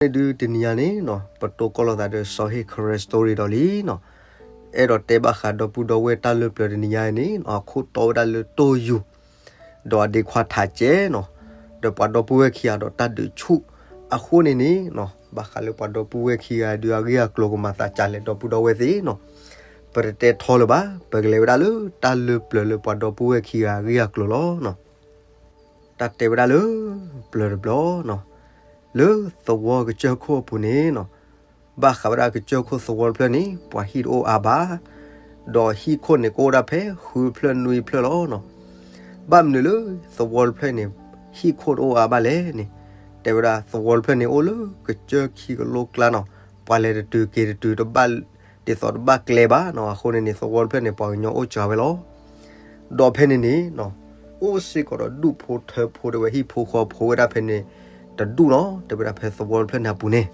န့ၣ်ဒုးတနံၤညါန့ၣ်နီၤ ပတိၢ်ကီၢ်လိာ်သးဒီးစီၤဟ့ၣ်ခရဲ story ဒီးလံနီၤ, အဲၣ်ဒိးတဲဘၣ်ဃးဒီပုၢ်ဒီဝဲၢ်တၢ်လၢပျၢၤတနံၤညါအံၤန့ၣ်နီၤ အခိၣ်တီဝဲဒၣ်လၢတိၢ်ယူၤ, ဒီးအဒ့ခွါထးကဲနီၤ, ဒီးပှၤဒီပုၢ်ဝဲၢ်ခံဂၤဒီးတၢ်ဒုးဆူၣ်, အဃိန့ၣ်န့ၣ်နီၤ ဘၣ်ဃးလၢပှၤဒီပုၢ်ဝဲၢ်ခံဂၤဒုးအဂ့ၢ်အကျိၤကမၤသးကလဲၣ်ဒီပုၢ်ဒီဝဲၢ်သ့ၣ်နီၤ, ပတတဲထီလၢၤဘၣ်, ပကလဲၤဝဲဒၣ်လၢတၢ်လၢပျၢၤလၢပှၤဒီပုၢ်ဝဲၢ်ခံဂၤအဂ့ၢ်အကျိၤလီၤနီၤ. တၢ်တဲဝဲဒၣ်လၢ ပျၢၤတဘျီနီၤ, လၢသဝီကစၢၢ်ခိၣ်အပူၤန့ၣ်နီၤ, ဘၣ်ဃးဝဲဒၣ်ကစၢၢ်ခိၣ်သဝီတဖျၢၣ်န့ၣ် ပှၤဟံၣ်တအိၣ်အါဘၣ်, ဒီးဟံၣ်ခိၣ်န့ၣ်ကအိၣ်ဒၣ်ဖဲဃုဖျၢၣ်နွံဖျၢၣ်လီၤနီၤ. ဘၣ်မနုၤလၢသဝီတဖျၢၣ်န့ၣ် ဟံၣ်ခိၣ်တအိၣ်အါဘၣ်လဲၣ်န့ၣ်, တဲဝဲဒၣ်သဝီတဖျၢၣ်န့ၣ်အိၣ်လၢကစၢၢ်ခံကလိကျါနီၤ, ပှၤလဲၤတတုၤက့ၤတတုၤတဘၣ် ဒ်သိးတဘၣ်ကျဲဘၣ်နီၤ, အဃိန့ၣ်န့ၣ် သဝီတဖျၢၣ်န့ၣ် ပှၤကညီအိၣ်စှၤဝဲလီၤ. ဒီးဖဲန့ၣ်န့ၣ်နီၤ, အိၣ်စ့ၢ်ကီးဒီးဒူၣ်ဖိထၢဖိတဲဝဲဟံၣ်ဖိဃီဖိဝဲဒၣ်ဖဲန့ၣ် တဒူၣ်နီၤ, တဲဝဲဒၣ်ဖဲသဝီတဖျၢၣ်န့ၣ်အပူၤန့ၣ်,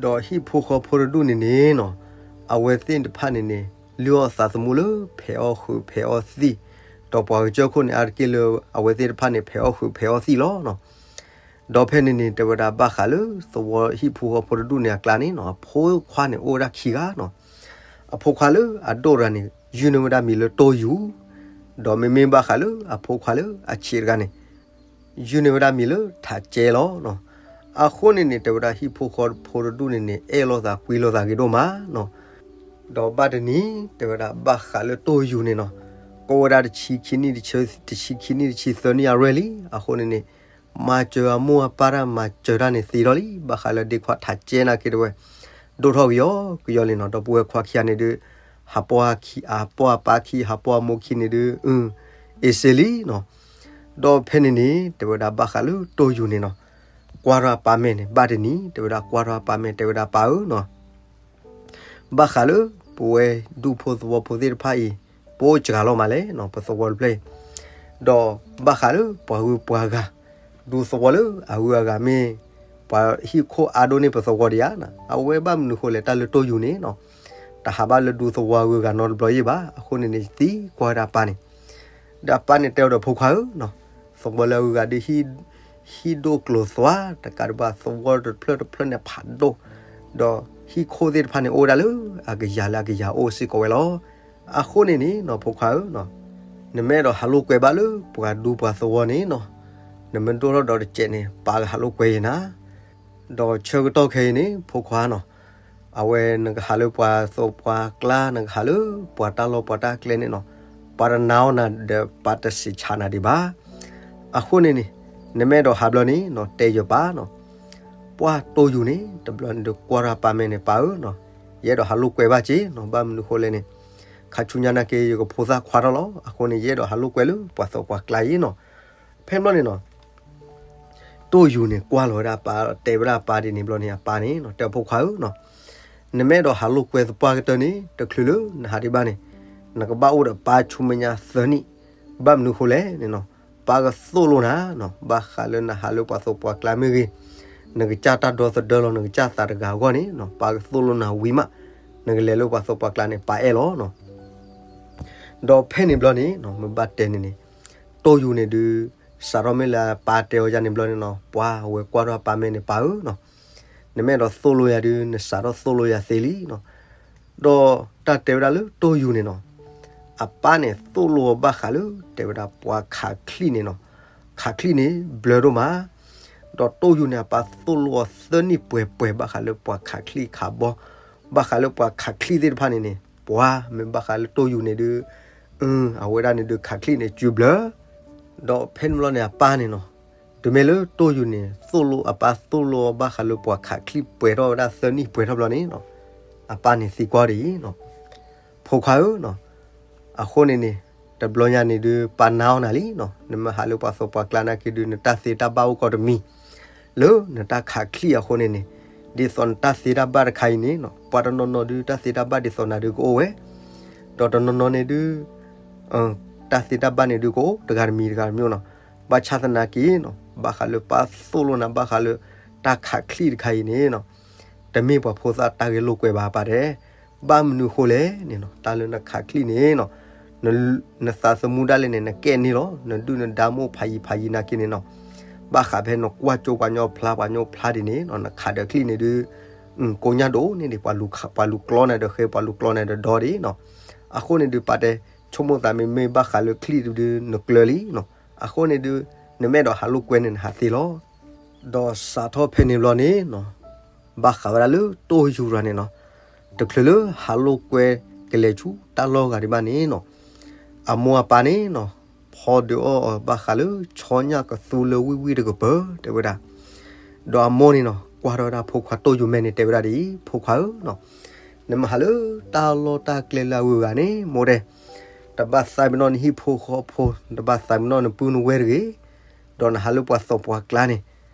ဒီးဟံၣ်ဖိဃီဖိတဒူၣ်န့ၣ်န့ၣ်နီၤ, အဝဲသ့ၣ်တဖၣ်န့ၣ်န့ၣ် လုၢ်အီၣ်သးသမူလၢဖဲးအီၣ်ဃုာ်ဖဲးအီၣ်သံၣ်, ဒီးပှၤကစၢၢ်ခိၣ်န့ၣ်အါတက့ၢ်လၢအဝဲသ့ၣ်တဖၣ်န့ၣ် ဖဲးအီၣ်ဃုာ်ဖဲးအီၣ်သံၣ်လီၤနီၤ. ဒီးဖဲန့ၣ်န့ၣ် တဲဝဲဒၣ်ဘၣ်ဃးလၢသဝီဟံၣ်ဖိဃီဖိတဒူၣ်န့ၣ်အကျါန့ၣ်နီၤ, အဖိခွါန့ၣ်အိၣ်ဝဲဒၣ်ခံဂၤနီၤ. အဖိခွါလၢအဒိၣ်တဂၤန့ၣ် ယုၢ်န့ၢ်ဝဲဒၣ်မံၤလၢတိၢ်ယူၤ, ဒီးမ့မ့ၢ်ဘၣ်ဃးလၢအဖိခွါလၢအဆံးတဂၤန့ၣ် ယုၢ်န့ၢ်ဝဲဒၣ်မံၤလၢထးကဲလီၤနီၤ. အဃိန့ၣ်န့ၣ် တဲဝဲဒၣ်ဟံၣ်ဖိဃီဖိတဒူၣ်န့ၣ်န့ၣ် အဲၣ်လိာ်သးကွံလိာ်သးဂ့ၤဒိၣ်မးနီၤ. ဒီးဘၣ်တနံၤ တဲဝဲဒၣ်ဘၣ်ဃးလၢတိၢ်ယူၤန့ၣ်နီၤ, ကအိၣ်ဝဲဒၣ်တဆံခံနံၣ် တဆံခံနံၣ်တဆံသၢနံၣ်အရွဲၣ်လံ. အဃိန့ၣ်န့ၣ် မၤစၢၤအမိၢ်အပၢ်တၢ်မၤစၢၤတၢ်န့ၣ်သ့ထီၣ်လံ, ဘၣ်ဃးလၢဒ့ခွါထးကဲနာ်က့တဲဝဲ ဒိၣ်ထီၣ်ကယီကယီလံနီၤ. ဒီပုၢ်ဝဲၢ်ခွါခံဂၤန့ၣ်ဒုး ဟးပီၢ်အခံ ဟးပီၢ်အပၢ်ခံ ဟးပီၢ်အမိၢ်ခံန့ၣ်ဒုး အ့စ့လံနီၤ. ဒီးဖဲန့ၣ်န့ၣ် တဲဝဲဒၣ်ဘၣ်ဃးလၢတိၢ်ယူၤန့ၣ်နီၤ, ကွၢ်ထီၣ်အပၢ်မဲာ်န့ၣ် ဘၣ်တနံၤ တဲဝဲဒၣ်ကွၢ်ထီၣ်အပၢ်မဲာ် တဲဝဲဒၣ်ပၢ်ဧၢနီၤ, ဘၣ်ဃးလၢပဝဲဒူၣ်ဖိသဝီဖိသ့ၣ်တဖၣ်အံၤ ပအိၣ်စှၤလီၤမးလဲၣ်နီၤ, ပသဝီတဖျၢၣ်အံၤ, ဒီးဘၣ်ဃးလၢပှၤဂုၤပှၤဂၤ ဒူသဝီလၢအဂုၤအဂၤမ့ၢ် ပှၤဟံၣ်ခိၣ်အါဒိၣ်န့ၢ်ပသဝီဒံးဧါနီၤ, အဝဲဘၣ်မနုၤဃိလဲၣ် တၢ်လၢတိၢ်ယူၤန့ၣ်နီၤ, တဟးဘၣ်လၢဒူသဝီအဂုၤအဂၤနီတဘျီယံၣ်ဘၣ်. အဃိန့ၣ်န့ၣ် သံကွၢ်ဝဲဒၣ်ပၢ်န့ၣ်, ဒီးအပၢ်န့ၣ်တဲအီၤဒီးဖိခွါဧၢနီၤ, သဝီလၢအဂုၤအဂၤဒုး ဟံၣ်ဒိၣ်ကျိၤသွါ တကးဒံးဘၣ်သဝီတဖျၢၣ်တဖျၢၣ်န့ၣ်ဖးဒိၣ်, ဒီးဟံၣ်ခိၣ်သ့ၣ်တဖၣ်န့ၣ် အိၣ်ဝဲဒၣ်လၢအကယၤလၢအကယၤအိၣ်စ့ၢ်ကီးဝဲလီၤ. အဃိန့ၣ်န့ၣ်နီၤ ဖိခွါဧၢနီၤ, နမ့ၢ်အဲၣ်ဒိးဟးလိာ်ကွဲဘၣ်လၢပှၤဒူပှၤသဝီန့ၣ်နီၤ, နမ့ၢ်ဒိၣ်ထီၣ်ဒီးတစဲးန့ၣ် ပၢ်ကဟးလိာ်ကွဲယၤနၤ, ဒီးဆၢကတီၢ်ခဲအံၤန့ၣ် ဖိခွါနီၤ, အဝဲနကဟးလၢပှၤသိးပှၤကျါ နကဟးလၢပှၤတၢ်လီၢ်ပှၤတၢ်ကျဲန့ၣ်နီၤ, ပှၤတနာ်အီၤနၤဒီး ပှၤတစံးဆၢနၤဒံးဘၣ်. အဃိန့ၣ်န့ၣ် နမ့ၢ်အဲၣ်ဒိးဟးဘျီန့ၣ်နီၤ တဲယပၢ်နီၤ, ပှၢ်တိၢ်ယူၤန့ၣ် တဘျီန့ၣ်ဒီးကွၢ်ထီၣ်ပၢ်မဲာ်န့ၣ် ပၢ်ဧၢနီၤ, ယအဲၣ်ဒိးဟးလိာ်ကွဲဘၣ်က့နီၤ, ဘၣ်မနုၤဃိလဲၣ်န့ၣ် ခါဆူညါနာ်က့ ယကဖိသၣ်ခွါထီၣ်လီၤ. အဃိန့ၣ် ယအဲၣ်ဒိးဟးလိာ်ကွဲလၢပှၤသိးပှၤကျါအံၤနီၤ. ဖဲဘျီန့ၣ်နီၤ တိၢ်ယူၤန့ၣ် ကွၢ်လီၤဝဲဒၣ်အပၢ် တဲဝဲဒၣ်အပၢ်ဒ်န့ၣ်ဘျီန့ၣ် အပၢ်န့ၣ်နီၤ တဲအဖိခွါဧၢနီၤ, နမ့ၢ်အဲၣ်ဒိးဟးလိာ်ကွဲသပှၢ်ကတၢၢ်န့ၣ် တချုးလၢနဟးဒံးဘၣ်န့ၣ် နကဘၣ်အိၣ်ဒီးပၢ်ဆူမဲာ်ညါသၢနံၣ်, ဘၣ်မနုၤဃိလဲၣ်န့ၣ်နီၤ, ပၢ်ကသိၣ်လိနၤနီၤ, ဘၣ်ဃးလၢနဟးလၢပှၤသိးပှၤကျါမ့ၢ်ဂ့ၤ, နကစၢ်တၢ်ဒီသဒၢလီၤ နကစၢ်သးတဂၤအဂီၢ်န့ၣ်နီၤ, ပၢ်ကသိၣ်လိနၤဝံၤမး နကလဲၤလၢပှၤသိးပှၤကျါန့ၣ် ပၢ်အဲၣ်လီၤနီၤ. ဒီးဖဲန့ၣ်ဘျီန့ၣ်နီၤ မ့ၢ်ဘၣ်တဲန့ၣ်န့ၣ် တိၢ်ယူၤန့ၣ်ဒုး စးထီၣ်မ့ၢ်လၢအပၢ်တဲအီၤယၤန့ၣ်ဘျီန့ၣ်နီၤ ပှၢ်ဝဲကွၢ်ထီၣ်အပၢ်မဲာ်န့ၣ် ပၢ်ဧၢနီၤ, နမ့ၢ်အဲၣ်ဒိးသိၣ်လိယၤဒုး နစးထီၣ်သိၣ်လိယၤသ့လံနီၤ. ဒီးတၢ်တဲဝဲဒၣ်လၢတိၢ်ယူၤန့ၣ်နီၤ အပၢ်န့ၣ်သိၣ်လိအီၤဘၣ်ဃးလၢ တဲဝဲဒၣ်ပှၤခးချံၣ်န့ၣ်နီၤ, ခးချံၣ်န့ၣ် ဘျၢဒိၣ်မး, ဒီးတိၢ်ယူၤန့ၣ် အပၢ်သိၣ်လိအီၤသၢနံၣ်ပှဲၤပှဲၤ ဘၣ်ဃးလၢပှၤခးချံၣ်ခးဘီ, ဘၣ်ဃးလၢပှၤခးချံၣ်သ့ၣ်တဖၣ်န့ၣ်န့ၣ် ပှၤမ့ၢ်ဘၣ်ဃးလၢတိၢ်ယူၤန့ၣ်ဒုး အဝဲဒၣ်န့ၣ်ဒုးခးချံၣ်န့ၣ် စုဘျၢ ဒီးဖဲန့ၣ်ဘျီန့ၣ် အပၢ်န့ၣ်နီၤ, တုၤမ့ၢ်လၢတိၢ်ယူၤန့ၣ် သိၣ်လိ အပၢ်သိၣ်လိအီၤဘၣ်ဃးလၢပှၤခးချံၣ်ပှဲၤထီၣ်ဝဲဒၣ်သၢနံၣ်ပှဲၤထီၣ်ဘျီန့ၣ်နီၤ, အပၢ်န့ၣ်သံကွၢ်ဒ်အံၤနီၤ, ဖိခွါဧၢနီၤ, အဃိန့ၣ်န့ၣ် တဘျီညါန့ၣ်ဒုး ပၢ်နာ်အီၤနၤလံနီၤ, နမ့ၢ်ဟးလၢပှၤသိးပှၤကျါနာ်က့ဒုး နတၢ်သ့တၢ်ဘၣ်အိၣ်ကီးတမံၤ လၢနတၢ်ခးချံၣ်အဃိန့ၣ်န့ၣ်, ဒ်သိးနတၢ်သ့တၢ်ဘၣ်တခါအံၤန့ၣ်နီၤ, ပှၤတနီၤနီၤဒုး တၢ်သ့တၢ်ဘၣ်ဒ်သိးနၤဒုးကအိၣ်ဝဲ, ဒီးတနီၤနီၤန့ၣ်ဒုး တၢ်သ့တၢ်ဘၣ်န့ၣ်ဒုးကအိၣ် တဂၤတမံၤတဂၤတမံၤနီၤ, ဘၣ်ဆၣ်သနာ်က့နီၤ ဘၣ်ဃးလၢပၢ်သိၣ်လိနၤ ဘၣ်ဃးလၢတၢ်ခးချံၣ်တခါအံၤန့ၣ်နီၤ, တမ့ၢ်ပှၤဖိသၣ်တၢ်ဂဲၤလိာ်ကွဲဘၣ်ပၢ်တဲ, ဘၣ်မနုၤဃိလဲၣ်န့ၣ်နီၤ, တၢ်လၢနခးချံၣ်န့ၣ်နီၤ, နသးသမူဒၣ်လဲာ်န့ၣ် နကဲန့ၢ်လီၤ, နဒုၣ်နဒါမ့ၢ်အိၣ်ဖးယံၤဖးယံၤနာ်က့န့ၣ်နီၤ, ဘၣ်ဃးဖဲနကွၢ်ကၠိပှၤကညီဖျါ ပှၤကညီဖျါဒ်န့ၣ်နီၤ နခးဒီးချံၣ်န့ၣ်ဒုး ကိညၣ်ဒိၣ်န့ၢ်ဒံး ပှၤလူၤကျီန့ၢ်ဒီးဃဲ ပှၤလူၤကျီန့ၢ်ဒီးဒီဒံးနီၤ. အဃိန့ၣ်ဒုး ပာ်တဲဆိကမိၣ်သး မ့မ့ၢ်ဘၣ်ဃးလၢချံၣ်ဒုး နကျၢၤလံနီၤ. အဃိန့ၣ်ဒုး နမ့ၢ်အဲၣ်ဒိးဟးလိာ်ကွဲန့ၣ် နဟးသ့လီၤ. ဒီးစးထီၣ်ဖဲန့ၣ်ဘျီန့ၣ်နီၤ ဘၣ်ဃးဝဲဒၣ်လၢတိၢ်ယူၤရၤန့ၣ်နီၤ, တချုးလၢဟးလိာ်ကွဲကလဲၤဆူတၢ်လီၢ်ဂၤဒံးဘၣ်န့ၣ်နီၤ, အမိၢ်အပၢ်န့ၣ်နီၤ ဖီဒုးအီၣ်အီၤဘၣ်ဃးလၢဆီညၣ်ကသူလၢဝံၣ်ဝံၣ်တကပၤ တဲဝဲဒၣ်. ဒီးအမိၢ်န့ၣ်နီၤ ကွၢ်ထီၣ်ဝဲဒၣ်ဖိခွါတိၢ်ယူၤမဲာ်န့ၣ် တဲဝဲဒၣ်ဒ်အံၤ, ဖိခွါဧၢနီၤ, နမ့ၢ်ဟးလၢတၢ်လီၢ်တၢ်ကျဲလၢအဂုၤအဂၤန့ၣ် မိၢ်တဲ, တဘၣ်သးပ့ၤနီၣ်နဟံၣ်ဖိဃီဖိ, တဘၣ်သးပ့ၤနီၣ်နပုၢ်နဝဲၢ်တဂ့ၤ, ဒီးနဟးလၢပှၤသီပှၤကျါန့ၣ်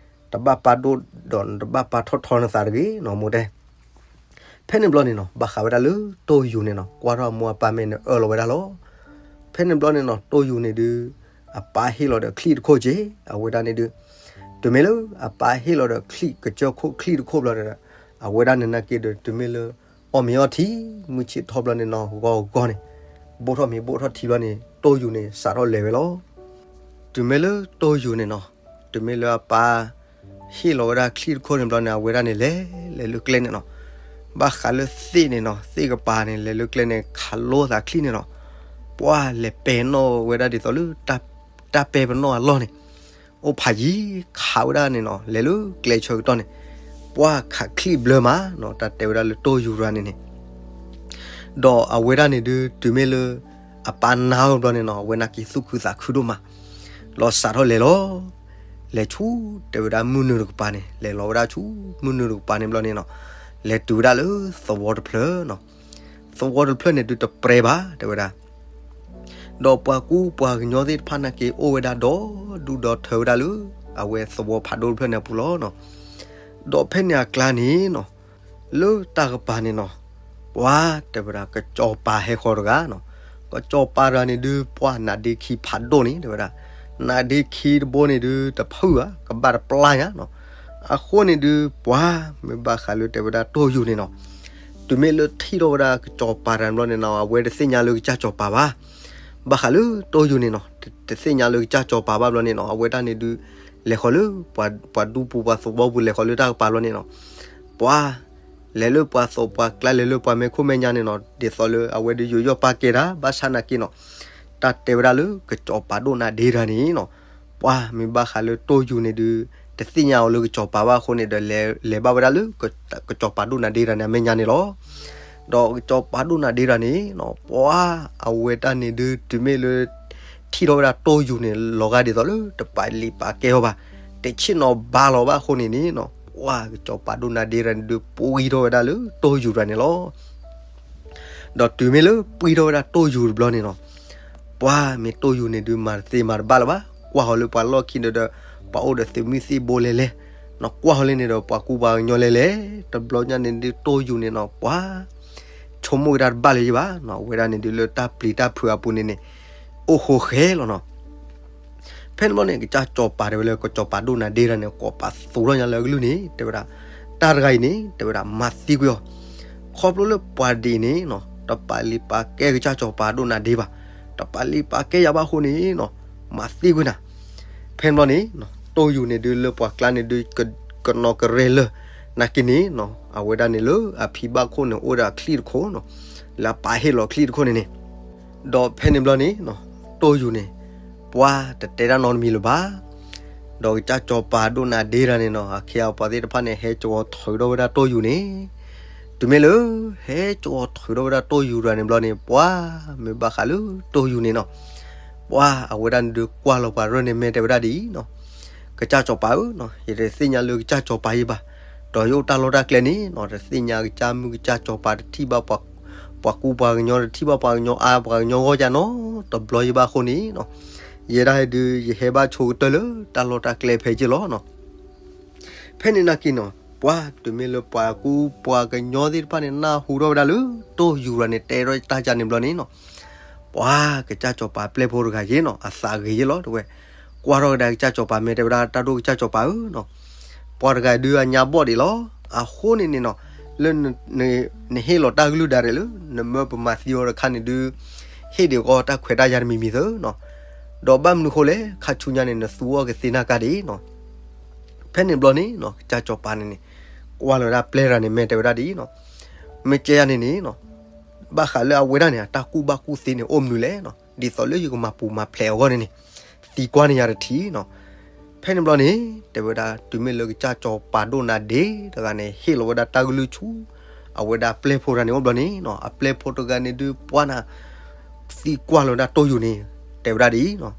တဘၣ်ပာ်ဒိၣ်ဒီးနတဘၣ်ပာ်ထီၣ်ထီနသးတဂ့ၤနီၤ မိၢ်တဲ. ဖဲန့ၣ်ဘျီန့ၣ်နီၤ ဘၣ်ဃးဝဲဒၣ်လၢတိၢ်ယူၤန့ၣ်နီၤ ကွၢ်ထီၣ်အမိၢ်အပၢ်မဲာ်န့ၣ် အၢၣ်လီၤဝဲဒၣ်လီၤ. ဖဲန့ၣ်ဘျီန့ၣ်နီၤ တိၢ်ယူၤန့ၣ်ဒုး အပၢ်ဟ့ၣ်လီၤဒီးချံၣ်တခိၣ်က့ၤ အဝဲဒၣ်န့ၣ်ဒုး တုၤမ့ၢ်လၢအပၢ်ဟ့ၣ်လီၤဒီးချံၣ်ကစၢၢ်ခိၣ်ချံၣ်တခိၣ်ဘျီန့ၣ်ဒီး အဝဲဒၣ်န့ၣ်နာ်က့ဒီး တုၤမ့ၢ်လၢအီၣ်မ့ၤအီထံ မုၢ်ဆ့ၣ်ထီၣ်ဘျီန့ၣ်နီၤ ဂီၤဂီၤန့ၣ် ဘိၣ်ထီၣ်မ့ၤဘိၣ်ထီၣ်ထံဘျီန့ၣ် တိၢ်ယူၤန့ၣ် စးထီၣ်လဲၤဝဲလီၤ. တုၤမ့ၢ်လၢတိၢ်ယူၤန့ၣ်နီၤ တုၤမ့ၢ်လၢအပၢ်ဟ့ၣ်လီၤဝဲဒၣ်ချံၣ်တခိၣ်န့ၣ်ဘျီန့ၣ် အဝဲဒၣ်န့ၣ်လဲၤ လဲၤလၢကျဲန့ၣ်နီၤ, ဘၣ်ဃးလၢသ့ၣ်န့ၣ်နီၤ သ့ၣ်ကပၤန့ၣ် လဲၤလၢကျဲန့ၣ် ခးလိသးချံၣ်န့ၣ်နီၤ, ပှၢ်လဲၤပဲာ်နီၣ်ဝဲဒၣ်ဒ်သိးလၢ တၢ်ပဲပနီၣ်အလီၢ်န့ၣ် အိၣ်ဖးယံၤ ခးဝဲဒၣ်န့ၣ်နီၤ လဲၤလၢကျဲဆၢကတီၢ်န့ၣ် ပှၢ်ခးချံၣ်ဘျၢမးနီၤ တၢ်တဲဝဲဒၣ်လၢတိၢ်ယူၤရၤန့ၣ်န့ၣ် ဒီးအဝဲဒၣ်န့ၣ်ဒုး တုၤမ့ၢ်လၢ အပၢ်နါဝဲဘျီန့ၣ်နီၤ အဝဲနာ်က့သူၣ်ခုသးခုဒိၣ်မး, လီၤစးထီၣ်လဲၤလီၤ. လဲၤဆူတဲဝဲဒၣ်မုၢ်နုာ်တကပၤန့ၣ် လဲၤလီၤဝဲဒၣ်ဆူမုၢ်နုာ်တကပၤန့ၣ်ဘျီန့ၣ်နီၤ လဲၤတုၤဝဲဒၣ်လၢသဝီတဖျၢၣ်နီၤ, သဝီတဖျၢၣ်န့ၣ်ဒုးတပြဲဘၣ် တဲဝဲဒၣ် ဒီးပှၤကူပှၤကညီသ့ၣ်တဖၣ်နာ်က့ အိၣ်ဝဲဒၣ်ဒီးဒူၣ်ဒီးထၢဝဲဒၣ်လၢ အဝဲသဝီဖးဒိၣ်တဖျၢၣ်န့ၣ်အပူၤလီၤနီၤ. ဒီးဖဲန့ၣ်အကျါန့ၣ်နီၤ လၢတၢ်ကပၤန့ၣ်နီၤ ပှၤတဲဝဲဒၣ် ကစီၤပၤဟဲဃီၤတဂၤနီၤ, ကစီၤပၤတဂၤန့ၣ်ဒုး ပှၤနါဒ့ခံဖးဒိၣ်န့ၣ် တဲဝဲဒၣ်, နါဒ့ခံတဘိန့ၣ်ဒုး တဖုၣ်ဧါ ကဘၣ်တပျၢ်ညါနီၤ. အဃိန့ၣ်ဒုး ပှၤမ့ၢ်ဘၣ်ဃးလၢတဲဝဲဒၣ်တိၢ်ယူၤန့ၣ်နီၤ တုၤမ့ၢ်လၢထံၣ်ထီၣ်ဝဲဒၣ်ကစီၤပၤတဂၤန့ၣ်ဘျီန့ၣ်နီၤ အဝဲတသ့ၣ်ညါလၢကစၢ်စီၤပၤဘၣ်. ဘၣ်ဃးလၢတိၢ်ယူၤန့ၣ်နီၤ တသ့ၣ်ညါလၢကစၢ်စီၤပၤဘၣ်ဘျီန့ၣ်နီၤ အဝဲဒၣ်န့ၣ်ဒုး လဲၤဃီၤလၢ ပှၤဒူပူၤပှၤသဝီပူၤ လဲၤဃီၤလၢတၢ်ကပၤဘျီန့ၣ်နီၤ ပှၤလဲၤလၢပှၤသီပှၤကျါ လဲၤလၢပှၤမဲာ်ခိၣ်မဲာ်ညါန့ၣ်နီၤ ဒ်သိးလၢအဝဲဒုးယူးယီၣ်ပာ်ကဲတၢ် ဘၣ်ဆၣ်နာ်က့နီၤ တၢ်တဲဝဲဒၣ်လၢကစီၤပၤဒိၣ်နါဒ့တဂၤန့ၣ်နီၤ ပှၤမ့ၢ်ဘၣ်ဃးလၢတိၢ်ယူၤန့ၣ်ဒုး တသ့ၣ်ညါအီၤလၢကစီၤပၤဘၣ်အဃိန့ၣ်ဒီး လဲၤဘၣ်ဝဲဒၣ်လၢ ကစီၤပၤဒိၣ်နါဒ့တဂၤန့ၣ် အမဲာ်ညါန့ၣ်လီၤ. ဒီးကစီၤပၤဒိၣ်နါဒ့တဂၤန့ၣ်နီၤ ပှၤအဝဲဒၣ်န့ၣ်ဒုး တုၤမ့ၢ်လၢ ထံၣ်ထီၣ်ဝဲဒၣ်တိၢ်ယူၤန့ၣ် လီၤဂာ်ဒ်သိးလၢတပာ်လံာ်ပာ်ကဲအီၤဘၣ်, တဆ့ၣ်နီၤဘါလီၤဘၣ်အဃိန့ၣ်န့ၣ်နီၤ ပှၤကစီၤပၤဒိၣ်နါဒ့တဂၤန့ၣ်ဒုး ပှံထီၣ်ဝဲဒၣ်လၢတိၢ်ယူၤတဂၤန့ၣ်လီၤ. ဒီးတုၤမ့ၢ်လၢပှံထီၣ်ဝဲဒၣ်တိၢ်ယူၤတဘျီန့ၣ်နီၤ ပှၤမ့ၢ်တိၢ်ယူၤန့ၣ်ဒုး မၤတသ့မၤတဘၣ်လၢၤဘၣ်, ကွၢ်ဃီၤလၢပှၤလီၢ်ခံဒီး ပှၤအိၣ်ဒီးသုးမုၢ်သံၣ်ဘိလဲၤလဲၤ, ကွၢ်ဃီၤလၢန့ၣ်ဒီး ပှၤကူပှၤကညီလဲၤလဲၤ, တဘျီညါန့ၣ်ဒုး တိၢ်ယူၤန့ၣ်နီၤ ပှၤ ဆိကမိၣ်ဝဲဒၣ်တဘၣ်လၢၤဘၣ်နီၤ, အဝဲဒၣ်န့ၣ်ဒုးလၢတၢ်ပျံၤတၢ်ဖုးအပူၤန့ၣ်န့ၣ် အိၣ်ဃိဃဲလီၤနီၤ. ဖဲန့ၣ်ဘျီန့ၣ် ကစၢ်စီၤပၤတဲဝဲလၢ ကစီၤပၤဒိၣ်နါဒ့တဂၤန့ၣ် ကိးပသူထီၣ်ညါလၢအကလုၢ်န့ၣ် တဲဝဲဒၣ်, တၢ်တဂၤအံၤန့ၣ် တဲဝဲဒၣ် မၤသံကွံာ်အီၤ, ခီဖျိလၢပှၤဒ်အံၤန့ၣ်နီၤ တပာ်လံာ်ပာ်ကဲကစၢ်စီၤပၤဒိၣ်နါဒ့ဘၣ်, တပာ်လံာ်ပာ်ကဲယၤဘၣ်အဃိန့ၣ်နီၤ မၤသံကွံာ်နၤ. ဖဲန့ၣ်ဘျီန့ၣ် တိၢ်ယူၤန့ၣ်ဒုးလၢပှၤကျါန့ၣ်ဒုး ကနီၤကရဲလၢာ် နာ်က့န့ၣ်နီၤ အဝဲဒၣ်န့ၣ်လၢအဖံဘၣ်ခိၣ်န့ၣ် အိၣ်ဒီးအချံၣ်တခိၣ်နီၤ, လၢအပၢ်ဟ့ၣ်လီၤချံၣ်တခိၣ်န့ၣ်န့ၣ် ဒီးဖဲန့ၣ်ဘျီန့ၣ်နီၤ တိၢ်ယူၤန့ၣ် ပှၤတတဲတၢ်နီတမံၤလၢၤဘၣ်. ဒီးကစၢ်စီၤပၤဒိၣ်နါဒ့တဂၤန့ၣ်နီၤ အခ့အပှၤသ့ၣ်တဖၣ်န့ၣ် ဟဲကဝီၤထုးထီၣ်ဝဲဒၣ်တိၢ်ယူၤန့ၣ်, တုၤမ့ၢ်လၢ ဟဲကဝီၤထုးထီၣ်ဝဲဒၣ်တိၢ်ယူၤတဂၤန့ၣ်ဘျီန့ၣ် ပှၤမ့ၢ်ဘၣ်ဃးလၢတိၢ်ယူၤန့ၣ်နီၤ ပှၤအဝဲဒၣ်န့ၣ်ဒုးကွၢ်လီၤပှၤရၢၢ်န့ၣ်မဲာ်တဲဝဲဒၣ်ဒ်အံၤနီၤ, ကစၢ်စီၤပၤဧၢနီၤ, ယတသ့ၣ်ညါလၢကစၢ်စီၤပၤယံၤဘၣ်, ဒီးယအိၣ်တၢ်လီၢ်တၢ်ကျဲန့ၣ်နီၤ တသ့ၣ်ညါကစၢ်မုၢ်ကစၢ်စီၤပၤ တထံၣ်ဘၣ်ပှၤကူပှၤကညီ တထံၣ်ဘၣ်ပှၤကညီအါပှၤကညီဂီၢ်ကၢ်နီတဘျီယံၤဘၣ်အဃိန့ၣ်နီၤ, ယဲဒၣ်ဒုး ယဟဲဘၣ်ဆိကတၢၢ်လၢတၢ်လီၢ်တၢ်ကျဲဖဲယံၤလီၤနီၤ. ဖဲန့ၣ်နာ်က့နီၤ ပှၤတုၤမ့ၢ်လၢပှၤကူပှၤကညီသ့ၣ်တဖၣ်န့ၣ် နၢ်ဟူထီၣ်ဝဲဒၣ်လၢတိၢ်ယူၤတဂၤန့ၣ် တဲထီၣ်တၢ်ကၢ်န့ၣ်ဘျီန့ၣ်နီၤ, ပှၤကစၢ်စီၤပၤပျဲၢ်ဖိတဂၤယ့ၣ်နီၤ အသးဂ့ၤယ့ၣ်လီၤတဲဝဲ, ကွၢ်ထီၣ်ကဒါကစၢ်စီၤပၤမဲာ်တဲဝဲဒၣ် တၢ်ဒိၣ်ကစၢ်စီၤပၤဧၢနီၤ, ပှၤတဂၤဒုးအညါဘီၣ်ဒံးလီၤ. အဃိန့ၣ်န့ၣ်နီၤ လၢ နဟ့ၣ်လီၤတၢ်ကလုၢ်ဒၣ်ရဲၣ်လၢ နမၢပမၤသံအီၤတခါန့ၣ်ဒုး ဟ့ၣ်ဒံးဃီတၢ်ခွဲးတၢ်ယာ်တမံၤမံၤသၢနီၤ, ဒီးဘၣ်မနုၤဃိလဲၣ် ခါဆူညါန့ၣ် နသူအီၤကသ့နၢ်ကါဒံးနီၤ ဖဲန့ၣ်ဘျီန့ၣ်နီၤ ကစၢ်စီၤပၤန့ၣ်န့ၣ် ကွၢ်လီၤဝဲဒၣ်ပျဲၢ်တဂၤန့ၣ် မ့ၢ်တဲဝဲဒၣ်ဒ်အံၤနီၤ, မ့ၢ်ကဲယၤန့ၣ်န့ၣ်နီၤ, ဘၣ်ဃးလၢအဝဲဒၣ်န့ၣ် အတၢ်ကူၣ်ဘၣ်ကူၣ်သ့န့ၣ် အိၣ်မနုၤလဲၣ်နီၤ, ဒ်သိးလၢယကမၤပူၤမၤဖျဲးအဂီၢ်န့ၣ်န့ၣ် သံကွၢ်န့ၢ်ယၤတထံၣ်နီၤ. ဖဲန့ၣ်ဘျီန့ၣ် တဲဝဲဒၣ် တုၤမ့ၢ်လၢကစၢ်စီၤပၤဒိၣ်နၤဒ့တဂၤန့ၣ် ဟ့ၣ်လီၤဝဲဒၣ်တၢ်ကလုၢ်ဆူ အဝဲဒၣ်ပျဲၢ်ဖိတဂၤန့ၣ်အိၣ်ဘျီန့ၣ်နီၤ, အပျဲၢ်ဖိတဂၤန့ၣ်ဒုးပှၢ်နၤ သံကွၢ်လီၤဝဲဒၣ်တိၢ်ယူၤန့ၣ် တဲဝဲဒၣ်ဒ်အံၤနီၤ,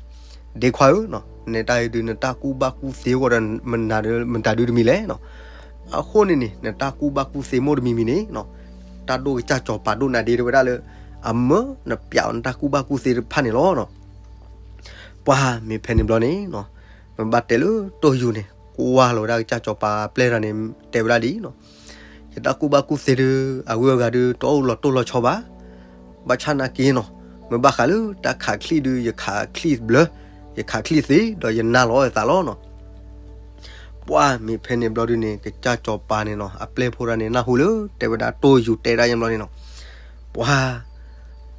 ဒ့ခွါဧၢနီၤ, နဲဒၣ်အံၤဒုး နတၢ်ကူၣ်ဘၣ်ကူၣ်သ့အဂီၢ်ဒီး မနုၤဒုး မတၤဒုးတမံၤလဲၣ်နီၤ. အဃိန့ၣ်န့ၣ် နတၢ်ကူၣ်ဘၣ်ကူၣ်သ့မိၢ်တမံၤမံၤန့ၣ်နီၤ, တၢ်ဒိၣ်ကစၢ်စီၤပၤဒိၣ်နၤဒ့တဲဝဲဒၣ်လၢ အမၢနပျးအီၤနတၢ်ကူၣ်ဘၣ်ကူၣ်သ့တဖၣ်န့ၣ်လီၤနီၤ. ပှၢ်မ့ၢ်ဖဲန့ၣ်ဘျီန့ၣ်နီၤ, မ့ၢ်ဘၣ်တဲလၢတိၢ်ယူၤန့ၣ် ကွၢ်လီၤဝဲဒၣ်ကစၢ်စီၤပၤပျဲၢ်တဂၤန့ၣ် တဲဝဲဒၣ်ဒ်အံၤနီၤ, ယတၢ်ကူၣ်ဘၣ်ကူၣ်သ့ဒုး အဂုၤအဂၤဒုး တအိၣ်လီၤတိၢ်လီၤဆီဘၣ်. ဘၣ်ဆၣ်နာ်က့နီၤ, မ့ၢ်ဘၣ်ဃးလၢတၢ်ခးချံၣ်ဒုး ယခးချံၣ်ဘျၢ, ယခးချံၣ်သ့ ဒီးယနၢ်လီၤအသးလီၤနီၤ. ပှၢ်မ့ၢ်ဖဲန့ၣ်ဘျီဒုးန့ၣ် ကစၢ်စီၤပၤန့ၣ်နီၤ အပျဲၢ်ဖိတဂၤန့ၣ် နၢ်ဟူလၢတဲဝဲဒၣ်တိၢ်ယူၤတဲဒၣ်ယဲဘျီန့ၣ်နီၤ, ပှၢ်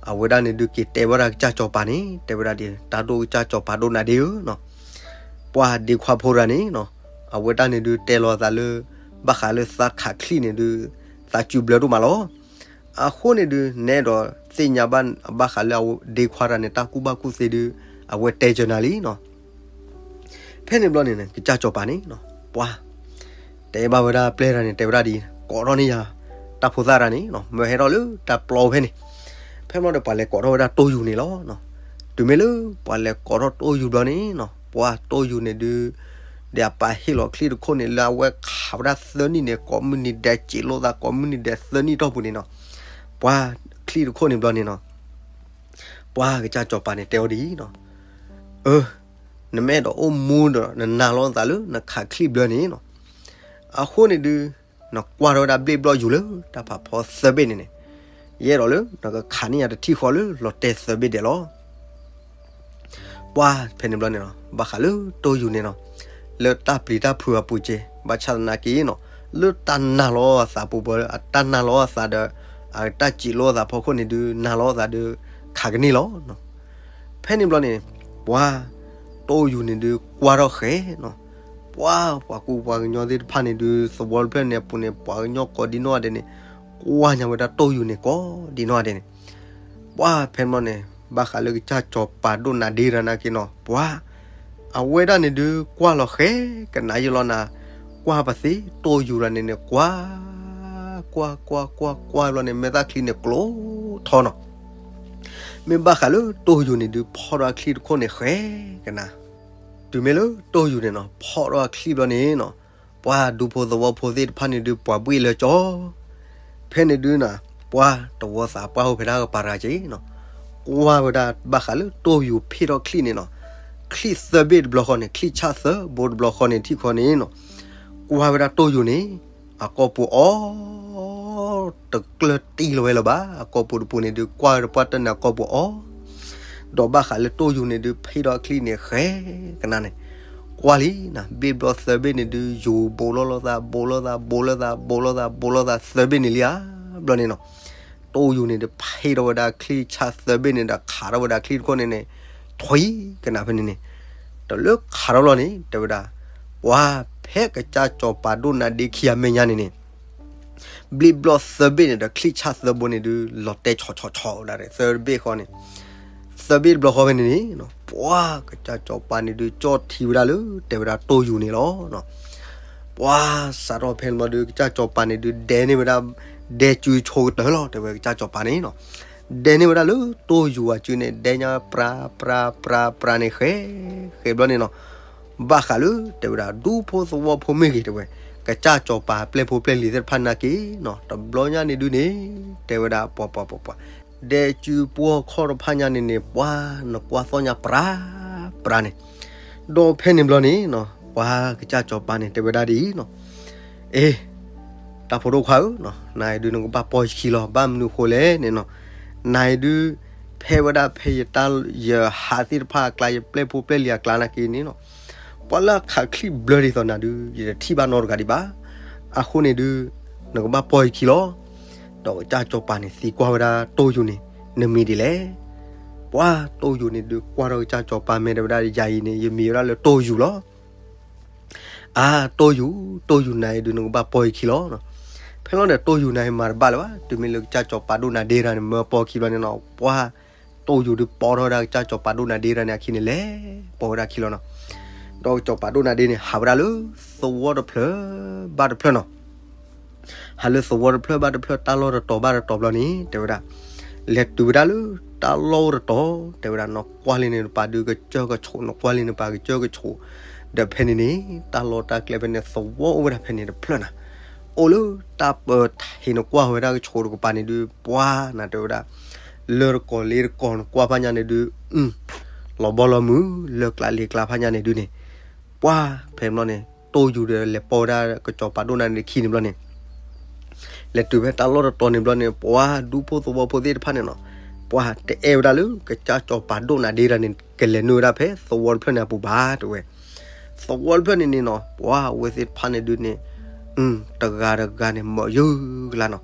အဝဲဒၣ်န့ၣ်ဒုးက့ၤတဲဘၣ်ဒၣ်ကစၢ်စီၤပၤန့ၣ် တဲဝဲဒၣ်ဒ် တၢ်ဒိၣ်ကစၢ်စီၤပၤဒိၣ်နၤဒ့ဧၢနီၤ, ပှၢ်ဒ့ခွါဖိတဂၤန့ၣ်နီၤ, အဝဲဒၣ်န့ၣ်ဒုးတဲလီၤအသးလၢ ဘၣ်ဃးလၢသးခးချံၣ်န့ၣ်ဒုး သးစူၤဘျၢဒိၣ်မးလီၤ. အဃိန့ၣ်ဒုး နဲဒီးသ့ၣ်ညါဘၣ်ဘၣ်ဃးလၢအဝဲဒ့ခွါတဂၤန့ၣ် တၢ်ကူၣ်ဘၣ်ကူၣ်သ့ဒုး အဝဲတဲစၢၤနၤလံနီၤ. ဖဲန့ၣ်ဘျီန့ၣ် ကစၢ်စီၤပၤန့ၣ်နီၤ ပှၢ် တဲဘၣ်ဝဲဒၣ်ပျဲၢ်တဂၤန့ၣ် တဲဝဲဒၣ်ဒ်အံၤ ကိးထီၣ်န့ၢ်ယၤ တၢ်ဖိသၣ်တဂၤန့ၣ်နီၤ မၢဟဲထီၣ်လၢတၢ်ပျီဖဲန့ၣ်, ဖဲန့ၣ်ဘျီဒီး ပှၤလဲၤကိးထီၣ်ဝဲဒၣ်တိၢ်ယူၤန့ၣ်လီၤ. တုၤမ့ၢ်လၢပှၤလဲၤကိးထီၣ်တိၢ်ယူၤဘျီန့ၣ်နီၤ ပှၢ်တိၢ်ယူၤန့ၣ်ဒုး ဒီးအပၢ်ဟ့ၣ်လီၤချံၣ်တခိၣ်န့ၣ် လၢအဝဲခးဝဲဒၣ်သၢနံၣ်န့ၣ် ကိးမုၢ်နံၤဒဲးစံးလိာ်သး ကိးမုၢ်နံၤဒဲးသၢနံၣ်တီၢ်ပူၤန့ၣ်နီၤ, ပှၢ်ချံၣ်တခိၣ်န့ၣ်ဘျီန့ၣ်နီၤ, ပှၢ်ကစၢ်စီၤပၤန့ၣ်တဲအီၤဒ်အံၤနီၤ, အၢ နမ့ၢ်အဲၣ်ဒိးအိၣ်မူဒီး နနၢ်လီၤသးလၢနခးချံၣ်ဘျၢန့ၣ်နီၤ, အဃိန့ၣ်ဒုး နကွၢ်ထီၣ်ဝဲဒၣ်ဘျ့ၣ်ဘျီၣ်ယူၤလၢတၢ်ဖးဖီသၢဘ့ၣ်န့ၣ်န့ၣ်, ယအဲၣ်ဒိးလၢနကခးန့ၢ်ယၤတထံၣ်ဃီလၢလီၤတဲာ်သၢဘ့ၣ်ဒဲးလီၤ. ပှၢ်ဖဲန့ၣ်ဘျီန့ၣ်နီၤ ဘၣ်ဃးလၢတိၢ်ယူၤန့ၣ်နီၤ, လၢတၢ်ပျံၤတၢ်ဖုးအပူၤက့ ဘၣ်ဆၣ်သနာ်က့နီၤ, လၢတၢ်နၢ်လီၤအသးပူၤဘၣ် အတၢ်နၢ်လီၤအသးဒီး အတၢ်စံးလိာ်အသးဖီခိၣ်န့ၣ်ဒုး နၢ်လီၤအသးဒုး ခးကန့ၢ်လီၤ. ဖဲန့ၣ်ဘျီန့ၣ် ပှၢ်တိၢ်ယူၤန့ၣ်ဒုးကွၢ်ထီၣ်ဃဲနီၤ, ပှၢ်ပှၤကူပှၤကညီသ့ၣ်တဖၣ်န့ၣ်ဒုး သဝီတဖျၢၣ်န့ၣ်အပူၤန့ၣ် ပှၤကညီကိးဒံနီၢ်ဂၤဒဲးန့ၣ် ကွၢ်ညါဝဲဒၣ်တိၢ်ယူၤန့ၣ်ကိးဒံနီၢ်ဂၤဒဲးန့ၣ်, ပှၢ်ဖဲန့ၣ်ဘျီန့ၣ် ဘၣ်ဃးလၢကစၢ်စီၤပၤဒိၣ်နၤဒ့တဂၤနာ်က့နီၤ ပှၢ် အဝဲဒၣ်န့ၣ်ဒုးကွၢ်လီၤဃဲကနၣ်ယလီၤနၤ, ကွၢ်ပသ့တိၢ်ယူၤတဂၤန့ၣ်န့ၣ် ကွၢ် ကွၢ်ကွၢ်ကွၢ်ကွၢ်ဘျီန့ၣ် မဲာ်သၣ်ချံန့ၣ်ကျိထီနီၤ. မ့ၢ်ဘၣ်ဃးလၢတိၢ်ယူၤန့ၣ်ဒုးဖီၣ်ထီၣ်အချံၣ်တခိၣ်န့ၣ်ဃဲကနၣ်, တုၤမ့ၢ်လၢတိၢ်ယူၤန့ၣ်နီၤ ဖီၣ်ထီၣ်အချံၣ်ဘျီန့ၣ်နီၤ, ပှၢ်ဒူဖိသဝီဖိသ့ၣ်တဖၣ်န့ၣ်ဒုးပှၤဘှ့ၣ်လၢကၠီ ဖဲန့ၣ်ဒုးနၤ ပှၢ်တဝီသးပှၢ်ဟိဖဲဒၣ်ကပၤတဂၤက့နီၤ, ကွၢ်ဝဲဒၣ်ဘၣ်ဃးလၢတိၢ်ယူၤဖ့ၣ်ထီၣ်ချံၣ်န့ၣ်နီၤ, ချံၣ်သၢဘ့ၣ်တဘျီဃီန့ၣ် ချံၣ်ဆၣ်သၢဘိတဘျီဃီန့ၣ်ထံၣ်ဃီန့ၣ်နီၤ, ကွၢ်ဝဲဒၣ်တိၢ်ယူၤန့ၣ် အကိာ်ပူၤအီ တကျၢၢ်တံၢ်လီၤဝဲလၢၤဘၣ် အကိာ်ပူၤတပူၤန့ၣ်ဒုး ကွၢ်ဝဲတပှၢ်တၢၢ်န့ၣ်အကိာ်ပူၤအီ ဒီးဘၣ်ဃးလၢတိၢ်ယူၤန့ၣ်ဒုး ဖ့ၣ်ထီၣ်ချံၣ်န့ၣ်ဃဲကနၣ်န့ၣ်, ကွၢ်လံနၤ ဘ့ၣ်ဘျီသၢဘ့ၣ်န့ၣ်ဒုး ယူၤဘိးလီၤလိာ်သး ဘိးလိာ်သး ဘိးလိာ်သး ဘိးလိာ်သး ဘိးလိာ်သးသၢဘ့ၣ်န့ၣ်လံဧါ, ဘျီန့ၣ်နီၤ, တိၢ်ယူၤန့ၣ်ဒုး ဖ့ၣ်ထီၣ်ဝဲဒၣ်ချံၣ်ဆၣ်သၢဘ့ၣ်န့ၣ်ဒီး ခးထီၣ်ဝဲဒၣ်ချံၣ်တခိၣ်န့ၣ်န့ၣ် ထွံၣ်ကနၣ်ဖဲန့ၣ်န့ၣ်, တလၢခးထီၣ်လီၤန့ၣ် တဲဝဲဒၣ်, ပှၢ်ဖဲကစၢ်စီၤပၤဒိၣ်နၤဒ့ခံဂၤအမဲာ်ညါန့ၣ်န့ၣ် ဘ့ၣ်ဘျီသၢဘ့ၣ်န့ၣ်ဒီး ချံၣ်ဆၣ်သၢဘိန့ၣ်ဒုး လီၤတဲာ်ဆီၣ်ဆီၣ်ဆီၣ်ဝဲဒၣ်သၢဘ့ၣ်ဃီန့ၣ်, သၢဘ့ၣ်တဘျီဃီဖဲန့ၣ်န့ၣ်, ပှၢ်ကစၢ်စီၤပၤန့ၣ်ဒုး ကၠီၣ်ထံဝဲဒၣ်လၢ တဲဝဲဒၣ်တိၢ်ယူၤန့ၣ်လီၤ. ပှၢ်စးထီၣ်ဖဲန့ၣ်ဘျီဒုး ကစၢ်စီၤပၤန့ၣ်ဒုး ဒဲန့ၢ်ဝဲဒၣ် ဒဲစုဆိကတၢၢ်လီၤ တဲဝဲကစၢ်စီၤပၤန့ၣ်နီၤ, ဒဲန့ၢ်ဝဲဒၣ်လၢတိၢ်ယူၤအစုန့ၣ် ဒဲညါပြၤ ပြၤ ပြၤ ပြၤန့ၣ်ဃဲ ဃဲဘျီန့ၣ်နီၤ, ဘၣ်ဃးလၢ တဲဝဲဒၣ် ဒူဖိသဝီဖိမ့ၢ်ဂ့ၤ တဲဝဲ, ကစၢ်စီၤပၤပျဲၢ်ဖိပျဲၢ်လံၤသ့ၣ်တဖၣ်နာ်က့နီၤ တဘျီညါန့ၣ်ဒုးန့ၣ် တဲဝဲဒၣ် ပှၤ ပှၤ ပှၤ ပှၤ ဒဲစုပှီၢ်ခီၣ်တဖၣ်ညါန့ၣ်န့ၣ် ပှၤနကွၢ်သီၣ်ညါပြၤ ပြၤန့ၣ်, ဒီးဖဲန့ၣ်ဘျီန့ၣ်နီၤ ပှၤကစၢ်စီၤပၤန့ၣ် တဲဝဲဒၣ်ဒ်အံၤနီၤ, အ့ တၢ်ဖိဒိၣ်ခွါဧၢ, နၤအံၤဒုးနကဘၣ်ပီၢ်ယခံလီၤ, ဘၣ်မနုၤဃိလဲၣ်န့ၣ်နီၤ, နၤအံၤဒုး ဖဲဝဲဒၣ်ဖဲယတၢ် ယဟးသ့ၣ်တဖၣ်အကျါ ယပျဲၢ်ဖိပျဲၢ်လံၤအကျါနာ်က့န့ၣ်နီၤ, ပှၤလၢအခးချံၣ်ဘျၢဒ်သိးနၤဒုး ယတထံၣ်ဘၣ်နီတဂၤဒံးဘၣ်. အဃိန့ၣ်ဒုး နကဘၣ်ပီၢ်ယခံလီၤ. ဒီးကစၢ်စီၤပၤန့ၣ်သံကွၢ်ဝဲဒၣ်တိၢ်ယူၤန့ၣ် နမံၤဒ်လဲၣ်. ပှၤတိၢ်ယူၤန့ၣ်ဒုးကွၢ်ထီၣ်ကစၢ်စီၤပၤမဲာ်တဲဝဲဒၣ် ယၤအံၤန့ၣ် ယမံၤဝဲဒၣ်လၢတိၢ်ယူၤလီၤ. အါ တိၢ်ယူၤ, တိၢ်ယူၤနၤအံၤဒုး နကဘၣ်ပိာ်ယခံလီၤ. ဖဲလီၤဒီး တိၢ်ယူၤနၤအံၤမၤတဘၣ်လၢၤဘၣ်. တုၤမ့ၢ်လၢကစၢ်စီၤပၤဒိၣ်နၤဒ့တဂၤန့ၣ် မၢပိာ်ခံဘျီန့ၣ်နီၤ, ပှၤ တိၢ်ယူၤဒုးပိာ်ထီၣ်ဝဲဒၣ်ကစၢ်စီၤပၤဒိၣ်နၤဒ့တဂၤန့ၣ်အခံန့ၣ် လဲၤပိာ်ဝဲဒၣ်ခံလီၤနီၤ. ဒီးကစီၤပၤဒိၣ်နၤဒ့န့ၣ် ဟးဝဲဒၣ်လၢသဝီတဖျၢၣ်ဘၣ်တဖျၢၣ်နီၤ. ဟးလၢသဝီတဖျၢၣ်ဘၣ်တဖျၢၣ် တၢ်လီၢ်တတီၤဘၣ်တတီၤဘျီန့ၣ် တဲဝဲဒၣ်, လဲၤတုၤဝဲဒၣ်လၢတၢ်လီၢ်အိၣ်တတီၤ တဲဝဲဒၣ်, နကွၢ်လံန့ၣ်နပာ်ဒုးကစၢၢ်ကဆိး, နကွၢ်လံနပာ်ကစၢၢ်ကဆိး, ဒီးဖဲန့ၣ်န့ၣ် တၢ်လီၢ်တၢ်ကျဲဖဲန့ၣ် သဝီအိၣ်ဝဲဒၣ်ဖဲန့ၣ်တဖျၢၣ်နၤ, အိၣ်လၢတၢ်ပၢၤထံး နကွၢ်ဝဲဒၣ်ကဆိးတကပၤန့ၣ်ဒုး ပှၤနၤတဲဝဲဒၣ်, လၢတကီၤလ့တကီၤနကွၢ်ဖးညါန့ၣ်ဒုး လီၤဘီလီၤမုၢ် လၢကျးလ့ကျါဖးညါန့ၣ်ဒုးန့ၣ်, ပှၤဖဲန့ၣ်ဘျီန့ၣ် တိၢ်ယူၤဒီးလဲၤပိာ်ဝဲဒၣ်ကစီၤပၤဒိၣ်နၤဒ့န့ၣ်ခံန့ၣ်ဘျီန့ၣ် လဲၤတုၤဖဲတၢ်လီၢ်တတီၤန့ၣ်ဘျီန့ၣ် ပှၤဒူဖိသဝီဖိသ့ၣ်တဖၣ်န့ၣ်နီၤ, ပှၤတအဲၣ်ဝဲဒၣ်လၢကစၢ်စီၤပၤဒိၣ်နၤဒ့တဂၤန့ၣ် ကလဲၤနုာ်ဝဲဒၣ်ဖဲသဝီတဖျၢၣ်န့ၣ်အပူၤဘၣ် တဲဝဲ. သဝီတဖျၢၣ်န့ၣ်န့ၣ်နီၤ ပှၤအဝဲသ့ၣ်တဖၣ်န့ၣ်ဒုးန့ၣ် တဂၤတဂၤန့ၣ် မၢယုၢ်ကလါနီၤ,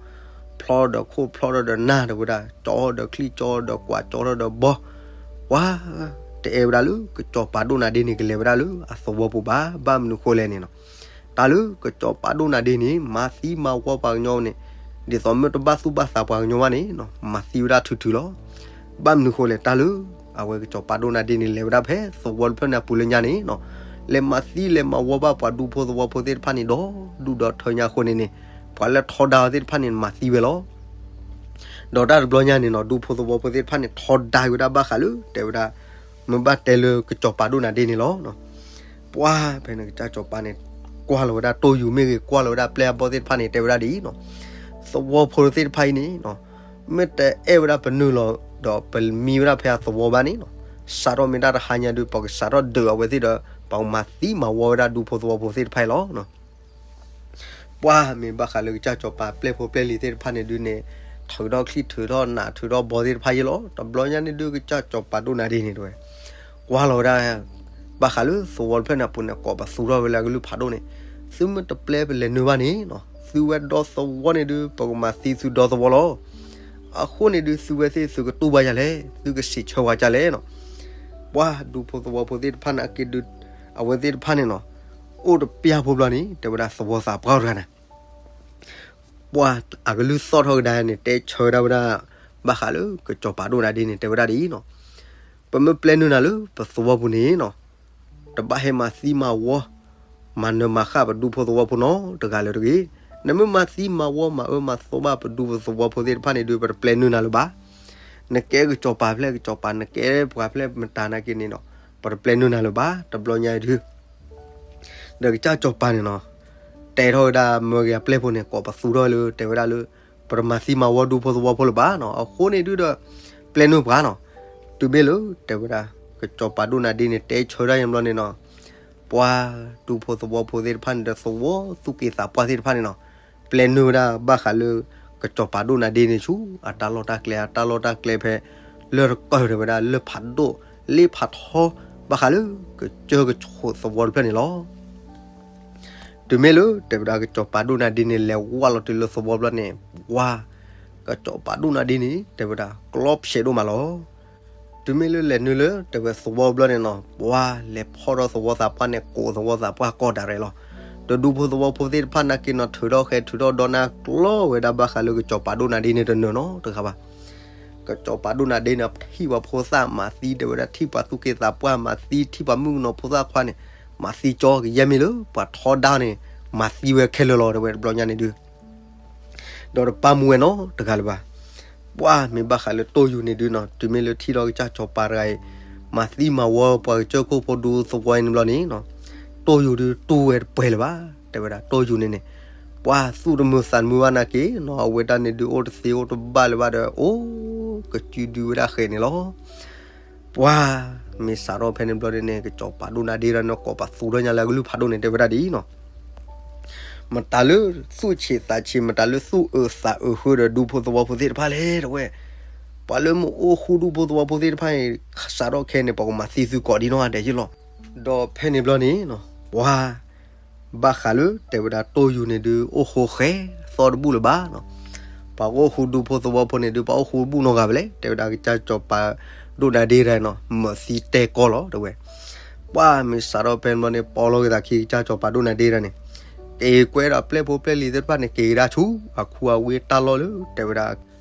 ဖျီဒီးခိၣ်ဖျီထီၣ်ဒီးနၢ် တဲဝဲဒၣ်, ကၠီဒီးချံၣ်ကၠီဒီးကွၢ်ကၠီထီၣ်ဒီးဘီ, ပှၤတအဲၣ်ဝဲဒၣ်လၢကစီၤပၤဒိၣ်နၤဒ့န့ၣ် ကလဲၤဝဲဒၣ်လၢအသဝီပူၤဘၣ်. ဘၣ်မနုၤဃိလဲၣ်န့ၣ်နီၤ, တၢ်လၢကစီၤပၤဒိၣ်နၤဒ့န့ၣ် မၤသံမၤဝီပှၤကညီန့ၣ် ဒ်သိးမ့ၢ်တဘၣ်သူၣ်ဘၣ်သးပှၤကညီဘၣ်န့ၣ်နီၤ မၤသံဝဲဒၣ်ထုထုလီၤ. ဘၣ်မနုၤဃိလဲၣ် တၢ်လၢအဝဲကစီၤပၤဒိၣ်နၤဒ့န့ၣ် လဲၤဝဲဒၣ်ဖဲသဝီတဖျၢၣ်န့ၣ်အပူၤလၢညါန့ၣ်နီၤ, လဲၤမၤသံလဲၤမၤဝီဘၣ်ပှၤဒူဖိသဝီဖိသ့ၣ်တဖၣ်န့ၣ် ဒီဒူၣ်ဒီထၢညါအဃိန့ၣ်န့ၣ်, ပှၤလၢထီဒါအီၤသ့ၣ်တဖၣ်န့ၣ် မၤသံဝဲလီၤ. ဒီးတၢ်တဘျီညါန့ၣ်နီၤ ဒူဖိသဝီဖိသ့ၣ်တဖၣ်န့ၣ် ထီဒါဝဲဒၣ်ဘၣ်ဃးလၢ တဲဝဲဒၣ်, မ့ၢ်ဘၣ်တဲလၢကစီၤပၤဒိၣ်နၤဒ့န့ၣ်လီၤ. ပှၤဖဲန့ၣ်ကစၢ်စီၤပၤန့ၣ် ကွၢ်လီၤဝဲဒၣ်တိၢ်ယူၤမ့ၢ်ဂ့ၤ ကွၢ်လီၤဝဲဒၣ်ပျဲၢ်အဘီၣ်သ့ၣ်တဖၣ်န့ၣ် တဲဝဲဒၣ်ဒ်အံၤနီၤ, သဝီဖိသ့ၣ်တဖၣ်အံၤန့ၣ်နီၤ, မ့ၢ်တအဲၣ်ဝဲဒၣ်ပနုာ်လီၤ ဒီးပမံဝဲဒၣ်ဖဲအသဝီဘၣ်န့ၣ်နီၤ, စးထီၣ်မ့ၢ်တၢ်တဟါညါဒုး ပကစးထီၣ်ဒုးအဝဲသ့ၣ်ဒီး ပကမၤသံမၤဝီဝဲဒၣ်ဒူဖိသဝီဖိသ့ၣ်တဖၣ်အံၤလီၤ. ပှၤမ့ၢ်ဘၣ်ဃးလၢကစၢ်စီၤပၤပျဲၢ်ဖိပျဲၢ်လံၤသ့ၣ်တဖၣ်န့ၣ်ဒုးန့ၣ်, ထုးထီၣ်ချံၣ်ထုးထီၣ်နးထုးထီၣ်ဘီသ့ၣ်တဖၣ်ယဲလီၤ. တဘျီညါန့ၣ်ဒုး ကစၢ်စီၤပၤဒိၣ်နၤဒ့န့ၣ်တဲဝဲ, ကွၢ်လီၤဝဲဒၣ် ဘၣ်ဃးလၢသဝီတဖျၢၣ်န့ၣ်အပူၤန့ၣ် ကိးပသူထီၣ်ဝဲလၢအကလုၢ်ဖးဒိၣ်န့ၣ်, သုမ့ၢ်တပျဲပလဲၤနုာ်ဘၣ်န့ၣ်နီၤ, သုဝဲဒီသဝီန့ၣ်ဒုး ပကမၤသံသုဒီသဝီလီၤ. အဃိန့ၣ်ဒုး သုဝဲသ့ၣ်သုကတူၢ်ဘၣ်ယၤလဲၣ်, သုကစံးဆၢဝဲဒ်လဲၣ်နီၤ. ပှၤဒူဖိသဝီဖိသ့ၣ်တဖၣ်န့ၣ်အက့ၤဒုး အဝဲသ့ၣ်တဖၣ်န့ၣ်နီၤ, အိၣ်တပျၢ်ဖိဘျီန့ၣ် တဲဝဲဒၣ်သဝီသးပှၢ်တဂၤန့ၣ် ပှၤအကလုၢ်သီၣ်ထီၣ်ကဒါန့ၣ် တဲဆၢဝဲဒၣ်ဝဲဒၣ် ဘၣ်ဃးလၢကစီၤပၤဒိၣ်နၤဒ့န့ၣ် တဲဝဲဒၣ်ဒ်အံၤနီၤ, ပမ့ၢ်ပျဲနုာ်နၤလၢပသဝီပူၤန့ၣ်နီၤ, တဘၣ်ဟဲမၤသံမၤဝီ မၤနၢၤမၤဃၣ်ပဒူဖိသဝီဖိနီတဂၤလၢၤတဂ့ၤ. နမ့ၢ်မၤသံမၤဝီမၤအၢမၤသီဘၣ်ပဒူပသဝီဖိသ့ၣ်တဖၣ်န့ၣ်ဒုး ပတပျဲနုာ်နၤလၢၤဘၣ်. နကဲကစီၤပၤဖျဲၣ်ကစီၤပၤ နကဲပှၤဖျဲၣ်မတၤနာ်က့န့ၣ်နီၤ, ပတပျဲနုာ်နၤလၢၤဘၣ်. တဘျီညါအံၤဒုး ဒီးကစၢ်စီၤပၤန့ၣ်နီၤ, တဲထီၣ်ဝဲဒၣ်မၢဂ့ၤအပျဲၢ်ဖိန့ၣ် ကိးပသူထီၣ်လၢ တဲဝဲဒၣ်လၢ ပတမၤသံမၤဝီဒူဖိသဝီဖိလၢၤဘၣ်နီၤ. အဃိန့ၣ်ဒုးဒီး ပျဲနုာ်ပှၤနီၤ. တုၤမ့ၢ်လၢ တဲဝဲဒၣ် ကစီၤပၤဒိၣ်နၤဒ့န့ၣ် တဲဆၢဒၣ်ယံၤဘျီန့ၣ်နီၤ, ပှၤဒူဖိသဝီဖိသ့ၣ်တဖၣ်န့ၣ်ဒီး သဝီသူၣ်က့သးပှၢ်သ့ၣ်တဖၣ်န့ၣ်နီၤ, ပျဲနုာ်ဝဲဒၣ်ဘၣ်ဃးလၢ ကစီၤပၤဒိၣ်နၤဒ့န့ၣ်ဆူ အတၢ်လီၢ်တၢ်ကျဲ အတၢ်လီၢ်တၢ်ကျဲဖဲ လၢတကၢၢ်တဲဝဲဒၣ် လၢဖးဒိၣ်လ့ဖးထီ ဘၣ်ဃးလၢ ကစၢၢ်ကဆိးသဝီတဖျၢၣ်န့ၣ်လီၤ. တုၤမ့ၢ်လၢ တဲဝဲဒၣ် ကစီၤပၤဒိၣ်နၤဒ့န့ၣ် လဲၤဝဲလီၤတုၤလၢသဝီဘျီန့ၣ်, ပှၤ ကစီၤပၤဒိၣ်နၤဒ့န့ၣ် တဲဝဲဒၣ် ကျီဖျဲးဒိၣ်မးလီၤ. တုၤမ့ၢ်လၢလဲၤနုာ်လၢ တဲဝဲသဝီဘျီန့ၣ်နီၤ, ပှၤလဲၤဖီၣ်ထီၣ်သဝီသးပှၢ်န့ၣ် ကိးသဝီသးပှၢ်ကီၢ်ဒၣ်ရဲၣ်လီၤ. ဒီးဒူဖိသဝီဖိသ့ၣ်တဖၣ်နာ်က့နီၤ ထုးထီၣ်ဃဲ ထုးထီၣ်ဒီနၢ်ကျီဝဲဒၣ် ဘၣ်ဃးလၢကစီၤပၤဒိၣ်နၤဒ့န့ၣ် တနၢၤနီတဂၤဘၣ်. ကစီၤပၤဒိၣ်နၤဒ့န့ၣ် ထံၣ်ပှၤဖိသၣ်မၤသံ တဲဝဲဒၣ် ထံၣ်ပှၤသူၣ်က့သးပှၢ်မၤသံ ထံၣ်ပှၤမုၣ်ကနီၤဖိသၣ်ခွါန့ၣ် မၤသံကၠီ ကယဲၢ်မ့ၢ်လၢ ပှၤထီဒါန့ၣ် မၤသံဝဲခဲလၢာ်လီၤ တဲဝဲတဘျီညါန့ၣ်ဒုး ဒီးတပၢ်မူဝဲနီတဂၤလၢၤဘၣ်. ပှၤမ့ၢ်ဘၣ်ဃးလၢတိၢ်ယူၤန့ၣ်ဒုးနီၤ, တုၤမ့ၢ်လၢထံၣ်လီၤကစၢ်စီၤပၤတဂၤအံၤ မၤသံမၤဝီပှၤကစၢၢ်ခိၣ်ဖိဒူသဝီအံၤန့ၣ်ဘျီန့ၣ်နီၤ, တိၢ်ယူၤဒုးတူၢ်ဝဲတပှဲၤလၢၤဘၣ် တဲဝဲဒၣ်. တိၢ်ယူၤန့ၣ်န့ၣ် ပှၤသူၣ်တမုာ်သးတမုာ်ဘၣ်နာ်က့နီၤ, အဝဲဒၣ်န့ၣ်ဒုးအိၣ်တသ့အိၣ်တဘၣ်လၢၤဘၣ်ဒီး အိၣ်ကစုဒုဝဲဒၣ်ဃဲန့ၣ်လီၤ. ပှၤမ့ၢ်စးထီၣ်ဖဲန့ၣ်ဘျီန့ၣ် ကစီၤပၤဒိၣ်နၤဒ့ဒၣ်န့ၣ် ကိးပသူထီၣ်ညါလၢအကလုၢ်ဖးဒိၣ်န့ၣ် တဲဝဲဒၣ်ဒ်အံၤနီၤ, မတၤလၢသူၣ်ဆံးသးဆံး မတၤလၢသူၣ်အုးသးအုးဃုာ်ဒီးဒူဖိသဝီဖိသ့ၣ်တဖၣ်လဲၣ် တဲဝဲ. ပှၤလၢမ့ၢ်အိၣ်ဃူဒူဖိသဝီဖိသ့ၣ်တဖၣ်န့ၣ် စးထီၣ်ခဲန့ၣ် ပှၤကမၤသံသုကိးဒံနီၢ်ဂၤဒဲးယ့ၣ်လီၤ. ဒီးဖဲန့ၣ်ဘျီန့ၣ်နီၤ ပှၤ ဘၣ်ဃးလၢတဲဝဲဒၣ်တိၢ်ယူၤန့ၣ်ဒုး အိၣ်ဃူဃဲသီတဘူၣ်လၢၤဘၣ်နီၤ. ပှၤကအိၣ်ဃူဒူဖိသဝီဖိန့ၣ်ဒုး ပှၤအိၣ်ဃူဘူၣ်နီၢ်ဂၤဘၣ်လဲၣ် တဲဝဲဒၣ် ကစၢ်စီၤပၤဒိၣ်နၤဒ့တဂၤနီၤ မၢးသံတဲကီလီၤ တဲဝဲ. ပှၢ်မ့ၢ်စးထီၣ်ဖဲန့ၣ်ဘျီန့ၣ် ပိာ်လီၤက့ၤသးခံကစၢ်စီၤပၤဒိၣ်နၤဒ့တၢ်န့ၣ်, က့ၤကွဲဒီးပျဲၢ်ဖိပျဲၢ်လံၤသ့ၣ်တဖၣ်န့ၣ် က့ၤကဒါဆူ အခူအဝ့ၢ်တၢ်လီၢ်လၢ တဲဝဲဒၣ်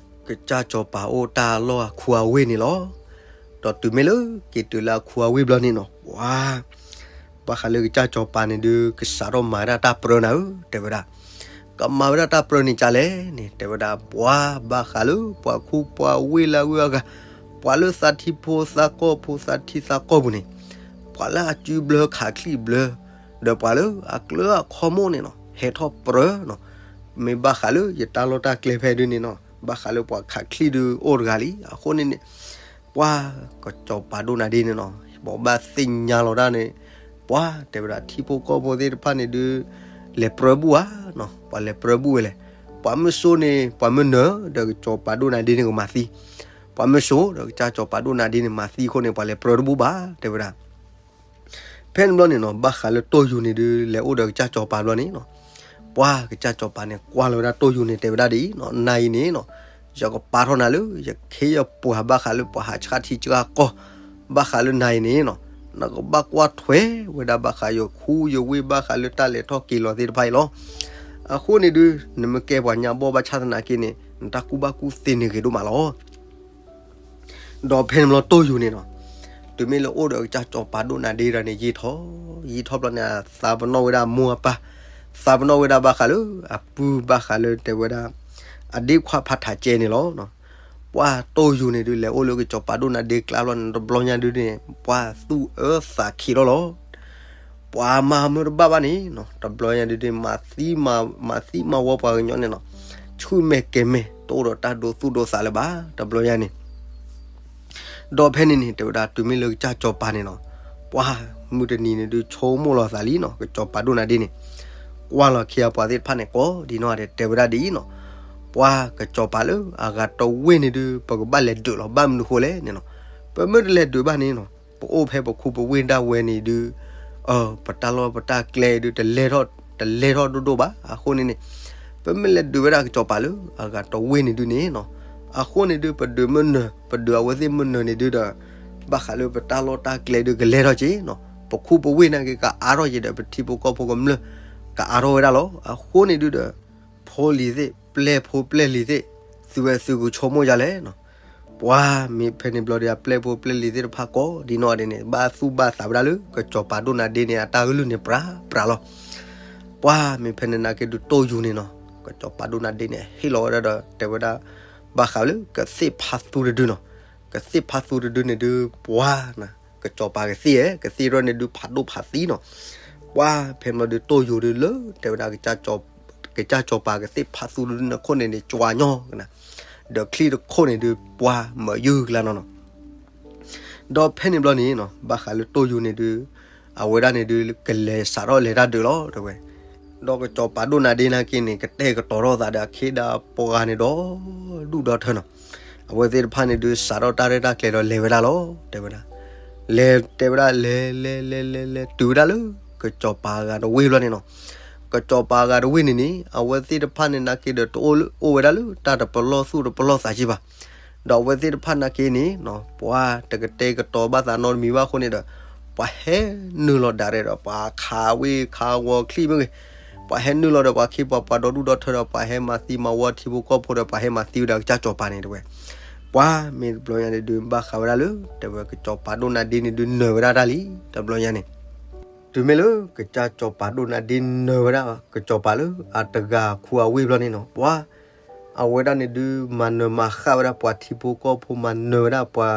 ကစၢ်စီၤပၤအိၣ်တၢ်လီၢ်အခူအဝ့ၢ်န့ၣ်လီၤ. ဒီးတုၤမ့ၢ်လၢက့ၤတုၤလၢအခူအဝ့ၢ်ဘျီန့ၣ်နီၤ, ပှၤ ဘၣ်ဃးလၢကစၢ်စီၤပၤန့ၣ်ဒုး ကစးထီၣ်မၤဝဲဒၣ်တၢ်ပြၢနၤဧၢ တဲဝဲဒၣ်. ကမၤဝဲဒၣ်တၢ်ပြၢန့ၣ်ကလဲၣ်န့ၣ် တဲဝဲဒၣ် ပှၤ ဘၣ်ဃးလၢပှၤခူပှၤဝ့ၢ်လၢအဂုၤအဂၤ, ပှၤလၢသးထံဖိသးကီၢ်ဖိသးထံသးကီၢ်ပူၤန့ၣ်, ပှၤလၢအစုဘျၢခးချံၣ်ဘျၢ, ဒီးပှၤလၢအကျၢအခီမိၣ်န့ၣ်နီၤ ဟဲထီၣ်ပြၢနီၤ. မ့ၢ်ဘၣ်ဃးလၢယတၢ်လီၢ်တၢ်ကျဲဖဲဒုန့ၣ်နီၤ, ဘၣ်ဃးလၢပှၤခးချံၣ်ဒုးအိၣ်တဂၤလံ. အဃိန့ၣ်န့ၣ် ပှၤ ကစၢ်စီၤပၤဒိၣ်နၤဒ့န့ၣ်နီၤ, ဘိးဘၣ်သ့ၣ်ညါလီၤတၢ်န့ၣ်, ပှၤ တဲဝဲဒၣ် ထံဖိကီၢ်ဖိသ့ၣ်တဖၣ်န့ၣ်ဒုး လဲၤပြၢဘူၣ်ဧါနီၤ, ပှၤလဲၤပြၢဘူၣ်ဝဲလဲၣ်. ပှၤမ့ၢ်စိန့ၣ် ပှၤမ့ၢ်နၢၤဒီးကစၢ်စီၤပၤဒိၣ်နၤဒ့န့ၣ်ကမၤသံ, ပှၤမ့ၢ်စိဒီးကစၢ်စီၤပၤဒိၣ်နၤဒ့န့ၣ်မၤသံအဃိန့ၣ် ပှၤလဲၤပြၢတဘူၣ်ဘၣ် တဲဝဲဒၣ်. ဖဲန့ၣ်ဘျီန့ၣ်နီၤ, ဘၣ်ဃးလၢတိၢ်ယူၤန့ၣ်ဒုး လဲၤအိၣ်ဒီးကစၢ်စီၤပၤဘျီန့ၣ်နီၤ, ပှၤ ကစၢ်စီၤပၤန့ၣ် ကွၢ်လီၤဝဲဒၣ်တိၢ်ယူၤန့ၣ် တဲဝဲဒၣ်ဒ်အံၤနီၤ, နၤအံၤန့ၣ်နီၤ, ယကပာ်ထီၣ်နၤလၢ ယခ့ယပှၤ ဘၣ်ဃးလၢပှၤဟးဆှၣ်ထံဆှၣ်ကီၢ်, ဘၣ်ဃးလၢနၤအံၤန့ၣ်နီၤ, နကဘၣ်ကွၢ်ထွဲဝဲဒၣ်ဘၣ်ဃးယခူယဝ့ၢ် ဘၣ်ဃးလၢတၢ်လဲၤထီၣ်က့ၤလီၤသ့ၣ်တဖၣ်အံၤလီၤ. အဃိန့ၣ်ဒုး နမ့ၢ်ကဲပှၤညါဘီၣ်ဘၣ်ဆၣ်သနာ်က့န့ၣ် နတၢ်ကူၣ်ဘၣ်ကူၣ်သ့န့ၣ်ဂ့ၤဒိၣ်မးလီၤ. ဒီးဖဲန့ၣ်ဘျီတိၢ်ယူၤန့ၣ်နီၤ, တုၤမ့ၢ်လၢအိၣ်ဒီးကစၢ်စီၤပၤဒိၣ်နၤဒ့တၢ်န့ၣ် ယံာ်ထီၣ်, ယံာ်ထီၣ်ဘျီန့ၣ် သးပနီၣ်ဝဲဒၣ်မိၢ်အပၢ်, သးပနီၣ်ဝဲဒၣ်ဘၣ်ဃးလၢအပုၢ် ဘၣ်ဃးလၢတဲဝဲဒၣ် အဒ့ခွါဖးထးကဲန့ၣ်လီၤ. ပှၤတိၢ်ယူၤန့ၣ်ဒုး လဲၤအိၣ်လၢကစၢ်စီၤပၤဒိၣ်နၤဒ့ကျါဘျီန့ၣ် တဘျီညါဒုးန့ၣ် ပှၤသူၣ်အၢသးခံးလီၤလီၤ. ပှၤမၤမုာ်တဘၣ်ဘၣ်န့ၣ်နီၤ, တဘျီညါဒုးန့ၣ် မၤသံမၤ, မၤသံမၤဝီပှၤကညီန့ၣ်နီၤ, ဆူၣ်မဲာ်ကဲၤမဲာ် တအိၣ်ဒီးတၢ်ဒိသူၣ်ဒိသးလၢၤဘၣ် တဘျီညါန့ၣ်. ဒီးဖဲန့ၣ်န့ၣ် တဲဝဲဒၣ် တုၤမ့ၢ်လၢကစၢ်စီၤပၤန့ၣ်နီၤ, ပှၤ မုၢ်တနံၤန့ၣ်ဒုး ဆိကမိၣ်လီၤသးလံနီၤ, ကစၢ်စီၤပၤဒိၣ်နၤဒ့န့ၣ် ကွၢ်လီၤခ့အပှၤသ့ၣ်တဖၣ်န့ၣ် ကိးဒ်နီၢ်ဂၤဒဲး တဲဝဲဒၣ်ဒ်အံၤနီၤ, ပှၤ ကစၢ်စီၤပၤလၢအဂၤတဝ့ၢ်န့ၣ်ဒုး ပကဘၣ်လဲၤဒုးလီၤ ဘၣ်မနုၤဃိလဲၣ်န့ၣ်နီၤ, ပမ့ၢ်တလဲၤဒုးဘၣ်န့ၣ်နီၤ, ပအိၣ်ဖဲပခူပဝ့ၢ်ဒၣ်ဝဲန့ၣ်ဒုး ပတၢ်လီၢ်ပတၢ်ကျဲဒုး တလဲၤထီၣ်, တလဲၤထီၣ်ဒိၣ်ဒိၣ်ဘၣ်. အဃိန့ၣ်န့ၣ် ပမ့ၢ်လဲၤဒုးဝဲဒၣ်ကစၢ်စီၤပၤလၢအဂၤတဝ့ၢ်န့ၣ်ဒုးန့ၣ်နီၤ, အဃိန့ၣ်ဒုး ပဒုးမုၢ်နၢၤ, ပဒုးအဝဲသ့ၣ်မုၢ်နၢၤန့ၣ်ဒုးဒီး ဘၣ်ဃးလၢပတၢ်လီၢ်တၢ်ကျဲဒုးကလဲၤထီၣ်က့နီၤ, ပခူပဝ့ၢ်နာ်က့ ကအါထီၣ်က့ဒီး ပထံဖိကီၢ်ဖိကမျၢၢ် ကအါထီၣ်ဝဲဒၣ်လီၤ. အဃိန့ၣ်ဒုးဒီး ဖိလံၤသ့ၣ် ပျဲၢ်ဖိပျဲၢ်လံၤသ့ၣ် သုဝဲသုကဆိကမိၣ်ယါလဲၣ်နီၤ, ပှၤ မ့ၢ်ဖဲန့ၣ်ဘျီဒီး အပျဲၢ်ဖိပျဲၢ်လံၤသ့ၣ်တဖၣ်ကိးဒ်နီၢ်ဂၤဒဲးန့ၣ် ဘၣ်သူၣ်ဘၣ်သးဝဲဒၣ်လၢ ကစၢ်စီၤပၤဒိၣ်နၤဒ့န့ၣ် အတၢ်ကလုၢ်န့ၣ်ပြးပြးလီၤ. ပှၤ မ့ၢ်ဖဲန့ၣ်နာ်က့ဒုးတိၢ်ယူၤန့ၣ်နီၤ, ကစၢ်စီၤပၤဒိၣ်နၤဒ့န့ၣ် ဟ့ၣ်လီၤဝဲဒၣ်ဒီး တဲဝဲဒၣ် ဘၣ်ဃးလၢကသ့ၣ်ဖးသူတဒုနီၤ, ကသ့ၣ်ဖးသူတဒုန့ၣ်ဒုး ပှၤ ကစၢ်စီၤပၤကသ့ၣ်ဧါ, ကသ့ၣ်ထီၣ်န့ၣ်ဒုး ဖးဒိၣ်ဖးသံနီၤ, ပှၤ ဖဲန့ၣ်ဘျီဒုးတိၢ်ယူၤဒုးလၢ တဲဝဲဒၣ် ကစၢ်စီၤပၤကသ့ၣ်ဖးသူတဒုန့ၣ်ခိၣ်န့ၣ်န့ၣ် ကွၢ်ညီကနၤ, ဒီးချံၣ်တခိၣ်န့ၣ်ဒုး ပှၤမၢယုၢ်ကျါနီၤနီၤ. ဒီးဖဲန့ၣ်ဘျီန့ၣ်နီၤ ဘၣ်ဃးလၢတိၢ်ယူၤန့ၣ်ဒုး အဝဲဒၣ်န့ၣ်ဒုး ကလဲၤစးထီၣ်လဲၤတၢ်ဒုးလီၤ တဲဝဲ. ဒီးကစၢ်စီၤပၤဒိၣ်နၤဒ့နာ်က့န့ၣ် ကတဲာ်ကတီၤထီၣ်သးဒီးအခ့ဒီးပှၤဂၤန့ၣ်ဒီး ဒူၣ်ဒီထၢနီၤ. အဝဲသ့ၣ်တဖၣ်န့ၣ်ဒုး စးထီၣ်တၢ်ရဲၣ်တၢ်ကျဲၤဒီးလဲၤဝဲဒၣ်လီၤ တဲဝဲဒၣ်. လဲၤတဲဝဲဒၣ် လဲၤ လဲၤ လဲၤ လဲၤ လဲၤ တုၤဝဲဒၣ်လၢ ကစၢ်စီၤပၤအဂၤတဝ့ၢ်ဘျီန့ၣ်နီၤ. ကစၢ်စီၤပၤအဂၤတဝ့ၢ်န့ၣ်န့ၣ် အဝဲသ့ၣ်တဖၣ်န့ၣ်နာ်က့ဒီး တအိၣ်လၢ အိၣ်ဝဲဒၣ်လၢတၢ်တပလီၢ်သူၣ်တပလီၢ်သးက့ဘၣ်. ဒီးအဝဲသ့ၣ်တဖၣ်နာ်က့န့ၣ် ပှၤတကတဲာ်ကတီၤဘၣ်သးနီတမံၤဘၣ်အဃိန့ၣ်ဒီး ပှၤဟဲနုာ်လီၤဒၣ်ရဲၣ်ဒီး ပှၤခးဝ့ၢ်ခးဝီၤချံၣ်မ့ၢ်ဂ့ၤ, ပှၤဟဲနုာ်လီၤဒီးပှၤခ့ပှၤပှၤဒီဒူၣ်ဒီထၢဒီး ပှၤဟဲမၤသံမၤဝီထံဖိကီၢ်ဖိဒီး ပှၤဟဲမၤသံဝဲဒၣ်ကစၢ်စီၤပၤန့ၣ် တဲဝဲ. ပှၤမ့ၢ်တဘျီညါန့ၣ်ဒုး ဘၣ်ဃးဝဲဒၣ်လၢ တဲဝဲ ကစၢ်စီၤပၤဒိၣ်နၤဒ့န့ၣ်ဒုး နၢၤဝဲဒၣ်တၢ်လံ တဘျီညါန့ၣ်. တုၤမ့ၢ်လၢကစၢ်စီၤပၤဒိၣ်နၤဒ့နၢၤဝဲဒၣ် ကစၢ်စီၤပၤလၢအတဂၤခူအဝ့ၢ်ဘျီန့ၣ်နီၤ ပှၤ အဝဲဒၣ်န့ၣ်ဒုး မၤနၢၤမၤဃၣ်ဝဲဒၣ်ပှၤထံဖိကီၢ်ဖိ မၤနၢၤဝဲဒၣ်ပှၤ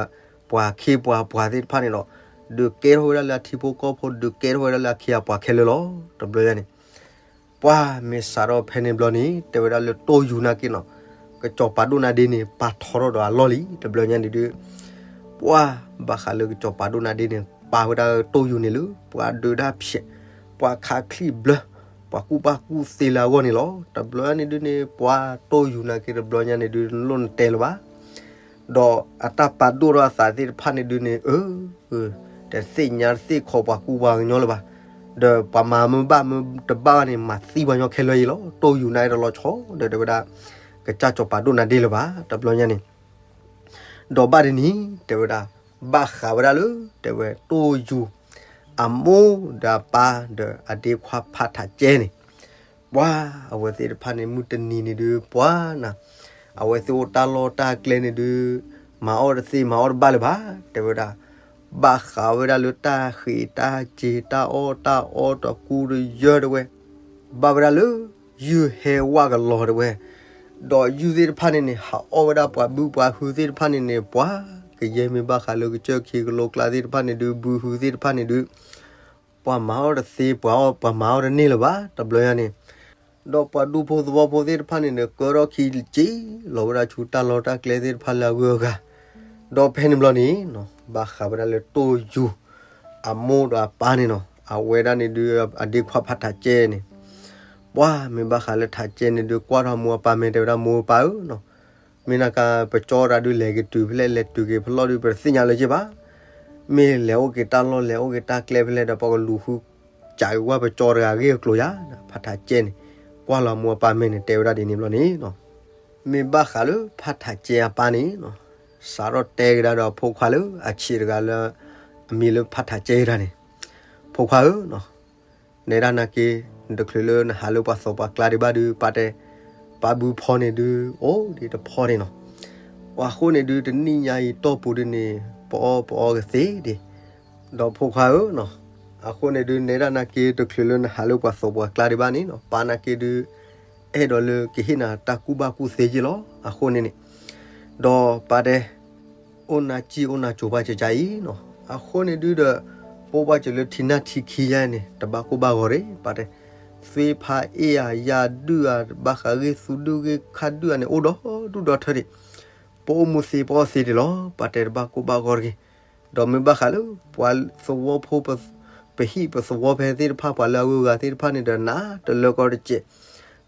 ပှၤခ့ပှၤပှၤသ့ၣ်တဖၣ်န့ၣ်ဒီး ဒုးကဲထီၣ်ဝဲဒၣ်လၢအထံဖိကီၢ်ဖိ ဒုးကဲထီၣ်ဝဲဒၣ်လၢအခ့အပှၤခဲလၢာ်လီၤ တဘျီညါန့ၣ်. ပှၤမ့ၢ်စးထီၣ်ဖဲန့ၣ်ဘျီန့ၣ် တဲဝဲဒၣ်လၢတိၢ်ယူၤနာ်က့နီၤ ကစၢ်စီၤပၤဒိၣ်နၤဒ့န့ၣ် ပာ်ထီထီၣ်ဒီးအလီၢ်လံ တဘျီညါန့ၣ်ဒုး ပှၤ ဘၣ်ဃးလၢကစၢ်စီၤပၤဒိၣ်နၤဒ့န့ၣ် ပာ်ဝဲဒၣ်တိၢ်ယူၤန့ၣ်လၢ ပှၤဒုးတၢ်ဖျဲး ပှၤခးချံၣ်ဘျၢ ပှၤကူၣ်ဘၣ်ကူၣ်သ့လၢအဂီၢ်န့ၣ်လီၤ. တဘျီညါန့ၣ်ဒုးန့ၣ် ပှၤတိၢ်ယူၤနာ်က့တဘျီညါန့ၣ်ဒုး နလိၣ်နတဲလၢၤဘၣ် ဒီးအတၢ်ပာ်ဒိၣ်ထီၣ်အသးသ့ၣ်တဖၣ်န့ၣ်ဒုးန့ၣ် အၢ တသ့ၣ်ညါတသ့ၣ်ခီပှၤကူပှၤကညီလၢၤဘၣ်. ဒီးပှၤမၤမ့ၢ်ဘၣ်မ့ၢ်တဘၣ်ဘၣ်န့ၣ် မၤသံပှၤကညီခဲလၢာ်အံၤလီၤ. တိၢ်ယူၤနာ်က့တလီၤဆီဒီးတဲဝဲဒၣ် ကစၢ်စီၤပၤဒိၣ်နၤဒ့လၢၤဘၣ် တဘျီညါန့ၣ် ဒီးဘၣ်တနံၤ တဲဝဲဒၣ် ဘၣ်ဃးဝဲဒၣ်လၢ တဲဝဲ တိၢ်ယူၤ အမိၢ်ဒီးအပၢ်ဒီးအဒ့ခွါဖးထးကဲန့ၣ်, ပှၤအဝဲသ့ၣ်တဖၣ်န့ၣ် မုၢ်တနံၤန့ၣ်ဒုး ပှၤနၤ, အဝဲသ့ၣ်အိၣ်တၢ်လီၢ်တၢ်ကျဲန့ၣ်ဒုး မၤအီၣ်တသ့မၤအီၣ်တဘၣ်လၢၤဘၣ် တဲဝဲဒၣ်, ဘၣ်ဃးဝဲဒၣ်လၢတၢ်ဃ့းတၢ်စ့ၤ တၢ်အီၣ်တၢ်အီ တကူတယၢတဝဲ, ဘၣ်ဝဲဒၣ်လၢ ယုၢ်ဟဲဝၣ်ကလီၤတဝဲ, ဒီးယုၢ်သ့ၣ်တဖၣ်န့ၣ်န့ၣ် ဟးအီၣ်ဝဲဒၣ်ပှၤဘုပှၤဟုသ့ၣ်တဖၣ်န့ၣ်န့ၣ် ပှၤကယဲၢ်မ့ၢ်ဘၣ်ဃးလၢကစၢၢ်ခံကလိကျါသ့ၣ်တဖၣ်န့ၣ်ဒုး ဘုဟုသ့ၣ်တဖၣ်န့ၣ်ဒုး ပှၤမၤအီၣ်တသ့ ပှၤအီၣ် ပှၤမၤအီၣ်တန့ၢ်လၢၤဘၣ် တဘျီညါန့ၣ်, ဒီးပှၤဒူဖိသဝီဖိသ့ၣ်တဖၣ်န့ၣ်န့ၣ် ကၢထီၣ်ခံစ့လီၤဝဲဒၣ်ဆူတၢ်လီၢ်တၢ်ကျဲသ့ၣ်တဖၣ်လၢအဂုၤအဂၤ, ဒီးဖဲန့ၣ်ဘျီန့ၣ် ဘၣ်ဃးဝဲဒၣ်လၢတိၢ်ယူၤ အမိၢ်ဒီးအပၢ်န့ၣ်နီၤ, အဝဲဒၣ်န့ၣ်ဒုး အဒ့ခွါဖးထးကဲန့ၣ်, ပှၤမ့ၢ်ဘၣ်ဃးလၢထးကဲန့ၣ်ဒုး ကွၢ်ထီၣ်မိၢ်အပၢ်မဲာ်တဲဝဲဒၣ် မိၢ်ပၢ်ဧၢနီၤ, မ့ၢ်နကပကၠီတၢ်ဒုး လဲၤကတုၤဖဲလဲၣ် လဲၤတုၤက့ၤဖဲလဲၣ်ဒုး ပတသ့ၣ်ညါလၢၤဘၣ်, မ့ၢ်လဲၤအိၣ်က့ၤတၢ်လီၢ်လဲၤအိၣ်က့ၤတၢ်ကျဲဖဲလဲၣ်ဒီး ပကလူၤဃု ကးက့ၤဝဲပကၠီတဂၤအဂ့ၢ်အကျိၤယါ, ဖးထးကဲန့ၣ်, ကွၢ်လီၤမိၢ်အပၢ်မဲာ်န့ၣ် တဲဝဲဒၣ်ဒ်န့ၣ်ဘျီန့ၣ်နီၤ, မ့ၢ်ဘၣ်ဃးလၢဖးထးကဲအပၢ်န့ၣ်နီၤ, စးထီၣ်တဲကဒါဒီးဖိခွါလၢအဆံးတဂၤလၢ အမံၤလၢဖးထးကဲတဂၤန့ၣ်, ဖိခွါဧၢနီၤ, နဲဒၣ်နာ်က့ နတချုးလၢနဟးလၢပှၤသီပှၤကျါဒံးဘၣ်ဒုး ပၢ်တဲ, ပၢ်ဘုဖီန့ၣ်ဒုး အိၣ်ဒံးတဖီန့ၣ်နီၤ, ပှၤအဃိန့ၣ်ဒုး တနံၣ်ညါအံၤတီၢ်ပူၤဒုးန့ၣ် ပအီၣ်ပအီကသ့ဒံး, ဒီးဖိခွါဧၢနီၤ, အဃိန့ၣ်ဒုး နဲဒၣ်နာ်က့ တချုးလၢနဟးလၢပှၤသီပှၤကျါဒံးဘၣ်န့ၣ်နီၤ ပၢ်နာ်က့ဒုး အဲၣ်ဒိးလၢကဟ့ၣ်နၤတၢ်ကူၣ်ဘၣ်ကူၣ်သ့ယ့ၢ်လီၤ. အဃိန့ၣ်န့ၣ်, ဒီးပၢ်တဲ အိၣ်နၤစံၣ်အိၣ်နၤစိၤပှၢ်စၢၤကါအံၤနီၤ, အဃိန့ၣ်ဒုးဒီး ပအိၣ်ဘၣ်စၢၤလၢထံနၢ်ထံခံယါန့ၣ် တဘၣ်ကိၢ်ဘၣ်ဂီၤတဂ့ၤ ပၢ်တဲ, သွ့ဖးအ့ၣ်ဧါယါဒုၣ်ဧါ ဘၣ်ဃးဂ့ၢ်သူဒုၣ်ဂ့ၢ်ခါဒုၣ်ဧါန့ၣ် အိၣ်ဒီဒူၣ်ဒီထၢဒံး, ပအိၣ်မူသ့ပအီၣ်သ့ဒံးလီၤ ပၢ်တဲ တဘၣ်ကိၢ်ဘၣ်ဂီၤတဂ့ၤ, ဒီးမ့ၢ်ဘၣ်ဃးလၢ ပှၤသဝီဖိ ပဟံၣ်ပသဝီဖဲသ့ၣ်တဖၣ် ပှၤလၢအဂုၤအဂၤသ့ၣ်တဖၣ်န့ၣ်ဒီး နးတလၢကီတစဲး,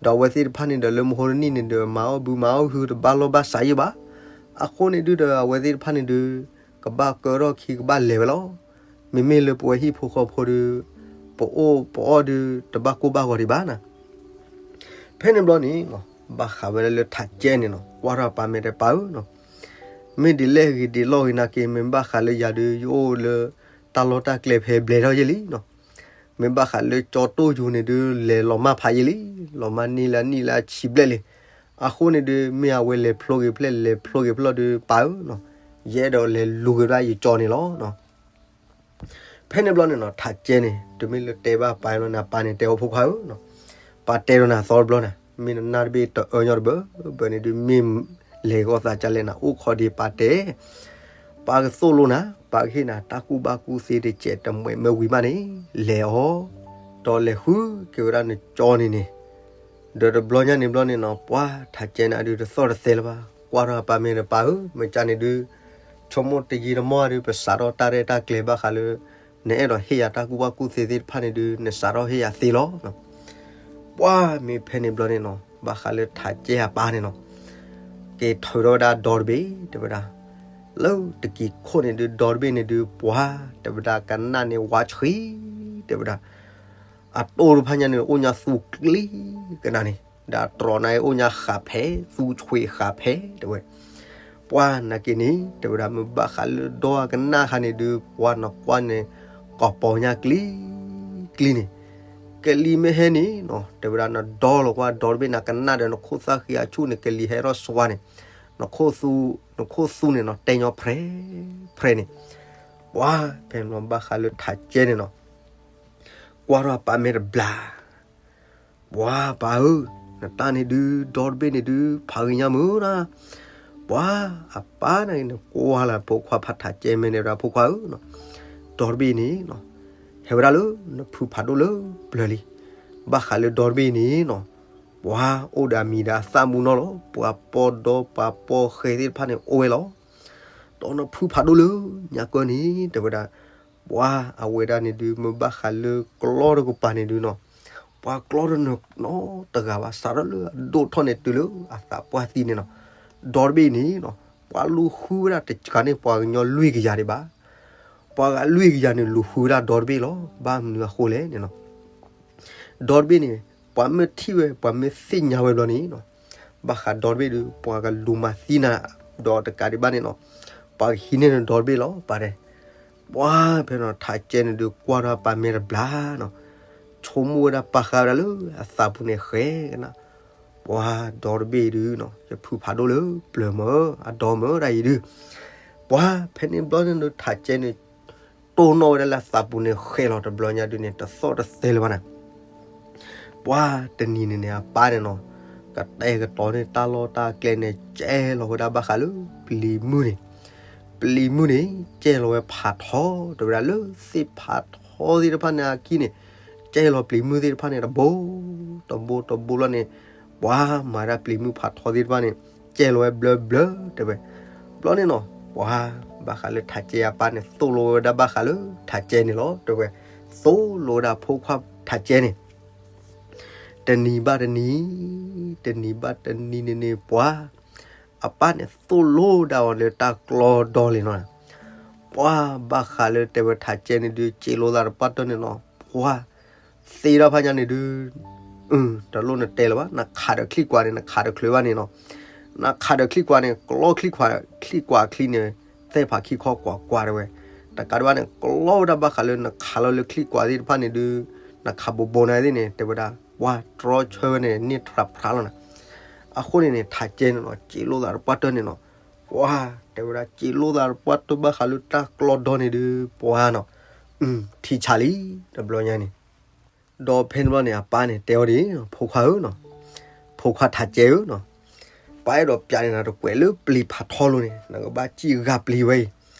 ဒီးအဝဲသ့ၣ်တဖၣ်န့ၣ်ဒီး လၢမဟိတနံၣ်န့ၣ်ဒီး မၤအီၣ်ဘုမၤအီၣ်ဟုတဘၣ်လီၢ်ဘၣ်စးယ့ၢ်ဘၣ်, အဃိန့ၣ်ဒုးဒီး အဝဲသ့ၣ်တဖၣ်န့ၣ်ဒုး ကဘၣ်ကၢထီၣ်ခံကဘၣ်လဲၤဝဲလီၤ. မ့မ့ၢ်လၢပဝဲဟံၣ်ဖိဃီဖိဒုး ပအိၣ်ပအီၣ်ဒုး တဘၣ်ကိၢ်ဘၣ်ဂီၤဒံးဘၣ်နၤ ဖဲန့ၣ်ဘျီန့ၣ်နီၤ ဘၣ်ဃးဝဲဒၣ်လၢထးကဲန့ၣ်နီၤ ကွၢ်ထီၣ်ပၢ်မဲာ်တဲ ပၢ်ဧၢနီၤ, မ့ၢ်ဒ်လဲၣ်ဂ့ၤဒ်လဲၣ်ဂ့ၤနာ်က့ မ့ၢ်ဘၣ်ဃးလၢယၤဒုး ယအိၣ်လၢ တၢ်လီၢ်တၢ်ကျဲဖဲဘျဲၣ်ထီၣ်ယ့ၢ်လံနီၤ, မ့ၢ်ဘၣ်ဃးလၢကၠီတိၢ်ယူၤန့ၣ်ဒုး လဲၤလီၤမၢ်ဖးယ့ၢ်လံ, လီၤမၢ်န့ၢ်လၢအနံၣ်လၢအဆံဘျဲၣ်လံ, အဃိန့ၣ်ဒုး မ့ၢ်အဝဲလဲၤဖျိက့ၤဖဲလဲၣ် လဲၤဖျိက့ၤဖဲလဲၣ်ဒုး ပၢ်ဧၢနီၤ, ယအဲၣ်ဒိးလဲၤလူၤက့ၤဒၣ်ယကၠီန့ၣ်လီၤ. ဖဲန့ၣ်ဘျီန့ၣ်နီၤ ထးကဲန့ၣ် တမ့ၢ်လၢတဲဘၣ်ပၢ်လီၤနၤ ပၢ်န့ၣ်တဲအီၤ ဖိခွါဧၢနီၤ, ပၢ်တဲဒီးနၤသီတဘျီနၤ မ့ၢ်နနၢ်တဘ့ၣ်တအၢညီတဘၢဘၢန့ၣ်ဒုး မ့ၢ်လဲၤဂီၢ်သးကလဲၣ်နၤ အိၣ်ခိးဒံးပၢ်တဲ, ပၢ်ကသိၣ်လိနၤ ပၢ်ကဟ့ၣ်နၤတၢ်ကူၣ်ဘၣ်ကူၣ်သ့တစဲးတမှဲးမၢဝံၤမးန့ၣ် လဲၤအီၤ, ဒီးလဲၤဃုက့ၤဝဲဒၣ်နကၠီန့ၣ်န့ၣ် ဒီးတဘျီညါန့ၣ်ဘျီန့ၣ်နီၤ ပှၤထးကဲန့ၣ်အဒုးတသီၣ်တသဲလၢၤဘၣ်, ကွၢ်ထီၣ်အပၢ်မဲာ်ဒီး ပၢ်ဧၢ မ့ၢ်ကန့ၣ်ဒုး ဆိကမိၣ်တယံာ်တမီၢ်ဒုး ပစးထီၣ်တၢ်ရဲၣ်တၢ်ကျဲၤဘၣ်ဃးလၢ နအဲၣ်ဒိးဟ့ၣ်ယၤတၢ်ကူၣ်ဘၣ်ကူၣ်သ့သ့ၣ်တဖၣ်န့ၣ်ဒုး နစးထီၣ်ဟ့ၣ်ယၤသ့လီၤ. ပှၤမ့ၢ်ဖဲန့ၣ်ဘျီန့ၣ်နီၤ ဘၣ်ဃးလၢထးကဲအပၢ်န့ၣ်နီၤ က့ၤထုးထီၣ်ဝဲဒၣ်ဒီတဘ့ၣ် တဲဝဲဒၣ်, လၢတကံၤခိၣ်န့ၣ်ဒုး ဒီတဘ့ၣ်န့ၣ်ဒုး ပှၤ တဲဝဲဒၣ်ကနၣ်န့ၣ်ဝါဆှံ တဲဝဲဒၣ် အတိၢ်တဖၣ်ညါန့ၣ် အိၣ်ညါသူကျံကနၣ်န့ၣ် ဒီးအတြီၤန့ၣ် အိၣ်ညါဃးဖဲ သူဆွံဃးဖဲ တဲဝဲ, ပှၤနာ်က့န့ၣ် တဲဝဲဒၣ် မ့ၢ်ဘၣ်ဃးလၢဒီအကနၣ်ဃါန့ၣ်ဒုး ပှၤနကွၢ်န့ၣ် ကီးပီညါကျံ ကျံန့ၣ်, ကလံၤမ့ၢ်ဟဲန့ၣ်နီၤ တဲဝဲဒၣ် နဒီလီၤကွၢ်ဒီတဘ့ၣ် နကနၣ်ဒီး နခိၣ်သၣ်ဃံအဆူၣ်န့ၣ် ကလံၤဟဲထီၣ်စွါန့ၣ် နခိၣ်သူန့ၣ်နီၤ တဲညီဖျဲးဖျဲးန့ၣ်, ပှၤဖဲန့ၣ်ဘျီဘၣ်ဃးလၢထးကဲန့ၣ်နီၤ ကွၢ်ထီၣ်အပၢ်မဲာ်တဘျီ ပှၤပၢ်ဧၢ, နတၢ်န့ၣ်ဒုး ဒီတဘ့ၣ်န့ၣ်ဒုး ဖးဂ့ၤညါမုၢ်နၤ, ပှၤအပၢ်န့ၣ် နကွၢ်လၢဖိခွါဖးထးကဲမဲာ်န့ၣ်ဒီး ဖိခွါဧၢနီၤ, ဒီတဘ့ၣ်န့ၣ်နီၤ ဟဲဝဲဒၣ်လၢနဖုဖးဒိၣ်လၢပျၢၤလံ, ဘၣ်ဃးလၢဒီတဘ့ၣ်န့ၣ်နီၤ ပှၤအိၣ်ဒီးအမံၤဒီးအသၣ်မူနီၤလီၤ, ပှၤပီၢ်ဒီပှၤပီၢ်ဃဲသ့ၣ်တဖၣ်န့ၣ်အိၣ်ဝဲလီၤ. ဒီးနဖုဖးဒိၣ်လၢညါကၢန့ၣ် တဲဝဲဒၣ် ပှၤအဝဲဒၣ်န့ၣ်ဒုး မ့ၢ်ဘၣ်ဃးလၢကျီတကပၤန့ၣ်ဒုးနီၤ, ပှၤကျီတနီၤနီတဂၤဘၣ် စးထီၣ်လၢအဒိၣ်ထီၣ်န့ၣ်တုၤလၢအသးပှၢ်သံန့ၣ်နီၤ, ဒီတဘ့ၣ်န့ၣ်နီၤ ပှၤလူၤဃုဝဲဒၣ်တစှၤန့ၣ် ပှၤကညီလွံၢ်ကယၤဒံးဘၣ်, ပှၤဂၤလွံၢ်ကယၤန့ၣ် လူၤဃုဝဲဒၣ်ဒီတဘ့ၣ်လီၤ. ဘၣ်မနုၤအဃိလဲၣ်န့ၣ်နီၤ ဒီတဘ့ၣ်န့ၣ် ပှၤမ့ၢ်ထံၣ်ဝဲ ပှၤမ့ၢ်သ့ၣ်ညါဝဲဘျီန့ၣ်နီၤ, ဘၣ်ဃးဒီတဘ့ၣ်ဒုး ပှၤကလူၤမၤသံနၤ ဒီးတကးဒံးဘၣ်န့ၣ်နီၤ, ပှၤကဟံးန့ၢ်နဒီတဘ့ၣ်လီၤ ပၢ်တဲ. ပှၤဖဲနီၤ ထးကဲန့ၣ်ဒုးကွၢ်ထီၣ်အပၢ်မဲာ်တဘျါနီၤ, ဆိကမိၣ်ဝဲဒၣ်ပာ်ဃာ်ဝဲဒၣ်လၢအသးပူၤန့ၣ်ဃဲကနၣ်, ပှၤဒီတဘ့ၣ်ဒုးနီၤ ယဖုဖးဒိၣ်လၢပျၢၤမၢ် အဒီမၢ်ဒၣ်အံၤဒုး, ပှၤဖဲန့ၣ်ဘျီန့ၣ်ဒုး ထးကဲန့ၣ် တိၢ်နီၣ်ဝဲဒၣ်လၢအသးပူၤန့ၣ်ဃဲလီၤ တဘျီညါဒုးန့ၣ် တသီၣ်တသဲလၢၤဘၣ်နၤ ပှၤတနံၤန့ၣ်န့ၣ် အပၢ်န့ၣ်နီၤ ကတဲာ်ကတီၤန့ၢ်တၢ်လီၢ်တၢ်ကျဲန့ၣ် ကဲလီၤဝဲဒၣ်ဘၣ်ဃးလၢပျံၤမုၢ်န့ၣ်, ပျံၤမုၢ်န့ၣ် ကဲလီၤဝဲဖးထီ တဲဝဲဒၣ်လၢသ့ၣ်ဖးထီသ့ၣ်တဖၣ်န့ၣ်အခံန့ၣ်, ကဲလီၤပျံၤမုၢ်သ့ၣ်တဖၣ်န့ၣ် တဘိ တဘိတဘိလီၤန့ၣ်, ပှၤမၤဒၣ်ပျံၤမုၢ်ဖးထီသ့ၣ်တဖၣ်န့ၣ် ကဲလီၤဝဲဘျၢဘျၢ တဲဝဲ, ဘျီန့ၣ်နီၤ ပှၤဘၣ်ဃးလၢထးကဲအပၢ်န့ၣ် သိၣ်လိဝဲဒၣ်ဘၣ်ဃးလၢထးကဲန့ၣ်လီၤ တဲဝဲ, သိၣ်လိဝဲဒၣ်ဖိခွါထးကဲန့ၣ် တနံၤဘၣ်တနံၤ, တနံၤဘၣ်တနံၤန့ၣ်န့ၣ် ပှၤအပၢ်န့ၣ်သိၣ်လိဒၣ်အီၤလၢတၢ်ကျီဒီလံနီၤ, ပှၤဘၣ်ဃးလၢတဲဝဲထးကဲန့ၣ်ဒုး စံးလိသးတပှၢ်တၢၢ်န့ၣ်နီၤ ပှၤသ့ထီၣ်ဖးညါန့ၣ်ဒုး, တလိၣ်နတဲလၢၤဘၣ် နခးဒီးချံကွၢ်န့ၣ် နခးဒီးချုးဘၣ်န့ၣ်နီၤ, နခးဒီးချံကွၢ်န့ၣ် ကျီချံကွၢ်, ချံကွၢ်ချံန့ၣ် သဲၣ်ဖးခံခီကွၢ်ကွၢ်တဲဝဲ, တကးဒံးဘၣ်န့ၣ် ကျီဝဲဒၣ်ဘၣ်ဃးလၢနခးလီၤလၢချံကွၢ်သ့ၣ်တဖၣ်န့ၣ်ဒုး, နခးဘိးဘိးနၤသ့ၣ်န့ၣ် တဲဝဲဒၣ် ပှၤတြီဆၢဝဲန့ၣ် န့ၢ်ထြးဖျါလီၤနၤ, အဃိန့ၣ်န့ၣ် ထးကဲန့ၣ်နီၤ စံးလိသးတပှၢ်တၢၢ်န့ၣ်နီၤ, ပှၤတဲဝဲဒၣ် စံးလိသးတပှၢ်တၢၢ်ဘၣ်ဃးလၢတၢ်ကျီဒီန့ၣ်ဒုး ပှၤနီၤ, ထံဆးလံ တဘျီညါန့ၣ် ဒီးဖဲန့ၣ်ဘျီန့ၣ် အပၢ်န့ၣ်တဲအီၤဒ်အံၤ, ဖိခွါဧၢနီၤ, ဖိခွါထးကဲဧၢနီၤ, ပၢ်အဲၣ်ဒိးပျးန့ၢ်နၤတကွဲးလၢပျံၤဖးထီလိၤန့ၣ် နကဘၣ်စံၣ်ဂာ်ပျံၤဝဲ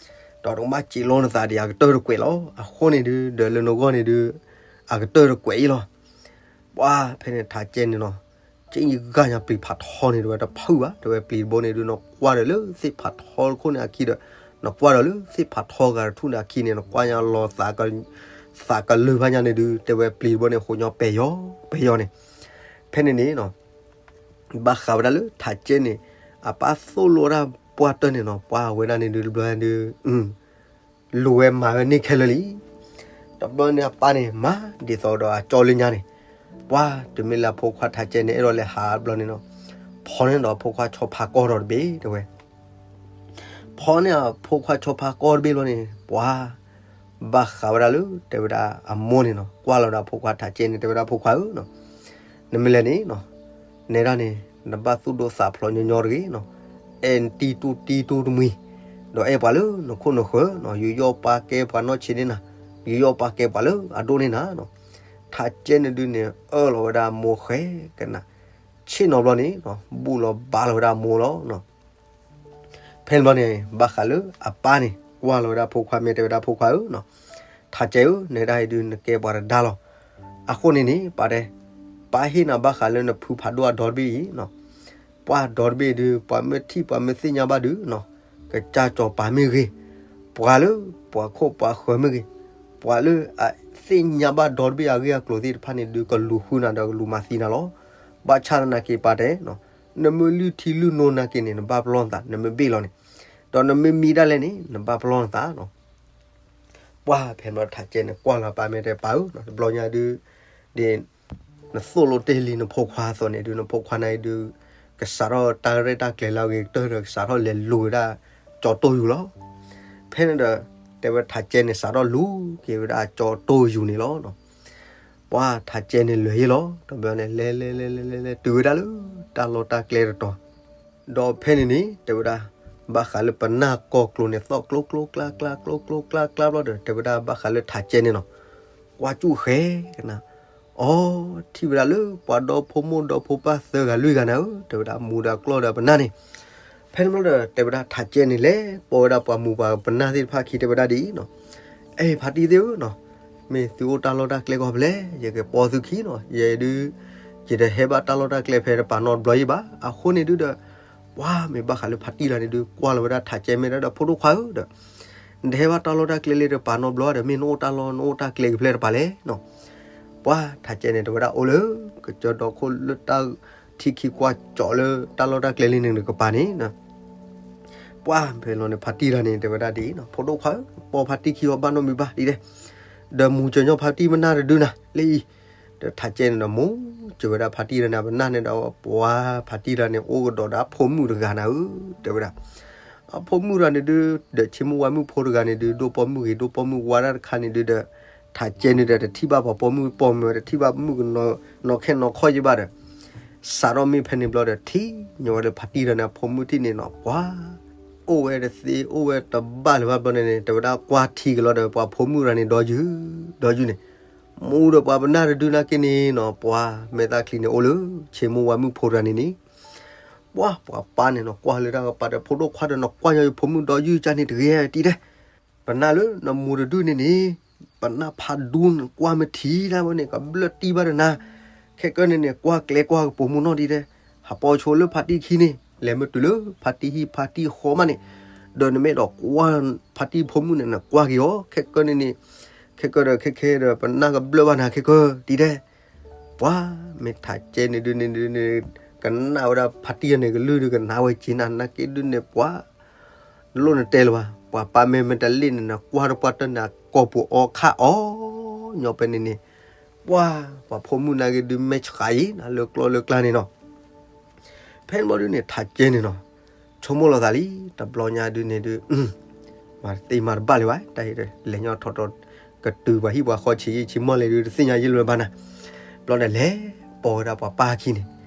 အံၤ, ဒီးနကဘၣ်စံးလိနသးဒ်အကတၢၢ်တကွဲးလီၤ. အဃိန့ၣ်ဒုး ဒီးလၢနဂီၢ်န့ၣ်ဒုး အကတၢၢ်တကွဲးအံၤလီၤ. ပှၤဖဲန့ၣ်ထးကဲန့ၣ်နီၤ, စံၣ်ဂာ်ညါပျံၤဖးထီန့ၣ် တဲဝဲတဖုၣ်ဘၣ်, တဲဝဲပျံၤတဘိန့ၣ်ဒုး နကွၢ်ဒီးလၢသ့ၣ်ဖးထီတခိၣ်န့ၣ်အခံဒီး နကွၢ်ဒီးလၢသ့ၣ်ဖးထီဂၤတထူၣ်န့ၣ်အခံန့ၣ် နကွၢ်ညါလီၤသးကလၢာ်ဘၣ်ညါန့ၣ်ဒုး တဲဝဲပျံၤတဘိန့ၣ် ဃိးညီပဲာ်ယီၤ ပဲာ်ယီၤန့ၣ်, ဖဲန့ၣ်န့ၣ်နီၤ ဘၣ်ဃးဝဲဒၣ်လၢထးကဲန့ၣ် အပၢ်သိၣ်လိဝဲဒၣ်ပှၢ်တၢၢ်န့ၣ်နီၤ, ပှၤဝဲဒၣ်န့ၣ်ဒုး တဘျီဒုး လူၤဝဲမၤဝဲန့ၢ်ခဲလၢာ်လံ. တဘျီန့ၣ်အပၢ်န့ၣ် မၤဒ်သိးဒီးအကၠီလၢညါန့ၣ်, ပှၤတမ့ၢ်လၢအဖိခွါထးကဲန့ၣ် အဲၣ်ဒိးလဲၤဟးဘျီန့ၣ်နီၤ, ဖီန့ၢ်ဒီးအဖိခွါဆီဖါကီၢ်ဒီးတဘ့ၣ်တဲဝဲ ဖီန့ၢ်အဖိခွါဆီဖါကီၢ်တဘ့ၣ်လီၤန့ၣ် ပှၤဘၣ်ဃးဝဲဒၣ်လၢ တဲဝဲဒၣ်အမိၢ်န့ၣ်နီၤ, ကွၢ်လီၤဝဲဒၣ်အဖိခွါထးကဲန့ၣ် တဲဝဲဒၣ်ဖိခွါဧၢနီၤ, နမ့ၢ်လဲၤန့ၣ်နီၤ, နဲဒၣ်န့ၣ် နဘၣ်သူၣ်ဒိၣ်သးဖျိးညီညီတဂ့ၤနီၤ, အဲၣ်တံတူၢ်တံတူၢ်တမှံၤ, ဒီးအဲၣ်ပှၤလၢနခိၣ်နဃၢၤနီၤ, ယူးယီၣ်ပာ်ကဲပှၤနီၢ်ဆံးန့ၢ်နၤ, ယူးယီၣ်ပာ်ကဲပှၤလၢအဒိၣ်န့ၢ်နၤနီၤ, ထးကဲန့ၣ်ဒုးန့ၣ် အၢၣ်လီၤဝဲဒၣ်အမိၢ်ဃဲကနၣ်, ဆ့ၣ်နီၤဘျီန့ၣ်နီၤ ဘူၣ်လီၤဘါလီၤဝဲဒၣ်အမိၢ်လီၤနီၤ ဖဲန့ၣ်ဘျီန့ၣ် ဘၣ်ဃးလၢအပၢ်န့ၣ် ကွၢ်လီၤဝဲဒၣ်အဖိခွါ မ့ၢ်တဲဝဲဒၣ်ဖိခွါဧၢနီၤ, ထးကဲဧၢ, နဲဒၣ်အံၤဒုး နကဲပှၤတဒါလီၤ. အဃိန့ၣ်န့ၣ် ပၢ်တဲ, ပၢ်ဟ့ၣ်နၤဘၣ်ဃးလၢနဖုဖးဒိၣ်အဒီတဘ့ၣ်အံၤနီၤ, ပှၤဒီတဘ့ၣ်ဒုး ပှၤမ့ၢ်ထံၣ်ပှၤမ့ၢ်သ့ၣ်ညါဘၣ်ဒုးနီၤ, ကစၢ်စီၤပၤမ့ၢ်ဂ့ၤ, ပှၤလၢပှၤခိၣ်ပှၤဃၢၤမ့ၢ်ဂ့ၤ, ပှၤလၢအသ့ၣ်ညါဘၣ်ဒီတဘ့ၣ်အဂ့ၢ်အကျိၤသ့ၣ်တဖၣ်န့ၣ်ဒုး ကလူၤဃုနၤဒီးကလူၤမၤသံနၤလီၤ. ဘၣ်ဆၣ်သနာ်က့ပၢ်တဲနီၤ, နမ့ၢ်လုၢ်ထံလုၢ်နိနၤက့ၤန့ၣ် နဘၣ်ပလီၢ်နသး, နမ့ၢ်ဘ့ၣ်လီၤန့ၣ်, ဒီးနမ့ၢ်မံဒၣ်လဲာ်န့ၣ် နဘၣ်ပလီၢ်နသးနီၤ. ပှၤဖဲန့ၣ်ထးကဲန့ၣ် ကွၢ်လီၤပၢ် မ့ၢ်တဲပၢ်ဧၢ, တဘျီညါဒုး ဒ်နသိၣ်လိတ့ၢ်လံနဖိခွါအသိးန့ၣ်ဒုး နဖိခွါန့ၣ်ဒုး ကစးထီၣ်တၢ်ရဲၣ်တၢ်ကျဲၤလၢအဂ့ၤကတၢၢ်ဒီး ကစးထီၣ်လဲၤလူၤဝဲဒၣ်ကၠီတိၢ်ယူၤလီၤ. ဖဲန့ၣ်ဒီး တဲဝဲထးကဲန့ၣ် စးထီၣ်လူၤက့ၤဝဲဒၣ်ကၠီတိၢ်ယူၤန့ၣ်လီၤ. ပှၤထးကဲန့ၣ်လဲၤယ့ၢ်လီၤ, တဘျီန့ၣ် လဲၤလဲၤလဲၤလဲၤလဲၤလဲၤတုၤဝဲဒၣ်လၢတၢ်လီၢ်တၢ်ကျဲတတီၤ ဒီးဖဲန့ၣ်န့ၣ် တဲဝဲဒၣ် ဘၣ်ဃးလၢပနၢ်ကီၢ်ကျိၤန့ၣ် သီၣ်ကျိကျိကျါကျါ ကျိကျိကျါကျါဘျီဒီး တဲဝဲဒၣ်ဘၣ်ဃးလၢထးကဲန့ၣ်နီၤ, ကွၢ်ကၠူၣ်ဃဲကနၣ်, အိ ထံၣ်ဝဲဒၣ်လၢပှၤဒီဖိမိၢ်ဒီဖိပၢ်သၢဂၤလွံၢ်ဂၤနၤဧၢ, တဲဝဲဒၣ်မူဒီးကျီၢ်ဒီးပနၢ်န့ၣ်. ဖဲန့ၣ်ဘျီဒီး တဲဝဲဒၣ်ထးကဲန့ၣ် လဲၤပိာ်ဝဲဒၣ်ပှၤမူပှၤပနၢ်သ့ၣ်တဖၣ်ခံ တဲဝဲဒၣ်ဒ်အံၤနီၤ, အဲ ဖါတံၢ်သ့ၣ်ဧၢနီၤ, မ့ၢ်သုအိၣ်တၢ်လီၢ်တၢ်ကျဲကီၢ်ဖဲလဲၣ်, ယကပိာ်သုခံနီၤ, ယဲဒုး ယတဟဲဘၣ်တၢ်လီၢ်တၢ်ကျဲဖဲတပၤနီတဘျီယ့ၢ်ဘၣ်. အဃိန့ၣ်ဒုးဒီး ပှၤမ့ၢ်ဘၣ်ဃးလၢဖါတံၢ်တဂၤန့ၣ်ဒုး ကွၢ်လီၤဝဲဒၣ်ထးကဲ မ့ၢ်တဲဒီး ဖိဒိၣ်ခွါဧၢဒီး နတဟဲဘၣ်တၢ်လီၢ်တၢ်ကျဲလၢတပၤနီတဘျီဒီး မ့ၢ်နအိၣ်တၢ်လီၢ်နအိၣ်တၢ်ကျဲကဖဲလဲၣ်တပၤလဲၣ်နီၤ. ပှၤထးကဲန့ၣ် တဲဝဲဒၣ်အိၣ်လၢ ကစၢၢ်ဒီခိၣ်လၢတၢ်ထံခံကွၢ်ကၠီၤလၢ တၢ်လီၢ်တၢ်ကျဲလၢန့ၣ်တကပၤန့ၣ်နီၤ. ပှၤဖဲလီၤန့ၣ် ဖါတံၢ်တဂၤန့ၣ် တဲဝဲဒၣ်ဒ်အံၤနီၤ, ဖိဒိၣ်ခွါဧၢ, ပိာ်ဖါတံၢ်ခံအီၤဘၣ်နီတမံၤဘၣ်ဒ်လဲၣ်, ဒီးမူကစၢၢ်ညီဖါတံၢ်မနၢ်တဒုနၤလၢအံၤ, ဒီးထးကဲန့ၣ်ဒီး မူကစၢၢ်ဝဲဒၣ်ဖါတံၢ်တဂၤန့ၣ် ပနၢ်န့ၣ်ဒီး ပှၤဖါတံၢ်တဂၤန့ၣ် အိၣ်ကဒီးဒီးဖိမုၣ်တဂၤနၤဧၢ, တဲဝဲဒၣ် အဖိမုၣ်တဂၤန့ၣ်ဒုး ဒီးဆ့မိၢ်ဝါမုၣ်ဖိတဂၤန့ၣ်ဒုး ဒိၣ်ပိာ်မုၣ်ဂ့ၤ ဒိၣ်ပိာ်မုၣ်ဝါဒၣ်တခါန့ၣ်ဒုးဒီး ထးကဲန့ၣ်ဒီး တထံၣ်ဘၣ်ပှၤပိာ်မုၣ်ပိာ်မၢၤ တထံၣ်ဘၣ်မုၣ်ကနီၤနီၤခဲနီၤခီၣ်ယဘၣ်ဒီး စးထီၣ်မ့ၢ်ဖဲန့ၣ်ဘျီဒီး ထံၣ်ညီဝဲလၢဖါတံၢ်တဂၤန့ၣ် အဖိမုၣ်ထံၣ်န့ၣ်နီၤ ပှၤ အိၣ်ဝဲတသ့ အိၣ်ဝဲတဘၣ်လၢၤဘၣ်ဘျီန့ၣ်န့ၣ် တဲဝဲဒၣ်ကွၢ်ထံကလီဒီး ပှၤဖိမုၣ်တဂၤန့ၣ်ဒီယုၢ် ဒီယုၢ်န့ၣ် မူဒီးပှၤပနၢ်တဒုနာ်က့န့ၣ်နီၤ ပှၤမဲာ်သၣ်ချံန့ၣ်အိၣ်လၢ ဆ့မိၢ်ဝါမုၣ်ဖိတဂၤန့ၣ်န့ၣ် ပှၤ ပှၤပၢ်န့ၣ်နီၤ ကွၢ်လၢတၢ်ကပၤဒီး ဖိဒိၣ်ခွါဒီး နကွၢ်ညီယဖိမုၣ်ဒီယုၢ်ကၢ်န့ၣ်တဂ့ၤတံၢ်တဲ ပနၢ်လၢနမိၢ်တဒုန့ၣ်န့ၣ် ပနၢ်ဖးဒူနကွၢ်မ့ၢ်ထံတၢ်ဝဲန့ၣ် ကဘျၢၣ်တံၢ်ဘၣ်ဒီးနၤ ခဲကၢန့ၣ်န့ၣ် ကွၢ်ကျဲကွၢ်ကပိာ်မုၣ်နီၢ်တံၢ်တဲ ဟးပိာ်ဆိလၢဖါတံၢ်ခံန့ၣ် လဲၤမ့ၢ်တုၤလၢဖါတံၢ်ဟံၣ်ဖါတံၢ်ဃီမးန့ၣ် ဒီးနမ့ၢ်အဲၣ်ဒိးကွၢ်ဖါတံၢ်ဖိမုၣ်န့ၣ် နကွၢ်က့ၤအီၤ ခဲကၢန့ၣ်န့ၣ် ခဲကၢဒီးခဲခဲဒီး ပနၢ်ကဘျၢၣ်ဘၣ်နၤခဲကၢတံၢ်တဲ ပှၤ မ့ၢ်ထးကဲန့ၣ်ဒုးန့ၣ်ဒုးန့ၣ် ကနၣ်ဝဲဒၣ်ဖါတံၢ်န့ၣ် ကလုၢ်ဒုးကနၣ်ဝဲက့ၤနၤ နာ်က့ဒုးန့ၣ် ပှၤ နလိၣ်နတဲလၢၤဘၣ် ပှၤပၢ်မ့ၢ်မ့ၢ်တလ့ၣ်န့ၣ် နကွၢ်တပှၢ်တၢၢ်န့ၣ် ကိာ်ပူၤအီခါအီ ညီဖဲန့ၣ်န့ၣ် ပှၤ ပှၤဖိမုၣ်နာ်က့ဒုးမဲာ်ဆှးအံၤ နလၢကျီၢ်လၢကျါန့ၣ်နီၤ ဖဲန့ၣ်ဘျီဒုးန့ၣ် ထးကဲန့ၣ်နီၤ ဆိကမိၣ်လီၤသးလံ တဘျီညါဒုးန့ၣ်ဒုး မၤတသ့မၤတဘၣ်လၢၤဘၣ် တၢ်အံၤဒီး လဲၤညီထီၣ်ထီၣ် ကတုၤပှၤဟံၣ်ပှၤဃီဆံးယံာ်ဆံးမီၢ်လဲၣ်ဒုး တသ့ၣ်ညါယံာ်လၢၤဘၣ်နၤ ဘျီဒီးလဲၤပိာ်ဝဲဒၣ်ပှၤပၢ်ခံန့ၣ်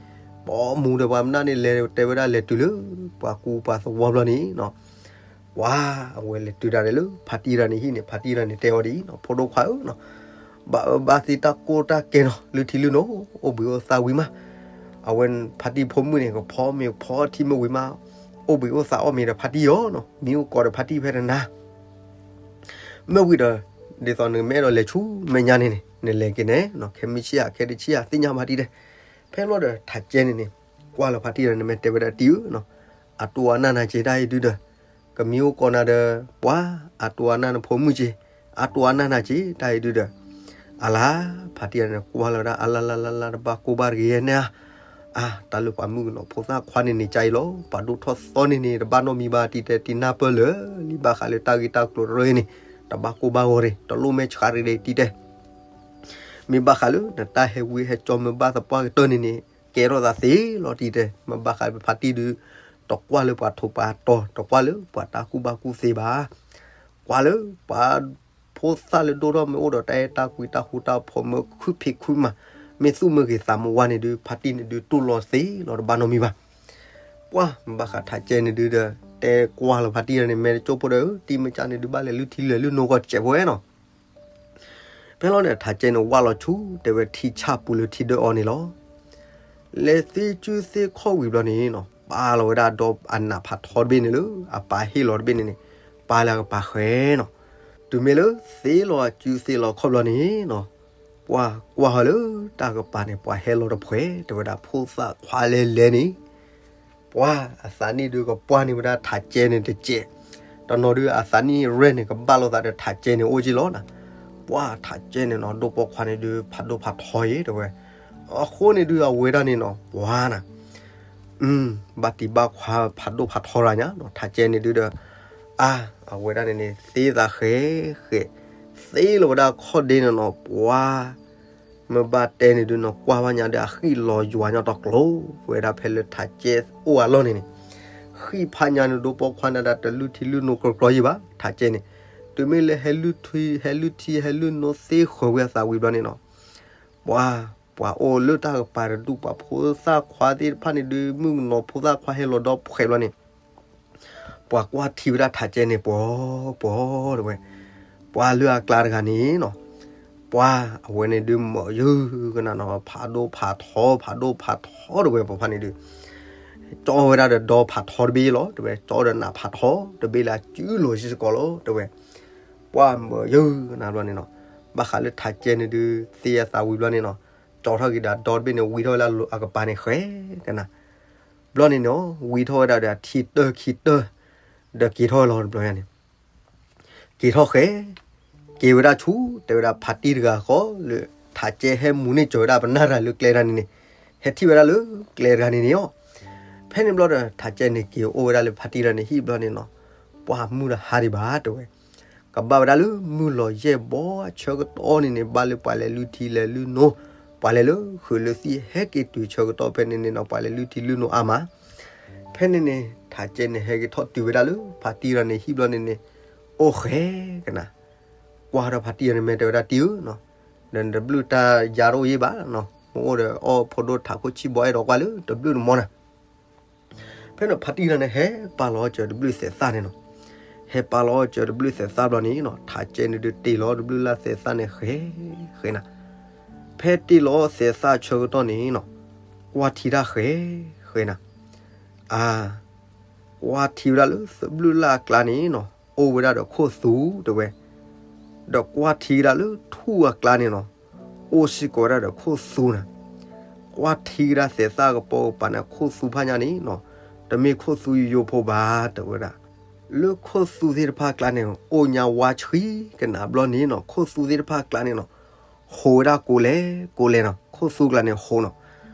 ပိာ်မူဒီးပှၤမနၢ်န့ၣ် လဲၤတဲဝဲဒၣ်လဲၤတုၤလၢ ပှၤကူပှၤသဝီဘျီန့ၣ်နီၤ ပှၤ အဝဲလဲၤတုၤဒၣ်လဲာ်လၢ ဖါတံၢ်တဂၤန့ၣ်ဟံၣ်န့ၣ် ဖါတံၢ်တဂၤန့ၣ်တဲအီၤဒ်အံၤနီၤ ဖိဒိၣ်ခွါဧၢနီၤ ဘၣ်အၢဘၣ်သီတၢ်ကိၢ်တၢ်ကဲနီၤ လုၢ်ထံလုၢ်နိ အိၣ်ဘှံးအိၣ်သါဝံၤမး အဝဲဖါတံၢ်ဖိမုၣ်န့ၣ် ကဖီမ့ၤဖီထံမ့ၢ်ဝံၤမး အိၣ်ဘှံးအိၣ်သါအီၣ်မ့ၤဒီးဖါတံၢ်အီၤနီၤ မံအိၣ်ကိးဒီးဖါတံၢ်ဖဲတနၤ မ့ၢ်ဝံၤဒီး ဒ်သိးနမ့ၢ်အဲၣ်ဒိးလဲၤဆူမဲာ်ညါန့ၣ်န့ၣ် နလဲၤက့ၤန့ၣ်နီၤ ခဲမုၢ်ဆ့ၣ်ဧါ ခဲတဆံၣ်ဧါ သ့ၣ်ညါဘၣ်တံၢ်တဲ ဖဲဘျီဒီး ထးကဲန့ၣ်န့ၣ် ကွၢ်လီၤဖါတံၢ်ဒီး နမ့ၢ်တဲဝဲဒၣ်တံၢ်ဧၢနီၤ အတိအနၢ်နၤက့ၤ တၢ်အံၤဒုဒီး ကမံအိၣ်ကိးနၤဒီး ပှၤ အတိအနၢ်နဖိမုၣ်က့ၤ အတိအနၢ်နၤက့ၤ တၢ်အံၤဒုဒီး အလါ ဖါတံၢ်န့ၣ် ကွၢ်လီၤဝဲဒၣ် အလါလါလါလါ တဘၣ်ကိၢ်ဘၣ်တဂ့ၤန့ၣ်ဧါ အါ တၢ်လၢပှၤမုၣ်ကနီၤဖိသၣ်ခွါန့ၣ်န့ၣ် ကၢ်အံၤလီၤ ပှၤဒိၣ်ထီၣ်သီန့ၣ်န့ၣ် တဘၣ်နီတမံၤဘၣ် တံၢ်တဲတံၢ်နၢ်ပၢၢ်လၢာ်လံ ဘၣ်ဃးလၢတၢ်ဂ့ၢ်တၢ်ကျိၤတရၢန့ၣ် တဘၣ်ကိၢ်ဘၣ်ဂီၤရ့ၣ် တလိၣ်မဲာ်ဆှးရ့ၣ်ဒံး တံၢ်တဲ မ့ၢ်ဘၣ်ဃးလၢ နတၢ်ဟဲဝံဟဲကၠီမ့ၢ်ဘၣ်သပှၢ်ကတၢၢ်န့ၣ်န့ၣ် ကဲထီၣ်သးသ့လီၤ တံၢ်တဲ မ့ၢ်ဘၣ်ဃးလၢဖါတံၢ်ဒု တကွၢ်လၢပှၤထိးပှၤတီၤ တကွၢ်လၢပှၤတၢ်ကူၣ်ဘၣ်ကူၣ်သ့ဘၣ် ကွၢ်လၢပှၤဖိသၣ်လၢဒိၣ်ထီၣ်မ့ၢ်အိၣ်ဒီးတၢ်အဲၣ်တၢ်ကွံတၢ်ဃူတၢ်ဖိးမ့ၢ်ခုၣ်ဖံးခုၣ်မၤ မ့ၢ်သူၣ်မ့ၢ်ဂ့ၤသးမ့ၢ်ဝါန့ၣ်ဒု ဖါတံၢ်န့ၣ်ဒုတူၢ်လိာ်သ့လီၤ တဘၣ်နီတမံၤဘၣ် ပှၤ မ့ၢ်ဘၣ်ဃးထးကဲန့ၣ်ဒုဒီး တဲကွၢ်လီၤဖါတံၢ်န့ၣ် မ့ၢ်တကၠိၢ်ဖိဒီး တံၢ်မ့ၢ်ကၢ်န့ၣ်ဒု ဘၣ်လဲၤလုၢ်ထံလဲၤလုၢ်နိဂီၤစဲးဖိဝဲနီၤ ဖဲလီၤန့ၣ် ထးကဲန့ၣ်ဝၢ်လီၤဆူ တဲဝဲထံဆၣ်ပူၤလၢထံဒၢအီၤန့ၣ်လီၤ. လဲၤသ့စုသ့ခီၣ်ဝံၤဘျီန့ၣ်နီၤ ပာ်လီၤဝဲဒၣ်ဒီးအနးဖးထီတဘ့ၣ်န့ၣ်လၢအပၢ်ဟ့ၣ်လီၤတဘ့ၣ်န့ၣ်န့ၣ် ပာ်လၢအကပၤဃဲနီၤ. တုၤမ့ၢ်လၢသ့လီၤစုသ့လီၤခီၣ်ဘျီန့ၣ်နီၤ ပှၤကွၢ်ဟီလၢတၢ်ကပၤန့ၣ် ပှၤဟဲလီၤတဖှဲး တဲဝဲဒၣ်ဖိသၣ်ခွါလဲၤလဲၤန့ၣ် ပှၤအသးနံၣ်ဒုးကပှၢ်န့ၢ်ဝဲဒၣ်ထးကဲန့ၣ်တကဲး, တနီၤဒုးအသးနံၣ်ရဲၣ်န့ၣ် ကဘၣ်လိာ်သးဒီးထးကဲန့ၣ်အိၣ်က့လီၤနီၤ. ပှၤထးကဲန့ၣ်နီၤ ဒိၣ်ပိာ်ခွါန့ၣ်ဒုး ဖးဒိၣ်ဖးထီအံၤတဲဝဲ, အဃိန့ၣ်ဒုးအဝဲဒၣ်န့ၣ်နီၤ ပှၤနၤ ဘၣ်တံၢ်ဘၣ်ခွါဖးဒိၣ်ဖးထီရၤညါနီၤ ထးကဲန့ၣ်ဒုးဒီး အါ အဝဲဒၣ်န့ၣ်န့ၣ် သ့သးဃဲဃဲ သ့လီၤဝဲဒၣ်ခီၣ်ဒ့န့ၣ်နီၤ ပှၤ မ့ၢ်ဘၣ်တဲန့ၣ်ဒုးနီၤ ကွၢ်ဘၣ်ညါဒီးအဃံၣ်လီၤယွၤညါတီကျိၤ ဝဲဒၣ်ဖဲလၢထးကဲအိၣ်အလီၢ်န့ၣ်န့ၣ် ဃံၣ်ဖးညါန့ၣ် ဒိၣ်ပိာ်ခွါန့ၣ်ဒၣ်တလုၢ်ထံလုၢ်နိကြၢးကြၢးယံၤဘၣ် ထးကဲန့ၣ်, တုၤမ့ၢ်လၢဟဲလုၢ်ထံ ဟဲလုၢ်ထံ ဟဲလုၢ်နိသ့ဃၢၤဝဲအသးဝံၤဘျီန့ၣ်နီၤ ပှၤ ပှၤအိၣ်လၢတၢ်ကပၤတဒူၣ် ပှၤဖိသၣ်ခွါသ့ၣ်တဖၣ်န့ၣ်ဒုး မုၣ်ကနီၤဖိသၣ်ခွါဟဲလီၤဒီဖှဲးဘျီန့ၣ် ပှၤကွၢ်ထံဝဲဒၣ်ထးကဲန့ၣ် ပှီၤ ပှီၤတဲဝဲ, ပှၤလၢအကျါတဂၤန့ၣ်နီၤ, ပှၤအဝဲန့ၣ်ဒုးမၢယုၢ်ကနၤနီၤ ဖးဒိၣ်ဖးထီ ဖးဒိၣ်ဖးထီတဲဝဲ ပှၤဖးန့ၣ်ဒုး ကၠီဝဲဒၣ်ဒီးဒီဖးထီတဘ့ၣ်လီၤတဲဝဲ ကၠီဒီးနးဖးထီတဘ့ၣ်လၢအစုလိၤစ့ၢ်ကီးလီၤတဲဝဲ, ပှၤမၢယုၢ်ကနၤဘျီန့ၣ်နီၤ, ဘၣ်ဃးလၢထးကဲန့ၣ်ဒုး သ့အသးဝံၤဘျီန့ၣ်နီၤ, ကၠီထီၣ်က့ၤဒီးဒီတဘ့ၣ်န့ၣ် ဝံထီၣ်ဝဲလၢအကပၤန့ၣ်ဃဲကနၤ ဘျီန့ၣ်နီၤ ဝံထီၣ်ဝဲဒၣ်ဒီးအထံတၢၢ်ခံတၢၢ်, ဒီးက့ၤထီၣ်ဝဲလီၤတဘျီညါန့ၣ်, က့ၤထီၣ်ဃဲ, က့ၤဝဲဒၣ်ဆူ တဲဝဲဒၣ်ဖးတံၢ်တဂၤဃီလၢ ထးကဲဟဲမူန့ၢ်ကၠီၤဝဲဒၣ်ပနၢ်တၢ်လၢကျဲတၢ်န့ၣ်န့ၣ်, ဟဲထံၣ်ဝဲဒၣ်လၢကျဲတၢ်န့ၣ်န့ၣ်အီၤ, ဖဲန့ၣ်ဘျီဒီး ထးကဲန့ၣ်က့ၤအိၣ်ဝဲဒၣ်လၢဖးတံၢ်တဂၤန့ၣ်ဟံၣ်ဘျီန့ၣ်နီၤ, ပှၤမုၢ်တဟါဒံးဘၣ်တဲဝဲ ကဘၣ်ဝဲဒၣ်လၢမုၢ်လီၤယဲၢ်ဘီအဆၢကတီၢ်န့ၣ်န့ၣ် ဘၣ်လၢပှၤလဲၤလုၢ်ထံလဲၤလုၢ်နိ, ပှၤလဲၤလၢဃုာ်လၢသံဟဲက့ၤတုၤဆၢကတီၢ်ဖဲန့ၣ်န့ၣ်နီၤ ပှၤလဲၤလုၢ်ထံလုၢ်နိအါမး, ဖဲန့ၣ်န့ၣ် ထးကဲန့ၣ် ဟဲက့ၤထီၣ်တုၤဝဲဒၣ်လၢ ဖါတံၢ်တဂၤန့ၣ် ဟံၣ်ဘျီန့ၣ်န့ၣ် အိၣ်ဃဲကနၤ, ကွၢ်ဒီးဖါတံၢ်တဂၤန့ၣ် မ့ၢ်တဲဝဲဒၣ်တံၢ်ဧၢနီၤ, ဒီးနတဘျုးတၢ်ယါတအိၣ်ယံၤဘၣ်နီၤ, မ့ၢ်အိၣ်ဒီးအီၣ်ဖိဒိၣ်ထးခိၣ်ဆံၣ်ဘီအဲၣ်ဒိးကွၢ်လၢတဘျုးတမီနၤ ဖဲန့ၣ်ဖါတံၢ်တဂၤန့ၣ် ဟဲပာ်လီၤအီၣ်စၢၤတဘျုးသဲးသၣ်န့ၣ်နီၤ, ဟဲပာ်လီၤအီၣ်စၢၤတဘျုးသဲးသၣ်ဘျီန့ၣ်နီၤ, ထးကဲန့ၣ်ဒုးတ့ၢ်လီၤတဘျုးလၢ်သဲးသၣ်န့ၣ်ဃဲ ဃဲနၤ, ဖဲတ့ၢ်လီၤသဲးသၣ်ဆၢကတီၢ်န့ၣ်နီၤ, ကွၢ်ထံတၢ်ဃဲ ဃဲနၤ, အါ ကွၢ်ထံဝဲဒၣ်လၢသဘျုးလၢ်အကျါန့ၣ်နီၤ, အိၣ်ဝဲဒၣ်ဒီးခိၣ်သူတဲဝဲ, ဒီးကွၢ်ထံဝဲဒၣ်လၢထူၣ်အကျါန့ၣ်နီၤ, အိၣ်စ့ၢ်ကီးဝဲဒၣ်ဒီးခိၣ်သူနၤ, ကွၢ်ထံဝဲဒၣ်သဲးသၣ်ကပိာ်ကပၤန့ၣ် ခိၣ်သူဖးညါန့ၣ်နီၤ, တမ့ၢ်ခိၣ်သူယိယိဖိဘၣ်တဲဝဲဒၣ်, လၢခိၣ်သူသ့ၣ်တဖၣ်အကျါန့ၣ် အိၣ်ညါဝါဆှံကနၤဘျီန့ၣ်နီၤ, ခိၣ်သူသ့ၣ်တဖၣ်အကျါန့ၣ်နီၤ, ဟူးဝဲဒၣ်ကိးလဲၣ်ကိးလဲၣ်နီၤ, ခိၣ်သူကျါန့ၣ်ဟူးနီၤ,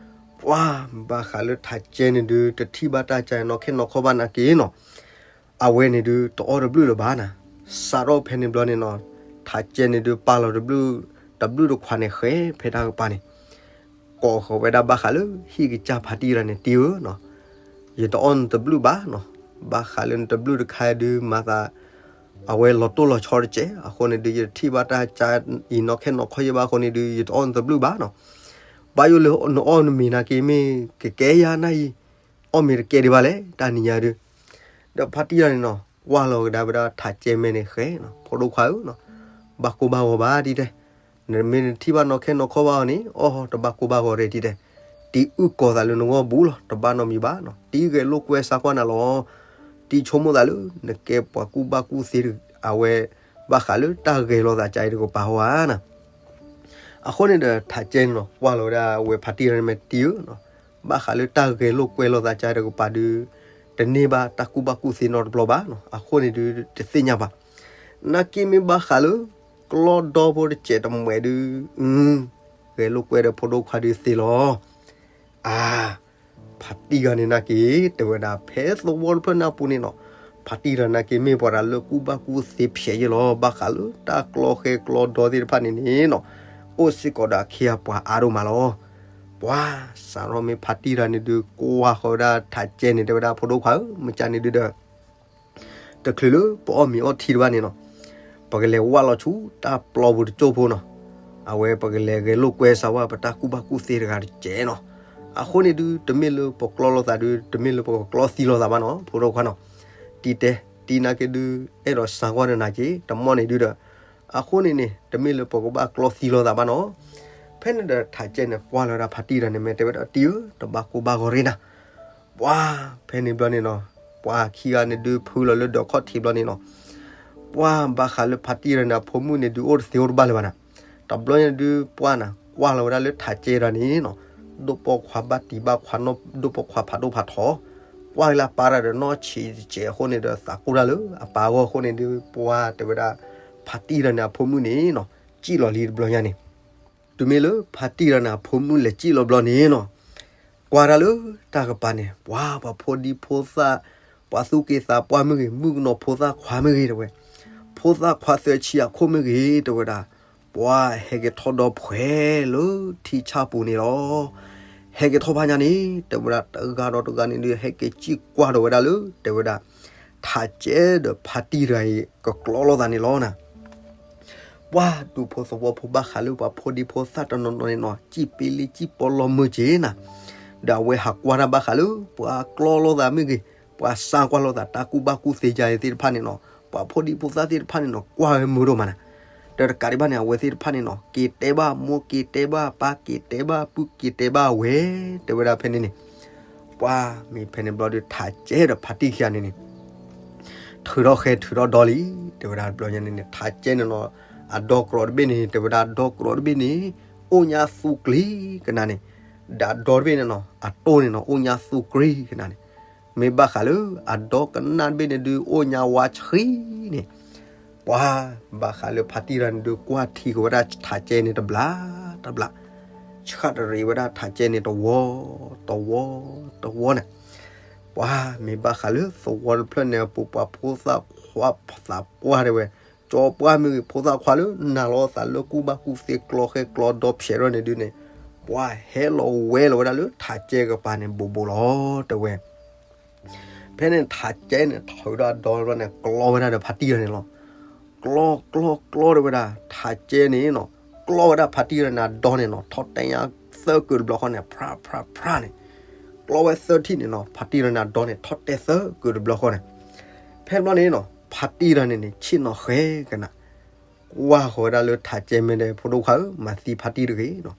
ပှၢ်ဘၣ်ဃးလၢထးကဲန့ၣ်ဒုး တထံၣ်ဘၣ်တၢ်ကါနီၣ်ခဲနီၣ်ခီဘၣ်နာ်က့နီၤ, အဝဲန့ၣ်ဒုးတအီၣ်တဘျုးလၢၤဘၣ်နၤ, စးထီၣ်ဖဲန့ၣ်ဘျီန့ၣ်နီၤ, ထးကဲန့ၣ်ဒုးပာ်လီၤတဘျုး, တဘျုးတခွးန့ၣ်ဃဲဖဲတၢ်ကပၤန့ၣ်, ကိးဃီၤဝဲဒၣ်ဘၣ်ဃးလၢဟံၣ်ကစၢ်ဖါတံၢ်တဂၤန့ၣ် တံၢ်ဧၢနီၤ, ယတအီၣ်နတဘျုးဘၣ်နီၤ, ဘၣ်ဃးလၢနတဘျုးတခါဒုးမၤသး အဝဲလီၤတိၢ်လီၤဆီတစဲး, အဃိန့ၣ်ဒုး ယတထံၣ်ဘၣ်တၢ်ကါအံၤနီၣ်ခဲနီၣ်ခီယဲဘၣ်အဃိန့ၣ်ဒုး ယတအီၣ်နတဘျုးဘၣ်နီၤ, ဘၣ်ယိၣ်လၢနအီၣ်နမ့ၤနာ်က့မ့ၢ်ကကဲယါနၢ်အံၤ, အီၣ်မ့ၤတကဲဒံးဘၣ်လဲၣ် တၢ်နံၤညါဒုး, ဒီးဖါတံၢ်တဂၤန့ၣ်နီၤ ကွၢ်လီၤကဒါဝဲဒၣ်ထးကဲမဲာ်န့ၣ်ဃဲနီၤ, ဖိဒိၣ်ခွါဧၢနီၤ, ဘၣ်ကိၢ်ဘၣ်ဂီၤဘၣ်ဒ်တဲ, နမ့ၢ်နထံၣ်ဘၣ်နီၣ်ခဲနီၣ်ခီဘၣ်အီၤန့ၣ် အီၣ်တဘၣ်ကိၢ်ဘၣ်ဂီၤရဲၣ်ဒ်တဲ, တံၢ်အုၣ်ကီၤသးလၢနဂီၢ်ဘူးလီၤ, တဘၣ်နီတမံၤဘၣ်နီၤ, တံၢ်ဂဲၤလိာ်ကွဲစါကွၢ်နၤလီၤ, တံၢ်ဆိကမိၣ်သးလၢ နကဲပှၤကူၣ်ဘၣ်ကူၣ်သ့ အဝဲ ဘၣ်ဃးလၢတၢ်ဂဲၤလိာ်သးကါအံၤတကပၤဟီဧါနၤ အဃိန့ၣ်ဒီး ထးကဲန့ၣ်နီၤ ကွၢ်လီၤဝဲဒၣ်အဝဲဖါတံၢ်တဂၤန့ၣ်မဲာ်တံၢ်ဧၢနီၤ, ဘၣ်ဃးလၢတၢ်ဂဲၤလိာ်ကွဲလိာ်သးကါတကပၤဒုး တန့ၢ်ဘၣ်တၢ်ကူၣ်ဘၣ်ကူၣ်သ့နီတဘျီဘၣ်နီၤ, အဃိန့ၣ်ဒုးတသ့ၣ်ညါဘၣ်, နာ်က့မ့ၢ်ဘၣ်ဃးလၢ ကျီဒီဖိတစဲးတမှဲးဒုး ဂဲၤလိာ်ကွဲဒီးဖိဒိၣ်ခွါဒုးသ့လီၤ အါ ဖါတံၢ်တဂၤန့ၣ်နာ်က့ တဲဝဲဒၣ် ဖဲသဝီတဖျၢၣ်န့ၣ်အပူၤန့ၣ်နီၤ, ဖါတံၢ်တဂၤနာ်က့မ့ၢ်ပှၤတၢ်လၢကူၣ်ဘၣ်ကူၣ်သ့ဖျဲးယဲလီၤ, ဘၣ်ဃးလၢတၢ်ကျီဃဲကျီဒီသ့ၣ်တဖၣ်န့ၣ်န့ၣ်နီၤ, အိၣ်စ့ၢ်ကီးဒီးအခ့အပှၤအါဒိၣ်မးလီၤ. ပှၤစးထီၣ်မ့ၢ်ဖါတံၢ်တဂၤန့ၣ်ဒုး ကွၢ်ဃီၤဝဲဒၣ်ထးကဲန့ၣ် တဲဝဲဒၣ် ဖိဒိၣ်ခွါဧၢ, မ့ၢ်ကန့ၣ်ဒုးဒီး တချုးလၢပအီၣ်မ့ၤအီထံတဘၣ်န့ၣ်နီၤ, ပကလဲၤဝၢ်လီၤဆူတၢ်ပျီပူၤတစိၢ်ဖိနီၤ, အဝဲပကလဲၤဂဲၤလိာ်ကွဲစါဝဲပတၢ်ကူၣ်ဘၣ်ကူၣ်သ့တဂၤတစဲးနီၤ, အဃိန့ၣ်ဒုး တမ့ၢ်လၢပကျီလိာ်သးဒုး တမ့ၢ်လၢပကကျီသံလိာ်သးဘၣ်နီၤ ဖိဒိၣ်ခွါနီၤ, တံၢ်တဲ တံၢ်နာ်က့ဒုး အဲၣ်ဒိးစါကွၢ်နၤက့ၤ တမီၢ်န့ၣ်ဒုးဒီး, အဃိန့ၣ်န့ၣ် တမ့ၢ်လၢပကဘၣ်ကျီသံလိာ်သးဘၣ်နီၤ, ဖဲန့ၣ်ဒီးထးကဲန့ၣ် ကွၢ်လီၤဝဲဒၣ်ဖါတံၢ်တဂၤန့ၣ် မ့ၢ်တဲဝဲဒၣ်တံၢ်ဧၢ တဘၣ်ကိၢ်ဘၣ်ဂီၤရ့နၤ ပှၤဖဲန့ၣ်ဘျီန့ၣ်နီၤ, ပှၤခံဂၤန့ၣ်ဒုးဖုလီၤလၢဒၢးခီၣ်ထံးဘျီန့ၣ်နီၤ, ပှၤဘၣ်ဃးလၢဖါတံၢ်တဂၤန့ၣ် အဖိမုၣ်န့ၣ်ဒုးအိၣ်တသ့အိၣ်တဘၣ်လၢၤဘၣ်နၤ, တဘျီန့ၣ်ဒုးပှၤနၤ ကွၢ်လီၤဝဲဒၣ်လၢထးကဲတဂၤန့ၣ်နီၤ, ဒိၣ်ပိာ်ခွါဘၣ်တံၢ်ဘၣ်ခွါနီၢ် ဒိၣ်ပိာ်ခွါဖးဒိၣ်ဖးထီ, ကွၢ်လၢအပၢ်တဂၤဒီးနီၢ်ဆံးတစဲးအဃိန့ၣ်ဒီး သးကိၢ်တၢ်လၢအပၢ်အဂီၢ်အဃိန့ၣ်ဒုး ပှၤတဲဝဲဒၣ် ဖါတံၢ်တဂၤန့ၣ် အဖိမုၣ်န့ၣ်နီၤ စံၣ်လီၤလံတဘျီညါန့ၣ် တုၤမ့ၢ်လၢဖါတံၢ်တဂၤန့ၣ် အဖိမုၣ်လဲၤစံၣ်လီၤဘျီန့ၣ်နီၤ, ကွၢ်တၢ်လၢတၢ်ကပၤန့ၣ် ပှၤပှၤဖိဒံဖိသၣ် ပှၤသူၣ်က့သးပှၢ်မ့ၢ်ဂ့ၤ မုၣ်ကနီၤဖိသၣ်ခွါမ့ၢ်ဂ့ၤတဲဝဲ, ဖိသၣ်ခွါသၢဆံအခိၣ်မ့ၢ်ဂ့ၤတဲဝဲဒၣ်, ပှၤဟဲက့ၤထီၣ်ဒီဖှဲးလၢထံဆၣ်ပူၤန့ၣ်လီၤ. ဟဲက့ၤထီၣ်ဖးညါန့ၣ် တဲဝဲဒၣ် တဂၤဒီးတဂၤန့ၣ်ဒုး ဟဲက့ၤစံၣ်ကွၢ်ဒီးဝဲဒၣ်လၢ တဲဝဲဒၣ် ထးကဲဒီးဖါတံၢ်တဂၤအံၤ ကကျီလိာ်သးန့ၣ်လီၤနၤ. ပှၤဒူဖိသဝီဖိဘၣ်ဃးလၢပှၤဖိဒံဖိသၣ်တနီၤနီၤန့ၣ်နီၤ စံၣ်ပ့လံစံၣ်ပီလီၤမုာ်က့ၤနၤ, ဒီးအဝဲဟးကွၢ်တၢ်ဘၣ်ဃးလၢ ပှၤကျီလိာ်သးမ့ၢ်ဂ့ၤ ပှၤစါကွၢ်လိာ်သးတၢ်ကူၣ်ဘၣ်ကူၣ်သ့ယါအံၤသ့ၣ်တဖၣ်န့ၣ်နီၤ ပှၤဖိဒံဖိသၣ်သ့ၣ်တဖၣ်န့ၣ်နီၤ ကွၢ်ဝဲမုာ်ဒိၣ်မးနၤ. ဒီးတကးဒံးဘၣ်န့ၣ် အဝဲသ့ၣ်တဖၣ်န့ၣ်နီၤ က့ၤတဲဘၣ်မိၢ်က့ၤတဲဘၣ် ပၢ်က့ၤတဲဘၣ် ပုၢ်က့ၤတဲဘၣ်ဝဲ တဲဝဲဒၣ်ဖဲန့ၣ်န့ၣ် ပှၤမ့ၢ်ဖဲန့ၣ်ဘျီဒီး ထးကဲဒီးဖါတံၢ်ခံဂၤန့ၣ်န့ၣ် ထုးထီၣ်ဃဲထုးထီၣ်ဒီလံ တဲဝဲဒၣ်တဘျီညါန့ၣ်န့ၣ် ထးကဲန့ၣ်နီၤ အဒီကရီးတဘ့ၣ်န့ၣ် တဲဝဲဒၣ်ဒီကရီးတဘ့ၣ်န့ၣ် အိၣ်ညါသူကျံၤကနၤန့ၣ် ဒီးအဒီတဘ့ၣ်န့ၣ်နီၤ အတိၢ်န့ၣ်နီၤ အိၣ်ညါသူကျံၤကနၤန့ၣ် မ့ၢ်ဘၣ်ဃးလၢအဒီကနၣ်တဘ့ၣ်န့ၣ်ဒုး အိၣ်ညါဝါဆှံန့ၣ် ပှၤဘၣ်ဃးလၢဖါတံၢ်တဂၤန့ၣ်ဒုး ကွၢ်ထံက့ၤဝဲဒၣ်ထးကဲန့ၣ်တဘျီတဘျီ ဆှၣ်တရံးဝဲဒၣ်ထးကဲန့ၣ်တဝီ တဝီ တဝီန့ၣ် ပှၤမ့ၢ်ဘၣ်ဃးလၢသဝီတဖျၢၣ်န့ၣ်အပူၤ ပှၤဖိသၣ်ခွါသးပှၢ်တဲဝဲ ကၠီပှၢ်မ့ၢ်ဂ့ၤ ဖိသၣ်ခွါလၢနာ်လီၤသးလၢကူၣ်ဘၣ်ကူၣ်သ့ကျီဃဲကျီဒီဖျဲးထီၣ်န့ၣ်ဒုးန့ၣ် ပှၤဟဲလီၤဝဲလီၤဝဲဒၣ်လၢထးကဲကပၤန့ၣ် ဘူးဘူးလီၤ တဲဝဲ ဖဲန့ၣ်ထးကဲန့ၣ် ထုးဒီးအဒီဘျီန့ၣ် ကျီဝဲဒၣ်ဒီးဖါတံၢ်တဂၤန့ၣ်လီၤ. ကျီ ကျီ ကျီတဲဝဲဒၣ် ထးကဲန့ၣ်နီၤ, ကျီဝဲဒၣ်ဖါတံၢ်တဂၤန့ၣ်အဒီန့ၣ်နီၤ, ထီၣ်တဲညါသၢကုာ်တဘျီဃီန့ၣ် ဖြး ဖြး ဖြးန့ၣ်, ကျီဝဲသၢထံၣ်န့ၣ်နီၤ, ဖါတံၢ်တဂၤန့ၣ်အဒီန့ၣ် ထီၣ်တဲသၢကုာ်တဘျီဃီန့ၣ်, ဖဲတဘျီန့ၣ်နီၤ ဖါတံၢ်တဂၤန့ၣ်န့ၣ် ဆ့ၣ်နီၤဃဲကနၤ ကွၢ်ဃီၤဝဲဒၣ်လၢထးကဲ မ့ၢ်တဲ ဖိဒိၣ်ခွါဧၢ, မၤသံဖါတံၢ်တဂ့ၤနီၤ.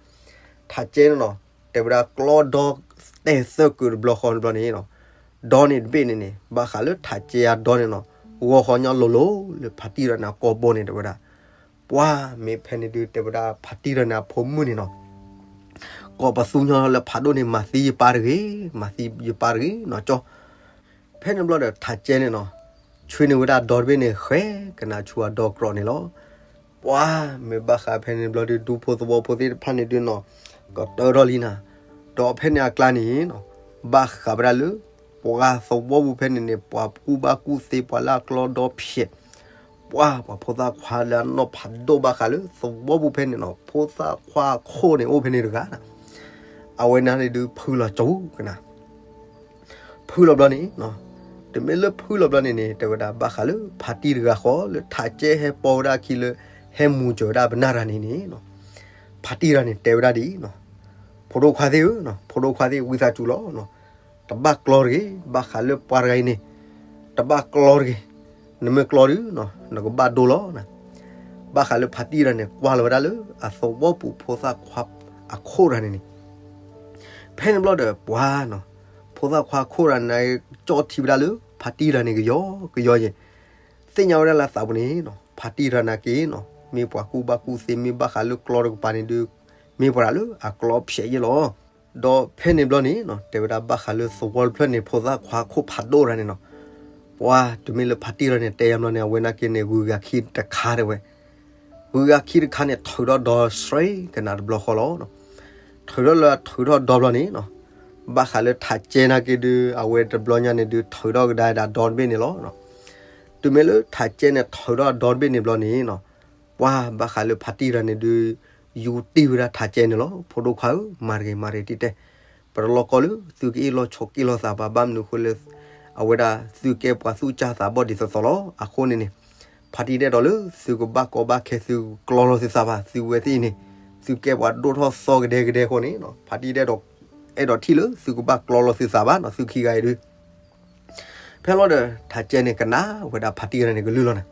ထးကဲန့ၣ်နီၤ တဲဝဲဒၣ်ကျီဒီတဲသၢကုာ်တဘျီဃီတဘျီန့ၣ်နီၤ, ဒီန့ၣ်တဘ့ၣ်န့ၣ်န့ၣ် ဘၣ်ဃးလၢထးကဲအဒီန့ၣ်နီၤ, ဂီၤဃီညီလိၤလိၤလၢဖါတံၢ်တဂၤန့ၣ်အကိာ်ဘိန့ၣ်တဲဝဲဒၣ်, ပှၤမ့ၢ်ဖဲန့ၣ်ဒုး တဲဝဲဒၣ်ဖါတံၢ်တဂၤန့ၣ်အဖိမုၣ်န့ၣ်နီၤ ကိးပသူညီလၢဖးဒိၣ်န့ၣ် မၤသံယပၢ်တဂ့ၤ, မၤသံယပၢ်တဂ့ၤနီၤကၠီ. ဖဲန့ၣ်ဘျီဒီးထးကဲန့ၣ်နီၤ, ဆွံန့ၢ်ဝဲဒၣ်ဒီတဘ့ၣ်န့ၣ် ဃဲကနၤဆူအဒီကြီာ်န့ၣ်လီၤ. ပှၤမ့ၢ်ဘၣ်ဃးဖဲန့ၣ်ဘျီဒုး ဒူဖိသဝီဖိသ့ၣ်တဖၣ်န့ၣ်ဒုးနီၤ, ကတၢၢ်ထီၣ်လံနၤ, ဒီးဖဲန့ၣ်အကျါန့ၣ်နီၤ, ဘၣ်ဃးဝဲဒၣ်လၢ ပှၤသဝီပူၤဖဲန့ၣ်န့ၣ် ပှၤကူၣ်ဘၣ်ကူၣ်သ့ ပှၤလၢအကျီဒီဖျဲး ပှၤ ပှၤဖိသၣ်ခွါလၢအနီၢ်ဖးဒိၣ်ဘၣ်ဃးလၢသဝီပူၤဖဲန့ၣ်နီၤ, ဖိသၣ်ခွါအခိၣ်န့ၣ်အိၣ်ဖဲန့ၣ်တဂၤ, အဝဲန့ၣ်ဒုးဖုလီၤကၠိကနၤ, ဖုလီၤဘျီန့ၣ်, တမ့ၢ်လၢဖုလီၤဘျီန့ၣ်န့ၣ် တဲဝဲဒၣ်ဘၣ်ဃးလၢဖါတံၢ်တဂၤဃီလၢထးကဲဟဲပိာ်ဝဲဒၣ်အခံလၢ ဟဲမူၤစၢၤဝဲဒၣ်ပနၢ်တဂၤန့ၣ်န့ၣ်, ဖါတံၢ်တဂၤန့ၣ် တဲဝဲဒၣ်ဒ်အံၤ, ဖိဒိၣ်ခွါသ့ၣ်ဧၢ, ဖိဒိၣ်ခွါသ့ၣ် ဝံသးစူၤလီၤ တဘၣ်ကျီတဂ့ၤ, ဘၣ်ဃးလၢပှၤတဂၤအံၤန့ၣ်, တဘၣ်ကျီတဂ့ၤ, နမ့ၢ်ကျီဒုး နကဘၣ်ဒိလီၤ. ဘၣ်ဃးလၢဖါတံၢ်တဂၤန့ၣ် ကွၢ်လီၤဝဲဒၣ်လၢအသဝီပူၤဖိသၣ်ခွါအခိၣ်တဂၤန့ၣ်န့ၣ်, ဖဲန့ၣ်ဘျီဒီးပှၤနီၤ, ဖိသၣ်ခွါအခိၣ်တဂၤန့ၣ် ကၠီၣ်ထံဝဲဒၣ်လၢ ဖါတံၢ်တဂၤန့ၣ်ကယီကယီယဲၢ်, သ့ၣ်ညါဝဲဒၣ်လၢအသးပူၤန့ၣ်, ဖါတံၢ်တဂၤန့ၣ်က့ၤနီၤ မ့ၢ်ပှၤကူၣ်ဘၣ်ကူၣ်သ့ မ့ၢ်ဘၣ်ဃးလၢကျီတကပၤန့ၣ်ဒုး, မ့ၢ်ပှၤတဂၤလၢအကျီဖျဲးယဲၢ်လီၤ. ဒီးဖဲန့ၣ်ဘျီန့ၣ် တဲဝဲဒၣ်ဘၣ်ဃးလၢသဝီတဖျၢၣ်န့ၣ် ဖိသၣ်ခွါအခိၣ်ဖးဒိၣ်တဂၤန့ၣ်နီၤ, ပှၤတမ့ၢ်လၢဖါတံၢ်တဂၤန့ၣ် တဲယါဘျီန့ၣ် အဝဲန့ၣ်က့ၤန့ၣ် ဂုၤဂၤခံတခါတဲဝဲ, ဂုၤဂၤခံတခါန့ၣ် ထုးထီၣ်ဒီးစှ့ကနၤတဘျီဃီလီၤ. ထုးထီၣ်လၢထုးထီၣ်ဒီဘျီန့ၣ်နီၤ, ဘၣ်ဃးလၢထးကဲန့ၣ်က့ၤဒုး အဝဲတဘျီညါန့ၣ်ဒုး ထုးထီၣ်ကဒါဒၣ်ဒီတဘ့ၣ်န့ၣ်လီၤ. တမ့ၢ်လၢထးကဲန့ၣ် ထုးထီၣ်ဒီတဘ့ၣ်န့ၣ်ဘျီန့ၣ်နီၤ, ပှၤဘၣ်ဃးလၢဖါတံၢ်တဂၤန့ၣ်ဒုး ယူၤတ့ၢ်ဝဲဒၣ်ထးကဲန့ၣ်လီၤ. ဖိဒိၣ်ခွါဧၢ, မၤတဂ့ၤ မၤတဂ့ၤတံၢ်တဲ, ပတလီၢ်ကီလၢသုကအ့ၣ်လိာ်ဆိးက့လိာ်သးဘၣ်, ဘၣ်မနုၤအဃိလၢ အဝဲဒၣ်သုကဲပှၤသူၣ်ကၢ်သးဘီၣ်ဒ်သိးသိးလီၤ. အဃိန့ၣ်န့ၣ် ဖါတံၢ်တအဲၣ်ဒိးလၢသုကဘၣ်ကီဘၣ်ခဲ သုကကျီလီၤသုသးဘၣ်, သုဝဲသ့ၣ်အံၤန့ၣ် သုကဲပှၤဒိၣ်ထီၣ်သီကဒဲကဒဲအဃိန့ၣ်နီၤ, ဖါတံၢ်တအဲၣ်ဒိး, အဲၣ်ဒိးထံၣ်လၢသုကဘၣ်ကျီလီၤသုသးဘၣ်နီၤ, သုခံဂၤအံၤဒုး ဖဲလီၤဒီး ထးကဲန့ၣ်ကနၣ်ဝဲဒၣ်ဖါတံၢ်တဂၤန့ၣ်ကလုၢ်လီၤနၤ.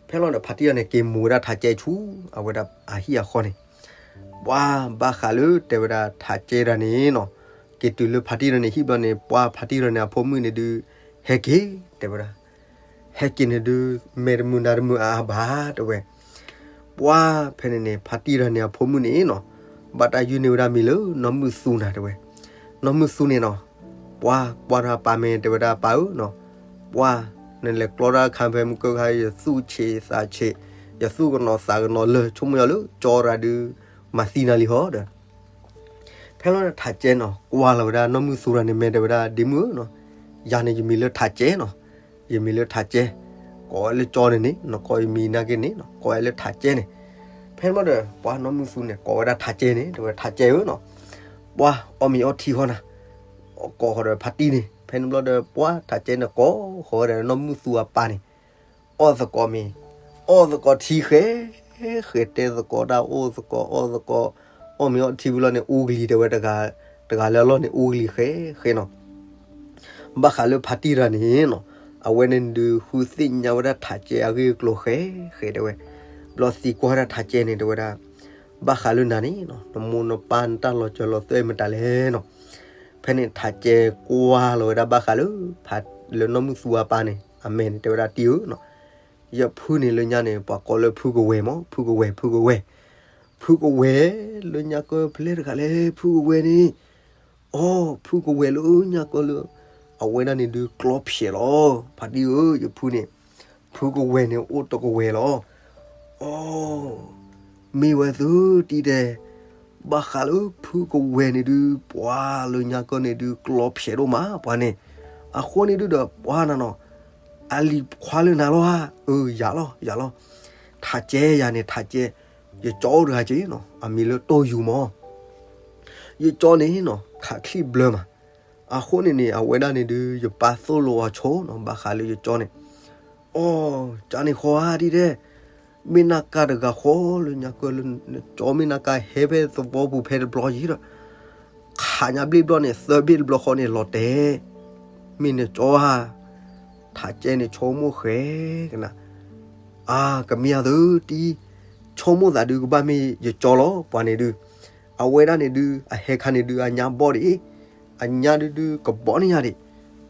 ဖဲလီၤဒီးဖါတံၢ်တဂၤန့ၣ် က့ၤမူၤဝဲဒၣ်ထးကဲဆူ အဝဲဒၣ်အဟံၣ်အဃီန့ၣ်, ပှၤဘၣ်ဃးလၢတဲဝဲဒၣ်ထးကဲတဂၤန့ၣ်နီၤ, က့ၤတုၤလၢဖါတံၢ်တဂၤန့ၣ်ဟံၣ်ဘျီန့ၣ် ပှၤဖါတံၢ်တဂၤန့ၣ်အဖိမုၣ်န့ၣ်ဒုး ဟဲက့ၤ တဲဝဲဒၣ် ဟဲက့ၤန့ၣ်ဒုး မဲာ်တမုာ်နါတမုာ်အါအါဘၣ်တဲဝဲ. ပှၤဖဲန့ၣ်န့ၣ် ဖါတံၢ်တဂၤန့ၣ်အဖိမုၣ်န့ၣ်နီၤ, ဘၣ်တၢ်ယုၢ်န့ၢ်ဝဲဒၣ်မံၤလၢနီၢ်မုၢ်သူနၤတဲဝဲ. နီၢ်မုၢ်သူန့ၣ်နီၤ, ပှၤကွၢ်ထီၣ်ပၢ်မဲာ်တဲဝဲဒၣ်ပၢ်ဧၢနီၤ, ပှၤ နလဲၤကျီတၢ်ခါဖဲမုၢ်ကၢခါ ယသူၣ်ဆံးသးဆံး, ယသူၣ်ကနိးသးကနိးလၢာ် ဆိကမိၣ်ယီၤလၢကၠီတဂၤဒုး မၤသံနၤလံဟီဒီး ဖဲလီၤန့ၣ်ထးကဲနီၤ ကွၢ်လီၤဝဲဒၣ်နီၢ်မုၢ်သူတဂၤန့ၣ် မဲာ်တဲဝဲဒၣ် ဒ့မုၣ်ဧၢနီၤ, ယၤန့ၣ်ယမံၤလၢထးကဲနီၤ, ယမံၤလၢထးကဲ, ကိးဝဲလၢကၠီန့ၣ်န့ၣ် နကိးယမံၤနာ်က့န့ၣ်နီၤ ကိးဝဲလၢထးကဲန့ၣ်. ဖဲန့ၣ်ဘျီဒီး ပှၤနီၢ်မုၢ်သူန့ၣ် ကိးဝဲဒၣ်ထးကဲန့ၣ် တဲဝဲထးကဲဧၢနီၤ, ပှၤအီၣ်မ့ၤအီထံဃီနၤ, ကိးဃီၤဒီးဖါတံၢ်န့ၣ်. ဖဲန့ၣ်ဘျီဒီး ပှၤထးကဲန့ၣ်ကိးဃီၤဝဲဒၣ်နီၢ်မုၢ်သူအပၢ်န့ၣ် အီၣ်သကိးမ့ၤ, အီၣ်သကိးထံဃဲ, ဃဲတဲသကိးတၢ်အိၣ်သကိး အီၣ်သကိး, အီၣ်မ့ၤအီထံဝံၤလီၤန့ၣ် အူကလံၤတဲဝဲတဂၤ, တဂၤလၢအလီၢ်န့ၣ် အူကလံၤဃဲဃဲနီၤ. ဘၣ်ဃးလၢဖါတံၢ်တဂၤန့ၣ်နီၤ, အဝဲန့ၣ်ဒုးဃုသ့ၣ်ညါဝဲဒၣ်ထးကဲအဂ့ၢ်အကျိၤဃဲဃဲတဲဝဲ, ဘျီသံကွၢ်ဝဲဒၣ်ထးကဲန့ၣ်တဲဝဲဒၣ်, ဘၣ်ဃးလၢနၤန့ၣ်နီၤ နမိၢ်နပၢ်နတၢ်လီၤစၢၤလီၤသွဲၣ်မတၤလဲၣ်နီၤ. ဖဲန့ၣ်ထးကဲကွၢ်လီၤဝဲဒၣ်ဘၣ်ဃးလၢ လၢနီၢ်မုၢ်သူအပၢ်န့ၣ် အမဲာ်န့ၣ် တဲဝဲဒၣ်တံၢ်ဧၢနီၤ, ယဖုန့ၣ်လၢညါန့ၣ် ပှၤကိးလၢဖုကဝဲၤမး ဖုကဝဲၤ ဖုကဝဲၤ, ဖုကဝဲၤလၢညါကၢဖဲလဲၣ်တဂၤလဲၣ် ဖုကဝဲၤန့ၣ်, အိ ဖုကဝဲၤလၢညါကၢလၢ အဝဲဒၣ်န့ၣ်ဒုးကျီဖျဲးလီၤ. ဖါတံၢ်ဧၢ ယဖုန့ၣ် ဖုကဝဲၤန့ၣ်အိၣ်တကဝဲၤလီၤ. အိ မ့ၢ်ဝဲသုတံၢ်တဲ, ဘၣ်ဃးလၢဖုကဝဲၤန့ၣ်ဒုး ပှၤလၢညါကၢန့ၣ်ဒုးကျီဖျဲးဒိၣ်မးပှၤန့ၣ်, အဃိန့ၣ်ဒုးဒီးပှၤနၤနီၤ, အလံၤခွါလၢနၤလီၤဧါ, အၢ ယၤလီၤ ယၤလီၤ. ထးကဲယၤန့ၣ် ထးကဲ, ယကၠီအိၣ်တဂၤက့နီၤ အမံၤလၢတိၢ်ယူၤမး, ယကၠီန့ၣ်နီၤ ခးချံၣ်ဘျၢမး, အဃိန့ၣ်န့ၣ် အဝဲဒၣ်န့ၣ်ဒုး ယပၢ်သိၣ်လိအီၤဆိနီၤ ဘၣ်ဃးလၢယကၠီန့ၣ်, အိ, ကၠီန့ၣ်ဃီဧါဒ်တဲ, မ့ၢ်နၤကါတဂၤဃီလၢညါကၢၢ်လၢ နကၠီမ့ၢ်နၤကါဟဲဖဲသဝီပူၤဖဲတဘျီယံၤဒီး ခးညါဘျ့ၣ်ဘျီန့ၣ် သၢဘ့ၣ်တဘျီဃီန့ၣ် လီၤတဲာ်, မ့ၢ်နကၠီဧါ, ထးကဲန့ၣ် ဆိကမိၣ်ဃဲကနၤ, အါ ကမ့ၢ်အသုတံၢ်, ဆိကမိၣ်သးဒုးကဘၣ်မ့ၢ်ယကၠီလီၤ ပှၤန့ၣ်ဒုး, အဝဲဒၣ်န့ၣ်ဒုး အဟဲခါန့ၣ်ဒုး အညါဘီၣ်ဒံး, အညါဒုးဒုးကဘီၣ်န့ၢ်ယၤဒံး,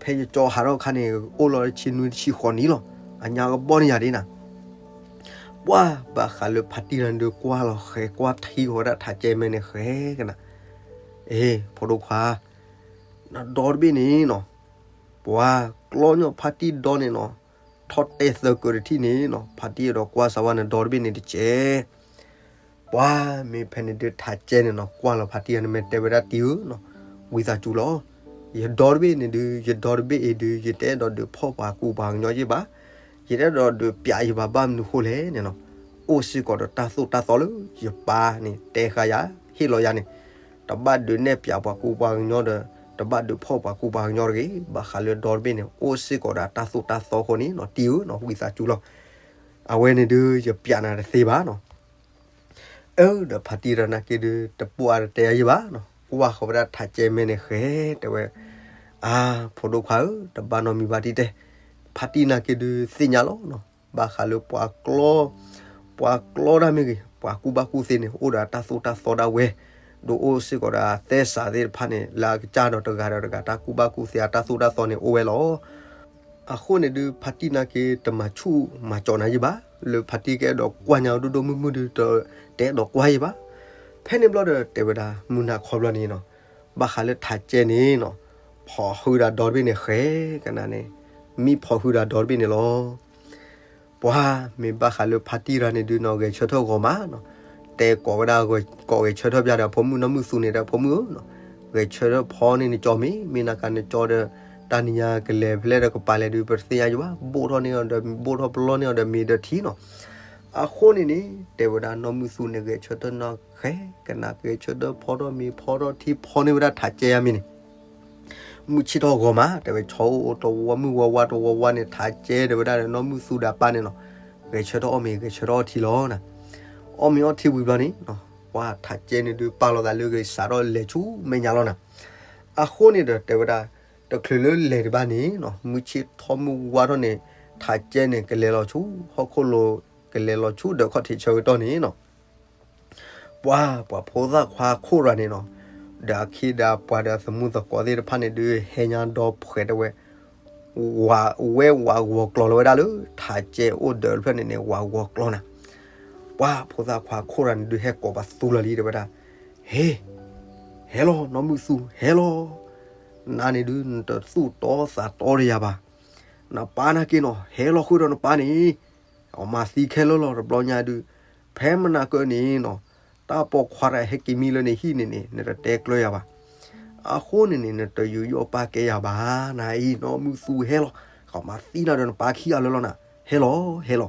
ဖဲယကၠီဟးထီၣ်ခါန့ၣ် အိၣ်လီၤတဆံနွံတဆံဃိးနံၣ်လီၤ, အညါကဘီၣ်န့ၢ်ယၤဒံးနၤ ပှၤဘၣ်ဃးလၢဖါတံၢ်တဂၤန့ၣ်ဒုး ကွၢ်လီၤဃဲကွၢ်ထံဃီဝဲဒၣ်ထးကဲမဲန့ၣ်ဃဲကနၤ, အ့ ဖိဒိၣ်ခွါ, နဒီတဘ့ၣ်န့ၣ်နီၤ, ပှၤကျီညီဖါတံၢ်ဒီန့ၣ်နီၤ, ထီၣ်တဲသၢကၢတထံၣ်န့ၣ်နီၤ ဖါတံၢ်အဲၣ်ဒိးကွၢ်စၢၤဝဲနဒီတဘ့ၣ်န့ၣ်တကဲး ပှၤမ့ၢ်ဖဲန့ၣ်ဒုးထးကဲန့ၣ်နီၤ ကွၢ်လီၤဖါတံၢ်တဂၤန့ၣ် မ့ၢ်တဲဝဲဒၣ်တံၢ်ဧၢနီၤ, ဝံသးစူၤလီၤ, ယဒီတဘ့ၣ်န့ၣ်ဒုး ယဒီတဘ့ၣ်အံၤဒုး ယတအဲၣ်ဒိးဒုးဖီၣ်ပှၤကူပှၤကညီယ့ၢ်ဘၣ်, ယတအဲၣ်ဒိးဒုးပျးယဘၣ် ဘၣ်မနုၤဃိလဲၣ်န့ၣ်နီၤ, အိၣ်စ့ၢ်ကီးဒီးတၢ်သိၣ်တၢ်သီလၢယပၢ်န့ၣ် တဲဃာ်ယၤ ဟ့ၣ်လီၤယၤန့ၣ်, တဘၣ်ဒုးနဲၣ်ပျးပှၤကူပှၤကညီဒီး တဘၣ်ဒုးဖီၣ်ပှၤကူပှၤကညီတဂ့ၤ, ဘၣ်ဃးလၢဒီတဘ့ၣ်န့ၣ် အိၣ်စ့ၢ်ကီးဒီးတၢ်သိၣ်တၢ်သီအဃိန့ၣ်နီၤ တံၢ်ဧၢနီၤ ဝံသးစူၤလီၤ, အဝဲန့ၣ်ဒုးယပျးနၤတသ့ဘၣ်နီၤ အၢ ဒီးဖါတံၢ်တဂၤန့ၣ်က့ၤဒုး တပိာ်အါတတဲအါယ့ၢ်ဘၣ်နီၤ, ကွၢ်ဃီၤဝဲဒၣ်ထးကဲမဲန့ၣ်ဃဲ တဲဝဲ, အါ ဖိဒိၣ်ခွါဧၢ တဘၣ်နီတမံၤဘၣ်တံၢ်တဲ, ဖါတံၢ်န့ၣ်က့ၤဒုးသ့ၣ်ညါလီၤနီၤ, ဘၣ်ဃးလၢပှၤကျီ ပှၤကျီတၢ်မ့ၢ်ဂ့ၤ ပှၤကူဘၣ်ကူသ့န့ၣ် အိၣ်ဒီးတၢ်သိၣ်တၢ်သီဒၣ်ဝဲ, ဒုးအိၣ်စ့ၢ်ကီးဒီးသဲစးသ့ၣ်တဖၣ်န့ၣ် လၢအကစၢ်ဒီးတဂၤဒီးတဂၤ တၢ်ကူဘၣ်ကူသ့အတၢ်သိၣ်တၢ်သီန့ၣ်အိၣ်ဝဲလီၤ အဃိန့ၣ်ဒုး ဖါတံၢ်န့ၣ်က့ၤတမၤဆူၣ်မၤစီးနၤယ့ၢ်ဘၣ်, လၢဖါတံၢ်ကအဲၣ်ဒိးကွၢ်ညါဒိၣ်ဒိၣ်မုၢ်မုၢ်ဒုး တအဲၣ်ဒိးကွၢ်ယ့ၢ်ဘၣ်, ဖဲန့ၣ်ဘျီဒီးတဲဝဲဒၣ် မုၢ်နၤခီဘျီန့ၣ်နီၤ, ဘၣ်ဃးလၢထးကဲန့ၣ်နီၤ, ဖီၣ်ဟုဒီးဒီတဘ့ၣ်န့ၣ်ဃဲကနၤန့ၣ်, မံဖီၣ်ဟုဒီးဒီတဘ့ၣ်န့ၣ်လီၤ ပှၤမ့ၢ်ဘၣ်ဃးလၢဖါတံၢ်တဂၤန့ၣ်ဒုးနီၤ ဂဲၤဆၢထၢၣ်ဂီၤမးနီၤ, တဲကိးဝဲဒၣ် ကိးဂဲၤဆၢထၢၣ်ပျၢ်ဒီးဖိမုၣ်နီၢ်မုၢ်သူန့ၣ်ဒီး ဖိမုၣ်ဧၢနီၤ, ဂဲၤဆၢထၢၣ်ဖီန့ၢ်နကၠီမ့ၢ် မ့ၢ်နၤကါနကၠီဒီး တၢ်နံၤညါကလဲၤဖဲလဲၣ်ဒီးကပၤလဲၣ်ဒုး ပတသ့ၣ်ညါယ့ၢ်ဘၣ်, ဘိၣ်ထီၣ်န့ၢ်အီၤဒီး ဘိၣ်ထီၣ်ပလီၢ်န့ၢ်အီၤဒီးမ့ၤဒီးထံနီၤ, အဃိန့ၣ်န့ၣ် တဲဝဲဒၣ်နီၢ်မုၢ်သူန့ၣ် ဂဲၤဆၢထၢၣ်နီၢ်ဃဲကနၤ ဂဲၤဆၢထၢၣ်ဖီထီၣ်မ့ၤဖီထီၣ်ထံဖီန့ၢ်ဝဲဒၣ်ထးကဲအမံၤန့ၣ် မုၢ်ဆ့ၣ်ထီၣ်ဂီၤမး တဲဝဲ ဆီအိၣ်တဝီမုၢ်ဝါဝါတဝီဝါန့ၣ် ထးကဲတဲဝဲဒၣ်နီၢ်မုၢ်သူဒီးအပၢ်န့ၣ်နီၤ, ဂဲၤဆၢထၢၣ်အီၣ်မ့ၤ ဂဲၤဆၢထၢၣ်အီၣ်ထံလီၤနၤ, အီၣ်မ့ၤအီၣ်ထံဝံၤဘျီန့ၣ် ပှၤထးကဲန့ၣ်ဒုးပာ်လီၤသးလၢဂ့ၤစးထီၣ်လဲၤဆူမဲာ်ညါလီၤနၤ, အဃိန့ၣ်ဒီးတဲဝဲဒၣ် တချုးလၢလဲၤတဘၣ်န့ၣ်နီၤ မုၢ်ဆ့ၣ်ထီၣ်မုၢ်ဝါထီၣ်န့ၣ် ထးကဲန့ၣ် ကလဲၤလီၤဆူ ဟီၣ်ခိၣ်လိၤ ကလဲၤလီၤဆူဒီးခီၣ်ထံးဆၢကတီၢ်န့ၣ်နီၤ ပှၤ ပှၤဖိသၣ်ခွါခိၣ်ရၤန့ၣ်နီၤ, ဒီးအခ့ဒီးပှၤဒီးသမူသကိးသ့ၣ်တဖၣ်န့ၣ်ဒုးဟဲညါဒီဖှဲးတဲဝဲ, ဝဲဝးဂီၤကျီၤလီၤဝဲဒၣ်လၢ ထးကဲအိၣ်ဒၢးတဖျၢၣ်န့ၣ်န့ၣ် ဝးဂီၤကျီၤနၤ, ပှၤဖိသၣ်ခွါခိၣ်ရၤန့ၣ်ဒုးဟဲကိးပသူလီၤလံတဲဝဲဒၣ်, ဟ့, ဟဲလီၤနီၢ်မုၢ်သူ ဟဲလီၤ, နၤန့ၣ်ဒုးနတသူၣ်တီသးတီဒီးယၤဘၣ်, နပၢ်န့ၣ်က့ၤနီၤ ဟဲလီၤဃုာ်ဒီးနပၢ်န့ၣ် အမၤသံခဲလၢာ်လီၤ တဘျီညါဒုး, ဖဲမနၤကၢန့ၣ်နီၤ, တၢ်ပိာ်ခွါတဂၤဟဲက့ၤမံလၢနဟံၣ်န့ၣ်န့ၣ် နတတဲကျၢၤယၤဘၣ်. အဃိန့ၣ်န့ၣ် နတယူးယီၣ်ပာ်ကဲယၤဘၣ်, နအံၤနီၢ်မုၢ်သူဟဲလီၤ, ကမၤသံနၤဒီးနပၢ်ခံဂၤလၢာ်လီၤနၤ, ဟဲလီၤ ဟဲလီၤ.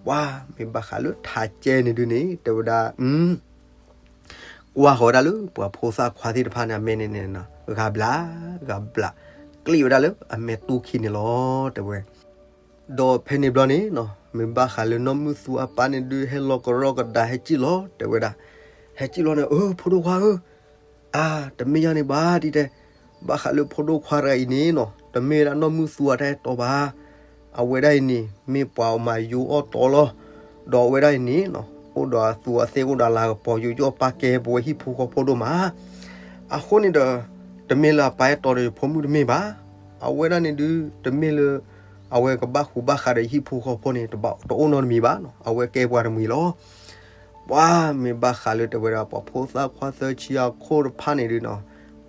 ပှၤမ့ၢ်ဘၣ်ဃးလၢထးကဲန့ၣ်ဒုးန့ၣ် တဲဝဲဒၣ် ကွၢ်ဃီၤဝဲဒၣ်လၢပှၤဖိသၣ်ခွါသ့ၣ်တဖၣ်န့ၣ် အမဲာ်န့ၣ်န့ၣ် ဂၤဘျး ဂၤဘျး ကျ့ၣ်ဝဲဒၣ်လၢအမဲာ်တူၢ်ခံန့ၣ်လီၤ တဲဝဲ. ဒီးဖဲန့ၣ်ဘျီန့ၣ်နီၤ မ့ၢ်ဘၣ်ဃးလၢနီၢ်မုၢ်သူအပၢ်န့ၣ်ဒုး ဟဲလီၤကရီကဒါဟဲကံၣ်လီၤ တဲဝဲဒၣ်. ဟဲကံၣ်လီၤန့ၣ် အၢ ဖိဒိၣ်ခွါဧၢ, အါ တမ့ၢ်ယၤန့ၣ်ဘၣ် ဒ်တဲ, ဘၣ်ဃးလၢဖိဒိၣ်ခွါတဂၤအံၤန့ၣ်နီၤ တမ့ၢ်ဝဲဒၣ်နီၢ်မုၢ်သူအတၢ်အဲၣ်တီဘၣ်. အဝဲဒၣ်အံၤန့ၣ် မ့ၢ်ပှၤမၤယိအီၣ်တီလီၤ. ဒီးအဝဲဒၣ်အံၤန့ၣ်နီၤ အိၣ်ဒီးအသူးအသ့ၣ် အိၣ်ဒီးလၤကပီၤ ယူးယီၣ်ပာ်ကဲပဝဲဟံၣ်ဖိဃီဖိဒိၣ်မး. အဃိန့ၣ်ဒီး တမ့ၢ်လၢအပၢ်အဲၣ်တီဒီးယဖိမုၣ်တမ့ၢ်ဘၣ်. အဝဲဒၣ်န့ၣ်ဒုး တမ့ၢ်လၢ အဝဲကဘၣ်ဃူဘၣ်ဃးဒီးယဟံၣ်ဖိဃီဖိန့ၣ် တအိၣ်နီတမံၤဘၣ်နီၤ. အဝဲကဲပှၤတမှံၤလီၤ. ပှၤမ့ၢ်ဘၣ်ဃးလၢတဲဝဲဒၣ် ပှၤဖိသၣ်ခွါသၢဆံအခိၣ်တဖၣ်န့ၣ်ဒုးနီၤ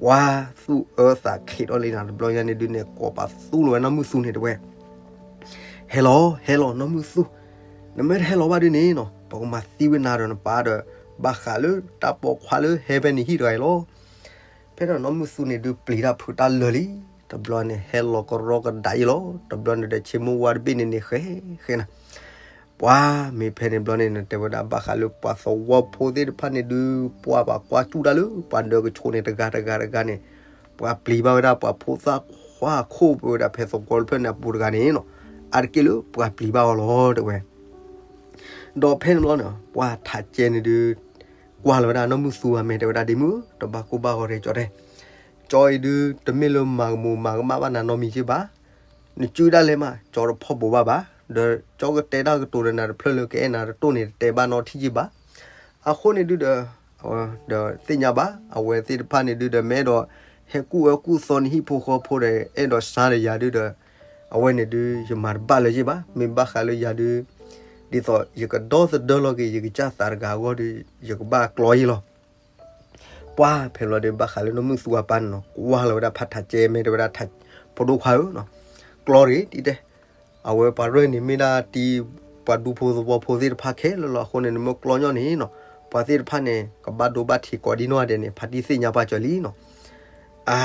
ပှၤသူၣ်အၢသးခံးထီၣ်လံနၤ တဘျီညါန့ၣ်ဒုးန့ၣ် ကိးပသူလိာ်ဝဲနီၢ်မုၢ်သူန့ၣ်တဲဝဲ ဟဲလီၤ ဟဲလီၤ နီၢ်မုၢ်သူ, နမ့ၢ်တဟဲလီၤဘၣ်ဒုးန့ၣ်နီၤ ပကမၤသံဝဲနၤဒီးနပၢ်ဒီး ဘၣ်ဃးလၢတၢ်ပိာ်ခွါလၢဟဲဖဲန့ၣ်ဟံၣ်တဂၤအံၤလီၤ. ဖဲဒီးနီၢ်မုၢ်သူန့ၣ်ဒုးပျံၤတၢ်ဖုးတၢ်လၢာ်လံ. တဘျီန့ၣ်ဟဲလီၤကရီကဒါအံၤလီၤ. တဘျီန့ၣ်ဒီးဆ့မိၢ်ဝါတဘ့ၣ်န့ၣ်န့ၣ် ဃဲဃဲနၤ ပှၤမ့ၢ်ဖဲန့ၣ်ဘျီန့ၣ် တဲဝဲဒၣ်ဘၣ်ဃးလၢပှၤသဝီဖိသ့ၣ်တဖၣ်န့ၣ်ဒုး ပှၤဘၣ်ကွၢ်စူၣ်တၢ်လၢပှၤဒၢးကဆိးန့ၣ် တဂၤတဂၤတဂၤန့ၣ် ပှၤပျံၤဘၣ်ဝဲဒၣ်ပှၤဖိသၣ်ခွါအခိၣ် ပဝဲဒၣ်ဖဲသကိးတဖျၢၣ်န့ၣ်အပူၤတဂၤန့ၣ်နီၤ, အါတက့ၢ်လၢပှၤပျံၤဘၣ်အီၤလီၤ တဲဝဲ. ဒီးဖဲန့ၣ်ဘျီန့ၣ် ပှၤထးကဲန့ၣ်ဒုး ကွၢ်လီၤဝဲဒၣ်နီၢ်မုၢ်သူအမဲာ် တဲဝဲဒၣ် ဒ့မုၣ်ဧၢ, တဘၣ်ကိၢ်ဘၣ်ဂီၤရဲကၠီတဲ, ကၠီအံၤဒုး တမ့ၢ်လၢမၤကမူၤမၤကမၣ်ဘၣ်နၤနီတမံၤက့ဘၣ်, နစုဒၣ်လဲာ်မး ကၠီတဖီၣ်ဘိးဘၣ်ဘၣ်, ဒီးကၠီကတဲတၢ်ကတိၤဒီးနၤတဖျၢၣ်လၢကအဲၣ်နၤတတိၢ်န့ၣ် တတဲဘၣ်နီတထံၣ်က့ဘၣ်. အဃိန့ၣ်ဒုးဒီး ဒီးသ့ၣ်ညါဘၣ် အဝဲသ့ၣ်တဖၣ်န့ၣ်ဒုးဒီး မ့ၢ်အဲၣ်ဒိး ဟဲကူၣ်အၢကူၣ်သီနဟံၣ်ဖိဃီဖိဒီး အဲၣ်ဒိးစါဒီးယၤဒုးဒီး အဝဲန့ၣ်ဒုး ယမၤတဘၣ်လၢၤက့ဘၣ်. မ့ၢ်ဘၣ်ဃးလၢယၤဒုး ဒ်သိးယကဒီသဒၢလီၤက့ၤ ယကစၢ်သးတဂၤအဂီၢ်ဒီး ယကဘၣ်ကျီယံလီၤ. ပှၤဖဲဘျီဒီး ဘၣ်ဃးလၢနီၢ်မုၢ်သူအပၢ်န့ၣ်နီၤ ကွၢ်လီၤဝဲဒၣ်ဖးထးကဲ မ့ၢ်တဲဝဲဒၣ် ဖိဒိၣ်ခွါဧၢနီၤ, ကျီတဂ့ၤ တံၤတဲ, အဝဲပှၤရဲၣ်န့ၣ်မ့ၢ်ဒၣ်တံၤ ပှၤဒူဖိသဝီဖိသ့ၣ်တဖၣ်ခဲလၢာ်လီၤ. အဃိန့ၣ် နမ့ၢ်ကျီညီန့ၣ်နီၤ ပှၤသ့ၣ်တဖၣ်န့ၣ် ကဘၣ်ဒိဘၣ်ထံးကိးဒံနီၢ်ဂၤဒဲးန့ၣ် ဖါတံၢ်သ့ၣ်ညါပှၤကၢၤလံနီၤ. အါ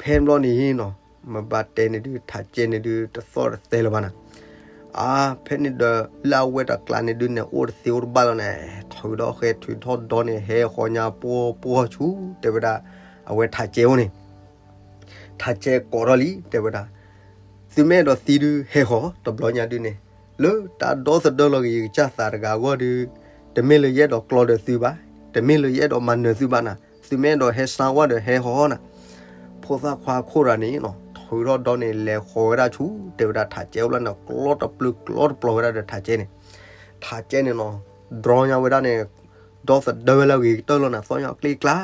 ဖဲဘျီန့ၣ်နီၤ မ့ၢ်ဘၣ်တဲန့ၣ်ဒုး ထးကဲန့ၣ်ဒုး တသီၣ်တသဲလၢၤဘၣ်နၤ. အါ ဖဲန့ၣ်ဒီး လၢအဝဲတကျးန့ၣ်ဒုးန့ၣ် အိၣ်တသ့အိၣ်တဘၣ်လီၤန့ၣ် ထုးဒီးဃဲ ထုးထီၣ်ဒီန့ၣ် ဟဲဃီညါပှီၢ်ပှီၢ်ဆူ တဲဝဲဒၣ် အဝဲထးကဲအိၣ်န့ၣ် ထးကဲကိးထီၣ်လံ တဲဝဲဒၣ်, သုမ့ၢ်အဲၣ်ဒိးသံဒုးဟဲဃီၤ တဘျီညါဒုးန့ၣ် လၢတၢ်ဒီသဒၢလီၤက့ၤ ယကစၢ်သးတဂၤအဂီၢ်ဒုး တမ့ၢ်လၢယအဲၣ်ဒိးကျီဒီးသုဘၣ်, တမ့ၢ်လၢယအဲၣ်ဒိးမၤနၢၤသုဘၣ်နၤ, သုမ့ၢ်အဲၣ်ဒိးဟဲစါဝဲဒီးဟဲဃီၤနၤ. ဖိသၣ်ခွါအခိၣ်တဂၤန့ၣ်နီၤ ထုးထီၣ်ဒီန့ၣ် လဲၤဃီၤဝဲဒၣ်ဆူ တဲဝဲဒၣ်ထးကဲအိၣ်လီၤန့ၣ် ကျီတပျုၤကျီတပျီၤဝဲဒၣ်ဒီးထးကဲန့ၣ်, ထးကဲန့ၣ်နီၤ ဒြီညါဝဲဒၣ်န့ၣ် ဒီသဒၢဝဲလၢအဂ့ၤကတၢၢ်လီၤနၤ သီၣ်ညီကျ့ကျါ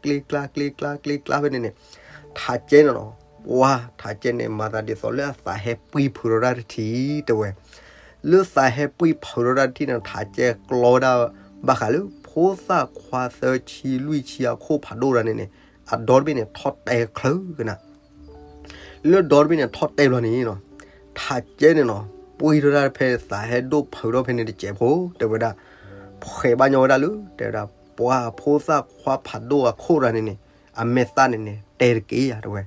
ကျ့ကျါ ကျ့ကျါ ကျ့ကျါဖဲန့ၣ်န့ၣ်, ထးကဲန့ၣ်နီၤ ပှၤထးကဲန့ၣ် မၤသးဒ်သိးလၢအသးဟဲပှံၢ်ဖုးထီၣ်တၢ်တထံၣ် တဲဝဲ, လၢသးဟဲပှံၢ်ဖုးထီၣ်တၢ်တထံၣ်န့ၣ် ထးကဲကျီဝဲဒၣ် ဘၣ်ဃးလၢ ဖိသၣ်ခွါသၢဆံလွံၢ်ဆံအခိၣ်ဖးဒိၣ်တဂၤန့ၣ်န့ၣ် အဒီတဘ့ၣ်န့ၣ် ထီၣ်တဲချၢကနၤ လၢဒီတဘ့ၣ်န့ၣ် ထီၣ်တဲဘျီန့ၣ်နီၤ, ထးကဲန့ၣ်နီၤ ပှံၢ်ထီၣ်ဒၣ်ဖဲသးဟဲဒိၣ်ဖုးထီၣ်ဖဲန့ၣ်တစဲးဖိ တဲဝဲဒၣ်, ဖှဲးဘၣ်ညီဝဲဒၣ်လၢ တဲဝဲဒၣ် ပှၤဖိသၣ်ခွါဖးဒိၣ်အခိၣ်တဂၤန့ၣ်န့ၣ် အမဲာ်သၣ်န့ၣ်န့ၣ် တဲတက့ၢ်ယၤ တဲဝဲ,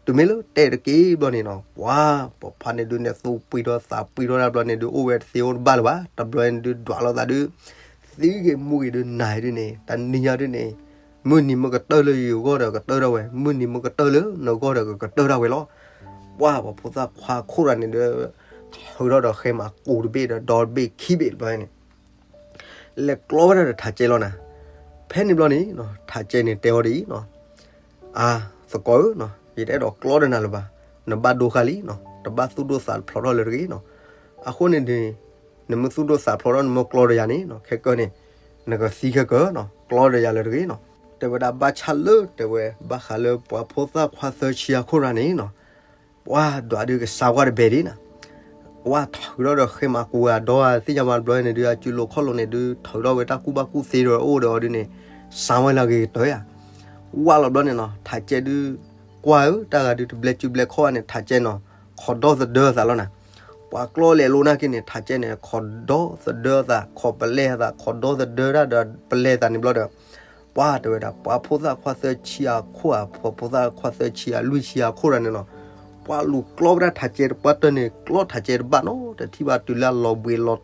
တုၤမ့ၢ်လၢတဲတက့ၢ်ဘျီန့ၣ်နီၤ ပှၤပိာ်ခွါန့ၣ်ဒုးန့ၣ် သူပှံၢ်ထီၣ်သးပှံၢ်ထီၣ်ဒၣ်ဘျီန့ၣ်ဒုး အိၣ်ဝဲတသ့အိၣ်တဘၣ်လၢၤဘၣ်, တဘျီန့ၣ်ဒုး ဒွးလိာ်သးဒုး သံဂ့ၤမူဂ့ၤဒုး နၤဒုးန့ၣ် တနံၤညါဒုးန့ၣ် မုၢ်နံၤမ့ၢ်ကတၢၢ်လၢယဂီၢ်ဒီးကတၢၢ်ထီၣ်ဝဲ, မုၢ်နံၤမ့ၢ်ကတၢၢ်လၢနဂီၢ်ဒီးကကတၢၢ်ထီၣ်ဝဲလီၤ. ပှၤ ပှၤဖိသၣ်ခွါခိၣ်တဂၤန့ၣ်ဒီး ထုးထီၣ်ဒီးဃဲမးကူးတဘ့ၣ်ဒီး ဒီတဘ့ၣ်ခံဘ့ၣ်တဘျီန့ၣ် လဲၤကျီဝဲဒၣ်ဒီးထးကဲလီၤနၤ. ဖဲန့ၣ်ဘျီန့ၣ် ထးကဲန့ၣ်တဲအီၤဒ်အံၤနီၤ, အါ သကိးဧၢ, ယတအဲၣ်ဒိးကျီဒီးနၤလၢၤဘၣ်, နဘၣ်ဒိဃာ်လံနီၤ, တဘၣ်သူၣ်ဒိၣ်သးဖျိးထီၣ်လၢၤတဂ့ၤနီၤ. အဃိန့ၣ်န့ၣ် နမ့ၢ်သူၣ်ဒိၣ်သးဖျိးထီၣ် နမ့ၢ်ကျီဒီးယၤန့ၣ် ခဲကၢန့ၣ် နကသံခဲကၢနီၤ, ကျီဒီးယၤလၢၤတဂ့ၤနီၤ. တဲဝဲဒၣ်ဘၣ်ဆၣ်လၢ တဲဝဲ ဘၣ်ဃးလၢပှၤဖိသၣ်ခွါသၢဆံအခိၣ်တဂၤန့ၣ်နီၤ ပှၤဒွးဒုးကစါဝဲတဘဲဒ်နီၤ, ပှၤထုးထီၣ်ဒီးဃဲမးကူးအဒီသ့ၣ်ညါမးတဘျီန့ၣ်ဒုး အစုလိၤခီၣ်လိၤန့ၣ်ဒုး ထုးထီၣ်ဝဲတၢ်ကူၣ်ဘၣ်ကူၣ်သ့ဒီးအိၣ်ဒီးအီၤဒုးန့ၣ် စါဝဲလၢအဂ့ၤကတၢၢ်ဧါ. ဝဲလီၤဘျီန့ၣ်နီၤ ထးကဲဒုး ကွၢ်ဧၢ တၢ်ဂၤဒုးတဘျဲစုဘျဲခီၣ်ဘၣ်န့ၣ် ထးကဲနီၤ ခိးဒီသဒၢအသးလီၤနၤ. ပှၤကျီလဲၤလိာ်နာ်က့န့ၣ် ထးကဲန့ၣ် ခိးဒီသဒၢအသး ခိးပလဲအသး ခိးဒီသဒၢတၢ်ဒီးပလဲအသးန့ၣ်ဘျီဒီး ပှၤတဲဝဲဒၣ် ပှၤဖိသၣ်ခွါသၢဆံအခိၣ်ဧါ ပှၤဖိသၣ်ခွါသၢဆံအလွံၢ်ဆံအခိၣ်တဂၤန့ၣ်နီၤ ပှၤလူၤကျီဝဲဒၣ်ထးကဲတပှၢ်တၢၢ်န့ၣ် ကျီထးကဲတဘၣ်နီၤ တထံၣ်ဘၣ်တုၤလၢအလီၤဘှံးလီၤတီၤလၢာ်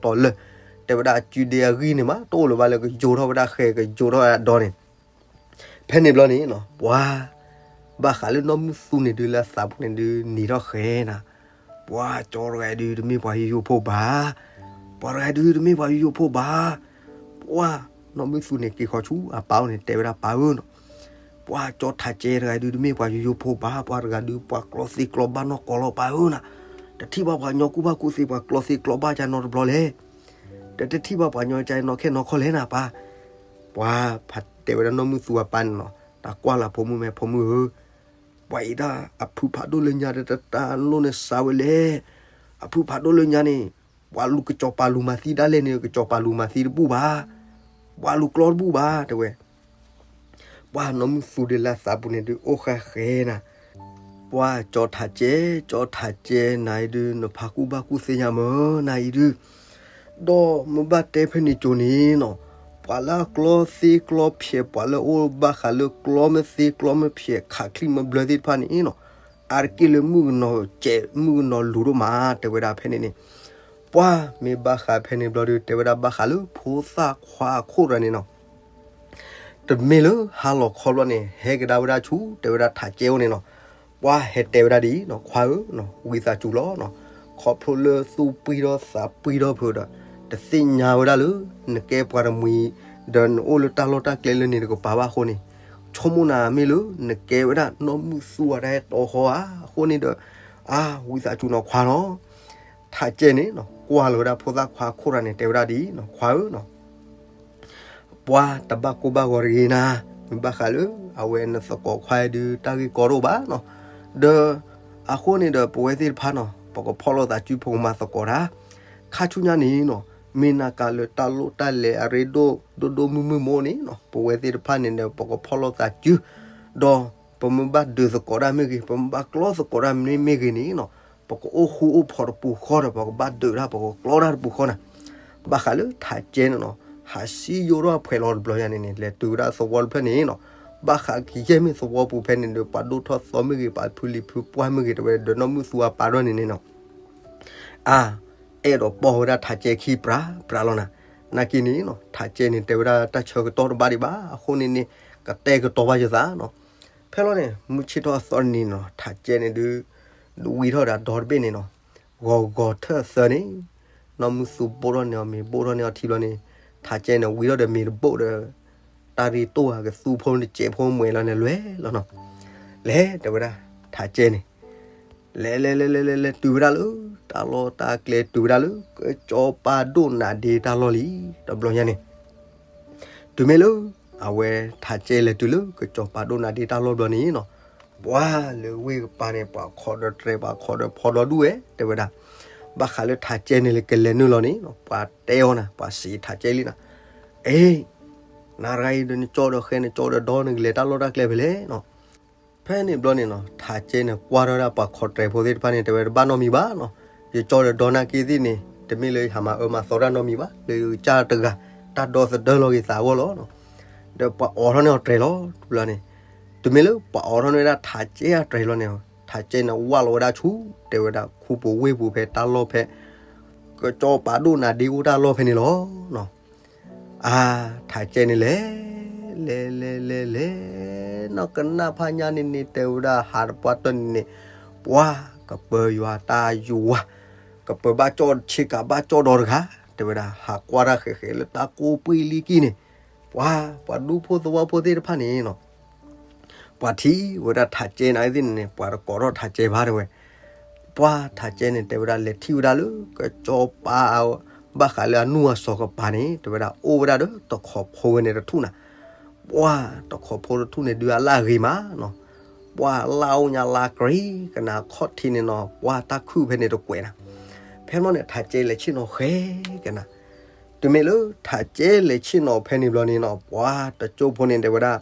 တဲဝဲဒၣ်အစုဒ့အဂံၢ်န့ၣ်မး တအိၣ်လၢၤဘၣ်လၢကယိၤထီၣ်ဝဲဒၣ်ဃဲ ကယိၤထီၣ်ဝဲဒၣ်ဒီန့ၣ် ဖဲန့ၣ်ဘျီန့ၣ်နီၤ ပှၤ ဘၣ်ဃးလၢနီၢ်မုၢ်သူန့ၣ်ဒုးလၢအသးပူၤန့ၣ်ဒုးနံၤထီၣ်ဃဲနၤ ပှၤကၠီတဂၤဒုးတမ့ၢ်ပှၤယိယိဖိဘၣ်, ပှၤတဂၤဒုးတမ့ၢ်ပှၤယိယိဖိဘၣ်, ပှၤ နီၢ်မုၢ်သူန့ၣ်က့ၤဃီၤဆူအပၢ်အိၣ်န့ၣ် တဲဝဲဒၣ်ပၢ်ဧၢနီၤ, ပှၤကၠီထးကဲတဂၤဒုးတမ့ၢ်ပှၤယိယိဖိဘၣ်, ပှၤတဂၤဒုးပှၤကျီသ့ကျီဘၣ်နီၢ်ကီၢ်လီၤပၢ်ဧၢနီၤ, တထံၣ်ဘၣ်ပှၤညီကူၣ်ဘၣ်ကူၣ်သ့ ပှၤကျီသ့ကျီဘၣ်ကၢ်နီတဘျီလဲၣ်, တတထံၣ်ဘၣ်ပှၤညီကၢ်နီၢ်ခဲနီၢ်ခီၣ်လဲၣ်နၤပၢ်, ပှၤဖးတဲဝဲဒၣ်နီၢ်မုၢ်သူအပၢ်န့ၣ်နီၤ, တၢ်ကွၢ်လၢဖိမုၣ်မဲာ်ဖိမုၣ်ဧၢ ပှၤအံၤဒၣ်အဖုဖးဒိၣ်လၢညါတတၢ်လိၣ်န့ၣ်စါဝဲလဲၣ်, အဖုဖးဒိၣ်လၢညါန့ၣ်, ပှၤလူၤကစီၤပၤလူၤမၤသံဒၣ်လဲာ်န့ၣ် ကစီၤပၤလူၤမၤသံတဘူၣ်ဘၣ်, ပှၤလူၤကျီတဘူၣ်ဘၣ် တဲဝဲ, ပှၤနီၢ်မုၢ်သူဒုးလၢသးပူၤန့ၣ်ဒုးအိၣ်ဃာ်ဃဲနၤ, ပှၤကၠီထးကဲ ကၠီထးကဲနၤအံၤဒုး နဖးကူၣ်ဘၣ်ကူၣ်သ့ညါမၢ်နၤအံၤဒုး ဒီးမ့ၢ်ဘၣ်တဲဖဲန့ၣ်ကၠိန့ၣ်နီၤ, ပှၤလၢအကျီသ့ကျီဖျဲး ပှၤလၢအအိၣ်ဘၣ်ဃးလၢကျီမ့ၢ်သ့ကျီမ့ၢ်ဖျဲး ခးချံမ့ၢ်ဘျၢသ့ၣ်တဖၣ်န့ၣ်နီၤ, အါတက့ၢ်လၢမုၣ်ကနီၤကဲး မုၣ်ကနီၤလူၤဒိၣ်မး တဲဝဲဒၣ်ဖဲန့ၣ်န့ၣ်, ပှၤမ့ၢ်ဘၣ်ဃးဖဲန့ၣ်ဘျီဒုး တဲဝဲဒၣ်ဘၣ်ဃးလၢဖိသၣ်ခွါအခိၣ်တဂၤန့ၣ်နီၤ တမ့ၢ်လၢဟါလီၤခီဘျီန့ၣ် ဟဲကဒါဝဲဒၣ်ဆူ တဲဝဲဒၣ်ထးကဲအိၣ်န့ၣ်နီၤ, ပှၤဟဲတဲဝဲဒၣ်ဒ်အံၤနီၤ, ခွါဧၢနီၤ, ဝံသးစူၤလီၤနီၤ, ခီဖျိလၢသူပှံၢ်ထီၣ်သးပှံၢ်ထီၣ်ဖုဒီး တသ့ၣ်ညါဝဲဒၣ်လၢ နကဲပှၤတမှံၤ ဒီးနအိၣ်လၢတၢ်လီၢ်တၢ်ကျဲလၢန့ၣ်တကပၤဘၣ်အဃိန့ၣ်, ဆိကမိၣ်နၤမ့ၢ်လၢနကဲဝဲဒၣ်နီၢ်မုၣ်သူအတၢ်ဟဲတီဃီဧါ, အဃိန့ၣ်ဒီး အါ ဝံသးစူၤနီၤခွါနီၤ. ထးကဲန့ၣ်နီၤ ကွၢ်လီၤဝဲဒၣ်ဖိသၣ်ခွါအခိၣ်တဂၤန့ၣ် တဲဝဲဒၣ်ဒ်အံၤနီၤ, ခွါဧၢနီၤ, ပှၤတဘၣ်ကိၢ်ဘၣ်ဂီၤတဂ့ၤနၤ, မ့ၢ်ဘၣ်ဃးလၢ အဝဲနသကိးခွါဒုးတၢ်ဂ့ၢ်ကီတအိၣ်ဘၣ်နီၤ, ဒီး အဃိန့ၣ်ဒီးပဝဲသ့ၣ်တဖၣ်နီၤ ပကဖီၣ်လိာ်သးစုပကမၤသကိးတၢ်, ခါဆူညါန့ၣ်နီၤ မ့ၢ်နၤကးလၢတၢ်လိၣ်တၢ်လဲၤအရ့ဒိၣ်ဒိၣ်ဒိၣ်မုၢ်မုၢ်မ့ၢ်အိၣ်န့ၣ်နီၤ ပဝဲသ့ၣ်တဖၣ်န့ၣ်ဒီး ပကဖီၣ်လိာ်သးစု ဒီးပမ့ၢ်ဘၣ်ဒုးသကိးတၢ်မ့ၢ်ဂ့ၤ, ပမ့ၢ်ဘၣ်ကျီသကိးတၢ်မ့ၢ်မ့ၢ်ဂ့ၤန့ၣ်နီၤ, ပကအိၣ်ဃူအိၣ်ဖိးတပူၤဃီဒီး ပကဘၣ်ဒုးတၢ် ပကကျီတၢ်တပူၤဃီနၤ. ဘၣ်ဃးလၢထးကဲန့ၣ်နီၤ ဟးစံယိၣ်ထီၣ်အဖှဲးလီၤတဘျီညါန့ၣ်န့ၣ် လဲၤတုၤဝဲဒၣ်သဝီတဖျၢၣ်န့ၣ်နီၤ, ဘၣ်ဃးကယဲၢ်မ့ၢ်သဝီပူၤဖဲန့ၣ်ဒီး ပှၤဒိၣ်ထီၣ်သီမ့ၢ်ဂ့ၤ, ပှၤဖုလံၤဖုပှၢ်မ့ၢ်ဂ့ၤ, တဲဝဲဒီးနီၢ်မုၢ်သူအပၢ်ဒီးန့ၣ်န့ၣ်နီၤ အါ အဲၣ်ဒိးပိာ်ဝဲဒၣ်ထးကဲခံပြးပြးလီၤနၤ. နာ်က့န့ၣ်နီၤ ထးကဲန့ၣ် တဲဝဲဒၣ်တၢ်ဆၢကတီၢ်တဘၣ်ဒံးဘၣ်အဃိန့ၣ်န့ၣ် ကတဲာ်ကတီၤဘၣ်ယသးနီၤ. ဖဲလီၤန့ၣ် မုၢ်ဆ့ၣ်ထီၣ်အသီတနံၤနီၤ ထးကဲန့ၣ်ဒုး ဝံထီၣ်ဒီးအဒီတဘ့ၣ်န့ၣ်နီၤ, ဂီၤဂီၤထၢၣ်အသၢန့ၣ် နီၢ်မုၢ်သူဘိၣ်ထီၣ်န့ၢ်အီၤမ့ၤ ဘိၣ်ထီၣ်န့ၢ်အီၤထံဘျီန့ၣ် ထးကဲန့ၣ်ဝံထီၣ်ဒီးမ့ၤတဘိၣ်ဒီး တၢ်ရ့တိၢ်ဧါ ကသူဖိတစဲးဖိမွဲလီၤန့ၣ် လဲၤလီၤနီၤ. လဲၤ တဲဝဲဒၣ် ထးကဲန့ၣ် လဲၤလဲၤလဲၤလဲၤလဲၤလဲၤတုၤဝဲဒၣ်လၢ တၢ်လီၢ်တၢ်ကျဲ တုၤဝဲဒၣ်လၢ ကစီၤပၤဒိၣ်နးဒ့တၢ်လီၢ်လံ တဘျီညါန့ၣ်. တုၤမ့ၢ်လၢ အဝဲထးကဲလဲၤတုၤလၢ ကစီၤပၤဒိၣ်နးဒ့တၢ်လီၢ်ဘျီန့ၣ်နီၤ, ပှၤလၢဝ့ၢ်ကပၤန့ၣ် ပှၤခိးဒီးတြဲၤ ပှၤခိးဒီးဖီဒီဒူၣ်ဝဲ တဲဝဲဒၣ်. ဘၣ်ဃးလၢထးကဲန့ၣ်လၢကလဲၤနုာ်လီၤန့ၣ်နီၤ ပှၤတဲအီၤနၤ ပှၤစံးထးကဲလံနၤ, အ့ နၤတဂၤအံၤဒီးနကၠီဒီးဃဲ နကၠီဒီးဒီ နကလဲၤတၢ်လီၢ်တၢ်ကျဲဖဲလဲၣ်နီၤ. ဖဲန့ၣ်ဘျီန့ၣ်နီၤ ထးကဲန့ၣ် ကွၢ်ထီၣ်ဒၣ်ပှၤခိးတြဲၤဖိသ့ၣ်တဖၣ်န့ၣ် တဲဝဲတဘၣ်နီတမံၤဘၣ်နီၤ. ယကၠီဒီးဒီနာ်က့သ့ၣ်န့ၣ် တမ့ၢ်လၢယဟးမၤအၢမၤသီတၢ်နီတမံၤဘၣ်, လၢယကစၢ်တဂၤ တၢ်ဒီသဒၢလီၤက့ၤသးအဂီၢ်လီၤနီၤ. ဒီးပှၤအိးထီၣ်န့ၢ်အီၤတြဲၤလီၤ တဘျီန့ၣ်. တုၤမ့ၢ်လၢပှၤအိးထီၣ်န့ၢ်ဝဲဒၣ်ထးကဲအတြဲၤလီၤန့ၣ် ထးကဲန့ၣ်ဝၢ်လီၤဝဲဒၣ်ဆူ တဲဝဲဒၣ်ခူပူၤဝ့ၢ်ပူၤဖဲတၢ်လီၢ်ဖဲ ကစီၤပၤဒိၣ်နးဒ့အိၣ်တၢ်လီၢ်ဖဲန့ၣ်လီၤနီၤ. အါ ထးကဲန့ၣ်လဲၤ လဲၤလဲၤလဲၤလဲၤ နီၢ်ကနၣ်ဖးညါန့ၣ်န့ၣ် တဲဝဲဒၣ်ဟးတပှၢ်တၢၢ်န့ၣ်န့ၣ် ပှၤကပၢၤယွၤတၢ်ယွၤ ကပၢၤဘၣ်ကၠီဆ့ကၤဘၣ်ကၠီဒီတဂၤ တဲဝဲဒၣ် ဟးကွၢ်တၢ်ဃဲးဃဲးလၢတၢ်ကိၢ်ပှံၢ်လံကံၢ်န့ၣ် ပှၤ ပှၤဒူဖိသဝီဖိသ့ၣ်တဖၣ်န့ၣ်နီၤ ပှၤထံၣ်ဝဲဒၣ်ထးကဲန့ၣ်သ့ၣ်န့ၣ်န့ၣ် ပှၤတကိးထီၣ်ထးကဲဘၣ်တဲဝဲ. ပှၤထးကဲန့ၣ် တဲဝဲဒၣ်လဲၤထံၣ်ဝဲဒၣ်လၢ ကစီၤပၤ ဘၣ်ဃးလၢအနူၢ်အစီၤကပၤန့ၣ် တဲဝဲဒၣ်အိၣ်ဝဲဒၣ်ဒီးတခီဖိဝဲန့ၣ်တထူၣ်နၤ. ပှၤတခီဖိတထူၣ်န့ၣ်ဒုးအလၣ်ဂ့ၤမးနီၤ. ပှၤလၣ်အိၣ်ညါလၣ်ကြ့ကနၤခီၣ်ထံးန့ၣ်နီၤ ပှၤတၢ်ခုၣ်ဖဲန့ၣ်တကွဲးနၤ. ဖဲမီၢ်န့ၣ် ထးကဲလဲၤဆ့ၣ်နီၤဃဲကနၤ. တုၤမ့ၢ်လၢထးကဲလဲၤဆ့ၣ်နီၤဖဲန့ၣ်ဘျီန့ၣ်နီၤ ပှၤတကၠိဖိန့ၣ်တဲဝဲဒၣ်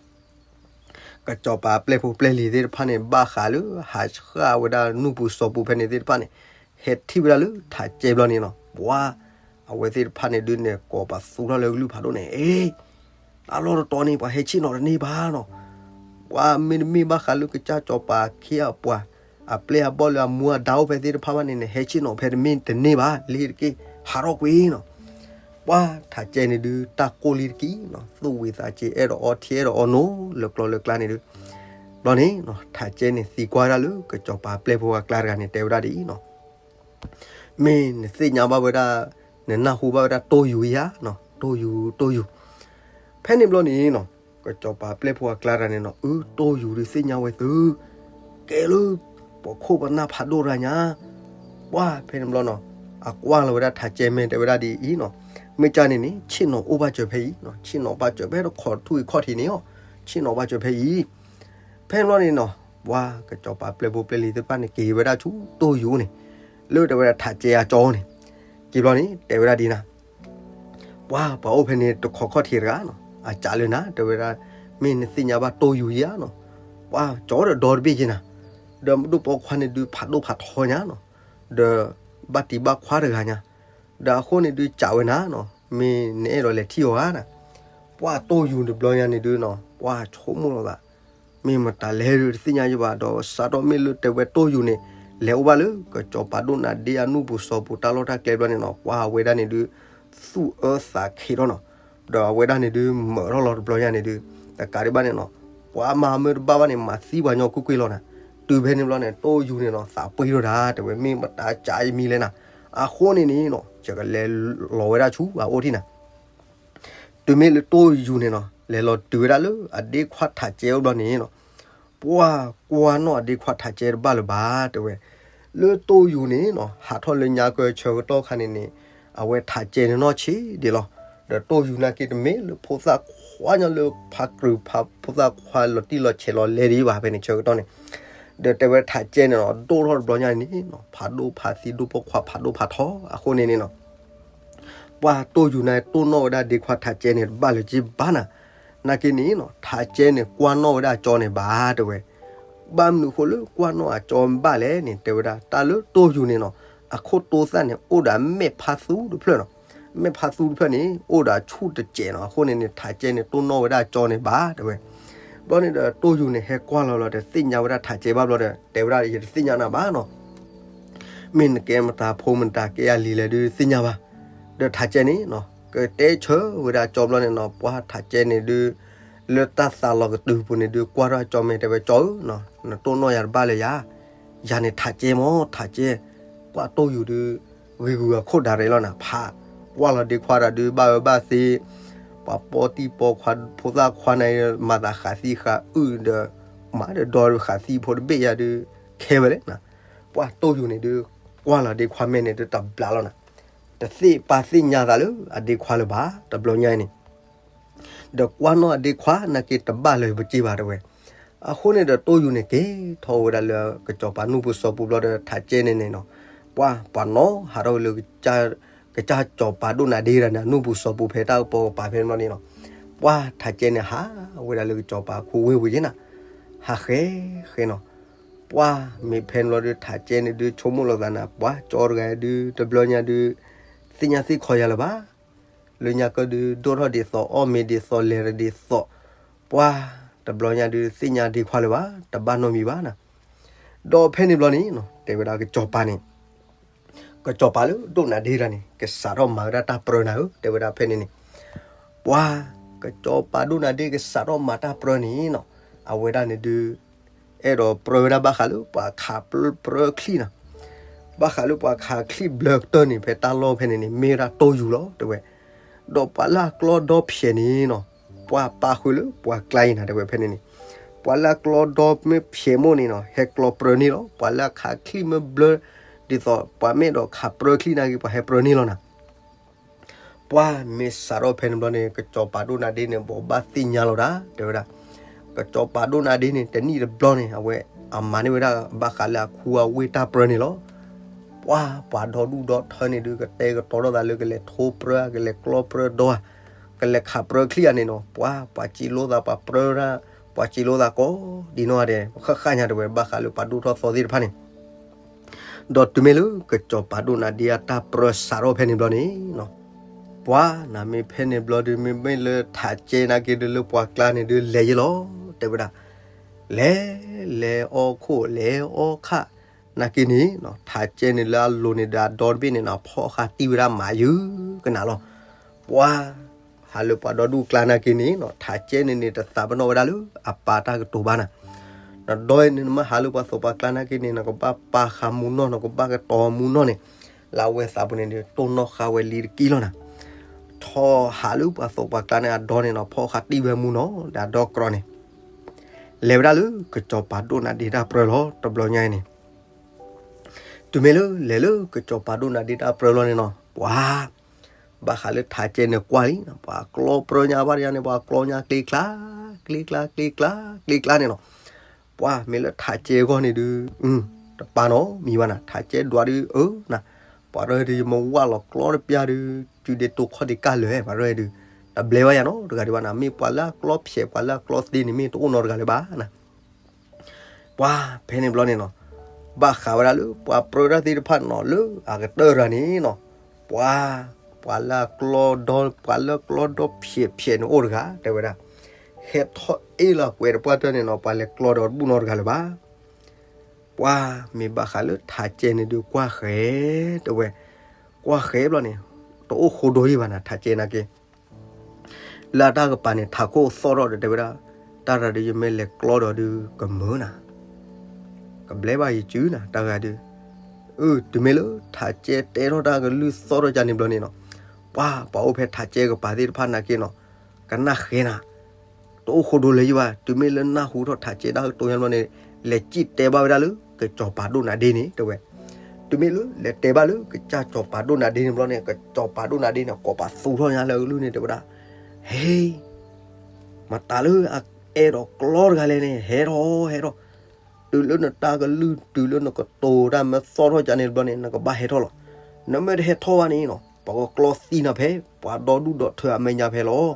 ကစီၤပၤပျဲၢ်ဖိပျဲၢ်လံၤသ့ၣ်တဖၣ်န့ၣ် ဘၣ်ဃးလၢဟးဃၣ်ဝဲဒၣ်နူၢ်ပူၤစီၤပူၤဖဲန့ၣ်သ့ၣ်တဖၣ်န့ၣ် ဟဲထံၣ်ဝဲဒၣ်လၢထးကဲဘျီန့ၣ်နီၤ ပှၤ အဝဲသ့ၣ်တဖၣ်န့ၣ်ဒုးန့ၣ် ကိးပသူထီၣ်လၢကလုၢ်ဖးဒိၣ်န့ၣ် အ့ တၢ်လီၢ်တတီၤန့ၣ် ပှၤဟဲဆ့ၣ်နီၤတန့ၢ်ဘၣ်နီၤ. ပှၤမ့တမ့ၢ်ဘၣ်ဃးလၢကစၢ်စီၤပၤခ့အပှၤ အပျဲၢ်အဘီၣ်လၢအမူအဒါအိၣ်ဖဲသ့ၣ်တဖၣ်ဘၣ်န့ၣ်န့ၣ် ဟဲဆ့ၣ်နီၤဖဲတမ့ၢ်တန့ၢ်ဘၣ် လ့တက့ၢ် ဟးထီၣ်ကွံာ်နီၤ. ပှၤထးကဲန့ၣ်ဒုး တၢ်ကိၢ်လံတက့ၢ်နီၤ သူၣ်ဝံၤသးစ့ၤ အဲၣ်ဒိးအီထံအဲၣ်ဒိးအီနိ လၢကျီလၢကျါန့ၣ်ဒုး ဘျီန့ၣ် ထးကဲန့ၣ်သံကွၢ်ဒၣ်လၢ ကစီၤပၤပျဲၢ်ဖိအကျါတဂၤန့ၣ် တဲဝဲဒၣ်ဒ်အံၤနီၤ မ့ၢ်နသ့ၣ်ညါဘၣ်ဝဲဒၣ် နနၢ်ဟူဘၣ်ဝဲဒၣ်တိၢ်ယူၤဧါနီၤ တိၢ်ယူၤ တိၢ်ယူၤ. ဖဲန့ၣ်ဘျီန့ၣ်နီၤ ကစီၤပၤပျဲၢ်ဖိအကျါတဂၤန့ၣ်နီၤ အၢ တိၢ်ယူၤဒုးသ့ၣ်ညါဝဲသု ကဲလၢ ပခိၣ်ပနၢ်ဖးဒိၣ်တဂၤညါ ပှၤဖဲန့ၣ်ဘျီနီၤ အကွၢ်လီၤဝဲဒၣ်ထးကဲမဲာ်တဲဝဲဒၣ်ဒ်အံၤနီၤ မ့ၢ်ကၢ်န့ၣ်န့ၣ် ဆ့ၣ်နီၤအိၣ်ဘၣ်စၢၤဖဲအံၤနီၤ ဆ့ၣ်နီၤဘၣ်စၢၤဖဲတခီထူၣ်အံၤခီၣ်ထံးန့ၣ်အီၤ ဆ့ၣ်နီၤဘၣ်စၢၤဖဲအံၤ ဖဲန့ၣ်ဘျီန့ၣ်နီၤ ပှၤကစီၤပၤပျဲၢ်ဖိပျဲၢ်လံၤသ့ၣ်တဖၣ်န့ၣ် က့ၤဝဲဒၣ်ဆူတိၢ်ယူၤန့ၣ် လၢတဲဝဲဒၣ်ထးကဲအကၠီန့ၣ် က့ၤဘျီန့ၣ် တဲဝဲဒၣ်ဒ်နၤ ပှၤပှၤအိၣ်ဖဲန့ၣ်တခီခီၣ်ထံးတဂၤနီၤ အစးလၢနၤ တဲဝဲဒၣ် မ့ၢ်နသ့ၣ်ညါဘၣ်တိၢ်ယူၤဧါနီၤ ပှၤကၠီဒီးဒီတဘ့ၣ်က့ၤနၤ ဒီးမ့ၢ်ဒိၣ်ပိာ်ခွါန့ၣ်ဒုးဖးဒိၣ်ဖးထီညါနီၤ ဒီးဘၣ်တံၢ်ဘၣ်ခွါတဂၤညါ ဒီးအဃိန့ၣ်ဒုးစးဝဲနၤနီၤ မ့ၢ်နအဲၣ်ဒိးလဲၤထံၣ်အီၤဧါနၤ ပှၤတိၢ်ယူၤတဘျီညါန့ၣ်ဒုးနီၤ ပှၤဆိကမိၣ်လီၤသး မ့ၢ်မတၤလဲၣ်ဒုးတသ့ၣ်ညါယဘၣ် ဒီးစးထီၣ်မ့ၢ်လၢတဲဝဲတိၢ်ယူၤန့ၣ် လဲၤအိၣ်ဘၣ်လၢကစီၤပၤဒိၣ်နးဒ့အနူၢ်ပူၤစီၤပူၤတၢ်လီၢ်တၢ်ကျဲဘျီန့ၣ်နီၤ ပှၤအဝဲဒၣ်န့ၣ်ဒုး သူၣ်အၢသးခံးထီၣ်နီၤ ဒီးအဝဲဒၣ်န့ၣ်ဒုးမၢးထီၣ်လီၤတဘျီညါန့ၣ်ဒုး တကးဒံးဘၣ်န့ၣ်နီၤ, ပှၤမၤမၢတဘၣ်ဘၣ်န့ၣ် မၤသံပှၤညီကွ့ၢ်ကွ့ၢ်လီၤနၤ. တုၤဖဲန့ၣ်ဘျီန့ၣ် တိၢ်ယူၤန့ၣ်နီၤ သးပှ့ၤထီၣ်တၢ် တဲဝဲ မ့ၢ်မတၤကၢ်ယမံၤလဲၣ်နၤ. အဃိန့ၣ်န့ၣ်နီၤ ယကလဲၤလီၤဝဲဒၣ်ဆူအအိၣ်ထံၣ်နၤ. တုၤမ့ၢ်လၢတိၢ်ယူၤန့ၣ်နီၤ လဲၤလီၤတုၤဝဲဒၣ်လၢအဒ့ခွါထးကဲအိၣ်ဘျီန့ၣ်နီၤ, ပှၤကွၢ်နီၣ်အဒ့ခွါထးကဲတဘၣ်လၢၤဘၣ် တဲဝဲ. လၢတိၢ်ယူၤန့ၣ်နီၤ ဟးထီၣ်လၢညါကၢဆၢကတီၢ်ခါန့ၣ်န့ၣ် အဝဲထးကဲန့ၣ်နီၢ်ဆံးဒံးလီၤ. ဒီးတိၢ်ယူၤနာ်က့တမ့ၢ်လၢဖိသၣ်ခွါညီလၢဖးကြုာ်ဖးဖိသၣ်ခွါလီၤတံၢ်လီၤဆဲးလီၤလဲၤဒံးဘၣ် ဖဲန့ၣ်ဆၢကတီၢ်န့ၣ်. ဒီးတဲဝဲထးကဲန့ၣ်နီၤ ဒိၣ်ထီၣ်တဘျီညါန့ၣ်နီၤ ဖးဒိၣ်ဖးသံဒိၣ်ပိာ်ခွါဖးဒိၣ်ဖးထီ အဃိန့ၣ်န့ၣ်နီၤ ပှၤတိၢ်ယူၤန့ၣ်တိၢ်နီၣ်ဝဲဒၣ်ဒ့ခွါထးကဲန့ၣ်တဘၣ်လၢၤက့ဘၣ်နၤ. နာ်က့န့ၣ်နီၤ ထးကဲန့ၣ်ကွၢ်နီၣ်ဝဲဒၣ်အကၠီန့ၣ်ဘၣ် တဲဝဲ. ဘၣ်မနုၤအဃိလၢကွၢ်နီၣ်အကၠီဘၣ်လဲၣ်န့ၣ် တဲဝဲဒၣ် တၢ်လၢတိၢ်ယူၤန့ၣ်နီၤ အခိၣ်တိသၣ်န့ၣ် အိၣ်ဒီးမဲာ်ဖးသူတဖျၢၣ်နီၤ. မဲာ်ဖးသူတဖျၢၣ်န့ၣ် အိၣ်ဒီးဆူၣ်တစဲးနီၤ. အဃိန့ၣ်န့ၣ် ထးကဲန့ၣ်တိၢ်နီၣ်ဝဲဒၣ်အကၠီန့ၣ်ဘၣ် တဲဝဲ. ဘျီန့ၣ်ဒီးတိၢ်ယူၤန့ၣ် ဟဲကွၢ်လီၤလီၤဒီးသ့ၣ်ညါဝဲဒၣ်ထးကဲဘၣ်ဘျီဒီး တဲဝဲဒၣ် ယတသ့ၣ်ညါနၤဘၣ်နီၤ. မ့ၢ်နကဲမတၤဖိမတၤကဲအလံၤလဲၣ်ဒုးသ့ၣ်ညါဘၣ်. ဒီးထးကဲန့ၣ်နီၤ ကတဲဆၢဝဲဒၣ်ကၠီဘျီန့ၣ်နီၤ ပှၤထးကဲန့ၣ်ဒုး လၢတၢ်သးလီၤကတုၤပူၤန့ၣ်ဒုး ကွၢ်ထီၣ်ကၠီမဲာ်တဲဝဲ ကၠီဧၢနီၤ နတိၢ်နီၣ်ယၤတဘၣ်လၢၤယၤ. ယၤန့ၣ်ထးကဲမၢ် ထးကဲ. ပှၤတိၢ်ယူၤဒုး ဂ့ၤဂုၤအခိၣ်ဒၣ်ရဲၣ်လီၤနၤ ဖးကွၢ်လီၤဒ့ခွါတၢ်ဒုး ဘၣ်အၢဘၣ်သီ ပှၤပိာ်တံၢ်ပိာ်ခွါ ဖိသၣ်ခွါန့ၣ် မၤသးဃးသံဃးအုၣ်ဒီး မၤဒီးဒီဃးသံဖိတဘ့ၣ်ယၤဒုး ခဲဝဲလဲၣ်နၤ. ပှၤတိၢ်ယူၤန့ၣ်ဒုး ကွၢ်လီၤဒ့ခွါမဲာ်န့ၣ်ဒုးတဘျးလီၤနၤ. တသ့ၣ်ပာ်သ့ၣ်ညါသးလၢအဒ့ခွါလၢၤဘၣ် တဘျီညါအံၤန့ၣ် ဒီးကွၢ်နီၣ်အဒ့ခွါနာ်က့တဘၣ်လၢၤပက့ၤဘၣ်တဲဝဲ. အဃိန့ၣ်ဒီးတိၢ်ယူၤန့ၣ်က့ၤထီၣ်ဝဲဒၣ်လၢ ကစီၤပၤနူၢ်ပူၤစီၤပူၤဘျီဒီးထးကဲန့ၣ်န့ၣ်နီၤ ပှၤပှၤနီၤဟးထီၣ်ဝဲလၢ ကစၢ်စီၤပၤဒိၣ်နၤဒ့တၢ်န့ၣ် အနူၢ်ပူၤစီၤပူၤဖဲတၢ်ကပီၤကပၤဖဲန့ၣ်ဘျီန့ၣ်နီၤ ပှၤထးကဲန့ၣ်ဟးဝဲဒၣ်လၢကစီၤပၤခူဝ့ၢ်ပူၤက့ၤနၤ ဟးဃဲဃဲနီၤ. ပှၤမ့ၢ်ဖဲန့ၣ်ဘျီဒုး ထးကဲန့ၣ်ဒုး ဆိကမိၣ်လီၤသးနၤ ပှၤကၠီတဂၤဒုး တဘျီညါဒုး သ့ၣ်ညါသ့ၣ်ခီယၤလၢၤဘၣ်. လၢညါကၢဒုး ဒိၣ်ထီၣ်ဒ်သိး အီၣ်မ့ၤဒ်သိး လဲၤရဒ်သိး ပှၤတဘျီညါဒုး သ့ၣ်ညါဒ့ခွါလၢၤဘၣ် တဘၣ်နီတမံၤဘၣ်နၤ. ဒီးဖဲန့ၣ်ဘျီန့ၣ်နီၤ တဲဝဲဒၣ်ကစီၤပၤန့ၣ် ကစီၤပၤလၢဒိၣ်နၤဒ့တၢ်န့ၣ် ကစးထီၣ်မၤဝဲဒၣ်တၢ်ပြၢနၤဧၢ တဲဝဲဒၣ်ဖဲန့ၣ်န့ၣ် ပှၤ ကစီၤပၤဒိၣ်နၤဒ့ကစးထီၣ်မၤတၢ်ပြၢန့ၣ်နီၤ အဝဲဒၣ်န့ၣ်ဒုး အဲၣ်ဒိးပြၢဝဲဒၣ်ဘၣ်ဃးလၢပှၤခးပြၢချံၣ်နီၤ. ဘၣ်ဃးလၢပှၤခးချံၣ်ဘျၢကတၢၢ်န့ၣ် ဖဲတၢ်လီၢ်ဖဲန့ၣ်န့ၣ် မ့ၢ်ဝဲဒၣ်တိၢ်ယူၤလီၤ တဲဝဲ. ဒီးပှၤလၢအကျီဒီဖျဲးန့ၣ်နီၤ ပှၤပာ်ဃုာ်လၢပှၤကျါအံၤနၤ တဲဝဲဖဲန့ၣ်န့ၣ် ပှၤလၢအကျီဒီမ့ၢ်ဖျဲးမိၣ်န့ၣ်နီၤ ဟဲကျီပြၢန့ၢ်လီၤ. ပှၤလၢအခးချံၣ်မ့ၢ်ဘျၢ ဒ်သိးပှၤမ့ၢ်အဲၣ်ဒိးခးပြၢချံၣ်နာ်က့ ပှၤဟဲပြၢန့ၢ်လီၤနၤ. ပှၤမ့ၢ်စးထီၣ်ဖဲန့ၣ်ဘျီန့ၣ် ကစီၤပၤဒိၣ်နၤဒ့န့ၣ် ဘိးဘၣ်သ့ၣ်ညါလီၤဒၣ် တဲဝဲဒၣ်. ကစီၤပၤဒိၣ်နၤဒ့န့ၣ် တနံၣ်တဘျီန့ၣ် အဝဲအမၤန့ၢ်ဝဲဒၣ်ဘၣ်ဃးလၢအခူအဝ့ၢ်တၢ်ပြၢန့ၣ်လီၤ. ပှၤ ပှၤဒီဒူၣ်ဒီထၢန့ၣ်ဒုး ကတဲာ်ကတီၤထီၣ်သးလၢကလဲၤထိပြၢ ကလဲၤကျီပြၢဒီဧါ ကလဲၤခးပြၢချံၣ်ဧါန့ၣ်နီၤ ပှၤ ပှၤစံးလိသးပှၤပြၢ ပှၤစံးလိသးကိးဒ်နီၢ်ဂၤဒဲး ဃၣ်ဃၣ်ညါတဲဝဲ ဘၣ်ဃးလၢပှၤဒိၣ်ထီၣ်သီသ့ၣ်တဖၣ်န့ၣ် ဒီးတုၤမ့ၢ်လၢကစီၤပၤဒိၣ်နၤဒ့အတၢ်ပြၢစးထီၣ်ဖဲန့ၣ်ဘျီန့ၣ်နီၤ ပှၤ နမ့ၢ်ဖဲန့ၣ်ဘျီဒုး မ့မ့ၢ်လၢထးကဲနာ်က့ဒုး လၢပှၤကျါန့ၣ်ဒုး လဲၤယ့လီၤ တဲဝဲဒၣ်. လဲၤ လဲၤအီၣ်ခိၣ် လဲၤအီၣ်ခၣ် နာ်က့န့ၣ်နီၤ ထးကဲန့ၣ်လၢအလိၤန့ၣ်ဒီးအဒီတဘ့ၣ်န့ၣ်နီၤ ဖီၣ်ဃာ်တံၢ်ဝဲဒၣ်မးယုၤကနၣ်လီၤ. ပှၤ ဟးလၢပှၤဒီဒူၣ်ကျါနာ်က့န့ၣ်နီၤ ထးကဲန့ၣ်န့ၣ် တသးပ့ၤနီၣ်ဝဲဒၣ်လၢအပၢ်တၢ်ကတိၤဘၣ်နၤ. နဒီန့ၣ် နမ့ၢ်ဟးလၢပှၤသိးပှၤကျါနာ်က့န့ၣ် နကဘၣ်ပာ်ဃာ်မူနီၢ် နကဘၣ်ကတီၤမူနီၢ်န့ၣ် လၢအဝဲသးပူၤန့ၣ်ဒုး တိၢ်နီၣ်ဃာ်ဝဲလံတက့ၢ်လီၤနၤ. ထီၣ်ဟးလၢပှၤသိးပှၤကျါန့ၣ် အဒီန့ၣ်နီၤ ဖီၣ်ဃာ်တံၢ်ဝဲမူနီၢ်ဒီးအဒီကြီန့ၣ် လဲၤဝဲဒၣ်လၢကစီၤပၤဒိၣ်နၤဒ့တၢ်ပြၢလီၤ တဘျီညါအံၤန့ၣ် တုၤမ့ၢ်လၢလဲၤလၢကစီၤပၤဒိၣ်နၤဒ့တၢ်ပြၢလီၤန့ၣ်နီၤ ပှၤ ဘၣ်ဃးလၢထးကဲန့ၣ်ကွၢ်လံ ပှၤကျီပြၢညါဘၣ်တယါန့ၣ် ပှၤကျီညါကျ့ကျါ ကျ့ကျါ ကျ့ကျါ ကျ့ကျါန့ၣ်နီၤ. ပှၤမ့ၢ်လၢထးကဲအဂီၢ်န့ၣ်ဒုး တပာ်နီတမံၤဘၣ်နၤ ထးကဲဒွးဒုး အၢ နၤ ပှၤရၢဒုး ယမ့ၢ်ဝၢ်လီၤကျီတပျၢ်ဒုး စုဒ့တိခီၣ်ဒ့ကၢ်လၢာ် ပှၤရၢဒုး တဘျဲဘၣ်ယၤနီတဂၤဒံးဘၣ်နၤ မ့ၢ်ပှၤလၢအကျီဖျဲး ပှၤလၢအကျီသ့န့ၣ် မ့ၢ်တအိၣ်နီတဂၤလၢၤဘၣ်နၤ. ပှၤဖဲန့ၣ်ဘျီန့ၣ်နီၤ ဘၣ်ဃးဝဲဒၣ်လၢပှၤပြၢတၢ်သ့ၣ်တဖၣ်နီၤ လၢအကတၢၢ်တဂၤန့ၣ်နီၤ ပှၤ ပှၤလၢအကျီဒီ ပှၤလၢအကျီဒီဖျဲးဖျဲးန့ၣ်အိၣ်တဂၤ တဲဝဲဒၣ် ဟဲထီၣ်အ့ၣ်လီၤကွဲးတပှၢ်တၢၢ်န့ၣ်နီၤ ပှၤလဲၤကျီဒီတဘူၣ်နီတဂၤလၢၤဘၣ်. ပှၤမ့ၢ်ဘၣ်ဃးလၢထးကဲန့ၣ်ဒုးကွၢ်ဃဲ တဲဝဲ ကွၢ်ဃဲဘျီန့ၣ် တအိၣ်ဃိဒိယံာ်ဘၣ်နၤ ထးကဲနာ်က့ လၢအတၢ်ကပၤန့ၣ် ထးခိၣ်သီၣ်ထီၣ်ဒီးတဲဝဲဒၣ် တၢ်ရၤဒုးယမ့ၢ်လဲၤကျီဒီးဒုးကမုာ်နၤ, ကဘျဲဘၣ်ယစုနၤ တၢ်ဂၤဒုး. အၢ တုၤမ့ၢ်လၢထးကဲတဲထီၣ်တၢ်ကလုၢ်သီၣ်ထီၣ်ကန့ၣ်ဘျီန့ၣ်နီၤ, ပှၤ ပှၤအိၣ်ဖဲထးကဲကပၤသ့ၣ်တဖၣ်နာ်က့နီၤ, ကနၣ်ဃဲနၤ, တအိၣ်ဃိဒိလၢၤယဘၣ်. တုၤမ့ၢ်လၢနၢ်ဟူထီၣ်ထးကဲတၢ်ကတိၤညါဘျီန့ၣ်, လဲၤစံၣ်တဲဘၣ်ဝဲဒၣ်လၢ ကစီၤပၤဒိၣ်နၤဒ့န့ၣ် တဲဝဲ. တုၤမ့ၢ်လၢလဲၤတဲဘၣ်လၢကစၢ်စီၤပၤဒိၣ်နၤဒ့န့ၣ်ဘျီန့ၣ်, ကစီၤပၤဒိၣ်နၤဒ့န့ၣ် ကိးပသူထီၣ်ညါလၢအကလုၢ်န့ၣ် တဲဝဲဒၣ်, ဟ့, မတၤလၢအအဲၣ်ဒိးကျီတဂၤလဲၣ်န့ၣ်, ဟဲထီၣ် ဟဲထီၣ်, တုၤလၢနတၢ်ကလုၢ် တုၤလၢနကတိၤတၢ်မ့ၢ်သီၣ်ထီၣ်ကန့ၣ်ဘျီန့ၣ် နကဘၣ်ဟဲထီၣ်လီၤ. နမ့ၢ်တဟဲထီၣ်ဘၣ်န့ၣ်နီၤ, ပှၤကကျီသံနၤဖဲ ပှၤဒီဒူၣ်ဒီထၢအမဲာ်ညါဖဲလီၤ.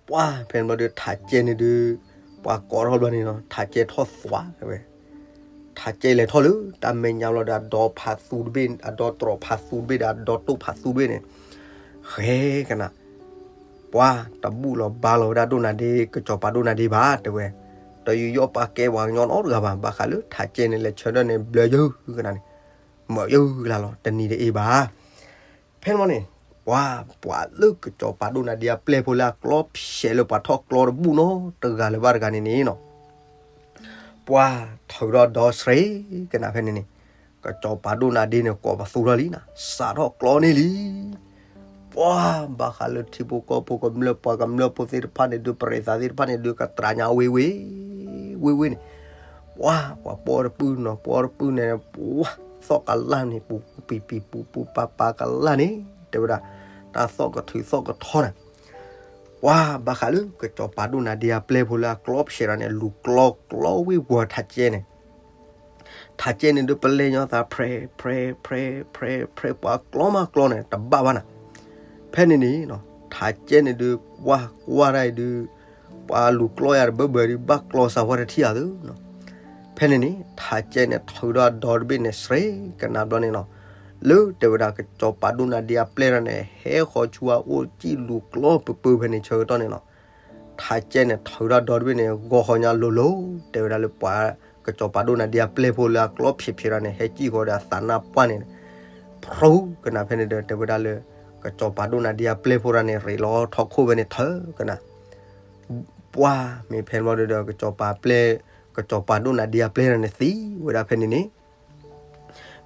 ပှၤဖဲန့ၣ်ဘျီဒီး ထးကဲန့ၣ်ဒုး ပှၤကိးထီၣ်ဘျီန့ၣ်နီၤ, ထးကဲထီၣ်သွါဝဲ, ထးကဲလဲၤထီၣ်လၢတၢ်မဲာ်ညါဘျီဒီး အဒီဖးသူတဘ့ၣ်, အဒီတြီဖးသူတဘ့ၣ်ဒီး အဒီတိၣ်ဖးသူတဘ့ၣ်န့ၣ်, ဃဲကနၤ, ပှၤတဘူၣ်လီၤဘါလီၤဝဲဒၣ်ဒိၣ်နၤဒ့ ကစီၤပၤဒိၣ်နၤဒ့ဘၣ် တဲဝဲ. တယူးယီၣ်ပာ်ကဲပှၤကညီနီတဂၤဘၣ်. ဘၣ်ဃးလၢထးကဲန့ၣ် လဲၤဆၢထၢၣ်န့ၣ် ဘျၢယုၢ်ကနၤန့ၣ်, မၢယုၢ်ကလါလီၤ, တနံၤတအ့ဘၣ်. ဖဲန့ၣ်ဘျီန့ၣ်, ပှၤ, ပှၤလၢကစီၤပၤဒိၣ်နၤဒ့အပျဲၢ်ဖိလၢအကျီဖျဲးလၢပှၤထီၣ်ကျီတဘူၣ်နီတဂၤလၢၤဘၣ်တဂၤန့ၣ်န့ၣ်နီၤ, ပှၤထုးထီၣ်ဒီစရ့ကနၤဖဲန့ၣ်န့ၣ်, ကစီၤပၤဒိၣ်နၤဒ့န့ၣ် ကိးပသူထီၣ်လံနၤ, စးထီၣ်ကျီန့ၢ်လံ. ပှၤဘၣ်ဃးလၢထံဖိကီၢ်ဖိကမျၢၢ် ပှၤကမျၢၢ်ဖိသ့ၣ်တဖၣ်န့ၣ်ဒုး ပရ့သးသ့ၣ်တဖၣ်န့ၣ်ဒုး ကတြၤညါဝ့ဝ့, ဝ့ဝ့န့ၣ်, ပှၤ, ပှၤပီတပုၢ်နီၤ, ပီတပုၢ်န့ၣ်, ပှၤ, သီၣ်ကလၢ်န့ၣ် ပူၤပူၤပံၤပံၤ ပူၤပူၤပၤပၤကလၢ်န့ၣ် တဲဝဲဒၣ်, တၢ်သီၣ်ကထုးသီၣ်ကထီနၤ. ပှၤဘၣ်ဃးလၢကစီၤပၤဒိၣ်နၤဒ့အပျဲၢ်ဖိလၢအကျီဖျဲးဒီးန့ၣ် လူၤကျီကျီဝ့ၢ်ဝီၤထးကဲန့ၣ်, ထးကဲန့ၣ်ဒုး ပလဲၤညီသး ဖြဲး, ဖြဲး, ဖြဲး, ဖြဲး, ဖြဲး, ပှၤကျီမးကျီန့ၣ် တဘၣ်ဘၣ်နၤ. ဖဲန့ၣ်န့ၣ်, ထးကဲန့ၣ်ဒုး ကွၢ်ကွၢ်ဒၣ်အံၤဒုး, ပှၤလူၤကျီယၤတဘၢဘၢဒုး ဘၣ်ကျီစၢၤဝဲတထံၣ်အသး. ဖဲန့ၣ်န့ၣ် ထးကဲန့ၣ် ထုးဒီးအဒီတဘ့ၣ်န့ၣ် စရ့ကနၤဘျီန့ၣ်နီၤ, လၢတဲဝဲဒၣ်ကစီၤပၤဒိၣ်နၤဒ့အပျဲၢ်ဒီးန့ၣ် ဟဲဃီၤဆူအအိၣ်စံၣ်လူၤကျီပၢၤပၢၤဖဲန့ၣ်ဆၢကတီၢ်န့ၣ်နီၤ, ထးကဲန့ၣ် ထုးဒီးအဒီတဘ့ၣ်န့ၣ် ဂီၤဃီညါလိၤလိၤ တဲဝဲဒၣ်လၢပှၤကစီၤပၤဒိၣ်နၤဒ့အပျဲၢ်ဖိလၢအကျီဖျဲးဖျဲးဒီးန့ၣ် ဟဲစံၣ်ဃီၤဒီးအသးနၢ်ပှၢ်န့ၣ်, ဖြူကနၤဖဲန့ၣ်ဒီး တဲဝဲဒၣ်လၢ ကစီၤပၤဒိၣ်နၤဒ့အပျဲၢ်ဖိဒီးန့ၣ် ရ့းလီၤထီၣ်ခိၣ်ဖဲန့ၣ်ထၢကနၤ ပှၤမ့ၢ်ဖဲန့ၣ်ဘျီဒီး ကစီၤပၤပျဲၢ်, ကစီၤပၤဒိၣ်နၤဒ့အပျဲၢ်ဒီးန့ၣ်သံဝဲဒၣ်ဖဲန့ၣ်န့ၣ်,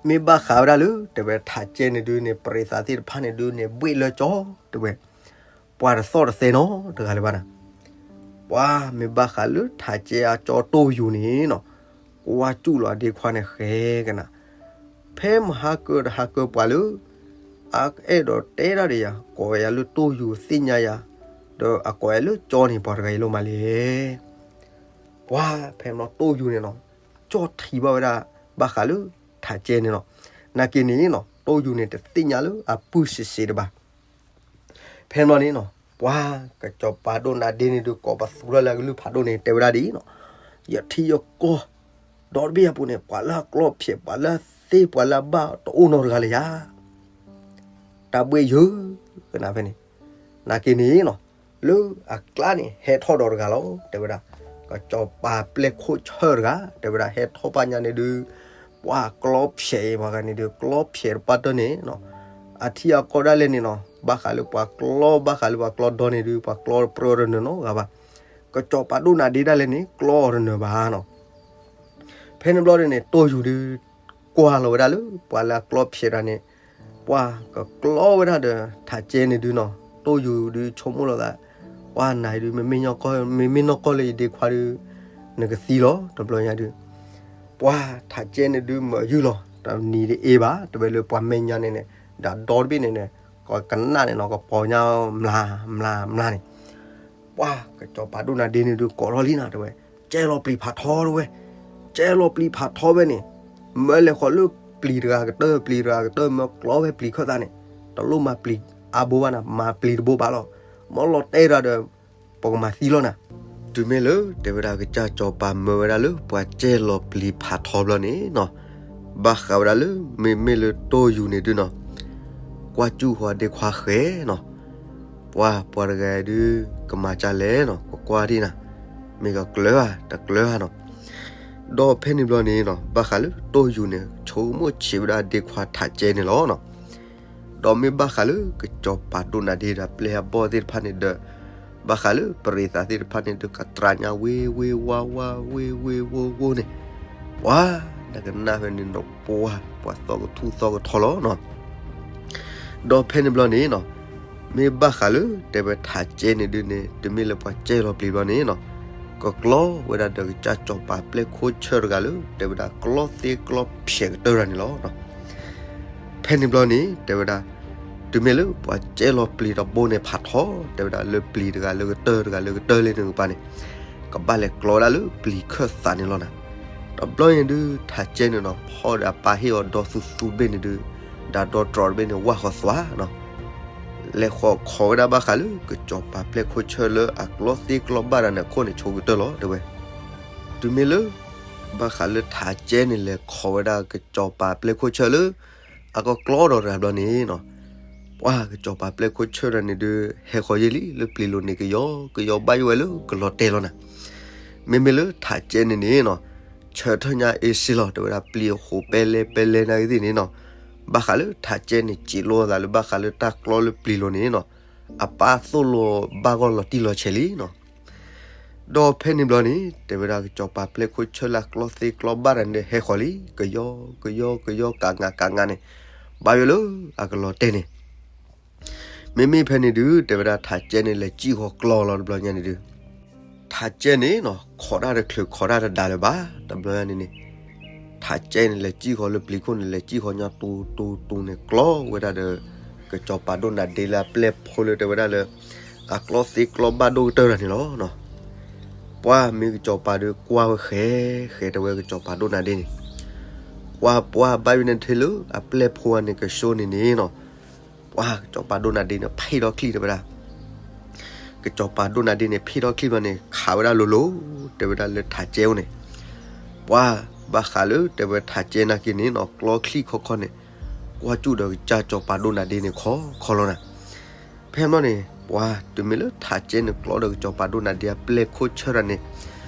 မ့ၢ်ဘၣ်ဃးဝဲဒၣ်လၢ တဲဝဲထးကဲန့ၣ်ဒုးန့ၣ် ပရ့သးသ့ၣ်တဖၣ်န့ၣ်ဒုးန့ၣ် ဘှ့ၣ်လၢကၠီ တဲဝဲ, ပှၤတသီၣ်တသဲနီတဂၤလၢၤဘၣ်နၤ. ပှၤမ့ၢ်ဘၣ်ဃးလၢထးကဲအကၠီတိၢ်ယူၤန့ၣ်နီၤ, ကွၢ်စူၣ်လီၤအဒ့ခွါန့ၣ်ဃဲကနၤ, ဖဲမဟါကၢတဟါကၢပှၤလၢ အအဲၣ်ဒိးတဲဒၣ်ဒီးယၤ ကိးယၤလၢတိၢ်ယူၤသ့ၣ်ညါယၤ, ဒီးအကိးယၤလၢကၠီန့ၣ် ပှၤတဂၤအံၤလီၤမးလဲၣ်. ပှၤဖဲန့ၣ်တိၢ်ယူၤန့ၣ်နီၤ, ကၠီထံၣ်ဘၣ်ဝဲဒၣ် ဘၣ်ဃးလၢထးကဲန့ၣ်နီၤ, နာ်က့န့ၣ်နီၤ တိၢ်ယူၤန့ၣ်တသ့ၣ်ညါလၢအပုၢ်စံးစ့းတဘၣ်. ဖဲန့ၣ်ဘျီန့ၣ်နီၤ ပှၤကစီၤပၤဒိၣ်နၤဒ့န့ၣ်ဒုး ကိးပသူထီၣ်လၢအကလုၢ်ဖးဒိၣ်န့ၣ် တဲဝဲဒၣ်ဒ်အံၤနီၤ, ယထံယကီၢ် ဒီတဘ့ၣ်အပူၤန့ၣ် ပှၤလၢအကျီဖျဲး ပှၤလၢအသ့ ပှၤလၢအဘၣ် တအိၣ်နီတဂၤလၢၤယၤ တၢ်ဘှ့ၣ်ယုၢ်ကနၤဖဲန့ၣ်, နာ်က့န့ၣ်နီၤ လၢအကျါန့ၣ် ဟဲထီၣ်ဒီးတဂၤလီၤ တဲဝဲဒၣ်, ကစီၤပၤပျဲၢ်ခိၣ်ဆၢၣ်တဂၤ တဲဝဲဒၣ် ဟဲထီၣ်ဘၣ်ညါန့ၣ်ဒုး ပှၤကျီဖျဲးအံၤ ပှၤဂၤန့ၣ်ဒုး ကျီဖျဲးတပၣ်တၢၢ်န့ၣ်နီၤ, အထံအကီၢ်ဒၣ်လဲာ်န့ၣ်နီၤ ဘၣ်ဃးလၢပှၤကျီ ဘၣ်ဃးလၢပှၤကျီဒီန့ၣ်ဒုး ပှၤကျီပြၢတနၢၤနီတဂၤဘၣ်, ကစီၤပၤဒိၣ်နၤဒ့ဒၣ်လဲာ်န့ၣ် ကျီအီၤတနၢၤဘၣ်နီၤ. ဖဲန့ၣ်ဘျီန့ၣ် တိၢ်ယူၤဒုး ကွၢ်လီၤဝဲဒၣ်လၢ ပှၤလၢအကျီဖျဲးတဂၤန့ၣ် ပှၤကကျီဝဲဒၣ်ဒီးထးကဲန့ၣ်ဒုးနီၤ, တိၢ်ယူၤဒုးဆိကမိၣ်လီၤသး, ပှၤနၤအံၤဒုး မ့မ့ၢ်နီၢ်ကီၢ်လၢယဒ့ခွါဒုး နကသံလီၤ တဘျီညါဒုး, ပှၤထးကဲန့ၣ်ဒုးမၢယုၢ်လီၤ တနံၤတအ့ဘၣ် တဲဝဲလၢပှၤမဲာ်ညါန့ၣ်န့ၣ် ဒီးဒီတဘ့ၣ်န့ၣ်န့ၣ် ကကနၣ်န့ၣ်နီၤ ကပီၤညါမျးမျးမျးန့ၣ် ပှၤကစီၤပၤဒိၣ်နၤဒ့န့ၣ်ဒုးကိးထီၣ်လံနၤ တဲဝဲ, ကဲလီၤပျံၤဖးထီတဲဝဲ, ကဲလီၤပျံၤဖးထီဖဲန့ၣ်, မၢလဲၤဃီၤလၢပျံၤတဂၤကတၢၢ် ပျံၤတဂၤကတၢၢ် မၢကျီဖဲပျံၤခၢၣ်သးန့ၣ်, တလိၣ်မၤပျံၤအါဘိဘၣ်နၤ မၤပျံၤတဘိဘၣ်လီၤ, မၢလီၤတဲတၢ်ဒီး ပကမၤသံလီၤနၤ. တုၤမ့ၢ်လၢတဲဝဲဒၣ်ကစၢ်စီၤပၤမၢဝဲဒၣ်လၢပှၤကဲလီၤပျံၤဖးထီဘျီန့ၣ်နီၤ, ဘၣ်ဃးဝဲဒၣ်လၢ မ့မ့ၢ်လၢတိၢ်ယူၤန့ၣ်ဒုးနီၤ ကွၢ်စူၣ်ဃီၤဒ့ခွါဃဲနီၤ, ပှၤပှၤတဂၤဒုး ကမၤကၢ်လဲၣ်နီၤ ကကွၢ်ဒံးနၤ, မ့ၢ်ကကျၢၤဧါ တကျၢၤဧါနီၤ. ဒီးဖဲန့ၣ်ဘျီန့ၣ်နီၤ ဘၣ်ဃးလၢတိၢ်ယူၤန့ၣ် ဆိကမိၣ်ဆံးဝဲဒၣ်ဒ့ခွါထးကဲန့ၣ်လီၤနီၤ. ဒီးမ့ၢ်ဘၣ်ဃးလၢကစီၤပၤဒိၣ်နၤဒ့ဒီးပျဲၢ်အဘီၣ်သ့ၣ်တဖၣ်န့ၣ်ဒီး ဘၣ်ဃးလၢပရ့သးသ့ၣ်တဖၣ်န့ၣ် ဒုးကတြၤညါဝ့ဝ့ဝါဝါဝ့ဝ့ဝိဝိန့ၣ်, ပှၤနကနၣ်ဖဲန့ၣ်နီၤ ပှၤ ပှၤသီၣ်ကထူၣ်သီၣ်ကထီလီၤနီၤ. ဒီးဖဲန့ၣ်ဘျီန့ၣ်နီၤ, မ့ၢ်ဘၣ်ဃးလၢတဲဝဲထးကဲန့ၣ်ဒုးန့ၣ် တမ့ၢ်လၢပှၤကဲလီၤပျံၤဘျီန့ၣ်နီၤ, ကကျီဝဲဒၣ်ဒီးကစၢ်စီၤပၤပျဲၢ်ခိၣ်ဆၢၣ်တဂၤလၢ တဲဝဲဒၣ်ကျီသ့ကျီဖျဲးကတၢၢ်တဂၤန့ၣ်လီၤ. ဖဲန့ၣ်ဘျီန့ၣ် တဲဝဲဒၣ် တုၤမ့ၢ်လၢပှၤကဲလီၤပျံၤတဘိန့ၣ်ဖးထီ, တဲဝဲဒၣ်လၢပျံၤတဂၤလၢကတၢၢ်တဂၤလၢကတၢၢ်လံန့ၣ်ကပၤန့ၣ်, ကဘၣ်လဲၤကျီဝဲဒၣ်လၢပျံၤခၢၣ်သးန့ၣ်လီၤနၤ. တဘျီန့ၣ်ဒုး ထးကဲန့ၣ်နီၤ ဖီၣ်ဒီးအပၢ်ဟ့ၣ်အီၤဒီသူသူတဘ့ၣ်န့ၣ်ဒုး, ဒီးဒီတြီတဘ့ၣ်န့ၣ် ဝၢ်ဃီသွါနီၤ. လဲၤဃီၤခိးဝဲဒၣ်ဘၣ်ဃးလၢ ကစီၤပၤပျဲၢ်ခိၣ်ဆၢၣ်လၢအကျီသ့ကျီဘၣ်တဂၤန့ၣ်အခိၣ်န့ၣ် ဆိကတၢၢ်လီၤ တဲဝဲ. တုၤမ့ၢ်လၢ ဘၣ်ဃးလၢထးကဲန့ၣ် လဲၤခိးဝဲဒၣ်ကစီၤပၤပျဲၢ်ခိၣ်ဆၢၣ်လၢ အကကျီဒီးတဂၤဘျီန့ၣ်နီၤ, ပှၤကစီၤပၤပျဲၢ်ခိၣ်ဆၢၣ်တဂၤန့ၣ်ဒုး ဟဲဃီၤယဲၢ်လံ လၢပျံၤလိၤန့ၣ် ကယီကယီဘၣ်ယိၣ်ဝဲလၢကလီၤတဲာ်လီၤနၤ. မ့မ့ၢ်လၢထးကဲန့ၣ်န့ၣ်နီၤ, ဆၢထၢၣ်ညါအ့စ့လီၤ တဲဝဲဒၣ် ပျံၤအဃိးပဲလဲၣ်ပဲလဲၣ်နာ်ဂ့ၤသ့ၣ်န့ၣ်နီၤ, ဘၣ်ဃးလၢထးကဲန့ၣ် စံးလိာ်သးလၢဘၣ်ဃးလၢတၢ်ကျီလၢပျံၤလိၤန့ၣ်နီၤ, အပၢ်သိၣ်လိဘၣ်ဂီၢ်လီၤတံၢ်လီၤဆဲးလံနီၤ. ဒီးဖဲန့ၣ်ဘျီန့ၣ် တဲဝဲဒၣ်ကစီၤပၤပျဲၢ်ခိၣ်ဆၢၣ်လၢအကျီသ့ကျီဘၣ်တဂၤန့ၣ် ဟဲဃီၤလံ ကယီကယီကယီကငးကငးန့ၣ်, ဘၣ်ယိၣ်လၢအကလီၤတဲာ်န့ၣ်. မ့မ့ၢ်ဖဲန့ၣ်ဒုး တဲဝဲဒၣ်ထးကဲန့ၣ် လဲၤစံၣ်ဃီၤကျီလီၤတဘျီညါန့ၣ်ဒုး, ထးကဲန့ၣ်နီၤ ခိးတၢ်တချုးခိးတၢ်တဒါလၢၤဘၣ် တဘျီညါန့ၣ်န့ၣ်, ထးကဲန့ၣ် လဲၤစံၣ်ဃီၤလၢပျံၤခိၣ်န့ၣ် လဲၤစံၣ်ဃီၤညါတူတူန့ၣ် ကျီဝဲဒၣ်ဒီး ကစီၤပၤဒိၣ်နၤဒ့လၢအပျဲၢ်ဖိလၢတဲဝဲဒၣ်လၢ အကျီသ့ကျီဘၣ်ဒိၣ်ကတၢၢ်တဂၤန့ၣ်လီၤ. ပှၤမ့ၢ်ကစီၤပၤဒုးကွၢ်ဝဲဃဲ ဃဲတဲဝဲကစီၤပၤဒိၣ်နၤဒ့န့ၣ်, ကွၢ်ပှၤဘၣ်ယိၣ်န့ၣ်ထဲလၢအပျဲၢ်ဖိအန့ၣ်ကဆိၣ်န့ၣ်န့ၣ်နီၤ, ပှၤကစီၤပၤဒိၣ်နၤဒ့န့ၣ် ဖ့ၣ်ထီၣ်ချံၣ်တဲဝဲဒၣ် ကစီၤပၤဒိၣ်နၤဒ့န့ၣ် ဖ့ၣ်ထီၣ်ချံၣ်ဘျီန့ၣ် ခးဝဲဒၣ်လိၤလိၤ တဲဝဲဒၣ်လၢထးကဲအိၣ်န့ၣ်, ပှၤဘၣ်ဃးလၢတဲဝဲထးကဲနာ်က့န့ၣ်နီၤ ကျီချံၣ်ခီခီန့ၣ် ကွၢ်စူၣ်ဒီးကစၢ်စီၤပၤဒိၣ်နၤဒ့န့ၣ်ခီခီလီၤနၤ. ဖဲမီၢ်န့ၣ် ပှၤတုၤမ့ၢ်လၢထးကဲန့ၣ်ကျီဒီးကစီၤပၤဒိၣ်နၤဒ့အပျဲၢ်ခိၣ်ဆၢၣ်တဂၤန့ၣ်,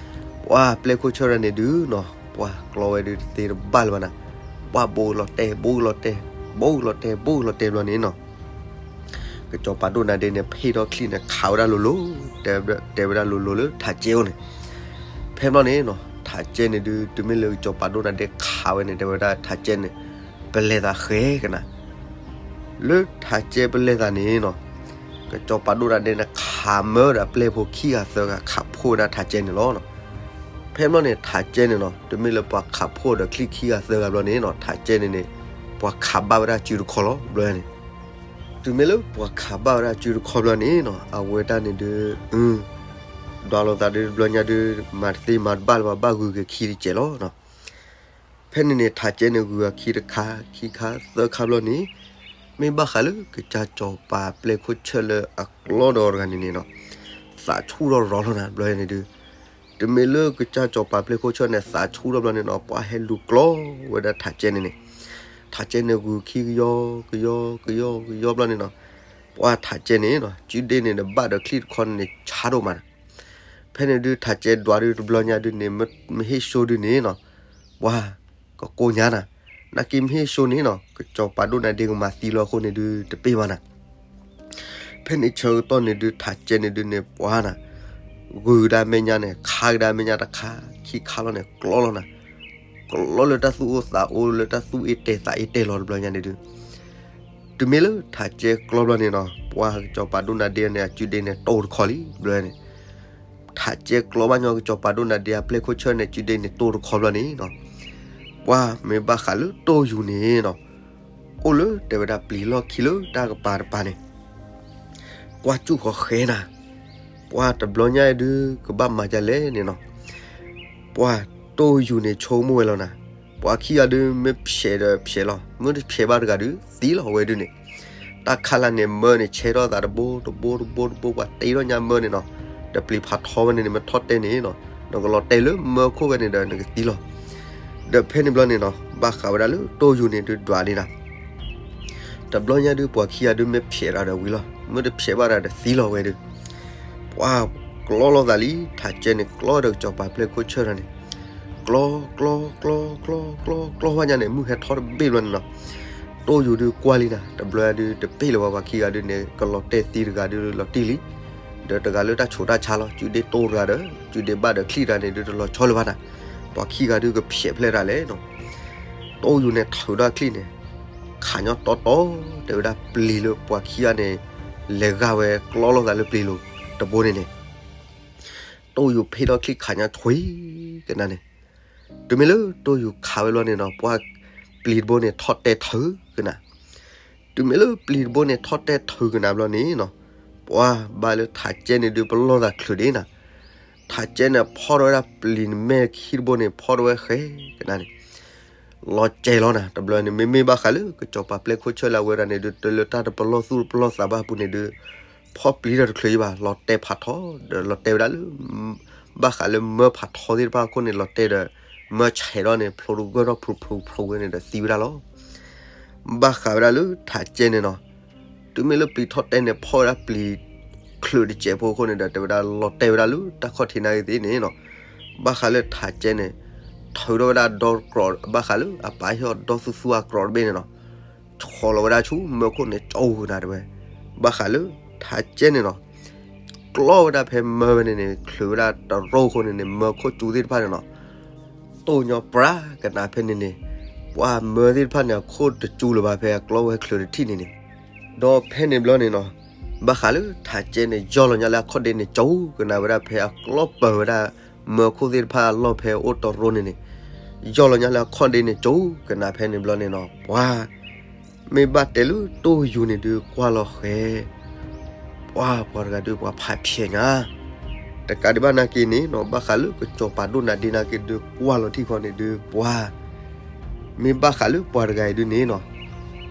ပှၤပျဲၢ်ခိၣ်ဆၢၣ်တဂၤန့ၣ်ဒုးနီၤ ပှၤကျီဝဲဒုးတသ့တဘၣ်လၢၤဘၣ်နၤ, ပှၤဘိးကလီၤတဲာ် ဘိးကလီၤတဲာ် ဘိးကလီၤတဲာ် ဘိးကလီၤတဲာ်ဘျီန့ၣ်နီၤ ကစီၤပၤဒိၣ်နၤဒ့န့ၣ် ဖ့ၣ်ထီၣ်ချံၣ်န့ၣ် ခးဝဲဒၣ်လိၤလိၤ တဲဝဲဒၣ်လိၤလိၤလၢထးကဲအိၣ်န့ၣ်. ဖဲမီၢ်န့ၣ်နီၤ ထးကဲန့ၣ်ဒုး တုၤမ့ၢ်လၢကစီၤပၤဒိၣ်နၤဒ့ခးဝဲန့ၣ် တဲဝဲဒၣ်ထးကဲန့ၣ် ပလဲၤသးဃဲကနၤ လၢထးကဲပလဲၤသးန့ၣ်နီၤ ကစီၤပၤဒိၣ်နၤဒ့န့ၣ် ခးမၢဒီးအပျဲၢ်ဖိခံဂၤသၢဂၤ ခးဖှိၣ်ဝဲဒၣ်ထးကဲန့ၣ်လီၤ. ဖဲမီၢ်န့ၣ် ထးကဲန့ၣ်နီၤ တုၤမ့ၢ်လၢပှၤခးဖှိၣ်ဒီးချံၣ်ခံဂၤသၢဂၤဘျီန့ၣ်နီၤ ထးကဲန့ၣ်န့ၣ် ပှၤခးဘၣ်ဝဲဒၣ်စုတခီလီၤ ဘျီန့ၣ်. တုၤမ့ၢ်လၢပှၤခးဘၣ်ဝဲဒၣ်စုတခီဘျီန့ၣ်နီၤ အဝဲဒၣ်န့ၣ်ဒုး ဒွးလိာ်သးဒုးတဘျီညါဒုး မၤတသ့မၤတဘၣ်လၢၤဘၣ် ဘၣ်ဂုၤက့ၤခံတစဲးလီၤ. ဖဲန့ၣ်န့ၣ် ထးကဲန့ၣ်ဂုၤအခံတခါ ခံခါသၢခါဘျီန့ၣ် မ့ၢ်ဘၣ်ဃးလၢကစၢ်စီၤပၤပျဲၢ်ခိၣ်ဆၢၣ်လၢအကျီဒီးတဂၤန့ၣ်န့ၣ်နီၤ သးဆူၣ်ထီၣ်ရီၤလီၤနၤ ဘျီန့ၣ်ဒုး တုၤမ့ၢ်လၢကစၢ်စီၤပၤပျဲၢ်ခိၣ်ဆၢၣ်န့ၣ် သးဆူၣ်ထီၣ်ဘျီန့ၣ်နီၤ ပှၤဟဲလူၤကျီဝဲဒၣ်ထးကဲန့ၣ်န့ၣ် ထးကဲန့ၣ်ဂုၤခံကယီကယီကယီကယီဘျီန့ၣ်နီၤ ပှၤထးကဲန့ၣ်နီၤ စုဒ့န့ၣ်ဒီး ဘၣ်ဒီးချံၣ်တခီန့ၣ်န့ၣ် ဆါဒိၣ်မးနၤ. ဖဲန့ၣ်ဒုး ထးကဲဒွးဒုးတဘျီညါဒုးန့ၣ် မ့ၢ်ဟ့ၣ်ဆိဒုးန့ၣ်နီၤ ပှၤကကိညါနၤ နာ်က့မ့ၢ်ဟ့ၣ်ဆိန့ၣ်နီၤ ကစီၤပၤဒိၣ်နၤဒ့ကမၤသံလီၤအဃိန့ၣ်ဒုး တပ့ၢ်ဘၣ်နၤ. ဖဲန့ၣ်ဆၢကတီၢ်န့ၣ်ဒုး ထးကဲန့ၣ်ဒုးန့ၣ် ပှၤနၤ ဂုၤကဒါမဲာ်ညါန့ၣ် ခးကဒါမဲာ်ညါတခါ ခံခါလီၤန့ၣ် ကျီလီၤနၤ ကျီလၢတၢ်သူၣ်အိၣ်သးအိၣ်လၢတၢ်သူၣ်အ့ၣ်တဲာ်သးအ့ၣ်တဲာ်လီၤတဘျီညါန့ၣ်ဒုး တုၤမ့ၢ်လၢထးကဲကျီဘျီန့ၣ်နီၤ ပှၤကစီၤပၤဒိၣ်နၤဒ့န့ၣ် အစုဒ့န့ၣ်တိၢ်တခီလံ ဘျီန့ၣ် ထးကဲကျီဘၣ်ညီကစီၤပၤဒိၣ်နၤဒ့အပျဲၢ်ခိၣ်ဆၢၣ်န့ၣ် စုဒ့န့ၣ်တိၢ်တခီဘျီန့ၣ်နီၤ ပှၤမ့ၢ်ဘၣ်ဃးလၢတိၢ်ယူၤန့ၣ်နီၤ အိၣ်လၢတဲဝဲဒၣ်ပျံၤလီၢ်ခံလၢတၢ်ကပၤတပၤန့ၣ် ကွၢ်စူၣ်ဃီၤဃဲနၤ ပှၤတဘျီညါဒုးကဘၣ်မၤဒ်လဲၣ်န့ၣ်နီၤ ပှၤတိၢ်ယူၤန့ၣ်ဆိကမိၣ်ဝဲလီၤနၤ ပှၤခံဂၤဒုးမ့ၢ်ဖျဲးဒီးဖျဲးလီၤ မ့ၢ်တဖျဲးဘၣ်တဂၤဒုးသံလီၤဝဲဒုးန့ၣ် တၢ်ခါလၢန့ၣ် မၢန့ၣ် ဆဲထီၣ်သးတဘိတဘိတဘိတဘိ ပှၤတ့ထီၣ်ညါမၢန့ၣ်နီၤ, တပျံၤဖးထီဝဲန့ၣ်န့ၣ် မ့ၢ်ထီၣ်တဲန့ၣ်နီၤ, နကလီၤတဲာ်လၢမၢခိၣ်ဝဲန့ၣ်ဒီး နကသံလီၤ. ဒီးဖဲန့ၣ်ဘျီန့ၣ်နီၤ ဘၣ်ဃးဝဲဒၣ်လၢတိၢ်ယူၤန့ၣ်ဒုးဒွးလံနၤ, တဘျီညါဒုး ပှၤခံဂၤဒုးမ့ၢ်ဖျဲးတၢ်ဒီးဝံၤလီၤ, မ့ၢ်တဖျဲးဘၣ်တၢ်ဒီးသံလီၤဝဲဒုး ပှၤကျီလိာ်သးလံ, ထးကဲန့ၣ် ကျီဒီးကစီၤပၤပျဲၢ်ခိၣ်ဆၢၣ်တၢ်န့ၣ် ကျီ ကျီ ကျီ ကျီ ကျီ ကျီဝဲညါန့ၣ် မုၢ်ဟဲထီၣ်တဘ့ၣ်ဘျီန့ၣ်နီၤ, တိၢ်ယူၤဒုးကွၢ်လံနၤ, တဘျီဒုးတပ့ၢ်လၢၤဘၣ်, ပှၤခံဂၤဒုးန့ၣ် ကလီၤတဲာ်သံတဂၤဒုးလီၤတံၢ်လံ, ဒီးတဂၤလၢတၢ်ဆိးတၢ်ဆါလီၤ. စုဒ့တိၢ်တဂၤဒီး စုဒ့ဘၣ်ဒီးချံၣ်တဂၤန့ၣ်ဒုးတလီၤဆီလၢၤဘၣ်နၤ. ပှၤခံဂၤဒုးကဖျဲးဖျဲးတၢ်လဲၣ်နီၤ. တိၢ်ယူၤန့ၣ်ထုးဒီးချံၣ်န့ၣ် ခးညီတီတီ တဲဝဲဒၣ်ပျံၤလၢပှၤခံဂၤန့ၣ် လဲၤဂာ်ဝဲကျီလိာ်သးလၢပျံၤလိၤတဘိန့ၣ်န့ၣ် တိၢ်ယူၤဖ့ၣ်ထီၣ်ချံၣ်ခးညါထွံကနၤန့ၣ်, တုၤမ့ၢ်လၢတိၢ်ယူၤခးဝဲဘျီန့ၣ်နီၤ ပှၤပျံၤတဘိန့ၣ်ထီၣ်တဲာ်ထုးကနၤ. တုၤမ့ၢ်လၢပျံၤတဘိန့ၣ်ထီၣ်တဲာ်ထုးကနၤဘျီန့ၣ်နီၤ ပှၤဘၣ်လၢထးကဲန့ၣ်ဒုးပလီၢ်သးချုးဒ့နၤ. ထးကဲန့ၣ်ဖီၣ်ထီၣ်ဝဲဒၣ်ပျံၤန့ၣ်မဲာ်ခံတဘိန့ၣ် ဖီၣ်ထီၣ်ဝဲဃဲကနၤန့ၣ် လီၤစဲၤလီၤနၤ. တဘျီန့ၣ် မ့မ့ၢ်ဘၣ်ဃးလၢကစီၤပၤပျဲၢ်ခိၣ်ဆၢလၢအဝဲဒၣ်န့ၣ်ဒုး တလၢတၢ်တပလီၢ်သူၣ်တပလီၢ်သးဘၣ်အပူၤန့ၣ်ဒုး ဖီၣ်ပျံၤတၢ်တချုးယံၤဘၣ် လီၤတဲာ်ဖးထီဒီးလီၤတဲာ်ဝဲဒၣ်လၢ ဘၣ်ဃးလၢမၢဖးထီသ့ၣ်တဖၣ်အခိၣ်န့ၣ် လီၤတဲာ်ဒီး မၢဆဲးထီၣ်န့ၣ် ဖျိတဂၢၢ်ထီၣ်ဖျိဖျိဖျိဝဲန့ၣ်ဒီးသံဝဲဒၣ်လီၤ. ဘၣ်ဃးဝဲဒၣ်လၢထးကဲန့ၣ်နီၤ တုၤမ့ၢ်လၢပျံၤထီၣ်တဲာ်န့ၣ် ဖီၣ်ဝဲဒၣ်ပျံၤချုးတစဲးဖိအခိၣ်န့ၣ်ဒီး တဲဝဲဒၣ်လီၤတဲာ်ဝဲဒၣ်လၢတၢ်ခီၣ်ထံးနာ်ဂ့ၤသ့ၣ်န့ၣ်နီၤ ဘၣ်ဃးလၢထးကဲန့ၣ် ထုးထီၣ်ဝဲဒၣ်ဒီတြီၤ ဘၣ်ဃးလၢအပၢ်ဟ့ၣ်အီၤဒီသူသူအတြီၤတဘ့ၣ်န့ၣ်နီၤ ဆီလီၤဝဲဒၣ်ဆူမၢခိၣ်န့ၣ် ကၠီကနၤတဲဝဲ. ဘၣ်ဃးလၢထးကဲန့ၣ်နီၤ ကျီဝဲဒၣ်ဖဲမၢဝဲန့ၣ်န့ၣ် ချုးဝဲဒၣ်တရိၣ်အဃိန့ၣ်န့ၣ် မၢခိၣ်ကၠူသ့ၣ်တဖၣ်န့ၣ်နီၤ တိၢ်ညီပြးကနၤဖဲန့ၣ်န့ၣ် ပှၤမၢသ့ၣ်တဖၣ်န့ၣ် အခိၣ်တကၠူလၢၤဘၣ်ဖဲအကျီဝဲချုးတထံၣ်န့ၣ်န့ၣ် ဒီးဖဲန့ၣ်ဘျီန့ၣ်နီၤ ဘၣ်ဃးလၢထးကဲန့ၣ် ယီၢ်လီၤညါလၢအခီၣ်ဒ့န့ၣ် ကၠီကနၤဝဲဒၣ်ဖဲအကျီပၢၤဝဲဒၣ် မၢခိၣ်သ့ၣ်တဖၣ်အလီၢ်ဖဲအိၣ်တရိၣ်န့ၣ်န့ၣ် ယီၢ်လီၤညါလၢအခီၣ်ဒ့န့ၣ် ကၠီကနၤဖဲန့ၣ်ဘျီန့ၣ်နီၤ ပှၤ မ့ၢ်ဘၣ်တဲလၢတိၢ်ယူၤန့ၣ်ဒုးကွၢ်လီၤဃဲ ပှၤပှၤတဂၤဒုးပှၤဖးဖျဲးညါ တကးဒံးဘၣ်နာ်က့န့ၣ်နီၤ ဘၣ်ဃးလၢကစီၤပၤဒိၣ်နၤဒ့နာ်က့ဒုးကွၢ်လီၤထံၣ်ဃီန့ၣ်ဒုး ပှၤ မ့ၢ်ဘၣ်ဃးလၢပှၤတဂၤအံၤဒုးန့ၣ်နီၤ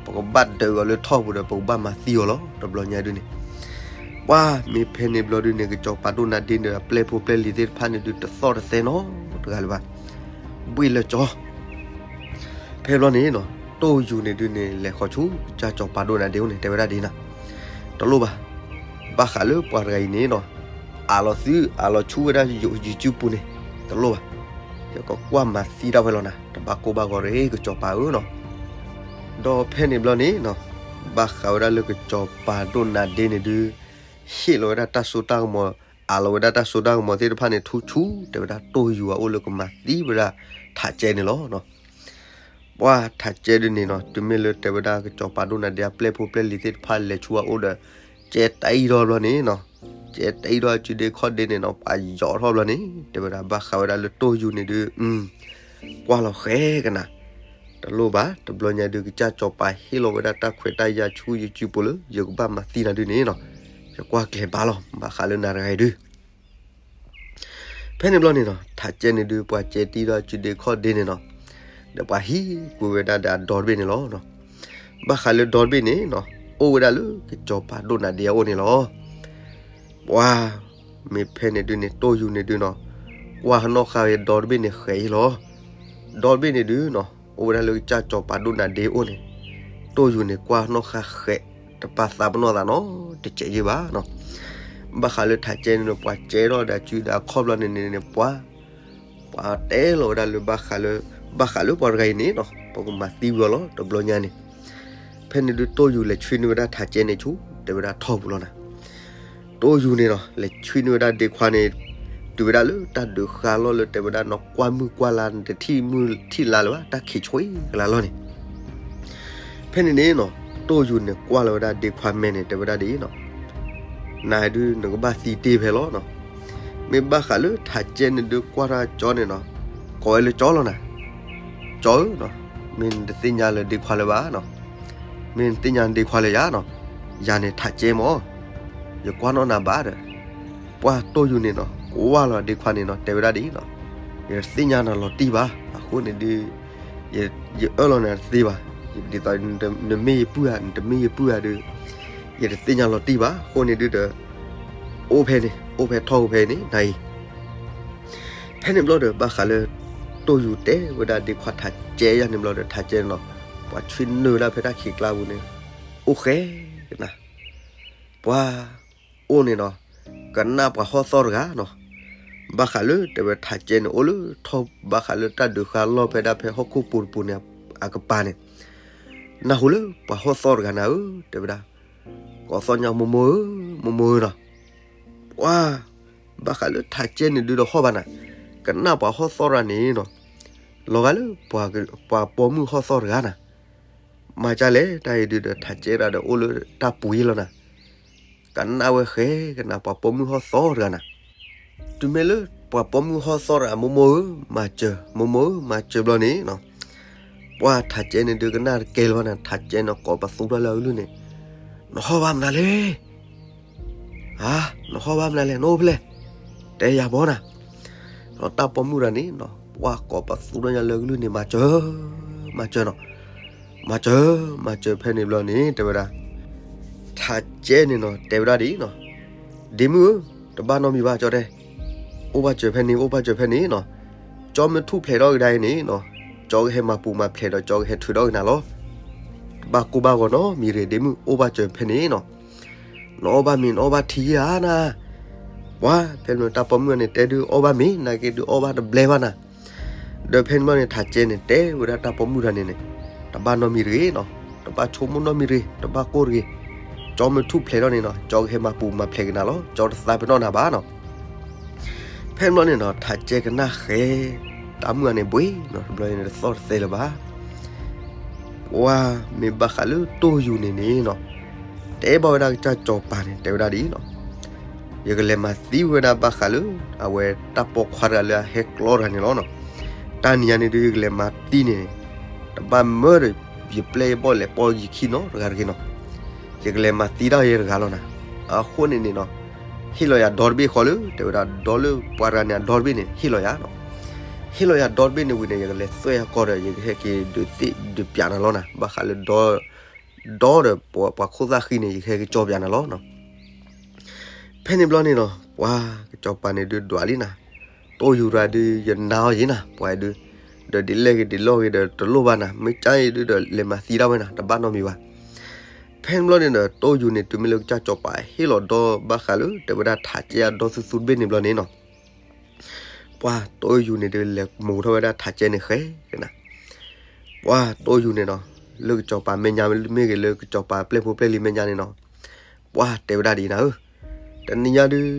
ပကဘၣ်ဒုးအီၤလၢထီၣ်ပူၤဒီး ပကဘၣ်မၤသံအီၤလီၤ တဘျီညါဒုးန့ၣ် ပှၤမ့ၢ်ဖဲန့ၣ်ဘျီဒုးန့ၣ် ကစီၤပၤဒိၣ်နၤဒ့န့ၣ် အပျဲၢ်ဖိပျဲၢ်လံၤသ့ၣ်တဖၣ်န့ၣ်ဒုး တသီၣ်တသဲနီတဂၤလၢၤဘၣ် ဘှ့ၣ်လၢကၠီ ဖဲဘျီန့ၣ်နီၤ တိၢ်ယူၤန့ၣ်ဒုးန့ၣ် လဲၤဃီၤဆူကစၢ်စီၤပၤဒိၣ်နၤဒ့အိၣ်န့ၣ် တဲဝဲဒၣ်ဒ်နၤ တလိၣ်ဘၣ် ဘၣ်ဃးလၢပှၤတဂၤအံၤန့ၣ်နီၤ အးလီၤသု အးလီၤဆူဝဲဒၣ်ယစုပူၤန့ၣ် တလိၣ်ဘၣ် ယကကွၢ်မၤသံတၢ်ဝဲလီၤနၤ တဘၣ်ကိၢ်ဘၣ်ဂီၤရ့ ကစီၤပၤဧၢနီၤ ဒီးဖဲန့ၣ်ဘျီန့ၣ်နီၤ ဘၣ်ဃးဝဲဒၣ်လၢကစီၤပၤဒိၣ်နၤဒ့န့ၣ်ဒုး ဟ့ၣ်လီၤဝဲဒၣ်တၢ်စိတၢ်ကမီၤ အးလီၤဝဲဒၣ်တၢ်စိတၢ်ကမီၤသ့ၣ်တဖၣ်န့ၣ် ထူဆူ တဲဝဲဒၣ်တိၢ်ယူၤအအိၣ်လၢကမၤသံဝဲဒၣ်ထးကဲန့ၣ်လီၤ. ပှၤထးကဲဒုးန့ၣ်နီၤ တုၤမ့ၢ်လၢတဲဝဲဒၣ်ကစီၤပၤဒိၣ်နၤဒ့အပျဲၢ်ဖိပျဲၢ်လံၤသ့ၣ်တဖၣ်လဲၤဆူအအိၣ်ဒီး ကဲတၢ်အံၤထီၣ်ဘျီန့ၣ်နီၤ ကဲတၢ်အံၤထီၣ်စုဒ့ခီၣ်ဒ့န့ၣ်နီၤ ပှၤယီၤထီၣ်ဘျီန့ၣ် တဲဝဲဒၣ်ဘၣ်ဃးဝဲဒၣ်လၢတိၢ်ယူၤန့ၣ်ဒုး ကွၢ်လီၤဃဲကနၤ တလိၣ်ဘၣ် တဘျီညါဒုး ကစၢ်စီၤပၤဟ့ၣ်လီၤဝဲဒၣ်တၢ်ခွဲးတၢ်ယာ်ဆူယစုပူၤလၢ ယကဘၣ်မၤသံနၤဒုးန့ၣ်နီၤ ယကွၢ်ကျဲၤဘၣ်လီၤ ဘၣ်ဃးလၢနၤတဂၤအံၤဒုး ဖဲန့ၣ်ဘျီန့ၣ်နီၤ ထးကဲန့ၣ်ဒုး ပှၤကဲတံၢ်ဒီးစုဒ့ခီၣ်ဒ့န့ၣ်နီၤ ဒီးပှၤဟံးကွံာ်ဝဲဒၣ်ဒီးအဒီတဘ့ၣ်န့ၣ်လီၤ. ဘၣ်ဃးလၢဒီတဘ့ၣ်န့ၣ်နီၤ အိၣ်ဝဲဒၣ်လၢကစီၤပၤဒိၣ်နၤဒ့အအိၣ်န့ၣ်လီၤ. ပှၤ မ့ၢ်ဖဲန့ၣ်ဒုးန့ၣ် တိၢ်ယူၤန့ၣ်ဒုးနီၤ ကွၢ်နီၣ်ဃာ်ဝဲဒီတဘ့ၣ်န့ၣ်ဃဲးအံၤလီၤ. ဒီတဘ့ၣ်န့ၣ်ဒုးနီၤ အိၣ်ဝဲဒၣ်လၢကစၢ်စီၤပၤဒိၣ်နၤဒ့အအိၣ်န့ၣ် တိၢ်ယူၤန့ၣ်ကွၢ်နီၣ်ဃာ်ဃဲး တပာ်သးပနီၣ်သးနီတစဲးယဲၢ်ဘၣ်နီၤ ဘၣ်ဃးလၢထးကဲန့ၣ် ပှၤကဲထီၣ်ဒီးစုဒီးအခီၣ်ဘျီန့ၣ်န့ၣ် ပှၤ ပှၤတဲလီၤဝဲဒၣ်လၢဘၣ်ဃးလၢ ဘၣ်ဃးလၢပှၤတဂၤအံၤန့ၣ်နီၤ ပကမၤသံဝံၤအီၤလီၤ တဘျီညါန့ၣ် ဖဲန့ၣ်ဒုးတိၢ်ယူၤလဲၤဆွံနုာ်ဝဲဒၣ်ထးကဲန့ၣ်ဆူ တဲဝဲဒၣ်ထီၣ်ပူၤလီၤနၤ တိၢ်ယူၤန့ၣ်နီၤ လဲၤဆွံနုာ်ဝဲဒၣ်ဒ့ခွါန့ၣ် တုၤဝဲဒၣ်လၢတၢ်ဒုးဃာ်လီၢ်လၢတဲဝဲဒၣ်နီၤ ကွၢ်မုၢ်ကွၢ်လါ နတထံၣ်မုၢ်ထံၣ်လါလၢၤဘၣ် တၢ်ခံးဆှံကလါလီၢ်န့ၣ် ဖဲန့ၣ်န့ၣ်နီၤ တိၢ်ယူၤန့ၣ်ကွၢ်လီၤဝဲဒၣ်ဒ့ခွါမဲာ်န့ၣ် တဲဝဲဒၣ်ဒ်အံၤနီၤ နၤဒုးနကဘၣ်သံတ့ၢ်ဖဲလီၤနီၤ မ့ၢ်ဘၣ်ဃးလၢထးကဲန့ၣ်ဒုးကွၢ်ထီၣ်ကၠီန့ၣ်နီၤ ကိးဝဲလၢကၠီလီၤနၤ ကၠီဧၢနီၤ မ့ၢ်နတသ့ၣ်ညါလၢဒ့ခွါလၢၤဘၣ်နီၤ မ့ၢ်နသ့ၣ်ညါနဒ့ခွါလၢၤယၤနီၤ ယၤန့ၣ်ထးကဲမၢ် ယကွၢ်နီၣ်နၤဘၣ်ဒီး ပှၤတိၢ်ယူၤန့ၣ်နီၤ ကွၢ်လီၤဒ့ခွါန့ၣ်နီၤ တဲဝဲဒၣ်ဒ်အံၤနီၤ ယတသ့ၣ်ညါနၤလီၤတံၢ်ဘၣ် အဃိန့ၣ်ဒုး ယအၢၣ်လီၤနၤတသ့ဘၣ် ဒ်သိးနမ့ၢ်ယပုၢ်ဧါ နတမ့ၢ်ယပုၢ်ဧါဒုး ယတသ့ၣ်ညါလီၤတံၢ်ဘၣ် အဃိန့ၣ်ဒုးဒီး အိၣ်ဖဲန့ၣ် အိၣ်ဖဲထီၣ်အိၣ်ဖဲန့ၣ် နၤအံၤ ဖဲန့ၣ်ဘျီဒီး ဘၣ်ဃးလၢ တိၢ်ယူၤတဲဝဲဒၣ်ဒ့ခွါထးကဲယၤန့ၣ်ဘျီဒီး ထးကဲန့ၣ်နီၤ ပှၤဆွံနုာ်ဝဲဒၣ်ဖဲတၢ်ခံးကျါပူၤန့ၣ် အိၣ်ဃဲကနၤ ပှၤ အိၣ်န့ၣ်နီၤ ကနၣ်ပှၤဟီၣ်သီၣ်တဂၤနီၤ ဘၣ်ဃးလၢတဲဝဲထးကဲန့ၣ် အိၣ်လၢထီၣ်ဘၣ်ဃးလၢတၢ်ဒုးဃာ်လီၢ်ဖဲဒၣ်ဖဲဟီၣ်ခိၣ်ပူၤတပူၤန့ၣ် အကပၤန့ၣ် နၢ်ဟူလၢပှၤဟီၣ်သီၣ်တဂၤနၤဧၢ တဲဝဲဒၣ် ကိးသီၣ်ညါမိၢ်မိၢ်ဧၢ မိၢ်မိၢ်ဧၢနီၤ ပှၤ ဘၣ်ဃးလၢထးကဲန့ၣ်ဒုးတဟီၣ်ဘၣ်နၤ, ကနၣ်ပှၤဟီၣ်သီတဂၤန့ၣ်နီၤ, လီၤဂာ်လၢ ပှၤပိာ်မုၣ်ဟီၣ်သီတဂၤနၤ, မၤကၢ်လဲၣ် တၢ်အံၤဒုးဒီးထးကဲတဂၤဒီးအိၣ်လၢတၢ်ပူၤယ့လီၤနၤ, ကနၣ်ဝဲဃဲကနၣ်ပှၤပိာ်မုၣ်ဟီၣ်သီတဂၤနၤ, တုၤမ့ၢ်လၢပှၤပိာ်မုၣ်ဟီၣ်သီတဂၤ မိၢ်မိၢ်ဧၢ, မၤစၢၤ, မိၢ်မိၢ်ဧၢ မၤစၢၤဘျီန့ၣ်နီၤ, ပှၤထးကဲန့ၣ်ဒုးကနၣ်တကဲလၢၤဘၣ်နၤ, ထးကဲန့ၣ်ကိးပသူထီၣ်လၢအကလုၢ်န့ၣ်, နဟီၣ်ဘၣ်မနုၤလဲၣ် ဧါ, နဟီၣ်ဘၣ်မနုၤလဲၣ်, နအိၣ်ဖဲလဲၣ်, တဲယၤဘီနၤ, ဒီးတၢ်ပိာ်မုၣ်တဂၤန့ၣ်နီၤ, ပှၤကိးပသူထီၣ်ညါလၢကလုၢ်န့ၣ် မၤစၢၤ, မၤစၢၤနီၤ, မၤစၢၤ, မၤစၢၤဖဲန့ၣ်ဘျီန့ၣ် တဲဝဲဒၣ်, ထးကဲန့ၣ်နီၤ တဲဝဲဒၣ်ဒ်အံၤနီၤ, ဒ့မုၣ်ဧၢ, တဘၣ်နီတမံၤဘၣ် ကၠီတဲ, အိၣ်ဘၣ်စၢၤဖဲန့ၣ် အိၣ်ဘၣ်စၢၤဖဲန့ၣ်နီၤ, ကၠီမ့ၢ်ထူၣ်ဖျဲးထီၣ်ကဒါအံၤန့ၣ်နီၤ, ကၠီကဟဲမၤပူၤမၤဖျဲးဒီး ကၠီကဟဲထုးထီၣ်က့ၤနၤလီၤ, တဘၣ်ကိၢ်ဘၣ်ဂီၤနီတမံၤတဂ့ၤ ဒ့မုၣ် အိၣ်ဘၣ်စၢၤဖဲန့ၣ်နီၤ, နအီၣ်ဘၣ်မ့ၤ နအီၣ်ဘၣ်ထံဧါနၤ, ပှၤဖဲန့ၣ်တၢ်ပိာ်မုၣ်န့ၣ် တဲဒုးအီၣ်ဘၣ်မ့ၤ နာ်က့ဒုးအီၣ်ဘၣ်တဘျဲဘၣ်နၤ, ဒီးဖဲန့ၣ်ဘျီန့ၣ် ထးကဲန့ၣ် တဲဝဲဒၣ်တၢ်ပိာ်မုၣ်တဂၤန့ၣ်န့ၣ်, တဘၣ်နီတမံၤတဂ့ၤနီၤ, တဘၣ်ဆိကမိၣ်နီတမံၤတဂ့ၤ, တဘၣ်ကိၢ်တဂ့ၤ, ကၠီမ့ၢ်ထူၣ်ဖျဲးထီၣ်န့ၣ်နီၤ ကၠီကဟဲမၤပူၤမၤဖျဲးက့ၤနၤလီၤ, ကၠီတသးပ့ၤနီၣ်နၤဘၣ်နီၤ, ဖဲန့ၣ်ဘျီန့ၣ်နီၤ ထးကဲကနၣ်ဃဲ, တၢ်မုၣ်ဂၤန့ၣ်ဘှ့ၣ်နီၤ တဘျီန့ၣ်တသီၣ်တသဲလၢၤဘၣ်, ပှၤမ့ၢ်ဘၣ်ဃးလၢတိၢ်ယူၤန့ၣ်န့ၣ်နီၤ, တဲဘၣ်ဝဲဒၣ်ကစၢ်စီၤပၤန့ၣ် တဲဝဲဒၣ်ဒ်အံၤနီၤ, ယကလဲၤမၤသံဝဲဒၣ်ဘၣ်ဃးလၢ အဝဲတၢ်ပိာ်ခွါတဂၤလၢအဟဲကျီတဂၤန့ၣ်လီၤနီၤ, တၢ်နံၤညါန့ၣ်ဒုး ယကလဲၤမၤသံန့ၣ်, တဘၣ်မၢဒီး ယပျဲၢ်ယဘီၣ်လဲၤပိာ်ယခံနီတဂၤတဂ့ၤနီၤ, ယကလဲၤမၤသံတၢ်ယဲတဂၤလီၤနၤ, အဃိန့ၣ်န့ၣ်နီၤ, ဟ့ၣ်လီၤယၤဒီတဘ့ၣ်ဃီလၢ တဲဝဲဒၣ်ဒီလၢပှၤတဂၤန့ၣ်အဒီတဘ့ၣ်န့ၣ် ဟ့ၣ်လီၤယၤနီၤ, ဟ့ၣ်လီၤယၤဒီတဘ့ၣ်န့ၣ်ဝံၤန့ၣ် ယကလဲၤသွဲၣ်အကီၢ်ဒီး ယကဟဲက့ၤဒုးသ့ၣ်ဒုးပျးနၤလီၤနၤ, ဘၣ်ဃးလၢဒီ ဒီဒီးပှၤခိၣ်သၣ်ဃံန့ၣ် ယကဟဲက့ၤကၠီပျးနၤလီၤနီၤ, ဖဲန့ၣ်ဘျီန့ၣ်နီၤ ပှၤကစီၤပၤန့ၣ်ဒုးဒွးလံနၤ, တိၢ်ယူၤတဂၤဒုး ယနာ်အီၤယံၤနၤ ပှၤဒုး, ဒီးဒ်လဲၣ်ဂ့ၤဒ်လဲၣ်ဂ့ၤဒီးတလိၣ်ဘၣ်နၤ, မ့ၢ်ကါအံၤဒုးဒီးလဲၤမၤသံဒၣ်ဝဲနၤ တဘၣ်နီတမံၤဘၣ်, ဖဲန့ၣ်ဘျီန့ၣ်ဒီး တိၢ်ယူၤန့ၣ် တုၤမ့ၢ်လၢကစၢ်စီၤပၤဟ့ၣ်လီၤဒီဘၣ်ဃးလၢ တဲဝဲဒၣ်ထးကဲအဒီသူသူတဘ့ၣ်န့ၣ်ဘျီန့ၣ်နီၤ ပှၤတိၢ်ယူၤန့ၣ်ဒုးလဲၤမိၤထီၣ်ဝဲဒၣ်ထးကဲန့ၣ်ဃဲကနၤ, ပှၤတိၢ်ယူၤန့ၣ်နီၤ, လၢကစီၤပၤမဲာ်ညါမ့ၢ်ဂ့ၤ လၢကစီၤပၤပျဲၢ်ဖိပျဲၢ်လံၤမဲာ်ညါန့ၣ်နီၤ, ပှၤတဲဝဲဒၣ်ဒ်အံၤနၤဧၢ, တနံၤညါဒုး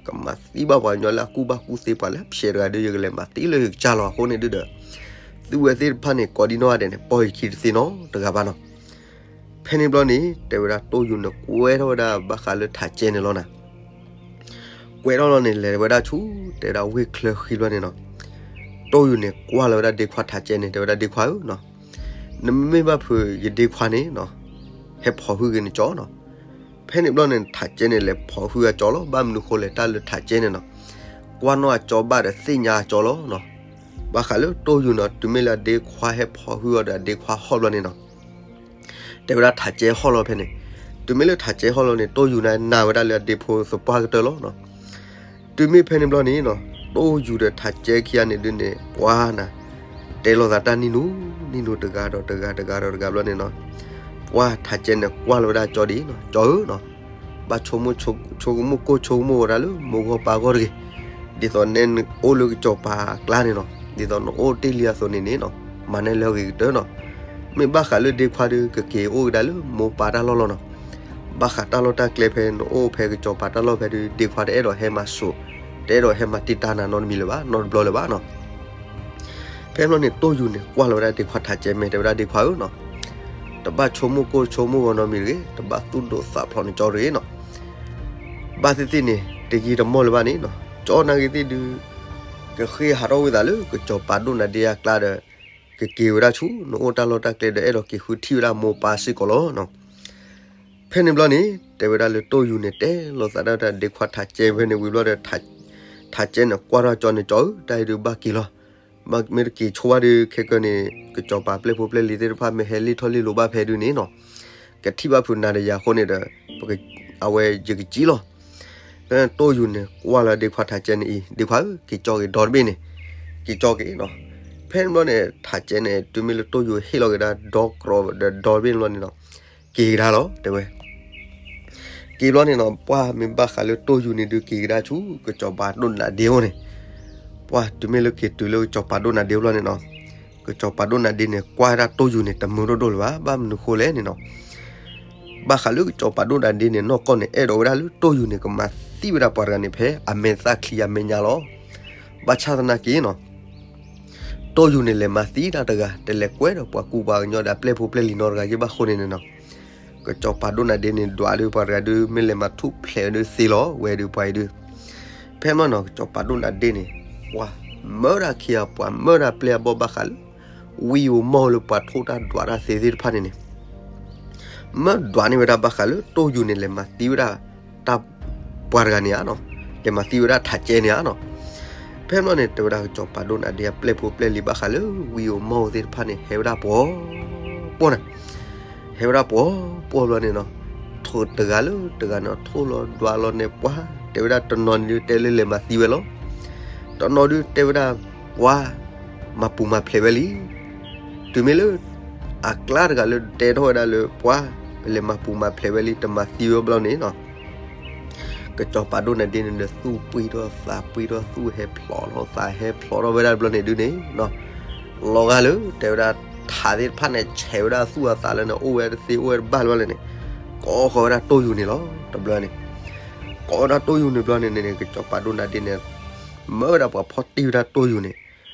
ကမၤသံဘၣ်ပှၤကညီလၢအကူၣ်ဘၣ်ကူၣ်သ့ပှၤလၢအဖျဲးတဂၤဒုး ယကလဲၤမၤသံလၢယကစၢ်လီၤ. အဃိန့ၣ်ဒုးဒီး သုဝဲသ့ၣ်တဖၣ်န့ၣ် ကိးဒံနီၢ်ဂၤဒဲးန့ၣ် ပိာ်ယခံတသ့နီတဂၤဘၣ်နီၤ. ဖဲန့ၣ်ဘျီန့ၣ် တဲဝဲဒၣ်တိၢ်ယူၤန့ၣ် ကွဲထီၣ်ဝဲဒၣ်ဘၣ်ဃးလၢထးကဲန့ၣ်လီၤနၤ. ကွဲးထီၣ်လီၤန့ၣ် လဲၤဝဲဒၣ်ဆူ တဲဝဲဒၣ်ဝ့ၢ်ချၢဃံဘျီန့ၣ်နီၤ, တိၢ်ယူၤန့ၣ် ကွၢ်လီၤဝဲဒၣ်ဒ့ခွါထးကဲန့ၣ် တဲဝဲဒၣ်ဒ့ခွါဧၢနီၤ, နမ့မ့ၢ်ဘၣ်ဖုးယဒ့ခွါန့ၣ်နီၤ, ဟဲဖိးဟုၣ်က့ၤနကၠီနီၤ. ဖဲန့ၣ်ဘျီန့ၣ် ထးကဲန့ၣ် လဲၤဖိးဟုၣ်အကၠီလီၤ. ဘၣ်မနုၤဃိလဲၣ် တၢ်လၢထးကဲန့ၣ်နီၤ, ကွၢ်နီၣ်အကၠီဘၣ်ဒီးသ့ၣ်ညါအကၠီလီၤနီၤ. ဘၣ်ဃးလၢတိၢ်ယူၤနီၤ တုၤမ့ၢ်လၢအဒ့ခွါဟဲဖိးဟုၣ်အီၤဒီးအဒ့ခွါဟီၣ်ဘျီန့ၣ်နီၤ တဲဝဲဒၣ်ထးကဲဟီၣ်လီၤဖဲန့ၣ်, တုၤမ့ၢ်လၢထးကဲဟီၣ်လီၤန့ၣ် တိၢ်ယူၤန့ၣ်နာ်ဝဲဒၣ်လၢအဒ့ဖိသပှၢ်ကတၢၢ်လီၤနီၤ. တုၤမ့ၢ်ဖဲန့ၣ်ဘျီန့ၣ်နီၤ, တိၢ်ယူၤဒီးထးကဲခံဂၤန့ၣ်ဒုးန့ၣ် ပှၤနၤ တဲလိာ်သးတၢ်နံၤနူၤနံၤနူၤ တဂၤဒီးတဂၤ တဂၤဒီးတဂၤဘျီန့ၣ်နီၤ, ပှၤထးကဲန့ၣ် ကွၢ်လီၤဝဲဒၣ်ကၠီဒ်အံၤနီၤ, ကၠီဧၢနီၤ, ဘၣ်ဆိကမိၣ်ဆိကမိၣ်ဝဲဒၣ်လၢမိၢ်ဂီၢ်ပၢ်ဂီၢ်တဂ့ၤ. ဒ်သိးနဲနအိၣ်လၢကစီၤပၤအကျါန့ၣ်နီၤ, ဒ်သိးနအိၣ်တ့ၢ်လံအသိးန့ၣ်န့ၣ်နီၤ, မၤနဲလၢအဂ့ၤကတၢၢ်နီၤ. မ့ၢ်ဘၣ်ဃးလၢဒ့ခွါဒုး ကက့ၤအိၣ်ကဒါလၢမိၢ်ပၢ်တၢ်လီၢ်လီၤနီၤ. ဘၣ်ဃးတၢ်လီၢ်တၢ်ကျဲဖဲနအိၣ်ဖဲကစီၤပၤတၢ်လီၢ်ဖဲဒုး ဒ့ခွါတအဲၣ်ဒိးဟဲမၤစိာ်, တအဲၣ်ဒိးဟဲမၤတံာ်တာ်နၤနီတမံၤလၢၤဘၣ် နီတဘျီလၢၤဘၣ်နီၤ. ဖဲန့ၣ်ဘျီန့ၣ် တိၢ်ယူၤန့ၣ် ကွၢ်လီၤဝဲဒၣ်ဒ့ခွါထးကဲမဲာ် တဲဝဲဒၣ်ဒ့ခွါဧၢနီၤ, တဘၣ်ဆိကမိၣ်ကိၢ်ဆိကမိၣ်ဂီၤနီတမံၤတဂ့ၤ, တဘၣ်သူၣ်ဒိၣ်သးဖျိးနကၠီတဂ့ၤနီၤ. ဘၣ်သ့ၣ်သ့ၣ်န့ၣ် တယံာ်တမီၢ်လၢၤဘၣ်န့ၣ်နီၤ, ကၠီနာ်က့ၤသ့ၣ်ဒုး ကဃ့ဟးထီၣ်ဝဲသးလၢကစီၤပၤဒိၣ်နၤဒ့အကျါဒီး ကက့ၤဝဲဒၣ်ဆူနအိၣ်တၢ်လီၢ်တၢ်ကျဲဒီး အဲၣ်ဒိးက့ၤဃုထံၣ်ဝဲဒၣ်မိၢ်ပၢ်စ့ၢ်ကီးလီၤနီၤ. ဖဲန့ၣ်ဘျီန့ၣ် တဲဝဲဒၣ်လၢတိၢ်ယူၤန့ၣ် တဲလိာ်သးဒၣ်တၢ်ဒ့ခွါထးကဲဖဲန့ၣ်ဝံၤဘျီဒီး ထးကဲန့ၣ် ကွၢ်ထီၣ်ကၠီန့ၣ် ကၠီဧၢ တၢ်အံၤဒုးဘၣ်က့ၤလီၤ. မ့ၢ်တက့ၤဆိဘၣ်ဒုး ခဲကၢန့ၣ် ကစီၤပၤပျဲၢ်ဖိပျဲၢ်လံၤသ့ၣ်တဖၣ် မ့ၢ်ဟဲလ့ၢ်ထီၣ်လ့ၢ်လီၤဘၣ်ဖဲဒုးန့ၣ်နီၤ, ကထံၣ်ဘၣ်ဖုးနၤဒီးယၤအဃိန့ၣ်ဒီး အဝဲယကကံလီၤ. ဖဲတိၢ်ယူၤန့ၣ် ကွၢ်လီၤဒ့ခွါထးကဲန့ၣ်အံၤ ဒ့ခွါဧၢ က့ၤကၠီက့ၤဒီတဘ့ၣ်န့ၣ်, က့ၤကၠီက့ၤနီၤ. ဖဲန့ၣ်ဘျီန့ၣ် ထးကဲန့ၣ် တုၤမ့ၢ်လၢတိၢ်ယူၤဟ့ၣ်လီၤက့ၤဒၣ် ဒီတြီဒီးဒီတဘ့ၣ်န့ၣ်ဘျီန့ၣ်နီၤ, က့ၤကဒါလီၤ တဲဝဲ က့ၤဘျီန့ၣ်နီၤ ပှၢ်မ့ၢ်ဘၣ်ဃးလၢတိၢ်ယူၤန့ၣ်ဒုးက့ၤကဒါဆူ ကစီၤပၤဒိၣ်နၤဒ့အအိၣ်န့ၣ်, ပှၢ်တုၤမ့ၢ်လၢက့ၤတုၤလၢကစီၤပၤဒိၣ်နၤဒ့ဘျီန့ၣ်နီၤ, ကစီၤပၤဒိၣ်နၤဒ့န့ၣ် ကွၢ်ဝဲဒၣ်တိၢ်ယူၤန့ၣ် တမုာ်ဒိၣ်ဒိၣ်လၢၤဘၣ်, ဘၣ်မနုၤဃိလဲၣ်န့ၣ်နီၤ, ဘၣ်ဃးလၢကစီၤပၤဒိၣ်နၤဒ့န့ၣ် နီၢ်ကီၢ်န့ၣ် အဲၣ်ဒိးဝဲဒၣ်လၢတိၢ်ယူၤန့ၣ် ကမၤ သံဝဲဒၣ်ပှၤတဂၤန့ၣ်ဖဲအမဲာ်သၣ်ချံအမဲာ်ညါလီၤ. ဘၣ်ဆၣ်သနာ်က့နီၤ တိၢ်ယူၤန့ၣ် လဲၤမၤသံတၢ်တဂၤ တလဲၤကွဲဒီးပှၤကူပှၤကညီဒီး အပျဲၢ်ဖိပျဲၢ်လံၤနီတဂၤယ့ၢ်ဘၣ်အဃိန့ၣ်န့ၣ်နီၤ, ကစီၤပၤဒိၣ်နၤဒ့န့ၣ် ဒွးဒုးပှၤတဂၤဒုး မ့ၢ်လဲၤမၤထူၣ်ဖျဲးဒုးသ့လီၤဝဲဒုးပှၤအံၤဒုး. ဖဲမ့ၢ်နီၤ ကစီၤပၤဒိၣ်နၤဒ့န့ၣ် ပှၤမၢဒၣ်ခ့အပှၤမၢဒၣ်ပျဲၢ်အဘီၣ်ဘၣ်ဃးလၢ ဝံဧိၤမီၢ်ဧိၤလၢပှၤထိၣ်တၢ်ဒွးတၢ်သ့သ့ၣ်တဖၣ်န့ၣ်န့ၣ် မၢဒွးန့ၢ်ဝဲဒၣ်ဘၣ်ဃးလၢတိၢ်ယူၤန့ၣ် လဲၤမၤသံဝဲဒၣ် တၢ်ပှၤတဂၤန့ၣ်ဧါနီၤ, လဲၤမၤသံဝဲဒၣ်ထးကဲန့ၣ်ဧါနီၤ. ဖဲမ့ၢ်န့ၣ် တဲဝဲဒၣ်ကစီၤပၤဒိၣ်နၤဒ့အပျဲၢ်ဖိပျဲၢ်လံၤဘၣ်ဃးလၢ ဝံဧိၤမီၢ်ဧိၤသ့ၣ်တဖၣ်န့ၣ် ဟဲဝဲဒၣ်ပှီၤပှီၤန့ၣ်, ဟဲဝဲဒၣ်ပှီၤပှီၤဘျီန့ၣ်နီၤ, ထိၣ်တဂၤလၢတဂၤန့ၣ် ထိၣ်လီၤဒွးလီၤန့ၣ် ပှၤတဲဝဲဒၣ်တနီၤန့ၣ်ဒုး တဲလၢလဲၤမၤသံဝဲလီၤ. တနီၤဒုးတဲဝဲဒၣ် ပှၤမၤပူၤမၤဖျဲးဝဲလံ. တုၤမ့ၢ်လၢ အကျါတဂၤလၢတဲထီၣ်ဝဲဒၣ်လၢ ပှၤပလဲၤမၤပူၤမၤဖျဲးဝဲလံ တမၤသံဝဲဘျီန့ၣ်နီၤ, ကစီၤပၤဒိၣ်နၤဒ့န့ၣ်ဒီး သူၣ်ပှံၢ်ထီၣ်သးပှံၢ်ထီၣ် သူၣ်ဟဲဖျိးထီၣ်သးဟဲဖျိးထီၣ်ဝဲဒၣ်ဘျီန့ၣ်ဒုးန့ၣ်နီၤ, လီၤဂာ်လၢတဲဝဲဒၣ် ထးသ့ၣ်တဖၣ်န့ၣ် ဆဲးဝဲဒၣ်သူၣ်အသးလၢန့ၣ် အိၣ်ဝဲတသ့အိၣ်ဝဲတဘၣ်လၢၤဘျီန့ၣ်န့ၣ်, ကိးဃီၤဝဲဒၣ်တိၢ်ယူၤန့ၣ်လီၤ. တဘျီန့ၣ် ကိးဝဲဒၣ်တိၢ်ယူၤန့ၣ်ဘျီန့ၣ်န့ၣ် ကစီၤပၤဒိၣ်နၤဒ့န့ၣ် မၢဝဲဒၣ်ပှၤဖီၣ်တံၢ်ဝဲဒၣ်တိၢ်ယူၤန့ၣ်,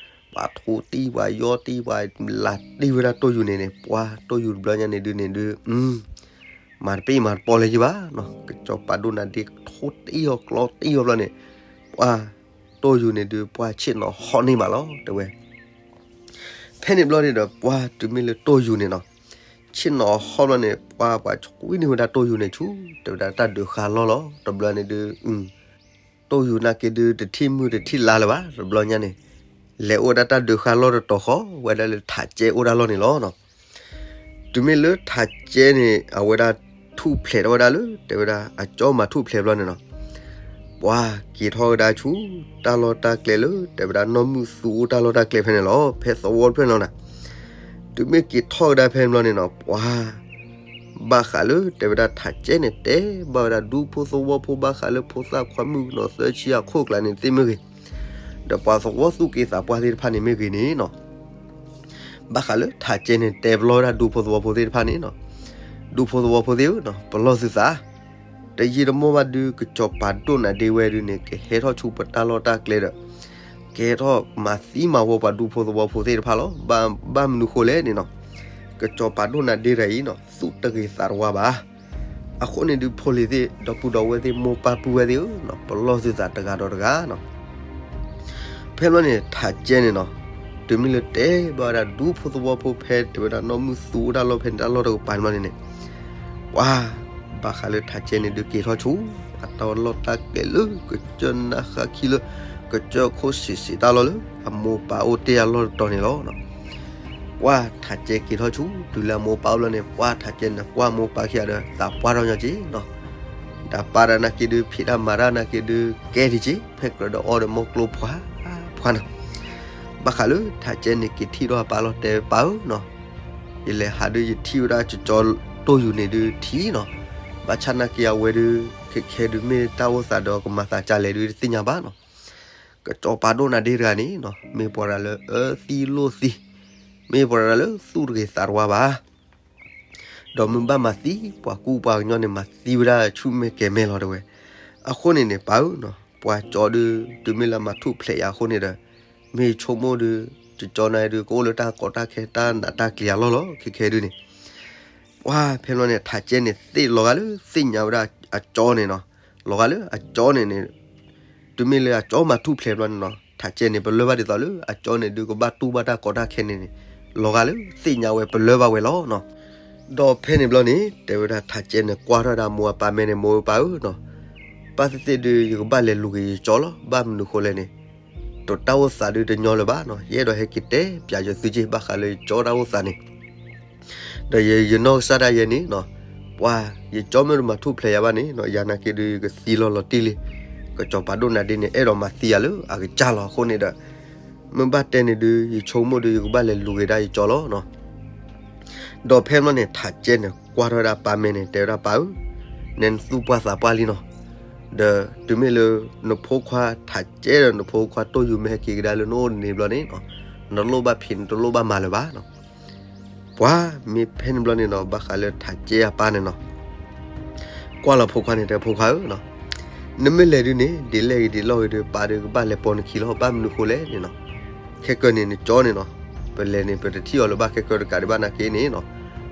ပှၤထိတံၢ်ပှၤယီတံၢ်ပှၤလၤတံၢ်ဝဲဒၣ်တိၢ်ယူၤန့ၣ်န့ၣ် ပှၤတိၢ်ယူၤတဘျီညါန့ၣ်ဒုးန့ၣ်ဒုး မၤတပ့ၢ်မၤတပီၢ်လၢၤယ့ၢ်ဘၣ်နီၤ, ကစီၤပၤဒိၣ်နၤဒ့ထိတံၢ်အီၤကျီတံၢ်အီၤဘျီန့ၣ်, ပှၤတိၢ်ယူၤန့ၣ်ဒုး ပှၤဆ့ၣ်နီၤဟီၣ်န့ၢ်မးလီၤ တဲဝဲ. ဖဲန့ၣ်ဘျီန့ၣ်ဒီး ပှၤတုၤမ့ၢ်လၢတိၢ်ယူၤန့ၣ်နီၤ, ဆ့ၣ်နီၤဟီၣ်ဘျီန့ၣ် ပှၤပှၤဆှံန့ၢ်ဝဲဒၣ်တိၢ်ယူၤန့ၣ်ဆူ တဲဝဲဒၣ်တၢ်ဒုးဃာ်လီၢ်လီၤ. တဘျီန့ၣ်ဒုး တိၢ်ယူၤနာ်က့ဒုး တထံၣ်မုၢ်တထံၣ်လါလၢၤဘၣ် တဘျီညါန့ၣ်, လဲၤအိၣ်ဝဲဒၣ်တၢ်ဒုးဃာ်လီၢ်တတီၤဃီ ဝဲဒၣ်လၢထးကဲအိၣ်တၢ်လီၢ်န့ၣ်လီၤနီၤ. တုၤမ့ၢ်လၢထးကဲန့ၣ် အဝဲဒၣ်ထူၣ်ဖျဲးထီၣ်ဝဲဒၣ်လၢ တဲဝဲဒၣ် အကၠီမၤထူၣ်ဖျဲးဘျီန့ၣ်နီၤ, ပှၤက့ၤထီၣ်ဝဲဒၣ်ဆူ တၢ်လီၢ်တၢ်ကျဲလၢ တဲဝဲဒၣ်နီၢ်မုၢ်သူအိၣ်တၢ်လီၢ်တၢ်ကျဲဖဲန့ၣ်လီၤ. ဖဲသဝီဖဲန့ၣ်လီၤနီၤ. တုၤမ့ၢ်က့ၤထီၣ်ဝဲဒၣ်ဖဲန့ၣ်ဘျီန့ၣ်နီၤ, ပှၤ ဘၣ်ဃးလၢ တဲဝဲဒၣ်ထးကဲန့ၣ် တဲဘၣ်ဝဲဒၣ်ဒူဖိသဝီဖိ ဘၣ်ဃးလၢဖိသၣ်ခွါမုၣ်ကနီၤသၢဆံအခိၣ်ကျါန့ၣ်သ့ၣ်မ့ၢ်ဂ့ၤ, ဒီးပှၤသဝီသူၣ်က့သးပှၢ်သ့ၣ်တဖၣ်န့ၣ်မ့ၢ်ဂ့ၤန့ၣ်နီၤ, ဘၣ်ဃးလၢထးကဲန့ၣ် တဲပလီၢ်ဝဲဒၣ်ဒူဖိသဝီဖိသ့ၣ်တဖၣ်န့ၣ်နီၤ, ဒူဖိသဝီဖိသ့ၣ်ဧၢနီၤ, ပလီၢ်သုသး, တယံာ်တမီၢ်ဘၣ်ဒုး ကစီၤပၤဒိၣ်နၤဒ့ဝဲဒုးန့ၣ် ကဟဲထီၣ်ဆူပတၢ်လီၢ်တၢ်ကျဲဒီး ကဟဲထီၣ်မၤသံမၤဝီပှၤဒူဖိသဝီဖိသ့ၣ်တဖၣ်လီၤ. ဘၣ် ဘၣ်မနုၤဃိလဲၣ်န့ၣ်နီၤ, ကစီၤပၤဒိၣ်နၤဒ့တဂၤအံၤနီၤ သူၣ်တဂ့ၤသးတဝါဘၣ်. အဃိန့ၣ်ဒုး ဖိလံၤသ့ၣ် ဒီပုၢ်ဒီဝဲၢ်သ့ၣ် မိၢ်ပၢ်ပုၢ်ဝဲၢ်သ့ၣ်ဧၢနီၤ, ပလီၢ်သုသးတဂၤဒီးတဂၤနီၤ. ဖဲဘျီန့ၣ် ထးကဲန့ၣ်နီၤ, တုၤမ့ၢ်လၢတဲဘၣ်ဝဲဒၣ်ဒူဖိသဝီဖိဖဲ တဲဝဲဒၣ်နီၢ်မုၢ်သူအိၣ်တၢ်လီၢ်ဖဲန့ၣ်တၢ်လီၢ်တကပၤန့ၣ်ဘျီန့ၣ်န့ၣ်, ပှၤ ဘၣ်ဃးလၢထးကဲန့ၣ်ဒုးက့ၤထီၣ်ဆူ အတၢ်လီၢ်တၢ်ကျဲလၢ ကစၢၢ်နၢ်ဃၣ်ခံလၢ ကစၢၢ်ခိၣ်ဆံးဆံးတၢ်လီၢ်လၢ အမိၢ်ပၢ်အိၣ်တ့ၢ်အလီၢ်တတီၤန့ၣ်လီၤ. ပှၤထးကဲက့ၤထီၣ်ဆူ တုၤလၢအမိၢ်ပၢ်အိၣ်ဘျီန့ၣ် ပှၤထးကဲန့ၣ် ကွၢ်မိၢ်ပၢ်ခံဂၤဒီး သးပှၢ်ထီၣ်ညီက့ၤနီၤ. ဒီးပၢ်တၢ်နာ်က့ဒုး ဖံးတၢ်မၤတၢ်နာ်က့ဒုး ကဲထီၣ်က့ၤ ဖဲကြၢးဒီးအီၣ်ဒီးမိၢ်ကျိဖှါ ဖှါနီၤ. ဘၣ်ဃးလၢထးကဲန့ၣ် က့ၤထံၣ်ထီၣ်အပၢ်လီၤ တဲပၢ်ဧၢနီၤ, ယလဲၤဟးဒုး ယထံၣ်ဝဲဒၣ်ကၠီတိၢ်ယူၤန့ၣ်ဒုးထံၣ်နီၤ. ဘၣ်ဆၣ်နာ်က့အဝဲဒုး ခဲခဲဒုးမ့ၢ်တၢ်အိၣ်သးဒီးကမၤသးဒ်လဲၣ်ဒုးတသ့ၣ်ညါဘၣ်နီၤ. ကစီၤပၤဒိၣ်နၤဒ့တဂၤန့ၣ်နီၤ မ့ၢ်ပှၤတဂၤလၢအၢသံလိၣ်သံ, မ့ၢ်ပှၤတဂၤလၢသူၣ်တဂ့ၤသးတဝါဘၣ်. ဒီးမ့ၢ်ဘၣ်မၤသံ ပှၤကူပှၤကညီန့ၣ် မၤသံဝဲဒၣ်ဆူမဲာ်ကဲၤမဲာ်လီၤတဲဝဲ. အဃိန့ၣ်န့ၣ် ပၢ်ဧၢနီၤ ပှၤကၠီဒုး တုၤမ့ၢ်လၢမၤထူၣ်ဖျဲးယၤအဃိန့ၣ်ဒီး မ့ၢ်ဆိကမိၣ်ဒုး ကၠီနၤဒုး ကအိၣ်လၢတၢ်ကီတၢ်ခဲတၢ်နးတၢ်ကျံၤအလီၢ်လီၤ ခဲခဲဒုးန့ၣ်. ပှၤဖဲဘျီန့ၣ် ထးကဲန့ၣ် သ့ၣ်လီၤဂာ်လၢ သ့ၣ်ညါဝဲဒၣ်အကၠီန့ၣ်နီၤ, လီၤဂာ်လၢအကၠီန့ၣ်န့ၣ် တုၤမ့ၢ်လၢအကၠီမၤထူၣ်ဖျဲးဘျီန့ၣ်နီၤ ထးကဲန့ၣ် ပလၢၢ်ဘၣ်ဒ်သိးလၢ အကၠီန့ၣ်ဒုးကဘၣ်တူၢ်ဘၣ်တၢ်ကီတၢ်ခဲန့ၣ်န့ၣ် လီၤဂာ်လၢသ့ၣ်ညါဝဲပလၢၢ်ဘၣ်ဝဲလီၤနီၤ. ဒီးဖဲန့ၣ်ဘျီန့ၣ် တဲဝဲဒၣ်ထးကဲန့ၣ် ကွၢ်ထီၣ်ဝဲဒၣ်မိၢ်အပၢ်မဲာ်န့ၣ် မိၢ်ဧၢပၢ်ဧၢနီၤ, ဘၣ်သ့ၣ်သ့ၣ်ဒုး ယကဘၣ်လဲၤလူၤက့ၤယကၠီလီၤ. ဘၣ်မနုၤဃိလဲၣ်န့ၣ် တၢ်အိၣ်သးဒုးတညီလၢၤဘၣ်နီၤ, ယအဲၣ်ဒိးဟဲက့ၤတဲပျးယသုက့ၢ် ဘၣ်ဃးလၢယကၠီတၢ်အိၣ်သးန့ၣ် ဒီးယနီၢ်ကစၢ်ဒၣ်ယဲန့ၣ်နီၤ, ပှၤ ယကၠီမ့ၢ်တမၤထူၣ်ဖျဲးယၤဘၣ်န့ၣ်နီၤ ယၤနာ်က့ဒုး ယကသံလီၤလီၤတံၢ်လံ. ကစီၤပၤဒိၣ်နၤဒ့န့ၣ် အဲၣ်ဒိးမၤသံယၤလၢအကစၢ်လီၤအဃိန့ၣ်ဒီး မ့ၢ်ဘၣ်တဲန့ၣ်ဒုး ယဆိကမိၣ်ဒုး ယကဘၣ်လဲၤလူၤက့ၤဒၣ်ယကၠီလီၤနီၤ. ဒီးဖဲဘျီန့ၣ် ထးကဲန့ၣ် ကွၢ်ထီၣ်ဝဲဒၣ်ပၢ်မဲာ်န့ၣ် တဲဝဲဒၣ်ပၢ်ဧၢ, နဲနသူၣ်ပှၢ်သးပှၢ်လံနီၤ, ဒီးတုၤမ့ၢ်လၢ နဖိခွါထးကဲဒီးနဖိခွါတိၢ်ယူၤမ့ၢ်ဟဲက့ၤကဒါလၢနအိၣ်န့ၣ်ဘျီန့ၣ်, နတလိၣ်ဘၣ်ဖံး နတလိၣ်ဘၣ်မၤလၢၤဘၣ်နီၤ. ပှၤမ့ၢ်ဖဲန့ၣ်ဘျီန့ၣ်နီၤ ဘၣ်ဃးလၢထးကဲအပၢ်န့ၣ်နီၤ ကွၢ်လီၤဖိခွါန့ၣ် တဲဖိခွါဧၢနီၤ, နမ့ၢ်လဲၤဒုန့ၣ် ဒ်လဲၣ်ဂ့ၤဒ်လဲၣ်ဂ့ၤဒီး ပၢ်ဒုးကဘၣ်လဲၤပိာ်နခံလီၤ. ဘၣ်မနုၤဃိလဲၣ်န့ၣ်နီၤ, ခဲကၢန့ၣ်နကၠီန့ၣ်နီၤ, ပလဲၤန့ၣ် ပတထံၣ်အီၤလၢၤဘၣ် ခဲကၢတကးဒံးဘၣ်နာ်က့န့ၣ်နီၤ,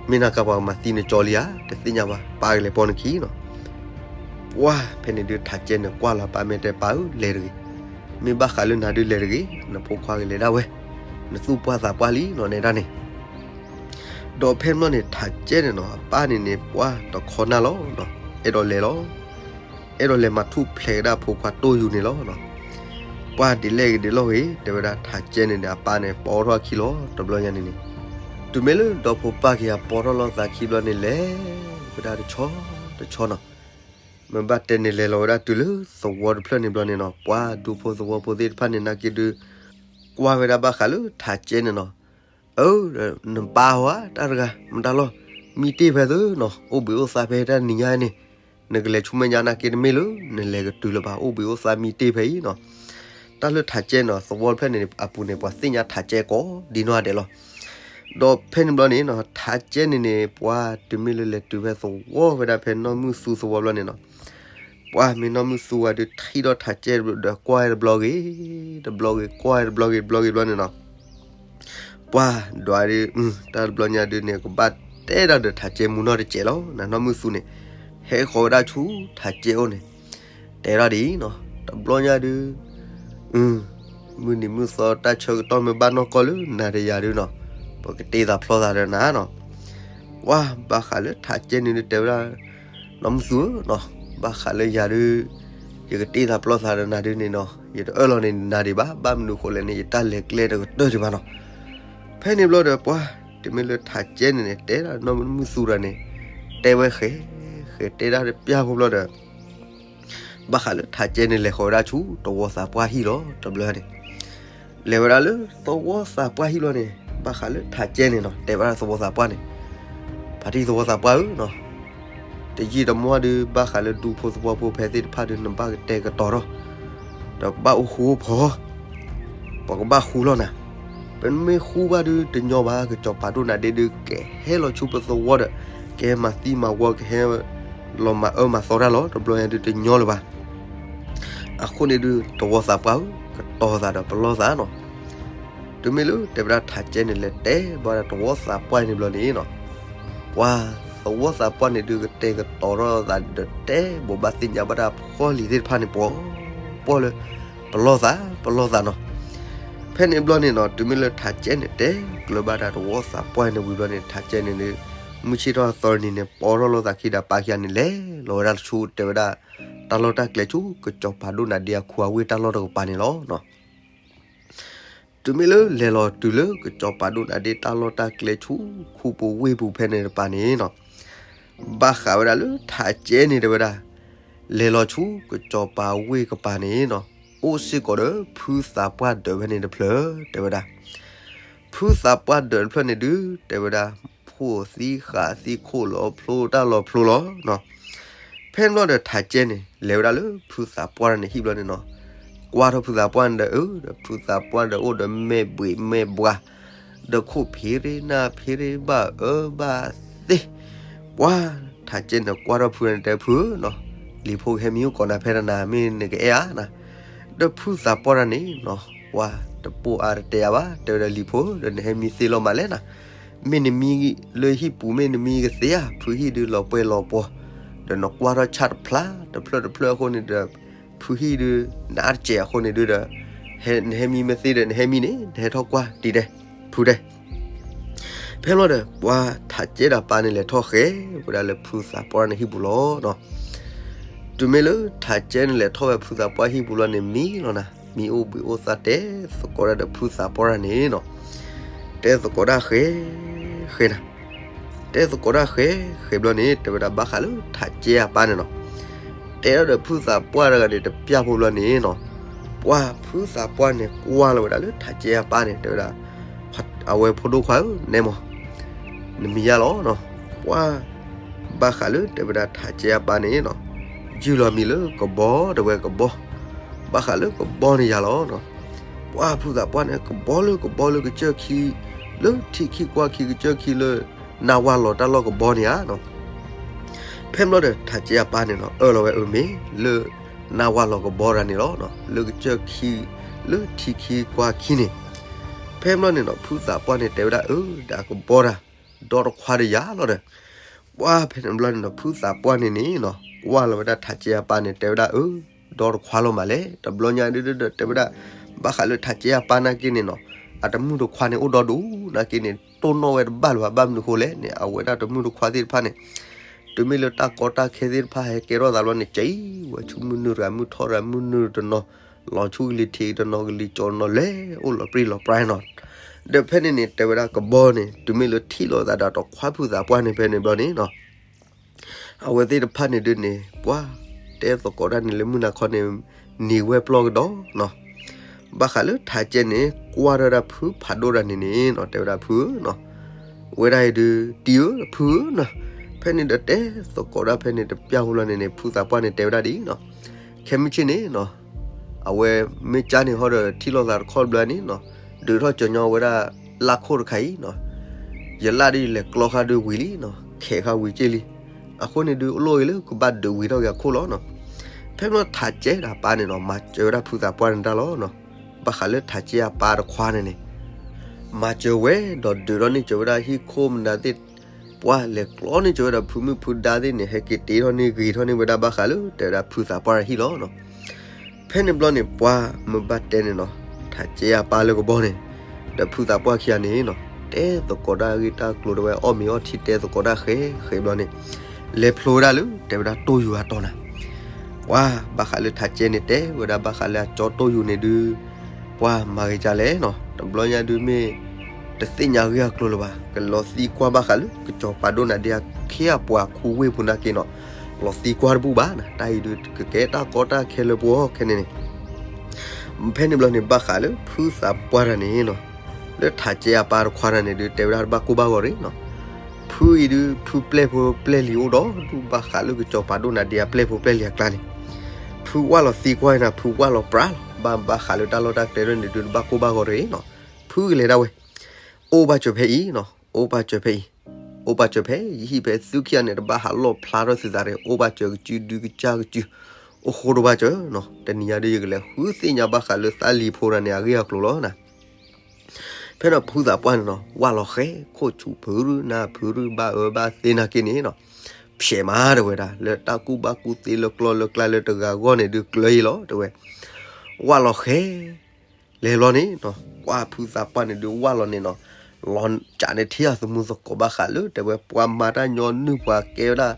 မ့ၢ်နၤကပှၤမၤသံနကၠီလံဧါ, တသ့ၣ်ညါဘၣ်, ပၢ်ကလဲၤပိာ်နခံနီၤ. ပှၢ်ဖဲန့ၣ်ဒုး ထးကဲန့ၣ်ကွၢ်လီၤပၢ်မဲာ်တဲ ပၢ်ဧၢ လဲၤတဂ့ၤ, မ့ၢ်ဘၣ်ဃးလၢနၤဒုးလဲၤတဂ့ၤ, နဖိခွါကလဲၤဒၣ်ဝဲ, နသူၣ်ပှၢ်သးပှၢ်လံနီၤ နဲဒၣ်န့ၣ် ဒီးဖဲန့ၣ်ဘျီန့ၣ် ထးကဲန့ၣ်နီၤ အပၢ်န့ၣ်န့ၣ် ပှၢ်တခီနၢ်လီၤနီၤ, အဲၣ်ဒိးလဲၤလီၤ, အဲၣ်ဒိးလဲၤမၤထူၣ်ဖျဲးကဒါဖိခွါတိၢ်ယူၤန့ၣ်လီၤနီၤ. ပှၢ်ဒ်လဲၣ်ဂ့ၤဒ်လဲၣ်ဂ့ၤ တဲဝဲဒၣ် ထးကဲန့ၣ်န့ၣ် အပၢ်န့ၣ် ပိာ်ထီၣ်အခံလီၤ တဘျီညါန့ၣ်န့ၣ်, တုၤမ့ၢ်လၢဒီဖိပၢ်က့ၤအပိာ်ထီၣ်လိာ်သးခံဘျီန့ၣ် လဲၤဝဲဒၣ်တဆီတဆီနီၤ, မ့ၢ်ဘၣ်တဲန့ၣ် လဲၤလီၤဝဲဒၣ်တုၤလၢသဝီတဖျၢၣ်န့ၣ်ဘျီန့ၣ်နီၤ, ပှၢ်ဒူဖိသဝီဖိသ့ၣ်တဖၣ်န့ၣ် နာ်က့ဒုး ကွၢ်ဝဲဒၣ်ဘၣ်ဃးလၢထးကဲန့ၣ်နီၤ, အၢ နပၢ်ဧါ တၢ်တဂၤ မတၤလီၤ, မံတ့ၢ်ဖဲသုနီၤ, အိၣ်ဘှံးအိၣ်သါဖဲတၢ်နံၤညါန့ၣ်, နကလဲၤဆူမဲာ်ညါနာ်က့တမ့ၢ်လၢ နလဲၤကတုၤလၢၤဘၣ်, အိၣ်ဘှံးအိၣ်သါမံတ့ၢ်ဖဲအံၤနီၤ. တၢ်လၢထးကဲန့ၣ်နီၤ သဝီတဖျၢၣ်န့ၣ်အပူၤန့ၣ် ပှၤသ့ၣ်ညါထးကဲကိးဒ်နီၢ်ဂၤဒဲးလီၤ. ဒီးဖဲန့ၣ်ဘျီန့ၣ်နီၤ ထးကဲန့ၣ်န့ၣ် ပှၢ်တုၤမ့ၢ်လၢလဲၤတုၤဖဲသဝီဝဲဒၣ်ဖဲနီၢ်မုၢ်သူသဝီဘျီန့ၣ်နီၤ, ပှၢ်မ့ၢ်နီၢ်မုၢ်သူဝဲဒုးထံၣ်ဒီးထးကဲဒီးကွၢ်တဘျီဂ့ၤ, တဘျီဂ့ၤ ကွၢ်တဘျီဂ့ၤ တဘျီဂ့ၤဘျီန့ၣ်နီၤ, ပှၢ်ဒွးဒုး တၢ်တဘျီညါဒုးန့ၣ် ကဘၣ်တဲဒၣ်ဒီးထးကဲမူနီၢ်တစဲးလီၤ. နနီၢ်မုၢ်သူန့ၣ် ဟဲဃီၤဝဲဒၣ်ဆူထးကဲအိၣ်န့ၣ်, တဲဒၣ်ဒ်အံၤနီၤ, တဘျီညါဒုး မုၢ်နံၤမုၢ်သီတၢ်ဆၢကတီၢ်မ့ၢ်ဘၣ်နီၢ်ကီၢ်လၢနၤဒီးယၤဒုးနီၤ, ပကတ့သးဖျီသးဒီးနၤနီၤ. ပှၢ်ဘၣ်ဃးလၢထးကဲန့ၣ်ဒုးတဲဝဲဒၣ်, နီၢ်မုၢ်သူဧၢနီၤ, ဘၣ်ဃးလၢယၤဒုး ယကတ့သးဖျီသးဒီးနၤဒုးန့ၣ်နီၤ ယတအၢၣ်လီၤန့ၢ်နၤဒံးဘၣ်, ဘၣ်မနုၤဃိလဲၣ်န့ၣ် ယတၢ်လဲၤကျဲတကတၢၢ်ဒံးဘၣ်နီၤ. ဖဲန့ၣ်ဘျီဒီးပှၢ် တုၤမ့ၢ်လၢထးကဲန့ၣ်န့ၣ် တဲဒၣ်နီၢ်မုၢ်သူတဂၤန့ၣ်, တဲဝဲဃဲး ဃဲးတဲဒၣ်တပျၢ်ဖိဘျီဒီး ဘၣ်ဃးလၢထးကဲန့ၣ် လဲၤဃီၤဝဲဒၣ်ဆူသဝီသးပှၢ်ဟံၣ်လီၤ တဘျီန့ၣ်, လဲၤဝဲဒၣ်လၢသဝီသးပှၢ်ဟံၣ်လီၤန့ၣ် ဘၣ်ဃးလၢထးကဲန့ၣ်နီၤ တဲဝဲဒၣ်သဝီသးပှၢ်န့ၣ်, ဖါတံၢ်သဝီသးပှၢ်ဧၢနီၤ, တယံာ်တမီၢ်ဒုး ဘၣ်ဃးလၢဒူဖိသဝီဖိဖဲသ့ၣ်တဖၣ်ဒုး နဘၣ်ကတဲာ်ကတီၤထီၣ်, ဒီးကဘၣ်အိၣ်ဃူအိၣ်ဖိး, ပကဘၣ်ဃူလီၤနၤ, ပမ့ၢ်ဃူဘၣ်ဒုးတညီဘၣ်, ကစီၤပၤဒိၣ်နၤဒ့ဒုး ကဟဲလီၤဆူပသဝီဒီး ကဟဲမၤသံမၤဝီ ကဟဲလီၤမၤအၢမၤသီတၢ်လီၤ တဘျီညါဒုးတညီလၢၤဘၣ်. အဃိန့ၣ်ဒုး သဝီသးပှၢ်ဧၢ, ကတီၤသးဒီးပလီၢ်သးနီၤ. တုၤမ့ၢ်လၢတဲဝဲဒၣ်ထးကဲန့ၣ် လဲၤတဲဘၣ်ဒီးသဝီသးပှၢ်န့ၣ်ဘျီန့ၣ်နီၤ, ပှၤသဝီသးပှၢ်န့ၣ်ဒုး ကတဲာ်ကတီၤထီၣ်သးဒီးတဲဘိးဘၣ်သ့ၣ်ညါဘၣ်တၢ်ဖှီၣ်လံၤသ့ၣ်တဖၣ်န့ၣ် ပှီၤပှီၢ်လၢ ပလီၢ်သး ပလီၢ်သးနီၤ. ဖဲန့ၣ်ဘျီန့ၣ်နီၤ တုၤမ့ၢ်လၢထးကဲန့ၣ် တဲကျၢၤဘၣ်တၢ်သဝီသးပှၢ်န့ၣ်ဝံၤဘျီန့ၣ် ထးကဲန့ၣ်ဒုး မုၢ်ဆ့ၣ်ထီၣ်သီနံၤန့ၣ် ပိာ်ထီၣ်လိာ်သးခံဒီးပၢ်ခံဂၤန့ၣ် လဲၤလီၤဝဲဒၣ်ဆူတဲဝဲဒၣ် တၢ်လီၢ်တၢ်ကျဲဆူ ကစီၤပၤဒိၣ်နၤဒ့အခူအဝ့ၢ်တၢ်လီၢ်တကပၤန့ၣ်လီၤ. တုၤမ့ၢ်လၢလဲၤလီၤတုၤလၢကစီၤပၤဒိၣ်နၤဒ့တၢ်လီၢ်တၢ်ကျဲဆူ ခူပူၤဝ့ၢ်ပူၤဖဲန့ၣ်တပၤန့ၣ်နီၤ, ဘၣ်ဃးဝဲဒၣ်လၢထးကဲန့ၣ်တဲဝဲဒၣ် လဲၤလီၤဆူကစီၤပၤဝ့ၢ်ကပၤန့ၣ်နီၤ, အိၣ်စ့ၢ်ကီးဒီးဖုသးပှၢ်ဒၢးဖဲန့ၣ်တဖျၢၣ် တဲဝဲဒၣ်. ဖုသးပှၢ်ဒၢးတဖျၢၣ်န့ၣ်ဒုး တဲဝဲဒၣ် ဖိးသံဃာ်သံခိၣ်လီၤဖျိတၢ်လီၤဖျိလီၤနီၤ. ဖဲန့ၣ်ဘျီဒီးထးကဲန့ၣ် လဲၤဝဲဒၣ်လၢဖုသးပှၢ်န့ၣ်ဟံၣ်ဘျီန့ၣ်နီၤ, ကွၢ်ထီၣ်ဖုသးပှၢ်န့ၣ်ဒီး အၢ ဒီးဖုသးပှၢ်ဒီးအိၣ်ဒီးမဲာ်ဘှ့းမဲာ်ဘှါ ဒီးခိၣ်ဖံးရ့နၢ်ဖံးရ့ဘၣ်အၢဘၣ်သ့, ပှၤထးကဲန့ၣ်ကွၢ်ထီၣ်ဖုန့ၣ်တဲဖုနီၤ, လံၤဖိကဟဲမံအိၣ်ကိးနၤဖဲတနၤ မ့ၢ်နကအဲၣ်ဧါနၤ, ဒီးဖုသးပှၢ်တၢ်န့ၣ်နီၤ ပှၤတပိာ်အါတတဲအါဘၣ် တဲဝဲဒၣ်လံၤဖိဒီး နဟဲမံသ့လီၤမးလဲၣ်နၤ, မ့ၢ်နမံလၢဟံၣ်ပူၤမ့ၢ်နမံကသ့ဧါ, ဖုဟံၣ်ဒုးလီၤပှဲၤလီၤပှီၤ, ဒီးနကွၢ်ထီၣ်ဆၣ်တဖျါတဖျၢၣ်တဖျၢၣ်အဃိန့ၣ်ဒီး ဖုဟံၣ်ဒုး နအါတစဲးအဃိန့ၣ်ဒုးဒီး နဟဲမံမ့ၢ်သ့ဒီး နဟဲမံန့ၣ် နဟဲထီၣ်ကွၢ်တံၤဒဲး ဖုဒဲး. ဖဲလီၤဒီး ပှၤထးကဲဒီးပၢ်န့ၣ်လဲၤထီၣ်ဃဲၤဝဲဒၣ်လၢဖုသးပှၢ်န့ၣ်ဟံၣ်ပူၤလီၤနီၤ. တုၤမ့ၢ်လၢထးကဲန့ၣ်လဲၤထီၣ်ဝဲဖုသးပှၢ်ဟံၣ်ပူၤလီၤန့ၣ် မံလီၤနၤ, မံအိၣ်ဘှံးအိၣ်သါတဲသကိးဒၣ်ဒီးဖုသးပှၢ်တၢ်န့ၣ်နီၤ, တဲသကိးဒၣ်ဃဲၤဃဲၤနၤ တဲသကိးဒၣ်ဃဲၤဃဲၤဘျီန့ၣ် တဲဝဲဒၣ်ဘၣ်ဃးလၢထးကဲအပၢ်န့ၣ်နီၤ, တဲဒၣ်ဒီးဖုသးပှၢ်တဂၤန့ၣ် တပျၢ်ဖိဘျီန့ၣ်နီၤ, ပှၤဖုသးပှၢ်န့ၣ်ကွၢ်လီၤဝဲဒၣ်လၢထးကဲအပၢ်န့ၣ် တဲဝဲဒၣ် အဝဲဖိဒိၣ်ခွါဧၢ နဲမီၤ နမံၤယါလီၤနီၤ, ပှၤ ဘၣ်ဃးလၢတဲဝဲဒၣ်ထးကဲအပၢ်န့ၣ်နီၤ, ယုၢ်လီၤမံၤလၢကဘီ တဲဝဲကဘီ, ဘၣ်ဃးလၢကဘီန့ၣ်ယါလီၤနီၤ, ပှၤဖုသးပှၢ်န့ၣ် ကဘီလၢကဘီလၢကစၢၢ်ခံ လၢထံခံကွၢ်ခံကစၢၢ်ခံလၢ နၢ်ဝါလီၤတၢ်လီၢ်ကဘီန့ၣ်ဧါနီၤ. ဖဲဘျီဒီးထးကဲအပၢ်န့ၣ်နီၤ အၢၣ်လီၤဝဲအၢမ့ၢ်လၢ နၢ်ဝၢ်လီၤကဘီတၢ်န့ၣ်လီၤ. လၢကစၢၢ်ခံ လၢထံခံကွၢ်ခံန့ၣ်, ဖဲဘျီန့ၣ်နီၤ ဖုသးပှၢ်န့ၣ်တဲဝဲဒၣ် အၢ ဒၣ်ကဘီတၢ် ဒီတခွါတယၤလီၤဒီး, ပှၢ်ဖဲန့ၣ်ဘျီန့ၣ်နီၤ ဖုသးပှၢ်န့ၣ်န့ၣ်နီၤ ကွၢ်လီၤဝဲဒၣ်ထးကဲအပၢ်န့ၣ် တဲဝဲဒၣ် အၢ ဒီတခွါလီၤမးလဲၣ်. တဘျီညါဒုဒီးတဲဝဲဒၣ် ဘၣ်ဃးလၢထးကဲအပၢ်နာ်က့န့ၣ်နီၤ အတမုၢ်တခွါန့ၣ်အိၣ်ဒီဒူၣ်နာ်က့န့ၣ် တိၢ်နီၣ်ဝဲတဘၣ်လၢၤဘၣ်. ဘၣ်မနုၤဃိလဲၣ်န့ၣ် အဝဲဒၣ်တမုၢ်တခွါသ့ၣ်တဖၣ်န့ၣ် တုၤမ့ၢ်လၢတၢ်ကီတၢ်ခဲသ့ၣ်တဖၣ်ဟဲကဲထီၣ်သးဘျီန့ၣ် ကဲဝဲဆူမုၢ်နုာ်တဂၤ မုၢ်ထီၣ်တဂၤ မုၢ်နုာ်တနီၤ လီၤဆူကလံၤထံးတနီၤ ကလံၤကၠီတနီၤ လဲၤအိၣ်လီၤပြံလီၤပြါနီၤ. ဒီးဖဲန့ၣ်န့ၣ် တဲဝဲဒၣ်ကဘီန့ၣ် တုၤမ့ၢ်လၢထံၣ်လိာ်သးဒီးတခွါ ဖုသးပှၢ်န့ၣ် ဖဲန့ၣ်ဘျီန့ၣ်နီၤ အဝဲသ့ၣ်တဖၣ်န့ၣ်ဒုန့ၣ် ပှၤတဲသကိးတၢ်န့ၣ်လၢမုၢ်နၤခီန့ၣ် နံၤဝဲပျီၢ်ကဒီးနီၤ. ဘၣ်ဃးလၢထးကဲန့ၣ် ကွၢ်ထီၣ်ဝဲဒၣ်ဖုဖးဒိၣ်တဂၤန့ၣ်န့ၣ်နီၤ တဲဝဲဒၣ်ဖုဧၢနီၤ ဝဲဒၣ်အံၤဒု တံၤဧၢ ဖုဧၢနီၤ. ဖဲန့ၣ်ဒီးတဲသကိးတၢ်ဖဲန့ၣ်တပျၢ်ဖိလီၤန့ၣ်န့ၣ် ဖုသးပှၢ်န့ၣ်တဲဝဲဒၣ်ဒ်အံၤနီၤ ခဲမုၢ်ဆ့ၣ်န့ၣ်နီၤ အဝဲမ့ၢ်ကၢ်န့ၣ်ဟီဒီးထံၣ်လိာ်သးတခီတဘျီန့ၣ်နီၤ ဒုးထီၣ်ကၠီညီဝဲဒၣ်လၢ်ခိၣ်တခါအံၤနီၤ ယလၢ်ဒ်လဲၤကျီဃာ်ဒုးဝံၤလံနီၤ ခဲးဃာ်ဝံၤက့ၢ်လံ. အဃိန့ၣ်ဒုးအိၣ်လိၣ်ဂ့ၤလၢကဘၣ်ဒုးဝံၤထီၣ်က့ၤအခိၣ်လီၤနီၤ. ဖဲဘျီထးကဲဒီးအပၢ်န့ၣ်နီၤ မၤစၢၤဝဲဒၣ်ဖုသးပှၢ်န့ၣ်တၢ်လီၤနီၤ. ဘၣ်ဃးလၢထးကဲအပၢ်တခွါန့ၣ်န့ၣ် မၤစၢၤဝဲဒီးဒုးထီၣ်န့ၢ်စၢၤဝဲဒၣ်ဟံၣ်ခိၣ်မနုၤသ့ၣ် ပှၤလဲၤကျီန့ၢ်စၢၤဝဲဒီးဖုမုၣ်ဖုဒါသ့ၣ်န့ၣ် ဟဲက့ၤတ့ထီၣ်န့ၢ်ဂ့ၤထီၣ်န့ၢ်ဝဲဒၣ် ဘၣ်ဃးလၢတဲဝဲဒၣ်ဖုသးပှၢ်တၢ်ဟံၣ်လီၤနီၤ. ဖဲန့ၣ်ဘျီန့ၣ် ပှၤမ့ၢ်ဘၣ်တဲန့ၣ်နီၤ ထးကဲအပၢ်လၢကဘီန့ၣ် ဒီးဖုသးပှၢ်ခံဂၤန့ၣ်နီၤ တဲသကိးတၢ်ဂ့ၢ်တၢ်ကျိၤ တဲဝဲအီၣ်မ့ၤအီထံတဲသကိးတၢ်ဃဲဃဲဘျီန့ၣ် လဲၤဖျိဝဲဒၣ်လၢတဲဝဲဒၣ်တိၢ်ယူၤအတီၢ်နၤ. ပှၤဘၣ်ဃးလၢထးကဲန့ၣ် တဲဝဲဒၣ်ဘၣ်ဃးလၢအကၠီတိၢ်ယူၤန့ၣ်ဒုး ပှၤမၤဂ့ၤကလဲၣ်နီၤ. တဘျီညါဒုးမ့ၢ် တသ့ၣ်ညါဂ့ၢ်အကျိၤလၢၤဘၣ် ကလီၤသံကွၢ်ဘၣ်ဃးလၢ ကစီၤပၤဒိၣ်နၤဒ့အခံအပှၤခူဝ့ၢ်ပူၤနာ်က့နီၤ လီၤသံကွၢ်တဘူၣ်ဘၣ်နၤ. တၢ်အံၤဒုး ကကဲတၢ်ကီတၢ်ခဲလၢပဂီၢ်ခဲန့ၣ်န့ၣ် ဖဲန့ၣ်ဘျီန့ၣ် ဘၣ်ဃးလၢဖုသးပှၢ်တၢ်န့ၣ်နီၤ လၢထးကဲအပၢ်တခွါတၢ်န့ၣ်ဒုး တဲဝဲဒၣ်တဘၣ်ကိၢ်ဘၣ်ဂီၤရ့ၣ်နီၤ. ဖုအံၤဒုး ဖုပျဲၢ်ဖိပျဲၢ်လံၤအိၣ်ဒီးဒူၣ် ဘၣ်ဃးလၢကစီၤပၤဒိၣ်နၤဒ့အပျဲၢ်ဖိပျဲၢ်လံၤအကျါန့ၣ် ဖုဝၣ်လီၤသံကွၢ်နၤ ဖုဝၣ်လီၤပြးလီၤ ဘၣ်ဘၣ်ဃးလၢတၢ်လီၢ်တၢ်ကျဲန့ၣ်ဒုး တဘၣ်ကိၢ်ဘၣ်ဂီၤတဂ့ၤနီၤ. ဖုကလဲၤဒၣ်ဝဲ အိၣ်ဘၣ်စၢၤဖဲအံၤနီၤ အိၣ်ဘၣ်စၢၤဖဲအံၤ အိၣ်ဘၣ်စၢၤဖဲယဟံၣ်ဖဲသုခံဂၤန့ၣ် တဘၣ်ဟးလီၣ်ဖျါထီၣ်သုသးတဂ့ၤ အိၣ်ဘၣ်စၢၤကစုဒုကစၢ်ကစု အိၣ်ဃိတဘၣ်စၢၤနီၤ. တနံၤညါဒုး ယကလဲၤဃုသ့ၣ်ညါဘၣ်ဃးလၢသးလံၤဖိတၢ်န့ၣ် အဂ့ၢ်အကျိၤလီၤနၤ. ဖဲန့ၣ်ဖုသးပှၢ်န့ၣ်နီၤ ဝၣ်လီၤဃဲ ခိၣ်ဆူၣ်ဖုရူၢ်နၢ်ဖုရူၢ် ဘၣ်အၢဘၣ်သီနာ်က့န့ၣ်နီၤ ဖျဲးမးတဲဝဲဒၣ် လၢတၢ်ကူၣ်ဘၣ်ကူၣ်သ့လၢကျီၢ်လၢကျါလၢတဂၤဂီၢ်န့ၣ်ဒုး ကျၢၤအံၤလီၤတဲဝဲ ဝၣ်လီၤဃဲ လဲၤဘျီန့ၣ်နီၤ ကွၢ်ဖုသးပှၢ်န့ၣ်ဒုး ဝၣ်လီၤန့ၣ်နီၤ လီၤကးန့ၣ်ထံၣ်အသမူသကိးဘၣ်ဃးလၢ တဲဝဲပှၤမၤတၢ်ညီနုၢ်ပှၤကဲဝဲဒၣ်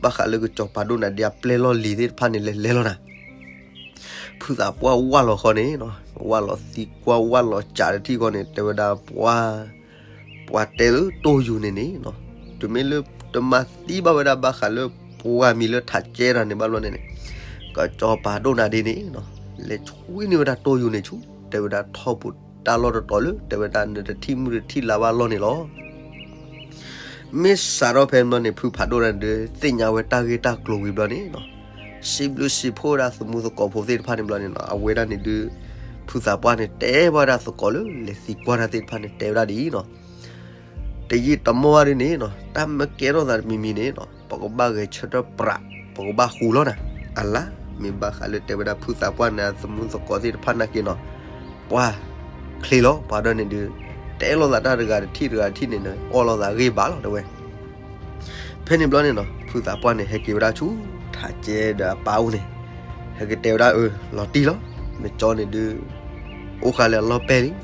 ဘၣ်ဃးလၢကစီၤပၤဒိၣ်နၤဒ့အပျဲၢ်လီၢ်လံၤသ့ၣ်တဖၣ်န့ၣ် လဲၤလဲၤလီၤနၤ. ဖုသးပှၢ်ဝၣ်လီၤဃီန့ၣ်နီၤ ဝၣ်လီၤသံကွၢ်ဝၣ်လီၤကးတထံၣ်ဃီန့ၣ် တဲဝဲဒၣ်ပှၤ ပှၤတဲလၢတိၢ်ယူၤန့ၣ်န့ၣ်နီၤ တုၤမ့ၢ်လၢတမၤသံဘၣ်ဝဲဒၣ်ဘၣ်ဃးလၢ ပှၤမံၤလၢထးကဲတၢ်န့ၣ်ဘၣ်ဘျီန့ၣ်န့ၣ် ကစီၤပၤဒိၣ်နၤဒ့န့ၣ်နီၤ လဲၤဆွံန့ၢ်ဝဲဒၣ်တိၢ်ယူၤန့ၣ်ဆူ တဲဝဲဒၣ်ထီၣ်ပူၤတၢ်လီၢ်တတီၤလၢ တဲဝဲဒၣ်နတထံၣ်မုၢ်တထံၣ်လါဘၣ်လီၢ်န့ၣ်လီၤ. မ့ၢ်စးထီၣ်ဖဲန့ၣ်ဘျီန့ၣ် ဖုဖးဒိၣ်တၢ်န့ၣ်ဒုး သ့ၣ်ညါဝဲတၢ်ဂ့ၢ်တၢ်ကျိၤဝံၤဘျီန့ၣ်နီၤ စံးဘျုးစံးဖှိၣ်ဝဲဒၣ်သမူသကိးဖိသ့ၣ်တဖၣ်န့ၣ်ဘျီန့ၣ်နီၤ အဝဲဒၣ်န့ၣ်ဒုး ဖုသးပှၢ်န့ၣ် တဲဘၣ်ဝဲဒၣ်သကိးလၢ လဲၤသံကွၢ်တၢ်သ့ၣ်တဖၣ်န့ၣ် တဲဝဲဒၣ်ဒ်အံၤနီၤ တယံာ်တမီၢ်ဘၣ်ဒ်န့ၣ်နီၤ တၢ်မ့ၢ်ကဲထီၣ်သးတမံၤမံၤန့ၣ်နီၤ ပကဘၣ်ဂဲၤဆၢထၢၣ်ပြး ပကဘၣ်ဃူလီၤနၤ အလါ မ့ၢ်ဘၣ်ဃးလၢတဲဝဲဒၣ်ဖုသးပှၢ်န့ၣ် သမူသကိးသ့ၣ်တဖၣ်နာ်က့နီၤ ပှၤချ့လီၤ ပှၤဒီးန့ၣ်ဒုး တဲလိာ်သးတၢ်တဂၤတထံၣ်တဂၤတထံၣ်န့ၣ် အီၣ်လိာ်သးဂ့ၢ်ဘၣ်လီၤတဲဝဲ ဖဲန့ၣ်ဘျီန့ၣ်နီၤ ဖုသးပှၢ်န့ၣ် ဟဲက့ၤဝဲဒၣ်ဆူ ထးကဲဒီးအပၢ်အိၣ်န့ၣ် ဟဲက့ၤတဲဝဲဒၣ်အၢ လီၤတံၢ်လီၤ နကၠီန့ၣ်ဒုး အိၣ်ဃာ်လၢအလီၢ်ပဲၢ်လံ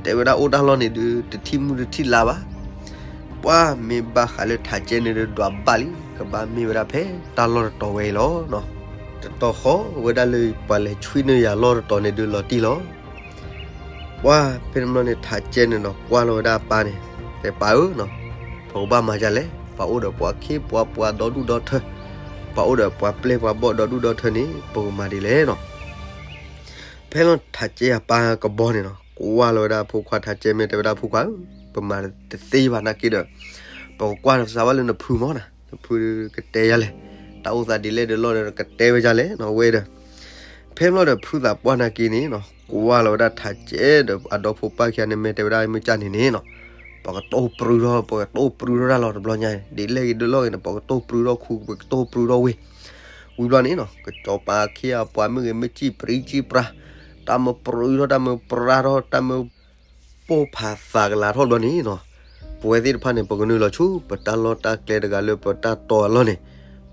တဲဝဲဒၣ်အိၣ်တၢ်လီၢ်န့ၣ်ဒုး တထံၣ်မုၢ်တထံၣ်လါဘၣ် ပှၤမ့ၢ်ဘၣ်ဃးလၢထးကဲန့ၣ်ဒုး ဒွးဘၣ်လံ ကဘၣ်မ့ၢ်ဝဲဒၣ်ဖဲတၢ်လီၢ်တတီၤဝဲအံၤလီၤနီၤ တတီၤဃီဝဲဒၣ်လၢပှၤလဲၤဆွံန့ၢ်ယၤလီၢ်တတီၤန့ၣ်ဒုး လီၤတံၢ်လီၤ ပှၤဖဲန့ၣ်ဘျီန့ၣ် ထးကဲန့ၣ်နီၤ ကွၢ်လီၤဝဲဒၣ်အပၢ်န့ၣ် တဲပၢ်ဧၢနီၤ ပကဘၣ်မၤဒ်လဲၣ် ပှၤအိၣ်ဒီးပှၤခ့ပှၤပှၤဒီဒူၣ်ဒီထၢ ပှၤအိၣ်ဒီးပှၤပျဲၢ်ပှၤဘီၣ်ဒီဒူၣ်ဒီထၢန့ၣ် ပကမၤဒ်လဲၣ်နီၤ ဖဲလီၤထးကဲအပၢ်ကဘီန့ၣ်နီၤ ကွၢ်လီၤဝဲဒၣ်ဖိခွါထးကဲမ့ၢ်တဲဝဲဒၣ်ဖိခွါဧၢ ပမၤတသ့ဘၣ်နာ်က့ဒီး ပကကွၢ်စးဘၣ်လၢနဖုမီၢ်နၤ နဖုကတဲယၤလဲၣ် တၢ်အိၣ်သးဒ်လဲၣ်ဒ်လဲၣ်ဒီး ကတဲဝဲဒ်လဲၣ်နီၤ ဝဲဒီး ဖဲလီၤဒီးဖုသးပှၢ်နာ်က့န့ၣ်နီၤ ကွၢ်လီၤဝဲဒၣ်ထးကဲဒီးအဒီဖိပၢ်ခံဂၤန့ၣ် မ့ၢ်တဲဝဲဒၣ်မ့ၢ်ကၢ်န့ၣ်န့ၣ်နီၤ ပကတိၢ်ပြူထီၣ် ပကတိၢ်ပြူထီၣ်တၢ်လီၤတဘျီညါ ဒ်လဲၣ်ဂ့ၤဒ်လဲၣ်ဂ့ၤန့ၣ် ပကတိၢ်ပြူထီၣ်ခူ ပကတိၢ်ပြူထီၣ်ဝ့ၢ် ဝံၤဘျီန့ၣ်နီၤ ကစီၤပၤအခ့အပှၤမ့ၢ်ဂ့ၤ မ့ၢ်စံၣ်ပြံစံၣ်ပြါ, တၢ်မၢပြံထီၣ် တၢ်မၢပြါထီၣ် တၢ်မၢပိၢ်ဖးသးကလၤထီၣ်ဘျီန့ၣ်နီၤ, ပဝဲသ့ၣ်တဖၣ်န့ၣ် ပကနုာ်လီၤဆူ ပတၢ်လီၢ်တၢ်ကျဲတဂၤလၢပတၢ်တီအလီၢ်န့ၣ်,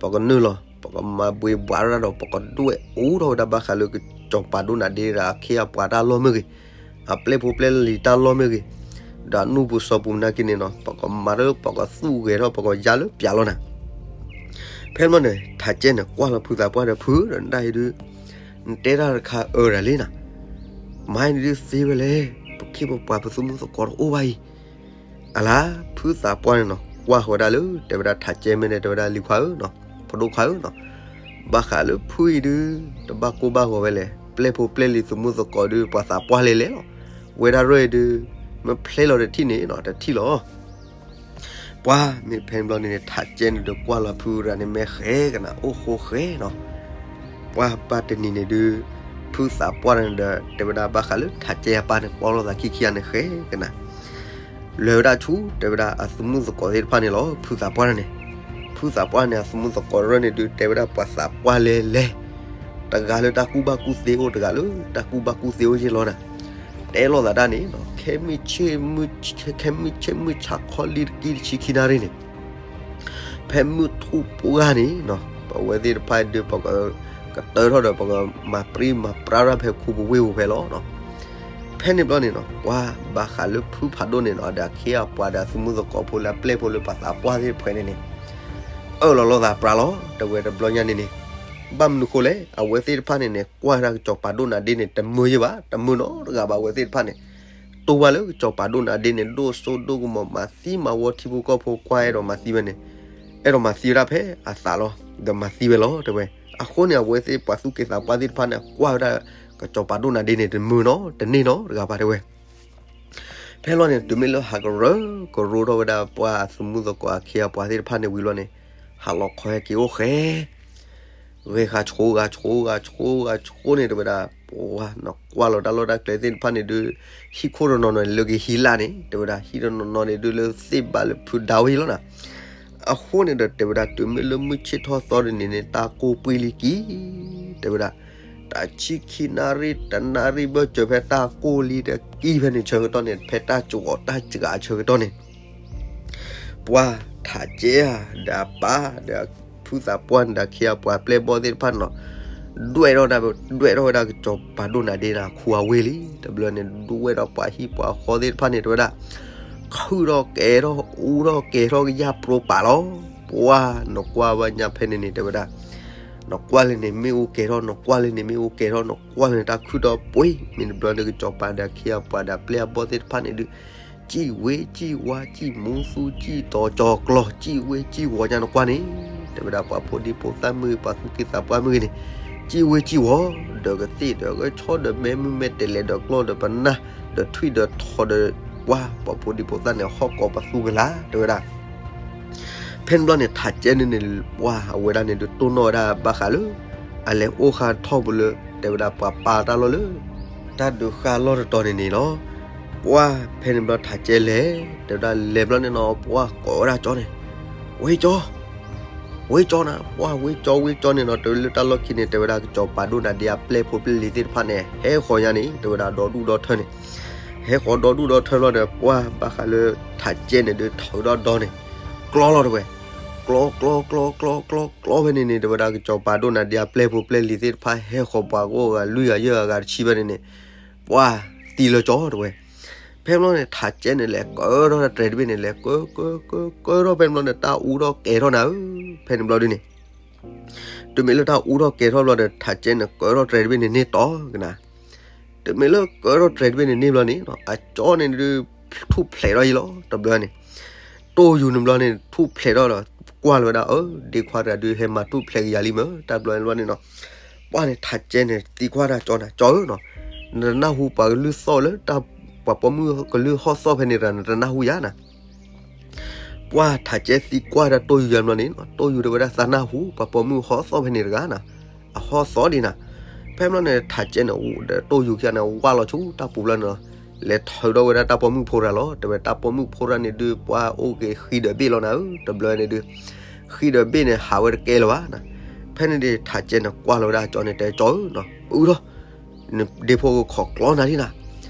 ပကနုာ်လီၤ ပကမၤဘှံးဘှးတၢ်ဒီး ပကဒွဲၣ်အူထီၣ်ဝဲဒၣ်ဘၣ်ဃးလၢကစီၤပၤဒိၣ်နၤဒ့ဒီး အခ့အပှၤတၢ်လီၢ်မ့ၢ်ဂ့ၤ, အပျဲၢ်ဖိပျဲၢ်လံၤတၢ်လီၢ်မ့ၢ်ဂ့ၤ, ဒီးအနူၢ်ပူၤစီၤပူၤနာ်က့န့ၣ်နီၤ ပကမၤလၢ ပကသူၣ်ဂဲၤထီၣ် ပကယါလၢပၠးလီၤနၤ. ဖဲန့ၣ်ဘျီန့ၣ် ထးကဲန့ၣ် ကွၢ်လီၤဖုသးပှၢ်ဒီး ဖုဒီး နတၢ်အံၤဒုး နတဲတၢ်တခါအၢဒၣ်လံနၤ, မၤအံၤန့ၣ်ဒုးသ့ဝဲလဲၣ်, ပခ့ပပှၤပသူၣ်မုၣ်သကိးတအိၣ်ဘၣ်အံၤ, အလါ ဖုသးပှၢ်န့ၣ်နီၤ ကွၢ်ဃီၤဝဲဒၣ်လၢ တဲဝဲဒၣ်ထးကဲမ့ၢ်န့ၣ် တဲဝဲဒၣ်လံၤခွါဧၢနီၤ, ဖိဒိၣ်ခွါဧၢနီၤ, ဘၣ်ဃးလၢဖုအံၤဒုး တဘၣ်ကိၢ်ဘၣ်ဂီၤဝဲလဲၣ်, ပျဲၢ်ဖိပျဲၢ်လံၤ သုးမုၢ်သကိးဒုး ပှၤသးပှၢ်လဲၤလဲၤလီၤ, ဝဲဒၣ်ရၢၢ်အံၤဒုး မ့ၢ်ဖျဲလီၤတထံၣ်န့ၣ်နီၤ တထံၣ်လီၤ. ပှၤမ့ၢ်ဖဲန့ၣ်ဘျီန့ၣ်န့ၣ် ထးကဲန့ၣ်ဒီးကွၢ်လီၤဖုရၤန့ၣ် မ့ၢ်ဃဲကနၤအိၣ်ဃိဃဲနီၤ, ပှၤဘၣ်တနံၤန့ၣ်ဒုး ဖုသးပှၢ်န့ၣ်ဒီး တဲဝဲဒၣ်ဘၣ်ဃးလၢထးကဲအပၢ်န့ၣ် ပီၣ်လိာ်သးခံခံဂၤန့ၣ် ဃဲကနၤ လဲၤဝဲဒၣ်ဆူ တဲဝဲဒၣ်အသုးမုၢ်သကိးသ့ၣ်တဖၣ်န့ၣ်လီၤ. ဖုသးပှၢ်န့ၣ်, ဖုသးပှၢ်န့ၣ် အသုးမုၢ်သကိးရၢၢ်န့ၣ်ဒုး တဲဝဲဒၣ်ပှၤသးပှၢ်လဲၤလဲၤ, တဂၤလၢတၢ်ကူၣ်ဘၣ်ကူၣ်သ့အိၣ် တဂၤလၢတၢ်ကူၣ်ဘၣ်ကူၣ်သ့အိၣ်ယ့ၢ်လီၤနၤ, တဲလိာ်သးဒၣ်န့ၣ် ခဲမုၢ်ဆ့ၣ်မုၢ်ဆါခီလံတကံၢ်တဆံခံနၣ်ရံၣ်န့ၣ် ဖဲမုၢ်ထူၣ်ပှၢ်န့ၣ်နီၤ ပဝဲသ့ၣ်တဖၣ်ဒုး ပကကတၢၢ်ထီၣ်ဒီး ပကမၤပြံမၤပြါတၢ်ဖဲခူပဝ့ၢ်ပူၤဖဲလီၤနီၤ. ဖဲန့ၣ်ဘျီန့ၣ်နီၤ ပှၤဘၣ်ဃးလၢဖုဖးဒိၣ်န့ၣ်နီၤ ဒီးအခ့အပှၤဒီးအသုးမုၢ်သကိးဖိလၢအပျဲၢ်ဖိလၢပှၤသးပှၢ်သ့ၣ်တဖၣ်န့ၣ်န့ၣ် အၢၣ်လီၤလိာ်သးပြးလီၤ တဲဝဲတဘျီညါန့ၣ်န့ၣ်. ဘၣ်မနုၤဃိလဲၣ် အဝဲသ့ၣ်တဖၣ်န့ၣ်န့ၣ် ကွၢ်ဝဲဒၣ်ကစီၤပၤဒိၣ်နၤဒ့န့ၣ် တမုာ်ယ့ၢ်ဘၣ် တမုာ်နီတဂၤဘၣ် အဝဲသ့ၣ်တဖၣ်န့ၣ် တိၢ်ဝဲလၢကစီၤပၤဒိၣ်နၤဒ့န့ၣ် ဒိၣ်စိဒိၣ်ကမီၤ မၤသံမၤဝီထံဖိကီၢ်ဖိ ကွၢ်အဲၣ်ဒိးမၤသံဝဲန့ၣ် အဲၣ်ဒိးမၤသံဝဲဒၣ်ဖဲအသးလီၤ ဒီးမၤသံဝဲလီၤ တဲဝဲ. အဃိန့ၣ် အဝဲသ့ၣ်ပှၤသူၣ်က့သးပှၢ်သ့ၣ်တဖၣ်န့ၣ် ကွၢ်ဝဲဒၣ်ကစီၤပၤဒိၣ်နၤဒ့န့ၣ် တမုာ်နီတန့ၢ်နီတဂၤဘၣ် တဲဝဲ. ဖဲလီၤန့ၣ် တုၤမ့ၢ်လၢဟးကရၢကရိထီၣ်ဝဲဒၣ်ပှၤအသုးမုၢ်သကိးအခ့အပှၤသ့ၣ်တဖၣ်န့ၣ်ဝံၤလီၤန့ၣ် ဟးလီၤခီဟဲက့ၤအိၣ်ဃဲ ဂဲၤဃာ်ဆိဂာ်ဆိဂာ်ဆိဂာ်ဆိန့ၣ် တဲဝဲဒၣ် ပှၤနကွၢ်လီၤတၢ်လီၢ်တၢ်ကျဲသ့ၣ်တဖၣ်န့ၣ်ဒုး ဟံၣ်ခိၣ်တနီၤနီၤန့ၣ် လၢကဟံးလၢ်န့ၣ် တဲဝဲဒၣ် ဟံၣ်တနီၤနီၤန့ၣ်ဒုး လၢသ့ၣ်ဘၣ်လၢဖုဒါဝဲလီၤနၤ. အဃိန့ၣ်ဒီး တဲဝဲဒၣ် တုၤမ့ၢ်လၢမုၢ်ဆ့ၣ်ထီၣ်သီတနံၤန့ၣ် တၢ်ကိၢ်ပှံၢ်လံကံ တဲဝဲဒၣ် တဆံခံနၣ်ရံၣ် တနၣ်ရံၣ်ဘၢၣ်စၢၤ ဖဲတၢ်ကိၢ်လံတကံၢ်ဖဲန့ၣ်ဆၢကတီၢ်န့ၣ် ဖဲတၢ်စှီၤတၢ်စှၤဆၢကတီၢ်န့ၣ် ပှၤထးကဲဧါ ဒီးအပၢ်ဒီးဖုသးပှၢ်န့ၣ်ဒီး အခ့အပှၤပျဲၢ်ဘီၣ်သ့ၣ်တဖၣ်န့ၣ်နီၤ ဒွဲၣ်ထီၣ်ဒၣ် ဒွဲၣ်ထီၣ်ဝဲဒၣ်ကစီၤပၤဒိၣ်နၤဒ့န့ၣ် အခူအဝ့ၢ်လံ တဘျီန့ၣ် ဒွဲၣ်ထီၣ်ပှၤဟံၣ်ပှၤဃီသ့ၣ်တဖၣ်န့ၣ် တဲဝဲဒၣ် ခုၣ်ထီၣ်ကဲၤထီၣ် အူထီၣ်ကဲၤထီၣ်ကယၢ်ပြိပာ်လီၤ. ပှၤနကွၢ်ဝဲညါဖဲန့ၣ်န့ၣ် တဲဝဲဒၣ် နကွၢ်လၢန့ၣ်မ့ၣ်အူကဲၤထီၣ် နကွၢ်လၢန့ၣ်မ့ၣ်အူကဲၤထီၣ် နကွၢ်လၢန့ၣ်တၢ်ခုၣ်ထီၣ်ပှ့ၤ မ့ၢ်တဘျီန့ၣ် ကစီၤပၤဒီးအခ့အပှၤဒီးပျဲၢ်အဘီၣ်သ့ၣ်တဖၣ်န့ၣ်ဒုး စံၣ်ဝ့စံၣ်ဝါ စံၣ်မူသူ စံၣ်တီၤကၠီၤကျီၤ စံၣ်ဝ့စံၣ်ဝီညါနကွၢ်န့ၣ် တဲဝဲဒၣ် ပှၤဖိဒံဖိသၣ်မ့ၢ်ဂ့ၤ ပှၤသူၣ်က့သးပှၢ်မ့ၢ်ဂ့ၤန့ၣ် စံၣ်ဝ့စံၣ်ဝီ ဒီးကသ့ၣ်ဒီးကဆီဒီးမဲမုၢ်မဲတဲၤလဲၤ ဒီးကျီၢ်ဒီးပနၢ် ဒီးထွံၣ်ဒီးထိးဒီး ပှၤ ပှၤဖိဒံဖိသၣ်န့ၣ် ဟီၣ်ကိးပသူကလာ် တဲဝဲဒၣ် ဖဲန့ၣ်ဘျီန့ၣ် ထးကဲန့ၣ်န့ၣ် ပှၤအဝဲဒၣ်န့ၣ်ဒုးတိၢ်နီၣ်ဝဲဒၣ်ဘၣ်ဃးလၢ အလဲၤအိၣ်ဃာ်ထီၣ်ပူၤလၢ တဲဝဲဒၣ်ပှၤပာ်တၢ်လီၢ်လၢ တၢ်ဒုးဃာ်လီၢ်တတီၤန့ၣ်န့ၣ်လီၤ. ပှၤဖဲန့ၣ်ဘျီထးကဲလဲၤ တဲဝဲဒၣ်လဲၤဘျီန့ၣ်နီၤ ပှၤကိးဝဲဒၣ်ကၠီန့ၣ် ဝ့ကၠီ ဝ့ကၠီနၤ ပှၤဝ့ကၠီဝ့ကၠီန့ၣ်နီၤ တုၤလၢတၢ်လီၢ်ခံန့ၣ် တဲဝဲဒၣ်ကစီၤပၤဒိၣ်နၤဒ့အပျဲၢ်ဖိပျဲၢ်လံၤသ့ၣ်တဖၣ်န့ၣ် ဟဲဃီၤညါန့ၣ် တဲဝဲဒၣ်ဒီဒူၣ်ဒီထၢန့ၣ် ဟဲဃီၤဒီဒူၣ်ဒီထၢလီၤဒီး ပှၤဘၣ်ဃးလၢထးကဲန့ၣ်ဒုး ထုးဒီဒီန့ၣ် ကျီလီၤတဲဝဲ ကျီကျီကျီကျီကျီကျီဖဲန့ၣ်န့ၣ် တဲဝဲဒၣ်ကစီၤပၤဒိၣ်နၤဒ့အပျဲၢ်ဖိပျဲၢ်လံၤသ့ၣ်တဖၣ် ဟဲဃီၤပှၤကအိၣ်ဂၤလွံၢ်ဂၤယဲၢ်ဂၤဂၤတဆံဖဲန့ၣ်န့ၣ် ပှၤသံလၢကၠီတဲဝဲ ဖဲဘျီန့ၣ် ထးကဲန့ၣ်လဲၤကၢထီၣ်တြဲၤတဘ့ၣ်န့ၣ် လဲၤကၢကၢကၢကၢထီၣ်ဖဲန့ၣ်ဘျီန့ၣ် တၢ်အူထီၣ်ကဲၤထီၣ်နၤဧၢ ဖဲန့ၣ်ဘျီဒုန့ၣ် တုၤမ့ၢ်လၢတၢ်အူထီၣ်ကဲၤထီၣ်ဘျီဒီး ထးကဲန့ၣ်ကၢထီၣ်တြဲၤတဘ့ၣ်န့ၣ်န့ၢ်တီကနၤ တုၤမ့ၢ်လၢကၢထီၣ်တြဲၤတဘ့ၣ်န့ၣ်န့ၢ်ဘျီန့ၣ် အကၠီန့ၣ်ဒုး ထူၣ်ဖျဲးထီၣ်ယံလီၤ တဘျီန့ၣ် တိၢ်ယူၤန့ၣ်ဘျီန့ၣ် ထူၣ်ဖျဲးထီၣ်ဒီး ကွၢ်လီၤဝဲဒၣ် အၢ ဒ့ခွါတဂၤဒုးဟဲမၤထူၣ်ဖျဲးကယၤလံမ့ၢ် တဘျီန့ၣ်ဘျီန့ၣ်နီၤ ပှၤန့ၣ်ထးကဲန့ၣ်သံကွၢ်တၢ်ကၠီနၤ ကၠီဧၢနီၤ နတနၢ်ဟူပှၤကလုၢ်သီၣ်လၢ ပှၤပိာ်မုၣ်ကလုၢ်ဟီၣ်သီၣ်ဖဲန့ၣ်တဂၤ နတနၢ်ဟူယၤနၤ ပှၤထးကဲသံကွၢ်တၢ်တိၢ်ယူၤယၤဘျီန့ၣ် တိၢ်ယူၤတဲဝဲဒၣ်သးနၢ်ဟူ ပှၤပိာ်မုၣ်ဟီၣ်သီၣ်ဖဲန့ၣ်တဂၤနၤ အဟီၣ်သီၣ်ဒံးနၤ ဖဲဘျီန့ၣ် ထးကဲန့ၣ် ဒီးတိၢ်ယူၤခံဂၤန့ၣ် ဝၢ်လီၤဆူတၢ်ပူၤဘျီန့ၣ်နီၤ လဲၤထုးထီၣ်ဝဲဒၣ်တၢ်ပိာ်မုၣ်ဖိတဂၤလီၤ တဲဝဲတၢ်ပိာ်မုၣ်ဖိတဂၤန့ၣ်ဒုး ပှၤအိၣ်က့ၤဃံဒီးဘ့ၣ်လီၤနၤဧၢ တဘျီန့ၣ်ဒုး ဃံဒီးဘ့ၣ်န့ၣ် ဟးဝဲတကဲလၢၤဘၣ်နၤ ဖဲန့ၣ်ဒၣ် ထးကဲန့ၣ်ကွၢ်လီၤဝဲဒၣ်ကၠီန့ၣ် တဲ ကၠီဧၢနီၤ, ပအုၣ်ထီၣ်, နဒ့ဖိကခိးကျီနၤလံနၤ.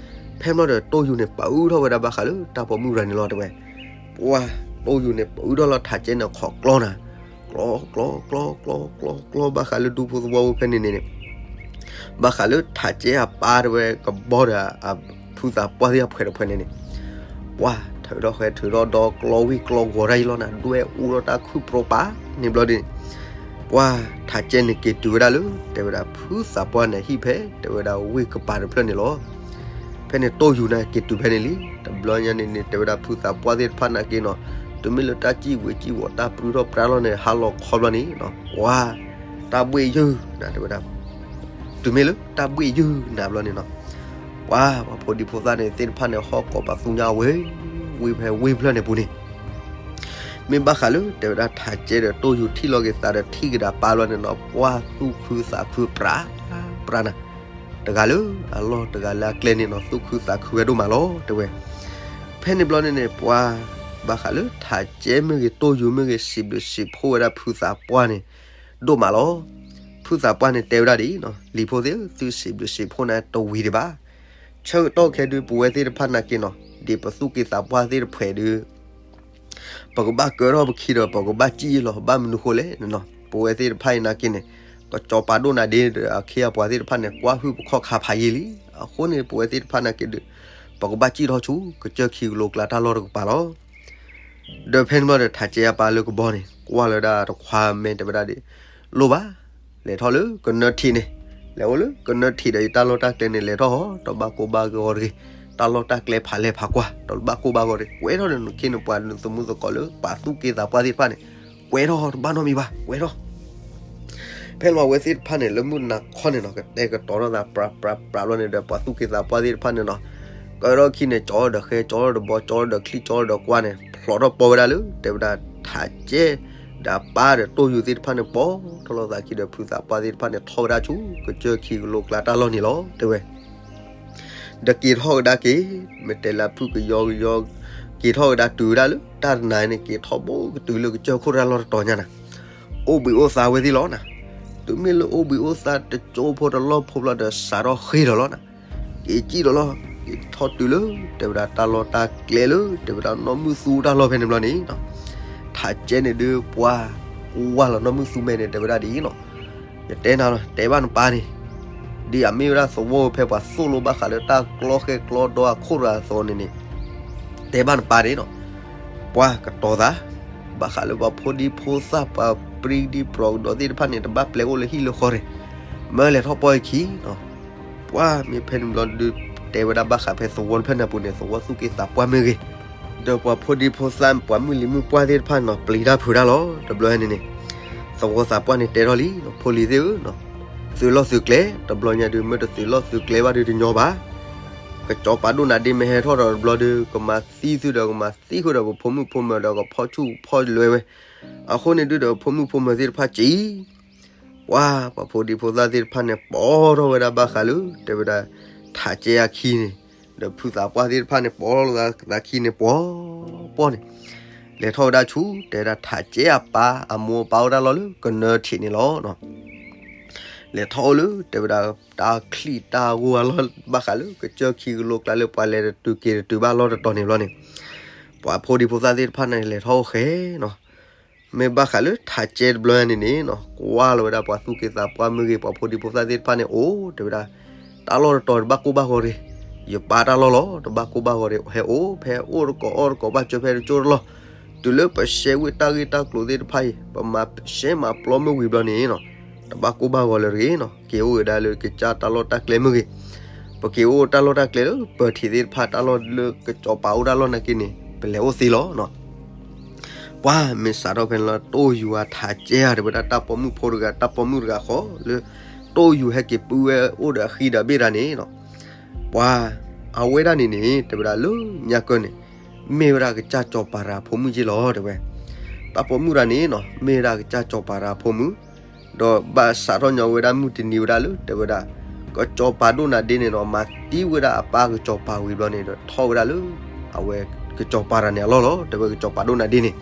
ဖဲမ့ၢ်လီၤဒီး တိၢ်ယူၤန့ၣ် ပအုၣ်ထီၣ်ဝဲဒၣ်ဘၣ်ဃးလၢတၢ်ပိာ်မုၣ်တဂၤန့ၣ်လီၤ တဲဝဲ. ပှၤ တိၢ်ယူၤန့ၣ် ပအုၣ်ထီၣ်လီၤ ထးကဲန့ၣ်ခိးကျီနၤ, ကျီ ကျီ ကျီ ကျီ ကျီ ကျီ ဘၣ်ဃးလၢဒူဖိသဝီဖိဖဲန့ၣ်န့ၣ်န့ၣ် ဘၣ်ဃးလၢထးကဲအပၢ်တဲဝဲကဘီဒီး ဖုသးပှၢ်သ့ၣ်အဖှဲးတဖှဲးန့ၣ်န့ၣ်, ပှၤ ထုးထီၣ်ဃဲ ထုးထီၣ်ဒီး ကျီဝံၣ်ကျီဂီၤတၢ်အံၤလီၤနၤ, ဒွဲၣ်အူဒီးတၢ်ခုၣ်ပြီပာ်န့ၣ်ဘျီဒ်န့ၣ်, ပှၤ ထးကဲန့ၣ်က့ၤတုၤဝဲဒၣ်လၢ တဲဝဲဒၣ် ဖုသးပှၢ်န့ၣ်ဟံၣ်ဖဲ တဲဝဲဒၣ်ဝ့ၢ်ကပၤတဖျၢၣ်န့ၣ်လီၤ. ဖဲန့ၣ်တိၢ်ယူၤန့ၣ်က့ၤတုၤဖဲန့ၣ်လံ. တဘျီညါန့ၣ်န့ၣ် တဲဝဲဒၣ် ဖုသးပှၢ်သ့ၣ်တဖၣ်နာ်က့နီၤ, တုၤမ့ၢ်လၢတၢ်စံၣ်ဝဲစံၣ်ဝီၤ တၢ်ပြူထီၣ်ပြါလီၤန့ၣ် ဟါလီၤခီဘျီန့ၣ်နီၤ, ပှၤ တၢ်ဘှ့ၣ်ယုၢ်နၤ တဲဝဲဒၣ် တုၤမ့ၢ်လၢတၢ်ဘှ့ၣ်ယုၢ်နၤဘျီန့ၣ်နီၤ, ပှၤ ပှၤဖိဒံဖိသၣ်န့ၣ်သ့ၣ်တဖၣ်န့ၣ် ဟီၣ်ကိးပသူညါဝဲ ဝ့ၢ်ဖဲဝ့ၢ်ဖျၢၣ်န့ၣ်ပူၤန့ၣ်, မ့ၢ်ဘၣ်ဃးလၢ တဲဝဲဒၣ် ထးကဲဒီးတိၢ်ယူၤထံၣ်လီၤက့ၤသးဒီး ထံၣ်ကဒါပၢ်ဘျီန့ၣ်နီၤ, ပှၤသူၣ်ခုသးခုပြး ပြးနၤ, တဂၤလၢအလီၢ်တဂၤလၢအကျဲန့ၣ်နီၤ, သူၣ်ခုသးခုဝဲဒိၣ်မးလီၤ တဲဝဲ. ဖဲန့ၣ်ဘျီန့ၣ်န့ၣ် ပှၤ ဘၣ်ဃးလၢထးကဲမ့ၢ်ဂ့ၤ တိၢ်ယူၤမ့ၢ်ဂ့ၤ စံးဘျုးစံးဖှိၣ်ဝဲဒၣ်ဖုသးပှၢ်န့ၣ် ဒိၣ်မးလီၤ. ဖုသးပှၢ်န့ၣ်တဲဝဲဒၣ်ဒ်အံၤနီၤ, လံၤဖိသ့ၣ်ဧၢ, သုစံးဘျုးစံးဖှိၣ်န့ၣ်တဝံၤဒံးဘၣ်. ဆၢကတီၢ်ခဲဒုး ပဝဲသ့ၣ်တဖၣ်နာ်က့နီၤ, ဒ်ပသူၣ်က့သးပှၢ်သ့ၣ်တဖှဲးဒုး ပကဘၣ်ကၢထီၣ်ပခံဒီး ပကဘၣ်စံၣ်လီၤ, ဘၣ်မနုၤဃိလဲၣ်နီၤ, ပဝဲသ့ၣ်တဖၣ်အံၤနာ်က့န့ၣ် ကစီၤပၤဒိၣ်နၤဒ့ဒီး အခ့အပှၤသ့ၣ်တဖၣ်န့ၣ် ကွၢ်ဟုၣ်ပခီၣ်ခါဖးယံာ်လံ. အဃိန့ၣ် ပဝဲသ့ၣ်တဖၣ်နာ်က့ဒုး ပကဘၣ်စံၣ်ထီၣ်ဆူ ကစၢၢ်ခံကလိကျါတၢ်လီၢ်တကပၤလီၤ. ဒီးဖဲန့ၣ်ဘျီဒီး ထးကဲအပၢ်လၢကဘီန့ၣ် ကွၢ်လီၤဝဲဒၣ်တခွါမဲာ် တဲဝဲဒၣ်ဒ်အံၤ, လိၣ်ဘၣ်, လဲၤထီၣ်လၢကနၢထံးန့ၣ်, လဲၤအိၣ်လၢကနၢထံးဒီး ယတၢ်လီၢ်တၢ်ကျဲန့ၣ် လဲၤထီၣ်, တဘၣ်ကိၢ်ဘၣ်ဂီၤတဂ့ၤ, တၢ်လီၢ်တၢ်ကျဲဖးလဲၢ်ဖးကွၢ် တဘၣ်ကိၢ်ဘၣ်ဂီၤတဂ့ၤ, ကွဲးထီၣ်ဒီးနခ့နပှၤ နသမူသကိးလၢပှၤသူၣ်က့သးပှၢ်သ့ၣ်တဖၣ်န့ၣ်, ကွဲးထီၣ်တဘၣ်နီတမံၤဘၣ်, ကွဲးထီၣ် ဖဲလီၤဝဲသ့ၣ်တဖၣ်န့ၣ် လၢမုၢ်နၤခီန့ၣ်နီၤ ကတဲာ်ကတီၤထီၣ်သးပြးပြးပြးဘျီန့ၣ်ဒီး ပှၤသူၣ်က့သးပှၢ်သ့ၣ်တဖၣ်န့ၣ်နီၤ, ကၢထီၣ်ခံန့ၣ် ကၠီဒီးဃဲ ကၠီဒီးဘီ ကၠီဒီးချံ ကၠီဒီးကွၢ်န့ၣ် ဖျိးထီၣ်ပီၢ်ဝဲဒၣ်လၢ တဲဝဲဒၣ် ထးကဲ ဒီးအပၢ်ဒီးတိၢ်ယူၤသ့ၣ်တဖၣ်န့ၣ် ပိာ်ထီၣ်လိာ်သးခံဒီး ဖုသးပှၢ်သ့ၣ်တဖၣ်န့ၣ် ထီၣ်ဝဲဒၣ်ဆူ ကစၢၢ်ခံကလိကျါတၢ်လီၢ်န့ၣ်လီၤ တဲဝဲ. ဒီးက့ၤထီၣ်ကဒါက့ၤ မ့ၢ်တဲလၢဖုၣ်ကယီကယီ, က့ၤထီၣ်ကဒါတုၤဝဲဒၣ်လၢတၢ်တနၤန့ၣ် က့ၤထီၣ်ဘိကတုၤလၢကစၢၢ်ခိၣ်တၢ်လီၢ်တတီၤညါနၤ, အိၣ်ဘှံးအိၣ်သါဝဲသ့ၣ်လီၤနၤ, တုၤမ့ၢ်လၢအိၣ်ဘှံးအိၣ်သါတကၠိဖိတလီၢ်ဖိဘျီဒီး စးထီၣ်ဃ့ၢ်ဒီးလီၤနၤ, က့ၤစံၣ်ဒီးလီၤ, က့ၤထီၣ်တုၤလၢ တဲဝဲဒၣ်တၢ်လီၢ်တၢ်ကျဲလၢ တဲဝဲဒၣ်နီၢ်မုၢ်သူတၢ်လီၢ်ဖဲန့ၣ်ဘျီန့ၣ်, ထးကဲန့ၣ်ဒုးပှၤ ကွၢ်လီၤနီၢ်မုၢ်သူမဲာ်န့ၣ် တဲဝဲဒၣ်ဒ်အံၤနီၤ, ယတဲနၤလီၤ တဲဘၣ်နပၢ်န့ၣ်, ဒ်အမ့ၢ်ဝဲဒၣ်သဝီဖဲပှၤသိၣ်လိဘၣ်ဃးလၢတၢ်ကျီဃဲၢ်ကျီဒီအခိၣ်တဂၤအသိးန့ၣ်န့ၣ်, တဲဘၣ်နပၢ်န့ၣ်နီၤ, ပှၤကတီၤသး, ဘၣ်ဃးလၢပှၤဖိဒံဖိသၣ် ပှၤပြံဒံပြီးကဒီးသ့ၣ်တဖၣ်န့ၣ် တဘၣ်ပျဲအိၣ်လၢဟံၣ်လၢဃီန့ၣ်, မၢလဲၤထီၣ်ပီၢ်အခံနီၤ, ပှၤမ့ၢ်ဖဲန့ၣ်ဘျီဒုး တဲဝဲဒၣ်ဘၣ်ဃးဖဲသဝီတဖျၢၣ်န့ၣ်အပူၤန့ၣ် သဝီသူၣ်က့သးပှၢ်မ့ၢ်ဂ့ၤ ဒီးပှၤဖိဒံဖိသၣ် ပှၤမုၢ်လံၤမုၢ်ပှၢ်သ့ၣ်တဖၣ်န့ၣ်နီၤ ပျံၤတၢ်ဖုးတၢ်လီၤ. တဘျီန့ၣ်န့ၣ် သဝီသးပှၢ်န့ၣ်တဲထီၣ်လံ, ဖိလံၤသ့ၣ်ဧၢ, သုးလီၢ်သုးကျဲ, တဘျီညါဒုး မ့ၢ်တသုးလီၢ်သုးကျဲဘၣ်ဒုးတညီဘၣ်. ကစီၤပၤဒိၣ်နၤဒ့မ့ၢ်ဟဲထီၣ်ဒီးတဘျီဒုး ကမၤသံသုဒီးကမၤသံဃုာ်ဒီးပဖိမုၣ်ဖိမၢၤဒီးကဖီၣ်ဆူၣ်ဖီၣ်လွဲဝဲ. အဃိန့ၣ်ဒုးဒီးပဖိမုၣ်ဖိမၢၤသ့ၣ်တဖၣ်စံး ပှၤ ပှၤဖိဒံဖိသၣ်သ့ၣ်တဖၣ်န့ၣ် ပိာ်ထီၣ်ဝဲဒၣ်ဘၣ်ဃးလၢ တဲဝဲဒၣ် ထးကဲအခံန့ၣ်, ဒီးဖုသးပှၢ်သ့ၣ်တဖၣ်န့ၣ် ပိာ်လိာ်သးခံန့ၣ် ပှီၤပှီၤန့ၣ်, လဲၤထီၣ်ဝဲဒၣ်ဆူ တဲဝဲဒၣ် ထးကဲအပၢ်အမိၢ်အပၢ်အိၣ်တၢ်လီၢ်လၢကနၢထံးန့ၣ်လီၤ. လဲၤထီၣ်အိၣ်လၢ တဲဝဲဒၣ် တၢ်ချံၣ်တၢ်ဂိၢ်အလီၢ် ဘၣ်ဃးလၢကစၢၢ်ခံကလိကျါလၢပှၤလဲၤတတုၤက့ၤတတုၤဘၣ်လီၢ်တတီၤန့ၣ်ဘျီန့ၣ်, ပှၤဖိဒံဖိသၣ်သ့ၣ်တဖၣ်န့ၣ် လဲၤထီၣ်အိၣ်ဃဲနီၤ. မ့ၢ်ဘၣ်ဃးလၢထးကဲတဘျီန့ၣ်န့ၣ်နီၤ ကွၢ်လီၤဝဲဒၣ်ပှၤသူၣ်က့သးပှၢ်မ့ၢ်ဂ့ၤ ပှၤဖိဒံဖိသၣ်သ့ၣ်တဖၣ်န့ၣ် အိၣ် တဲဝဲဒၣ် တၢ်လီၢ်တတီၤတဘၣ်ကိၢ်ဘၣ်ဂီၤတဂ့ၤ, ယပၢ်တၢ်လီၢ်လီၤ တဘၣ်ကိၢ်ဘၣ်ဂီၤတဂ့ၤ, ဟဲအိၣ်ဖဲအိၣ်တကိးအီၣ်တကိး ဘၣ်စၢၤဖဲတကၠိတလီၢ်, တုၤလၢပရှဲဝ့ၢ်တၢ်ဂ့ၢ်တၢ်ကျိၤသ့ၣ်တဖၣ်အံၤ ပမၤရှဲမၤပျီမ့ၢ်ဝံၤဘျီန့ၣ်နီၤ တဘၣ်ကိၢ်ဘၣ်ဂီၤလၢၤတဂ့ၤနီၤ, က့ၤအိၣ်က့ၤဒၣ်လၢကစၢ်တၢ်လီၢ်တၢ်ကျဲမ့ၢ်ဂ့ၤ, ပက့ၤအိၣ်တၢ်လီၢ်တၢ်ကျဲလၢပထံးသ့ၣ်တဖၣ် တၢ်လီၢ်လၢကစီၤပၤအိၣ်တၢ်လီၢ်နာ်က့န့ၣ် ပလဲၤအိၣ်သ့လီၤနီၤ. ပှၤမ့ၢ်စးထီၣ်ဖဲန့ၣ်လီၤ တိၢ်ယူၤအထးကဲဧါ တဲဝဲဒၣ်တၢ်ပိာ်မုၣ်ဖိတဂၤ တၢ်ပိာ်မုၣ်တဂၤဃီလၢ တိၢ်ယူၤဟဲက့ၤပုၢ်ဝဲအိၣ်ဒီးအဃံဒီးဘ့ၣ်တၢ်န့ၣ်နီၤ, ပှၤ အဝဲဒၣ်န့ၣ်န့ၣ် တဲဝဲဒၣ်လၢညါကၢၢ်န့ၣ် မ့ၢ်ဝဲဒၣ်ကစၢ်စီၤပၤတဂၤအဖိမုၣ်က့လီၤ တဲဝဲ. တၢ်ပိာ်မုၣ်တဂၤန့ၣ်နီၤ မ့ၢ်ဝဲဒၣ်ကစၢ်စီၤပၤတဂၤအဖိမုၣ်, ဒီးဘၣ်စးထီၣ်ညီဝဲဒၣ်မုၢ်တနံၤဝဲဒၣ်လၢ တဲဝဲဒၣ် ကစီၤပၤဒိၣ်နၤဒ့န့ၣ်နီၤ မၤသံဝဲဒၣ်အပၢ်ကစီၤပၤဝံၤဘျီန့ၣ်ဒီး ထီၣ်ဝဲဒၣ်လၢ အဝဲကစီၤပၤတဂၤန့ၣ်အလီၢ်လီၤ တဲဝဲ ကစီၤပၤဒိၣ်နၤဒ့န့ၣ်.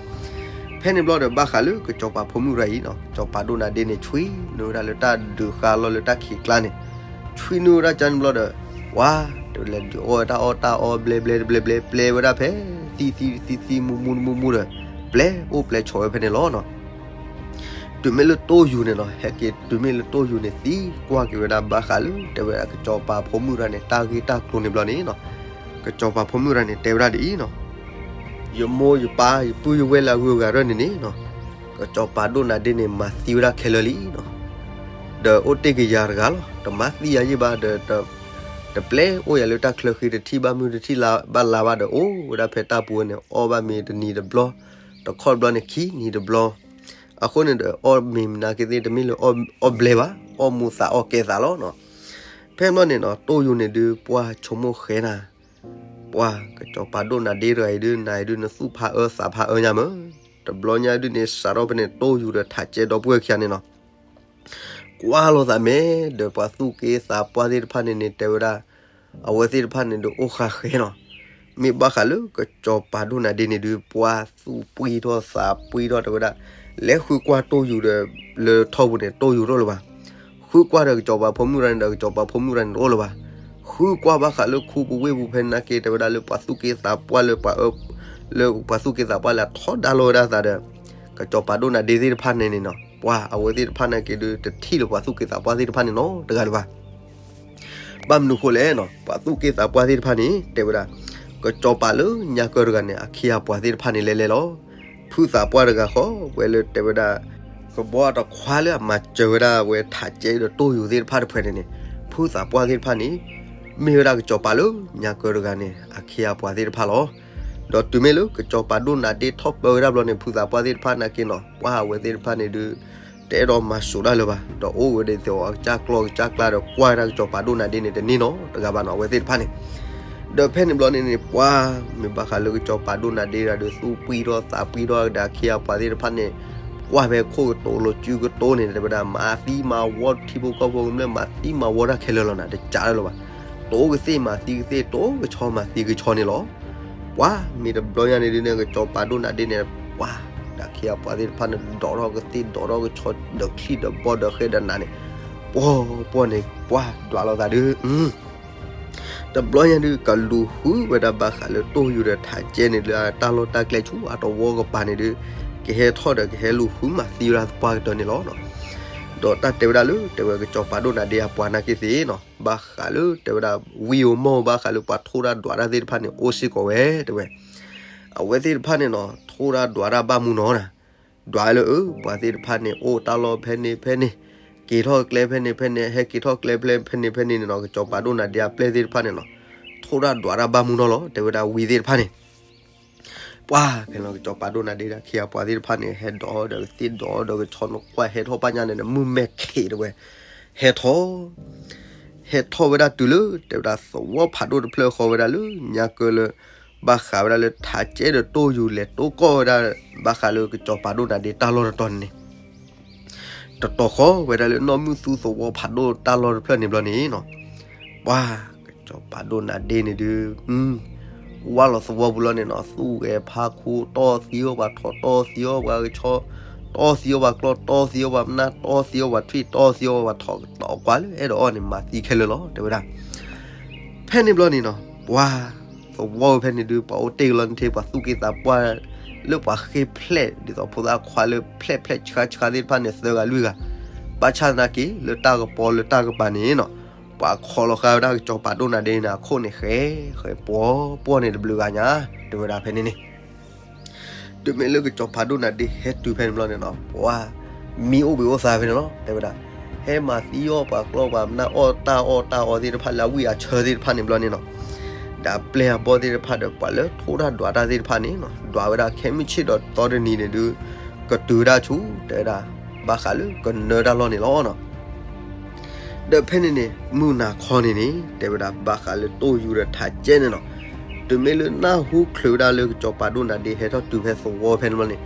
ဖဲ ဖဲန့ၣ်ဘျီဒီး ဘၣ်ဃးလၢကစီၤပၤဖိမုၣ်ရၤအံၤနီၤ, ကစီၤပၤဒိၣ်နၤဒ့န့ၣ် ဆွံနုာ်ဝဲဒၣ်လၢတၢ်ဒုးဃါလီၢ်လၢတၢ်ခံးကျါန့ၣ်, ဆွံနုာ်ဝဲဒၣ်ကန့ၣ်ဘျီဒီး ပှၤတလဲၤဒုးအီၣ်ဝဲတၢ်အီၣ်တၢ်အီဘျဲဘျဲတဘျဲဘျဲ ပျဲဝဲဒၣ်ဖဲ သံသံသံသံမူမူမူမူဒီး ပျဲအိၣ်ပျဲဆိးဝဲဖဲန့ၣ်လီၤနီၤ. တုၤမ့ၢ်လၢတိၢ်ယူၤန့ၣ်နီၤ, ဟဲက့ၤတုၤမ့ၢ်လၢတိၢ်ယူၤန့ၣ် သံကွၢ်က့ၤဝဲဒၣ်ဘၣ်ဃးလၢ တဲဝဲဒၣ်ကစီၤပၤဖိမုၣ်ရၤန့ၣ် တၢ်ဂ့ၢ်တၢ်ကျိၤန့ၣ်ဘျီန့ၣ်နီၤ, ကစီၤပၤဖိမုၣ်ရၤန့ၣ် တဲဝဲဒၣ်ဒ်အံၤနီၤ, ယမိၢ်ယပၢ် ယပုၢ်ယဝဲၢ်လၢအဂုၤအဂၤရၢၢ်န့ၣ်န့ၣ်နီၤ, ကစီၤပၤဒိၣ်နၤဒ့န့ၣ် မၤသံဝဲဒၣ်ခဲလၢာ်လံနီၤ. ဒီးအိၣ်တ့ၢ်ကယၤတဂၤလီၤ, တမၤသံယၤယံၣ်ဘၣ်ဒီး တပျဲအိၣ်ယၤလၢတၢ်ချၢဃံ တထံၣ်ဘၣ်မုၢ်တထံၣ်လါဘၣ်လါဘၣ်ဒီး အိၣ်ဝဲဒၣ်ဖဲတၢ်ပူၤဝဲန့ၣ် အီၣ်ဘၣ်မ့ၤတနံၤတဘျီ, တခီတဘျီန့ၣ် ခံနံၤတဘျီ. အဃိန့ၣ်ဒီး အီၣ်မ့ၤမနၤက့သ့ၣ် တမ့ၢ်လၢအီၣ်ဘျဲဘၣ်, အီၣ်မူသးအီၣ်ကဲသးလီၤနီၤ. ဖဲဘျီန့ၣ်နီၤ တိၢ်ယူၤန့ၣ်ဒုး ပှၤဆိကမိၣ်ဃဲနၤ, ပှၤကစီၤပၤဒိၣ်နၤဒ့တဂၤအံၤဒုး နၤအံၤဒုး နသူၣ်ဖးအၢသးဖးအၢညါမး, တဘျီညါဒုးန့ၣ် စးထီၣ်ဖဲန့ၣ် တိၢ်ယူၤဒီးထးကဲဒီပုၢ်ဝဲၢ်ခံဂၤန့ၣ်နီၤ ကွၢ်လိာ်သးမဲာ်ဒီး ပှၤသူၣ်က့သးပှၢ်သ့ၣ်တဖၣ်န့ၣ်န့ၣ် တဲဝဲဒၣ်, အဝဲသ့ၣ်တဖၣ်န့ၣ်ဒုး အိၣ်ဃာ်ဃဲနီၤ. မ့ၢ်ဘၣ်ဃးလၢကစီၤပၤဒိၣ်နၤဒ့န့ၣ်ဒုး ပှၤသူၣ်ပှံၢ်ထီၣ်သးပှံၢ်ထီၣ် တဲဝဲဒၣ်, လဲၤဃုကွၢ်တိၢ်ယူၤဒီး လၢထီပူၤန့ၣ် တိၢ်ယူၤတအိၣ်လၢၤဘၣ်. ဃုကွၢ်ဒီးကစီၤပၤဖိမုၣ်ရၤန့ၣ်ဒီး ကစီၤပၤဖိမုၣ်ရၤန့ၣ်တအိၣ်လၢၤဘၣ်. ဃုကွၢ်ဘၣ်ဃးလၢခူပူၤဝ့ၢ်ပူၤဖဲန့ၣ်နာ်က့ တဲဝဲဒၣ်လၢပှၤသူၣ်က့သးပှၢ်လၢပှၤအၢ လၢပှၤသူၣ်က့သးပှၢ်လၢအထီဒါလိာ်ဝဲဒၣ်သးဒီး ကစီၤပၤဒိၣ်နၤဒ့သ့ၣ်တဖၣ်န့ၣ်န့ၣ်နီၤ, ပှၤအဝဲသ့ၣ်တဖၣ်နာ်က့ဒုး တထံၣ်လၢပှၤသူၣ်က့သးပှၢ်သ့ၣ်တဖၣ်န့ၣ်နီတဂၤလၢၤဘၣ်. ဘၣ်မနုၤဃိလဲၣ်နီၤ, ပှၤသူၣ်က့သးပှၢ်သ့ၣ်တဖၣ်န့ၣ် တဲဝဲဒၣ်, ကစီၤပၤလၢညါကၢတဂၤန့ၣ် အခ့အပှၤသ့ၣ်တဖၣ်န့ၣ်လဲၤလဲၤလီၤ. ဖုသးပှၢ်တဂၤဃီ ဝဲလၢတဲဝဲဒၣ် ကဘီအတခွါလၢအမၤစၢၤဝဲဒၣ်ဝဲထးကဲဒီးတိၢ်ယူၤသ့ၣ်တဖၣ်တဖုန့ၣ်န့ၣ်, ဖုသးပှၢ်သ့ၣ်တဖၣ်န့ၣ် မ့ၢ်ဝဲဒၣ်ကစီၤပၤလၢညါကၢတဂၤန့ၣ် အခ့အပှၤသ့ၣ်တဖၣ်လီၤ. ဒီးတုၤမ့ၢ်လၢကစီၤပၤဒိၣ်နၤဒ့ထီၣ်ပၢဝဲဒၣ်ဘျီန့ၣ် ဖုသးပှၢ်သ့ၣ်တဖၣ်နာ်က့နီၤ, ပှၤအဝဲသ့ၣ်တဖၣ်န့ၣ်ဒုး တအဲၣ်ဒိးမၤစိာ်တၢ်လၢၤဘၣ်, ဒီးအိၣ်ဝဲဒၣ်သ့ၣ်အီၤအကစၢ်ကျီၢ်ကစၢ်ကျါဒီး ကွၢ်ဝဲဒၣ်ကစီၤပၤဒိၣ်နၤဒ့န့ၣ် တန့ၢ်နီတဂၤဘၣ်နီၤ အဝဲသ့ၣ်တဖၣ်န့ၣ်. ဒီးဖဲန့ၣ်ဘျီန့ၣ်န့ၣ် ပှၤမ့ၢ်ဘၣ်ဃးလၢကစီၤပၤဒိၣ်နၤဒ့တဂၤဒီး သူၣ်ပှံၢ်ထီၣ်သးပှံၢ်ထီၣ်ဒီးအခ့အပှၤသ့ၣ်တဖၣ်န့ၣ် ကွၢ်ဖဲခိၣ်ကတိၤလီၤစုကတိၤန့ၣ် တဲဝဲဒၣ် မၤသံမၤဝီထံဖိကီၢ်ဖိကမျၢၢ် မၤသံမၤဝီတၢ်ခဲလၢာ်လီၤနၤ, တစးလၢၤဘၣ်. တိၤကသ့ၣ်မၤသံကသ့ၣ်, တိၤကဆီမၤသံကဆီန့ၣ်လီၤ. ပှၤမ့ၢ်တဘျီညါန့ၣ်ဒုးန့ၣ် ကစီၤပၤဒိၣ်နၤဒ့န့ၣ် ပှၤ ဒီးအခ့အပှၤသ့ၣ်တဖၣ်န့ၣ် ဒိးထီၣ်ကသ့ၣ်ဒိးထီၣ်ကဆီဒီးချံၣ်ဒီးဘီဒီးဃဲဒီးနးန့ၣ်, ပှၤပှၤန့ၣ် ပှၤဒွးလိာ်သးဒုး တဘျီညါဒုး ကလူၤဃုဝဲဒၣ်ဘၣ်ဃးလၢတိၢ်ယူၤဒီးထးကဲန့ၣ်လၢတၢ်လီၢ်တၢ်ကျဲဆူအတဝီကပၤန့ၣ်ဒုး ကဟဲထီၣ်ဒီးကဟဲလူၤဃုမၤသံဝဲဒၣ်ပှၤကတၢၢ်န့ၣ်လီၤ. ဒီးတၢ်တဲဝဲဒၣ်လၢ တဲဝဲကစီၤပၤဒိၣ်နၤဒ့အပှၤနာ်က့သ့ၣ်နီၤ, ဘၣ်ဃးလၢတဲဝဲဒၣ် ဝံဧိၤမီၢ်ဧိၤ ဘၣ်ဃးလၢပှၤထိၣ်တၢ်ဒွးတၢ်သ့ၣ်တဖၣ်န့ၣ် အိၣ်စ့ၢ်ကီးဝဲ တဲဝဲ. အဝဲသ့ၣ်တဖၣ်န့ၣ်နီၤ ထိၣ်တၢ်ဒွးတၢ်ဘၣ်မူနီၤနၤ, ဒွးလၢအၢ ပှၤသ့ၣ်တဖၣ်န့ၣ် အိၣ်တၢ်လီၢ်ဖဲန့ၣ်ဖဲန့ၣ်, က့ၤထီၣ်ကျဲဖဲန့ၣ်ဖဲန့ၣ်, ဟဲက့ၤထီၣ်ကျဲဖဲန့ၣ်ဖဲန့ၣ်န့ၣ်နီၤ, ကစီၤပၤဒိၣ်နၤဒ့အပျဲၢ်သ့ၣ်တဖၣ်န့ၣ်နီၤ, ထိၣ်တၢ်ဒွးတၢ်ဘၣ်မူနီၤလီၤ တဲဝဲဒၣ်ဝံသ့ၣ်တဖၣ်န့ၣ်. ပှၤဖဲန့ၣ်ကစီၤပၤဒိၣ်နၤဒ့ဒီးအခ့အပှၤသ့ၣ်တဖၣ်န့ၣ် ဟဲဒိးဒီးကသ့ၣ်ဒိးဒီးကဆီန့ၣ် ကွၢ်ဟဲထီၣ်ဘၣ်ညါန့ၣ် မုၢ်မဲာ်ခံးတဲဝဲ, ဟဲထီၣ် ဟဲထီၣ်ဝဲဒၣ်တုၤလၢ တဲဝဲဒၣ်သဝီဖးဒိၣ်တဖျၢၣ်ဃီဝဲဒၣ်လၢညါကၢလၢ ဘၣ်ဃးဝဲဒၣ်လၢထးကဲဒီးတိၢ်ယူၤလဲၤတိၢ်ကီၢ်ဝဲဒၣ် ဘၣ်ဃးလၢကစီၤပၤဒိၣ်နၤဒ့တၢ်လီၢ်တတီၤန့ၣ်န့ၣ် တတီၤဃီဝဲဒၣ်လၢနီၢ်မုၢ်သူသဝီဖးဒိၣ်တၢ်လီၢ်တဖျၢၣ်န့ၣ်ဘျီန့ၣ်နီၤ, ပှၤကစီၤပၤဒိၣ်နၤဒ့န့ၣ်ဒုး ဝၢ်လီၤသဝီပူၤလီၤန့ၣ်နီၤ, သူၣ်ဂဲၤဖးခူ တီၢ်သံအီၣ်ပှၤထိၣ် တီၢ်သံအီၣ်ပှၤကဆီ တီၢ်သံအီၣ်ပှၤကျီ တီၢ်သံအီၣ်ပှၤမနၢ် တီၢ်သံအီၣ်ပှၤထွံၣ် တီၢ်သံအီၣ်ပှၤထိၣ် ဒီးကွၢ်လၢအဲၣ်ဒိးအီၣ်န့ၣ် မၤသံခဲလၢာ်လီၤ တဲဝဲဒၣ်. ဖဲန့ၣ်ဘျီန့ၣ်နီၤ ပှၤသဝီဖဲန့ၣ်ဒုး ပှၤအိၣ်တ့ၢ်ကလီၤန့ၣ်ထဲ ပှၤသူၣ်က့သးပှၢ် လၢပှၤဃ့ဖျဲၣ် ဒ်သိးဖိသၣ်ခွါလၢဖျဲၣ်ဖျဲၣ်ဆှါဆှါသ့ၣ်တဖၣ်န့ၣ် သၢဂၤလွံၢ်ဂၤ, ဘၣ်ဆၣ်သနာ်က့ လၢတၢ်ကပီၤလၢတၢ်ကပၤန့ၣ်နီၤ, ပှၤခိးလီၤဃာ်ဝဲဒၣ်ကစီၤပၤဒိၣ်နၤဒ့န့ၣ် အခိၣ်န့ၣ်ဃဲ ဃဲပှီၤပှီၤန့ၣ်တဘျုးဂၤညါ တဲဝဲဒၣ်ဖဲန့ၣ်န့ၣ် တုၤမ့ၢ်လၢကစီၤပၤဒိၣ်နၤဒ့ဟဲတုၤဖဲန့ၣ်ဘျီန့ၣ်နီၤ, ပှၤမံအိၣ်ဘှံးအိၣ်သါဖဲန့ၣ်လီၤ တဲဝဲဒၣ်. ဟဲမၤသံအီၣ်ပှၤကျီပှၤမနၢ် အီၣ်တၢ်အီၣ်တၢ်အီသ့ၣ်တဖၣ်လၢအဝံၣ်အဆၢသ့ၣ်တဖၣ်န့ၣ်ဘျီန့ၣ်နီၤ, ဒီးပျဲၢ်အဘီၣ်သ့ၣ်တဖၣ်ဒီး ပှၤလၢထိၣ်တၢ်ဒွးတၢ်သ့ၣ်တဖၣ်န့ၣ်နီၤ ဒွးဝဲဒၣ်ခဲမုၢ်ဆ့ၣ်ဒီးသီတနံၤန့ၣ်ဒုး ကတုၤဝဲဒၣ်ဆူ တဲဝဲဒၣ် ဘၣ်ဃးလၢကနၢတၢ်လီၢ်န့ၣ်လီၤနီၤ. ဒီးဖဲန့ၣ်န့ၣ် မုၢ်နၤခီန့ၣ်န့ၣ် တဲဝဲဒၣ်ဘၣ်ဃးလၢတိၢ်ယူၤဒီးထးကဲန့ၣ်နီၤ, တုၤမ့ၢ်လၢနၢ်ဟူချုးဝဲဒၣ်လၢကစီၤပၤဒိၣ်နၤဒ့ဟဲထီၣ်တုၤဖဲသဝီဖဲန့ၣ်ဘျီန့ၣ်,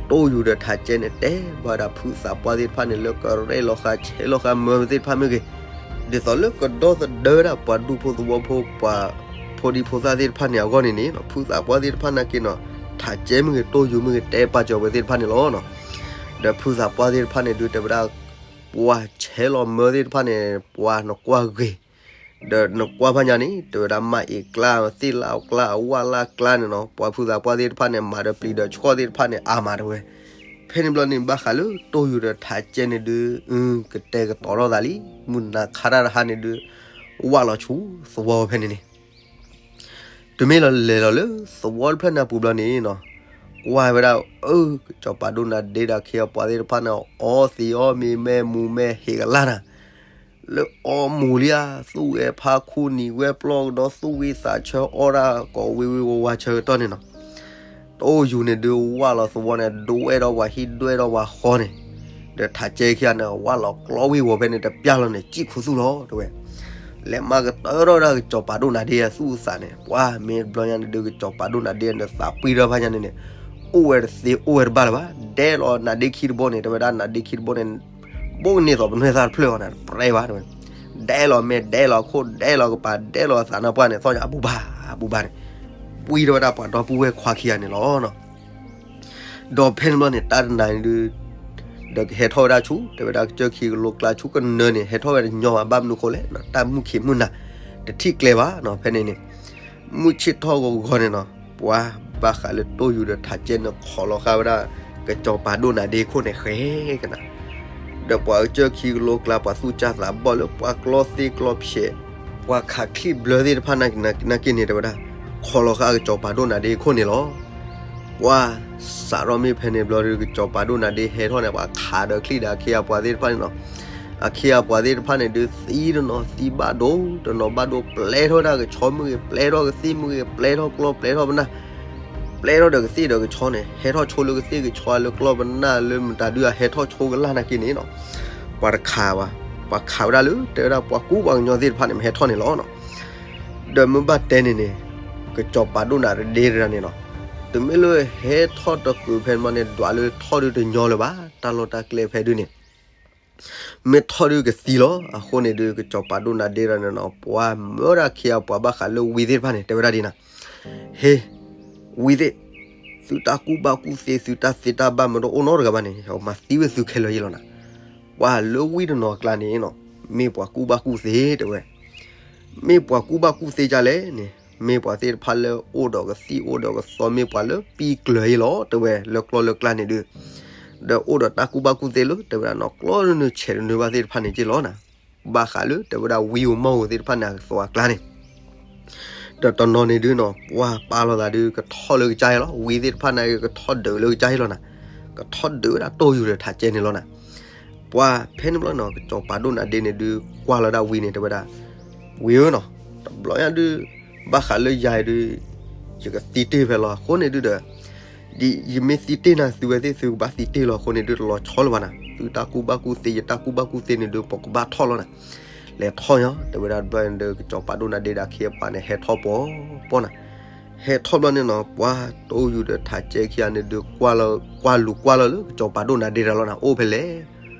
တိၢ်ယူၤဒီးထးကဲန့ၣ် တဲဘၣ်ဝဲဒၣ်ဖုသးပှၢ်သ့ၣ်တဖၣ်န့ၣ် လၢကရဲၣ်လီၤဃာ်ဆဲးလီၤဃာ်မၢသ့ၣ်တဖၣ်မ့ၢ်ဂ့ၤ, ဒ်သိးလၢကဒီသဒၢဝဲဒၣ်ပှၤဒူဖိသဝီဖိ ပှၤဖိဒံဖိသၣ်သ့ၣ်တဖၣ်န့ၣ်အဂီၢ်န့ၣ်န့ၣ် ဖုသးပှၢ်သ့ၣ်တဖၣ်နာ်က့နီၤ ထးကဲမ့ၢ်ဂ့ၤ တိၢ်ယူၤမ့ၢ်ဂ့ၤ တဲပာ်စၢၤဝဲသ့ၣ်တဖၣ်န့ၣ်လီၤ. ဒီးဖုသးပှၢ်သ့ၣ်တဖၣ်န့ၣ်ဒုး တဲဝဲဒၣ် ပှၤဆဲးလီၤမၢသ့ၣ်တဖၣ်န့ၣ် ပှၤနကွၢ်ဂ့ၤ ဒီးနကွၢ်ဖၣ်ညါန့ၣ် တဲဝဲဒၣ် မၤအ့ၣ်ကျါ သ့ၣ်လၣ်ကျါ အဝၣ်လၣ်ကျါန့ၣ်နီၤ, ပှၤဖုသးပှၢ်သ့ၣ်တဖၣ်န့ၣ် မၤဒီးပျံၤဒီးဆှီၣ်သ့ၣ်တဖၣ်န့ၣ် အါမးတဲဝဲ. ဖဲန့ၣ်ဘျီန့ၣ် ဘၣ်ဃးလၢတိၢ်ယူၤဒီးထးကဲန့ၣ်ဒုး ကတဲာ်ကတီၤထီၣ်သးလံ, မုၢ်နၤခါတၢ်တဟါန့ၣ်ဒုး ဝၣ်လီၤဆူသဝီဖဲန့ၣ်န့ၣ် တုၤမ့ၢ်လီၤလဲၤလီၤလၢသဝီတဖျၢၣ်န့ၣ်အပူၤဘျီန့ၣ်နီၤ, ကွၢ်ဝဲဒၣ် အၢ ကစီၤပၤဒိၣ်နၤဒ့ဒီးအခ့အပှၤသ့ၣ်တဖၣ်န့ၣ် အီသံးအီမ့ၤ မဲာ်မူၤမဲာ်ဟ့ၣ်ကလၢ်နၤ လၢအီမူၤလံဧါ, သူၣ်ဝဲဖးခူနံၤဝဲပျီကဒီး သူၣ်ဝံသးဆၢအီၣ်ဒၣ်ကိးဝ့ဝ့ဝါဝါဆၢကတီၢ်န့ၣ်နီၤ, တိၢ်ယူၤန့ၣ်ဒုးဝၣ်လီၤသဝီန့ၣ် ဒွဲၣ်ထီၣ်ပှၤဟံၣ်ဒွဲၣ်ထီၣ်ပှၤဃီန့ၣ်, ဒီးထးကဲခံဂၤန့ၣ် ဝၣ်လီၤကျီဝ့ၢ်ဝီၤဖဲန့ၣ်တပျၢ်လီၤန့ၣ် စံၣ်ခူသူၣ်လီၤတဲဝဲ လဲၤမၤကတၢၢ်ထီၣ်ဝဲဒၣ်ကစီၤပၤဒိၣ်နၤဒ့အသူၣ်အသးန့ၣ်, ပှၤမ့ၢ်တဘျီညါန့ၣ်ဒုး ကစီၤပၤဒိၣ်နၤဒ့န့ၣ်သးပှံထီၣ်ဖၣ်ညါန့ၣ်န့ၣ်, အိၣ်ဝဲတသ့အိၣ်ဝဲတဘၣ်လၢၤဘၣ်, ဒဲလီၤနၤဒ့ခံတဘိန့ၣ် တဲဝဲဒၣ်နၤဒ့ခံတဘိန့ၣ် ဘိကန့ၢ်သိးပနွဲၢ်သၣ်တဖျၢၣ်အီၤန့ၣ် တပြဲဘၣ်တဲဝဲ, ဒဲလီၤမဲာ်ဒဲလီၤခိၣ် ဒဲလီၤကပၤ ဒဲလီၤအသးနါပှၢ်န့ၣ် သီၣ်ညါအဘူဘၣ်အဘူဘၣ်န့ၣ်, ပှံထီၣ်ဝဲဒၣ်ပှၤဒီပုၢ်ဝဲၢ်ခွါခံဂၤန့ၣ်လီၤ. ဒီးဖဲန့ၣ်ဘျီန့ၣ် တၢ်တနၤန့ၣ်ဒုး ဒီးကဟဲထီၣ်ဝဲဒၣ်ဆူ တဲဝဲဒၣ်ကစၢၢ်ခံကလိကျါဆူကနၢန့ၣ် ဟဲထီၣ်ဝဲတညီဘၣ်, ဘၣ်မနုၤဃိလဲၣ် တၢ်မုၢ်ခံးမုၢ်နၤ တထံၣ်ကျဲဘၣ်နီၤ, ဖဲန့ၣ်န့ၣ် မုၢ်ဆ့ၣ်ထီၣ်ဂီၤဂီၤန့ၣ်နီၤ, ပှၤဘၣ်ဃးလၢတိၢ်ယူၤဒီးထးကဲန့ၣ် ခိးလီၤဃာ်ဝဲဒၣ် ကစီၤပၤဒိၣ်နၤဒ့ခိၣ်န့ၣ်ဃဲကနၤ ဒီးပှၤကစၢၢ်ခံကလိကျါ ပှၤသူၣ်စၢ်သးဘီၣ်လၢပှၤကျီသ့ကျီဖျဲး, ပှၤခးချံၣ်ဘျၢသ့ၣ်တဖၣ်နာ်က့န့ၣ် တဲဝဲဒၣ် ခိးလီၤဃာ်ကစီၤပၤဒိၣ်နၤဒ့ခိၣ်န့ၣ်လီၤ. ပှၤစးထီၣ်မ့ၢ်ဖဲန့ၣ်ဘျီဒီး ကစီၤပၤဒိၣ်နၤဒ့ဟဲထီၣ်န့ၣ် ပှၤခးဒီးချံၣ်ဒီးအခ့အပှၤသ့ၣ်တဖၣ်န့ၣ်နီၤ, အခ့အပှၤသ့ၣ်တဖၣ်န့ၣ်ဒုး သံတနီၤသံဘၣ်ဒိ တနီၤဘၣ်ဒိ ပျဲထီၣ်ဝဲဒၣ်ကဆီမ့ၢ်ဂ့ၤ ပျဲထီၣ်ကသံၣ်မ့ၢ်ဂ့ၤ ပျဲထီၣ်ကျီ ပျဲထီၣ်ပနၢ် ပျဲထီၣ်ဒီးကသ့ၣ်ဒီးကဆီန့ၣ် ဟဲထီၣ်ဆိလၢကသ့ၣ်ကဆီလၢကျီပနၢ်လၢမတၤဒုး အဟဲထီၣ်ဆိကလၢ်နာ်က့န့ၣ်နီၤ, ပှၤတခးဘၣ်, ပှၤခးဝဲဒၣ်လၢ တဲဝဲဒၣ် ပှၤကူပှၤကညီသ့ၣ်တဖၣ်န့ၣ် မ့ၢ်ဟဲထီၣ်န့ၣ်လီၤနီၤ. ဒီးမ့ၢ်ဘၣ်တဲန့ၣ်န့ၣ် ကစီၤပၤဒိၣ်နၤဒ့တဂၤန့ၣ်နီၤ, တမ့ၢ်လၢဟဲထီၣ်တကုးဖဲန့ၣ်ဘျီန့ၣ် ဒွးလၢထီၣ်ဒုးတညီလၢၤဘၣ်, တၢ်လီၢ်တၢ်ကျဲဖဲဒုးန့ၣ် မ့ၢ်ထီၣ်ဒုးကသံလီၤ. အဃိန့ၣ်ဒုး ကစီၤပၤဒိၣ်နၤဒ့တဂၤန့ၣ်နီၤ ပှၤမၢဒၣ်အခ့အပှၤဘၣ်ဃးလၢဝံသ့ၣ်တဖၣ်န့ၣ် တဲဝဲဒၣ်ဒ်နၤ, ဟ့ ဝံသ့ၣ်, သုတၢ်ကူၣ်ဘၣ်ကူၣ်သ့ သုတၢ်သ့တၢ်ဘၣ်မ့ၢ်တအိၣ်နီတဂၤဘၣ်န့ၣ် မၤသံဝဲသုခဲလၢာ်ယဲလီၤနၤ. ပှၤလၢဝံတနီၤအကျါန့ၣ်နီၤ မ့ၢ်ပှၤကူၣ်ဘၣ်ကူၣ်သ့တဲဝဲ, မ့ၢ်ပှၤကူၣ်ဘၣ်ကူၣ်သ့ဒ်လဲၣ်န့ၣ် မ့ၢ်ပှၤသ့ၣ်တဖၣ်လၢအိၣ်ဒီးကသံၣ်အိၣ်ဒီးကသီ မ့ၢ်ပှၤလၢပံကျၢၤယဲလီၤ တဲဝဲ လၢကျီၢ်လၢကျါန့ၣ်ဒုး, ဒီးအိၣ်ဒီးတၢ်ကူၣ်ဘၣ်ကူၣ်သ့လၢ တဲဝဲဒၣ်နီၤ ကျီၢ်တနုာ်ဆဲးတနုာ်ဘၣ်သ့ၣ်တဖၣ်န့ၣ်က့လီၤနၤ. ဘၣ်ဃးလၢ တဲဝဲဒၣ်ဝံဧိၤမီၢ်ဧိၤသ့ၣ်တဖၣ်န့ၣ် အကသီအကျါန့ၣ် ဒီးတနီၤန့ၣ်ဒုးနီၤ ပှၤပာ်လီၤသးဒုး ကထီၣ်လၢကစၢ်ယဲလီၤ. ဝံသ့ၣ်တဖၣ်န့ၣ် ကထီၣ်ဒုးလၢကစၢ်ယဲလီၤနၤ, ကထီၣ်ဒုးဝဲဒၣ်တိၢ်ယူၤဒီးထးကဲန့ၣ်လီၤနၤ. ပှၤဖဲန့ၣ်ဘျီနီၤ ကစီၤပၤဒိၣ်နၤဒ့န့ၣ်ဒုး ကွၢ်လီၤဒၣ်ဝံန့ၣ် တဲဝဲဒၣ်, ဝံဧၢနီၤ, တဘျီညါဒုး ဘၣ်ဃးလၢယၤအံၤဒုး ယကသံတ့ၢ်ဖဲလီၤ. အဃိန့ၣ်ဒုးဒီး ဒ်ယမ့ၢ်သံတ့ၢ်နၤသုဝဲသ့ၣ် သုကဘၣ်သံတ့ၢ်လီၤ. အဃိန့ၣ်ဒုး တလီၤဆီလၢၤဘၣ်နၤ, သုတၢ်ကူၣ်ဘၣ်ကူၣ်သ့ ယတၢ်ကူၣ်ဘၣ်ကူၣ်သ့န့ၣ်ဒုး ပကဘၣ်ထီၣ်လီၤနၤ. လဲၤထီၣ်ညါ တဲဝဲဒၣ်တဘျီန့ၣ်ဒီး ကစီၤပၤဒိၣ်နၤဒ့ဒီးအခ့အပှၤန့ၣ် ဟဲထီၣ်ပီၤပီၤနၤ. ဟဲထီၣ်ဘျီန့ၣ်နီၤ ပှၤတိၢ်ယူၤဒီးထးကဲခံဂၤန့ၣ်ဒုး ကွၢ်လူၤကွၢ်လီၤလၢကစီၤပၤဒိၣ်နၤဒ့တဂၤလီၤနၤ, အိၣ်ဖဲလဲၣ်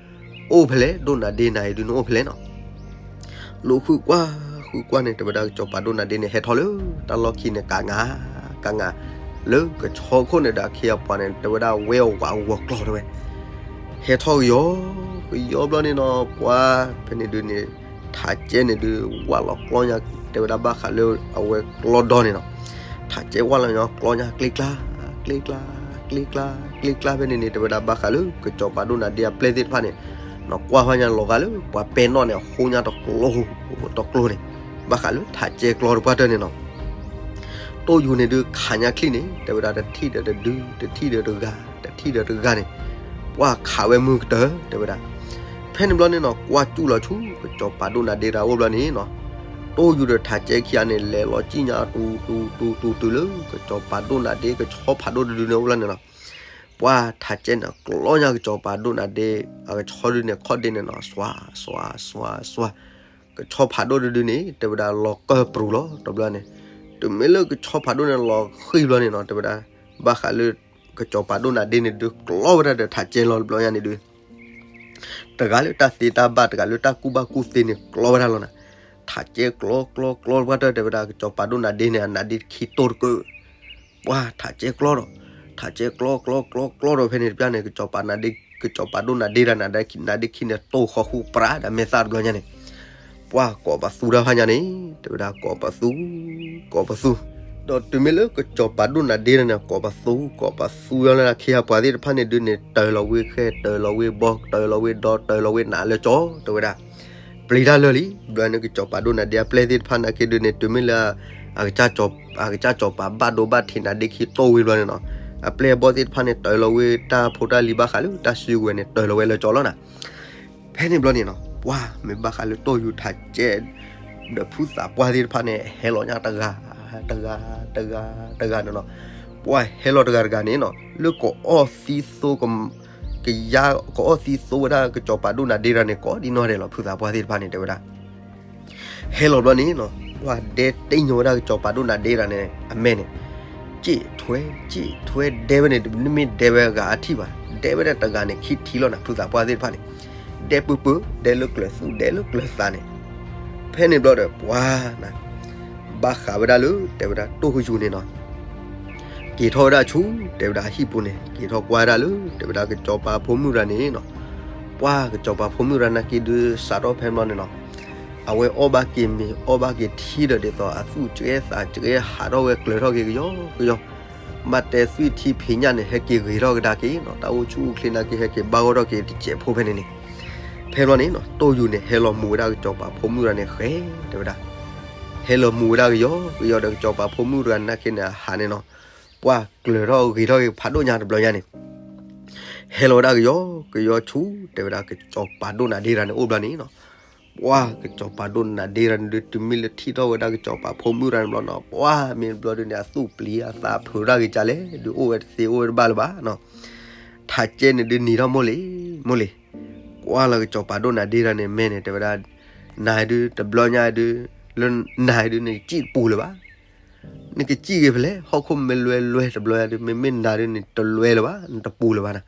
အိၣ်ဖဲလဲၣ် ဒိၣ်နၤဒ့နၤအံၤဒုးန့ၣ်အိၣ်ဖဲလဲၣ်နီၤ. လူၤဃုကွၢ်ဃုကွၢ်န့ၣ် တဲဝဲဒၣ်ကစီၤပၤဒိၣ်နၤဒ့န့ၣ် ဟဲထီၣ်လၢတၢ်လီၢ်ခံန့ၣ် ကးငါ ကးငါ လၢကဆီခိၣ်န့ၣ်ဒီးအခ့အပှၤန့ၣ် တဲဝဲဒၣ်ဝဲအဝးအဂီၤကျီတဲဝဲ ဟဲထီၣ်ကယီ ကယီဘျီန့ၣ်နီၤ ပှၤဖဲန့ၣ်ဒုးန့ၣ် ထးကဲန့ၣ်ဒုး ဝၢ်လီၤကျီညါ တဲဝဲဒၣ်ဘၣ်ဃးလၢအဝဲကျီဒီန့ၣ်နီၤ. ထးကဲဝၢ်လီၤညီကျီညါ ကျ့ကျါ ကျ့ကျါ ကျ့ကျါ ကျ့ကျါဖဲန့ၣ်န့ၣ် တဲဝဲဒၣ်ဘၣ်ဃးလၢကစီၤပၤဒိၣ်နၤဒ့အပျဲၢ်သ့ၣ်တဖၣ်န့ၣ် နီၤကွၢ်ဖဲညါလီၤဂာ်လၢပှၤပဲနီၣ်န့ၣ် အဃိညါတကျိ တကျိန့ၣ် ဘၣ်ဃးလၢထးကဲကျီတပှၢ်တၢၢ်န့ၣ်နီၤ. တိၢ်ယူၤန့ၣ်ဒုးခးညါချံၣ်န့ၣ် တဲဝဲဒၣ်တထံၣ်ဒီးတဒု တထံၣ်ဒီးတဂၤ တထံၣ်ဒီးတဂၤန့ၣ် ပှၤခးဝဲမုၢ်ကတၢၢ် တဲဝဲဒၣ်. ဖဲန့ၣ်ဘျီန့ၣ်နီၤ ကွၢ်စူၣ်လီၤဆူ ကစီၤပၤဒိၣ်နၤဒ့တၢ်အိၣ်ဘျီန့ၣ်နီၤ တိၢ်ယူၤဒီးထးကဲခံဂၤန့ၣ် လဲၤလီၤကံၣ်ညါတူၤတူၤတူၤတူၤတုၤလၢ ကစီၤပၤဒိၣ်နၤဒ့ကဆီဖးဒိၣ်တဒုန့ၣ်အိၣ်ဘျီန့ၣ်နီၤ ပှၤထးကဲန့ၣ် ကျီညါကစီၤပၤဒိၣ်နၤဒ့ အကဆီဒုန့ၣ် ခီၣ်ဒ့န့ၣ်နီၤ စွါ စွါ စွါ စွါ ကဆီဖးဒိၣ်တဒုန့ၣ် တဲဝဲဒၣ်လီၤကၢၢ်ပြူၤလီၤ တဘျီန့ၣ် တုၤမ့ၢ်လၢကဆီဖးဒိၣ်န့ၣ်လီၤဃံၢ်ဘျီန့ၣ်နီၤ တဲဝဲဒၣ် ဘၣ်ဃးလၢ ကစီၤပၤဒိၣ်နၤဒ့န့ၣ်ဒုး ကျီဝဲဒၣ်ဒီးထးကဲလီၤတဘျီညါန့ၣ်ဒုး တဂၤလၢတၢ်သ့တၢ်ဘၣ် တဂၤလၢတၢ်ကူၣ်ဘၣ်ကူၣ်သ့န့ၣ် ကျီဝဲဒၣ်လီၤနၤ. ထးကဲကျီကျီကျီပှၢ်တၢၢ် တဲဝဲဒၣ် ကစီၤပၤဒိၣ်နၤဒ့န့ၣ် အနါဒ့ခံတိၢ်တကုး ပှၤထးကဲကျီဒီး ထးကဲကျီကျီကျီကျီဒီးဖဲန့ၣ်တပျၢ်န့ၣ် ကစီၤပၤဒိၣ်နၤဒ့တၢ်နၤဒ့ခံန့ၣ် တိၢ်ဃီဃူပြးဒီးမဲာ်သၣ်တဘျီညါန့ၣ်, ပှၤကိးပသူတၢ်ဖးညါန့ၣ်, တဲဝဲဒၣ်ကိးပသူ, ကိးပသူ, ဒီးတုၤမ့ၢ်လၢကစီၤပၤဒိၣ်နၤဒ့တၢ်န့ၣ် ကိးပသူ ကိးပသူလၢခံဂၤပှၤသ့ၣ်တဖၣ်န့ၣ်ဒုးန့ၣ် တၢၤလီၤဝဲဃဲ တၢၤလီၤဝဲဘီ တၢၤလီၤဝဲဒီ တၢၤလီၤဝဲနးလၢကၠီ တဲဝဲဒၣ် ပျံၤတၢ်လၢာ်လံ. ဘျီန့ၣ်ကစီၤပၤဒိၣ်နၤဒ့အပျဲၢ်သ့ၣ်တဖၣ်နာ်က့ဒုးန့ၣ် တုၤမ့ၢ်လၢ အကစၢ်စီၤပၤဘၣ်ဒိဘၣ်ထံးနၤဒ့ခံတိၢ်ဝံၤဘျီန့ၣ်နီၤ, အပျဲၢ်အဘီၣ်သ့ၣ်တဖၣ်န့ၣ် တၢၤလီၤဝဲတၢ်ဖိတၢ်လံၤဘၣ်ဃးလၢတၢ်စုကဝဲၤန့ၣ် တၢၤလီၤဝဲလၢကၠီလီၤနၤ. ဖဲန့ၣ်ဘျီန့ၣ်နီၤ ပှၤမ့ၢ်ဘၣ်ဃးလၢတိၢ်ယူၤထးကဲ ဒီးဖုသးပှၢ်သ့ၣ်တဖၣ်န့ၣ် ဟဲလီၤညါတဂၤ တဂၤ တဂၤ တဂၤန့ၣ်နီၤ, ပှၤဟဲလီၤတဂၤတဂၤန့ၣ်နီၤ လၢကအီၣ်သံသိ ကယါ ကအီၣ်သံသိဝဲဒၣ်ကစီၤပၤဒိၣ်နၤဒ့တၢ်န့ၣ် ကိးဒံနီၢ်ဒဲးလီၤ ဖုသးပှၢ်သ့ၣ်တဖၣ်န့ၣ် တဲဝဲဒၣ် ဟဲလီၤဘျီန့ၣ်နီၤ ပှၤဒဲတ့ၢ်ညီဝဲဒၣ်ကစီၤပၤဒိၣ်နၤဒ့တၢ်န့ၣ် အမဲာ်န့ၣ်, ကၠ့ၣ်ထွဲ ကၠ့ၣ်ထွဲ ဒဲဝဲန့ၣ် တမ့ၢ်ဒဲဝဲအဂၤအထံၣ်ဘၣ်, ဒဲဝဲဒၣ်တဂၤန့ၣ် ခံထံလီၤနၤ ဖုသးပှၢ်သ့ၣ်တဖၣ်န့ၣ်, ဒဲပၢပၢ ဒဲလၢကျၢၤသူၣ် ဒဲလၢကျၢၤသးန့ၣ်, ဖဲန့ၣ်ဘျီဒီးပှၤနၤ ဘၣ်ဃးဝဲဒၣ်လၢ တဲဝဲဒၣ်တိၢ်ယူၤန့ၣ်နီၤ က့ၤထီၣ်ဝဲဒၣ်ဆူ တဲဝဲဒၣ်အဟံၣ်ပူၤန့ၣ် က့ၤထီၣ်ကွၢ်ဝဲဒၣ်လၢ တဲဝဲဒၣ်ကစီၤပၤဖိမုၣ်တဂၤန့ၣ်နီၤ, ပှၤကစီၤပၤဖိမုၣ်တဂၤနာ်က့ဒုးစးထီၣ်ဖဲဘျီန့ၣ်နီၤ, အဝဲအီၣ်ဘၣ်က့ၤမ့ၤ အီၣ်ဘၣ်က့ၤထံဒီးဒ်သိးအသူၣ်ကဲသးကဲဟးထီၣ်ဝဲကျၢၤထီၣ်က့ၤကယီကယီ, ဘၣ်တဲသွံၣ်ထံဖံးညၣ်န့ၣ် ဟဲက့ၤဂ့ၤထီၣ်ကဒါက့ၤနီၤ, တၢ်အိၣ်ဆူၣ်အိၣ်ချ့နာ်က့ ဟဲက့ၤဘၣ်ဂီၢ်ထီၣ်က့ၤတစဲးဖိဖဲန့ၣ်န့ၣ်, ဖဲဘျီန့ၣ်နီၤ တိၢ်ယူၤန့ၣ် ဟဲလီၤမူၤဝဲဒၣ်ကစီၤပၤဖိမုၣ်တဂၤန့ၣ် ဃဲ တဲဝဲဒၣ် ဟဲလီၤမူၤဝဲဒၣ်ကယီကယီဒီးကစီၤပၤဖိမုၣ်တဂၤနာ်က့န့ၣ် အဟးန့ၣ်နီၤ, ပှၤကျၢၤထီၣ်ဂ့ၤထီၣ်က့ၤဖးဒိၣ်ညါတဘျီညါန့ၣ်, ဟဲလီၤဝဲဒၣ်ကယီကယီဆူ တဲဝဲဒၣ်ကစီၤပၤဒိၣ်နၤဒ့တၢ်န့ၣ်အိၣ်ဘျီန့ၣ်နီၤ, ပှၤကစီၤပၤဒိၣ်နၤဒ့တၢ်န့ၣ်ဒုး တုၤမ့ၢ်လၢထံၣ်ထီၣ်ဝဲဒၣ်ကစီၤပၤဖိမုၣ်တဂၤန့ၣ်ဘျီနီၤ ပှၤမ့ၢ်ဘျီဒုးန့ၣ် အသူၣ်ပျံၤအသးဖုးတၢ်ဂ့ၤကလဲၣ် ဒုးအိၣ်ဝဲတသ့အိၣ်ဝဲတဘၣ်လၢၤဘၣ်နီၤ, ထးကဲန့ၣ်ဒုးနံၤထီၣ်မိၢ်လံၤ မိၢ်လံၤ, ကွၢ်လီၤကစီၤပၤဒိၣ်နၤဒ့တၢ်န့ၣ် မဲာ်န့ၣ် တဲဝဲဒၣ် နၤဒုးတဘျီညါဒုး လၢနၤဒုးန့ၣ် ကစံၣ်တပူၤလၢၤဘၣ်, နကစံၣ်ဂ့ၤဖဲလဲၣ် ဟီၣ်ခိၣ်မ့ၢ်လွဲလွဲတဘျီညါဒုး မ့မ့ၢ်နၤဒုးန့ၣ် တလွဲလၢၤဘၣ် နတပူၤလၢၤဘၣ်နၤ,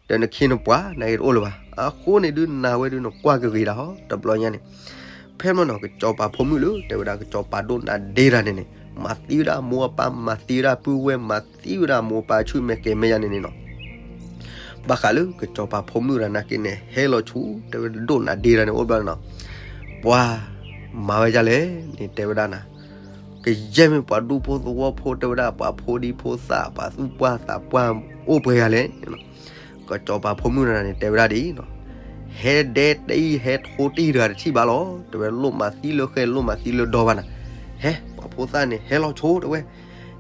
ဒီးနခ့နပှၤနာ်က့တအိၣ်လၢၤဘၣ်, အဃိန့ၣ်ဒုး နၤဝဲဒုးနကွၢ်ကဂ့ၤဒၣ်ဟီ တဘျီညါန့ၣ်, ဖဲမ့ၢ်နီၤ ကစီၤပၤဖိမုၣ်လၢ တဲဝဲဒၣ်ကစီၤပၤဒိၣ်နၤဒ့တၢ်န့ၣ်န့ၣ် မၤသံဝဲဒၣ်မိၢ်အပၢ် မၤသံဝဲဒၣ်ပုၢ်ဝဲၢ် မၤသံဝဲဒၣ်မိၢ်ပၢ်ဆူၣ်မဲာ်ကဲၤမဲာ်ယါန့ၣ်န့ၣ်နီၤ, ဘၣ်ဃးလၢကစီၤပၤဖိမုၣ်တဂၤနာ်က့န့ၣ် ဟဲလီၤဆူ တဲဝဲဒၣ်ဒိၣ်နၤဒ့တၢ်န့ၣ်အိၣ်ဘျီန့ၣ်နီၤ, ပှၤမၤဝဲဒ်လဲၣ်န့ၣ် တဲဝဲဒၣ်နၤ ကယဲၢ်မ့ၢ်ပှၤဒူဖိသဝီဖိ တဲဝဲဒၣ်ပှၤဖိဒံဖိသၣ် ပှၤသူၣ်ပှၢ်သးပှၢ် အိၣ်ပှဲၤဂၤလဲၣ်, ကစီၤပၤဖိမုၣ်တဂၤန့ၣ် တဲဝဲဒၣ်ဒ်အံၤနီၤ, ဟဲဒဲတံၢ် ဟဲထိတံၢ်တဂၤတထံၣ်ဘၣ်လီၤ, တဲဝဲလိၣ်မၤသံလၢဃဲ လိၣ်မၤသံလၢဒီဘၣ်နၤ, ဟဲ ပှၤဖိသၣ်န့ၣ် ဟဲလီၤဆိ တဲဝဲ,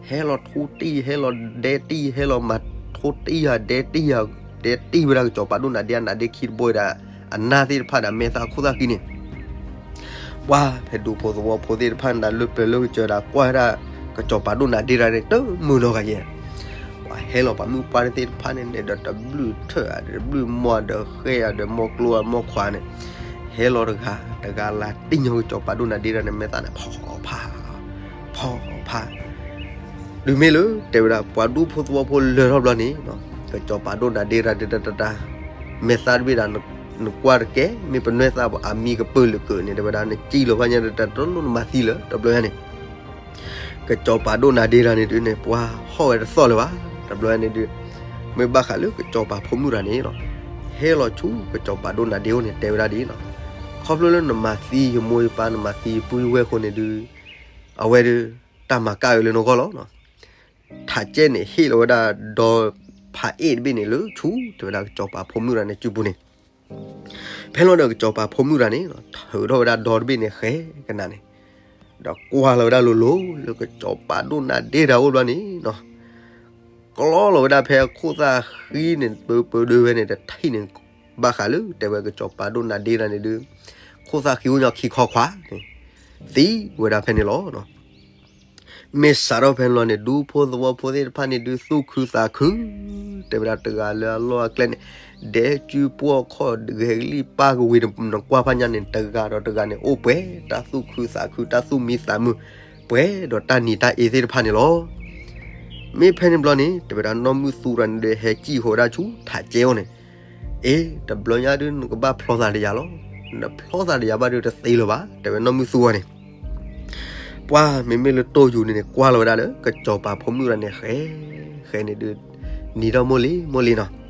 ဟဲလီၤထိတံၢ် ဟဲလီၤဒဲတံၢ် ဟဲလီၤမၤထိတံၢ်ဧါ ဒဲတံၢ်ဧါ, ဒဲတံၢ်ဝဲဒၣ်ကစီၤပၤဒိၣ်နၤဒ့ အနါဒ့ခံတဘိဒီး အနါသ့ၣ်တဖၣ်ဒီး မဲာ်သၣ်ခိၣ်သၣ်ဃံန့ၣ် ပှၤဖဲဒူဖိသဝီဖိသ့ၣ်တဖၣ်န့ၣ် လၢပျၢၤလၢကစၢၤဒီး ကွၢ်ဝဲဒၣ် ကစီၤပၤဒိၣ်နၤဒ့တၢ်န့ၣ် တမုာ်နီတဂၤယဲၢ်, ပှၤဟဲလီၤပှၤမုၣ်ပှၢ်သ့ၣ်တဖၣ်န့ၣ်န့ၣ်ဒီး တဘျုးထၢၣ်ဧါ တဘျုးမီၢ်ဒီးဃဲဧါဒီး မီၢ်ကျိဧါ မီၢ်ခွါန့ၣ် ဟဲလီၤတဂၤတဂၤ လၢတံၢ်ညီကစီၤပၤဒိၣ်နၤဒ့တၢ်န့ၣ် မဲာ်သၣ်န့ၣ် ဖီဖး ဖီဖး တုၤမ့ၢ်လၢ တဲဝဲဒၣ် ပှၤဒူဖိသဝီဖိလၢာ်ထီၣ်ဘျီန့ၣ် ကစီၤပၤဒိၣ်နၤဒ့တၢ်တတတ မဲာ်သၣ်တဘ့ၣ်ဒၣ် နကွၢ်တကဲ မ့ၢ်ပနွဲၣ်သၣ်အမံကပၢၢ်လၢကၢးန့ၣ် တဲဝဲဒၣ် နစံၣ်လီၤဖးညါတတ တလိၣ်နမၤသံလၢၤ တဘျီညါန့ၣ် ကစီၤပၤဒိၣ်နၤဒ့တၢ်န့ၣ်ဒုးန့ၣ် ပှၤဟီၣ်ဝဲတသီၣ်လၢၤဘၣ် တဘျီညါန့ၣ်ဒုး မ့ၢ်ဘၣ်ဃးလၢကစီၤပၤဖိမုၣ်တဂၤန့ၣ်လီၤ ဟဲလီၤဆူကစီၤပၤဒိၣ်နၤဒ့အအိၣ်န့ၣ် တဲဝဲဒၣ်ဒ်အံၤလီၤ ခီဖျိလၢနမၤသံယမိၢ်ယပၢ် နမၤသံယပုၢ်ယဝဲၢ်အဃိန့ၣ်ဒုး အဝဲဒုး တၢ်မၤကၣ်ဝဲလၢနဂီၢ်လီၤ ထးကဲန့ၣ် ဟ့ၣ်လီၤဝဲဒၣ်ဒီဖးအ့ၣ်တဘ့ၣ်န့ၣ်လၢဆူ တဲဝဲဒၣ်ကစီၤပၤဖိမုၣ်တဂၤန့ၣ်စုပူၤန့ၣ် ဖဲလီၤဒီးကစီၤပၤဖိမုၣ်တဂၤန့ၣ် ထုးထီၣ်ဝဲဒၣ်ဒီတဘ့ၣ်န့ၣ်ဃဲကနၤန့ၣ် ဒီးကွၢ်လီၤဝဲဒၣ်လိၤလိၤလၢကစီၤပၤဒိၣ်နၤဒ့တၢ်အိၣ်ဘျီန့ၣ်နီၤ ကျီလီၤဝဲဒၣ်ဖဲခိၣ်သၣ်ဃံန့ၣ် ပၢပၢဒၢဝဲန့ၣ် တထံၣ်န့ၣ် ဘၣ်ဃးလၢတဲဝဲကစီၤပၤဒိၣ်နၤဒ့တၢ်န့ၣ်ဒုး ခိၣ်သၣ်ဃံအိၣ်ညီခံခီခွါန့ၣ် သံဝဲဒၣ်ဖဲန့ၣ်လီၤ မ့ၢ်စးထီၣ်ဖဲန့ၣ်လီၤန့ၣ် ဒူဖိသဝီဖိသ့ၣ်တဖၣ်န့ၣ်ဒုး သူၣ်ခုသးခု တဲဝဲဒၣ်တဂၤလၢအလီၢ်အကျဲန့ၣ် ဒဲကၠူပှီၢ်ခီၣ် ဂဲၤကလံၣ်ပၢ်ကဝ့ၤ နကွၢ်ဖးညါန့ၣ် တဂၤဒီးတဂၤန့ၣ် အိၣ်ပှဲၤတၢ်သူၣ်ခုသးခု တၢ်သူၣ်မံသးမုာ် ပှဲၤဒီးတၢ်နံၤတၢ်အ့သ့ၣ်တဖၣ်န့ၣ်လီၤ. မ့ၢ်ဖဲန့ၣ်ဘျီန့ၣ် တဲဝဲဒၣ်နီၢ်မုၢ်သူတဂၤန့ၣ်ဒီး ဟဲစံၣ်ဃီၤဝဲဒၣ်ဆူထးကဲအအိၣ်န့ၣ် အ့ တဘျီညါဒုး နကဘၣ်ဖျီသးတယၤလီၤ. နဖျီသးတယၤဘၣ်ဒုးတသ့လၢၤဘၣ် တဲဝဲနီၢ်မုၢ်သူဂၤန့ၣ် ပှၤမ့မ့ၢ်လၢတိၢ်ယူၤန့ၣ်န့ၣ် ကွၢ်လီၤဝဲဒၣ်လၢ ကစီၤပၤဖိမုၣ်တဂၤန့ၣ် ဃဲ ဃဲန့ၣ်ဒုး နံၤဒီးမိၢ်လံၤ မိၢ်လံၤနီၤ.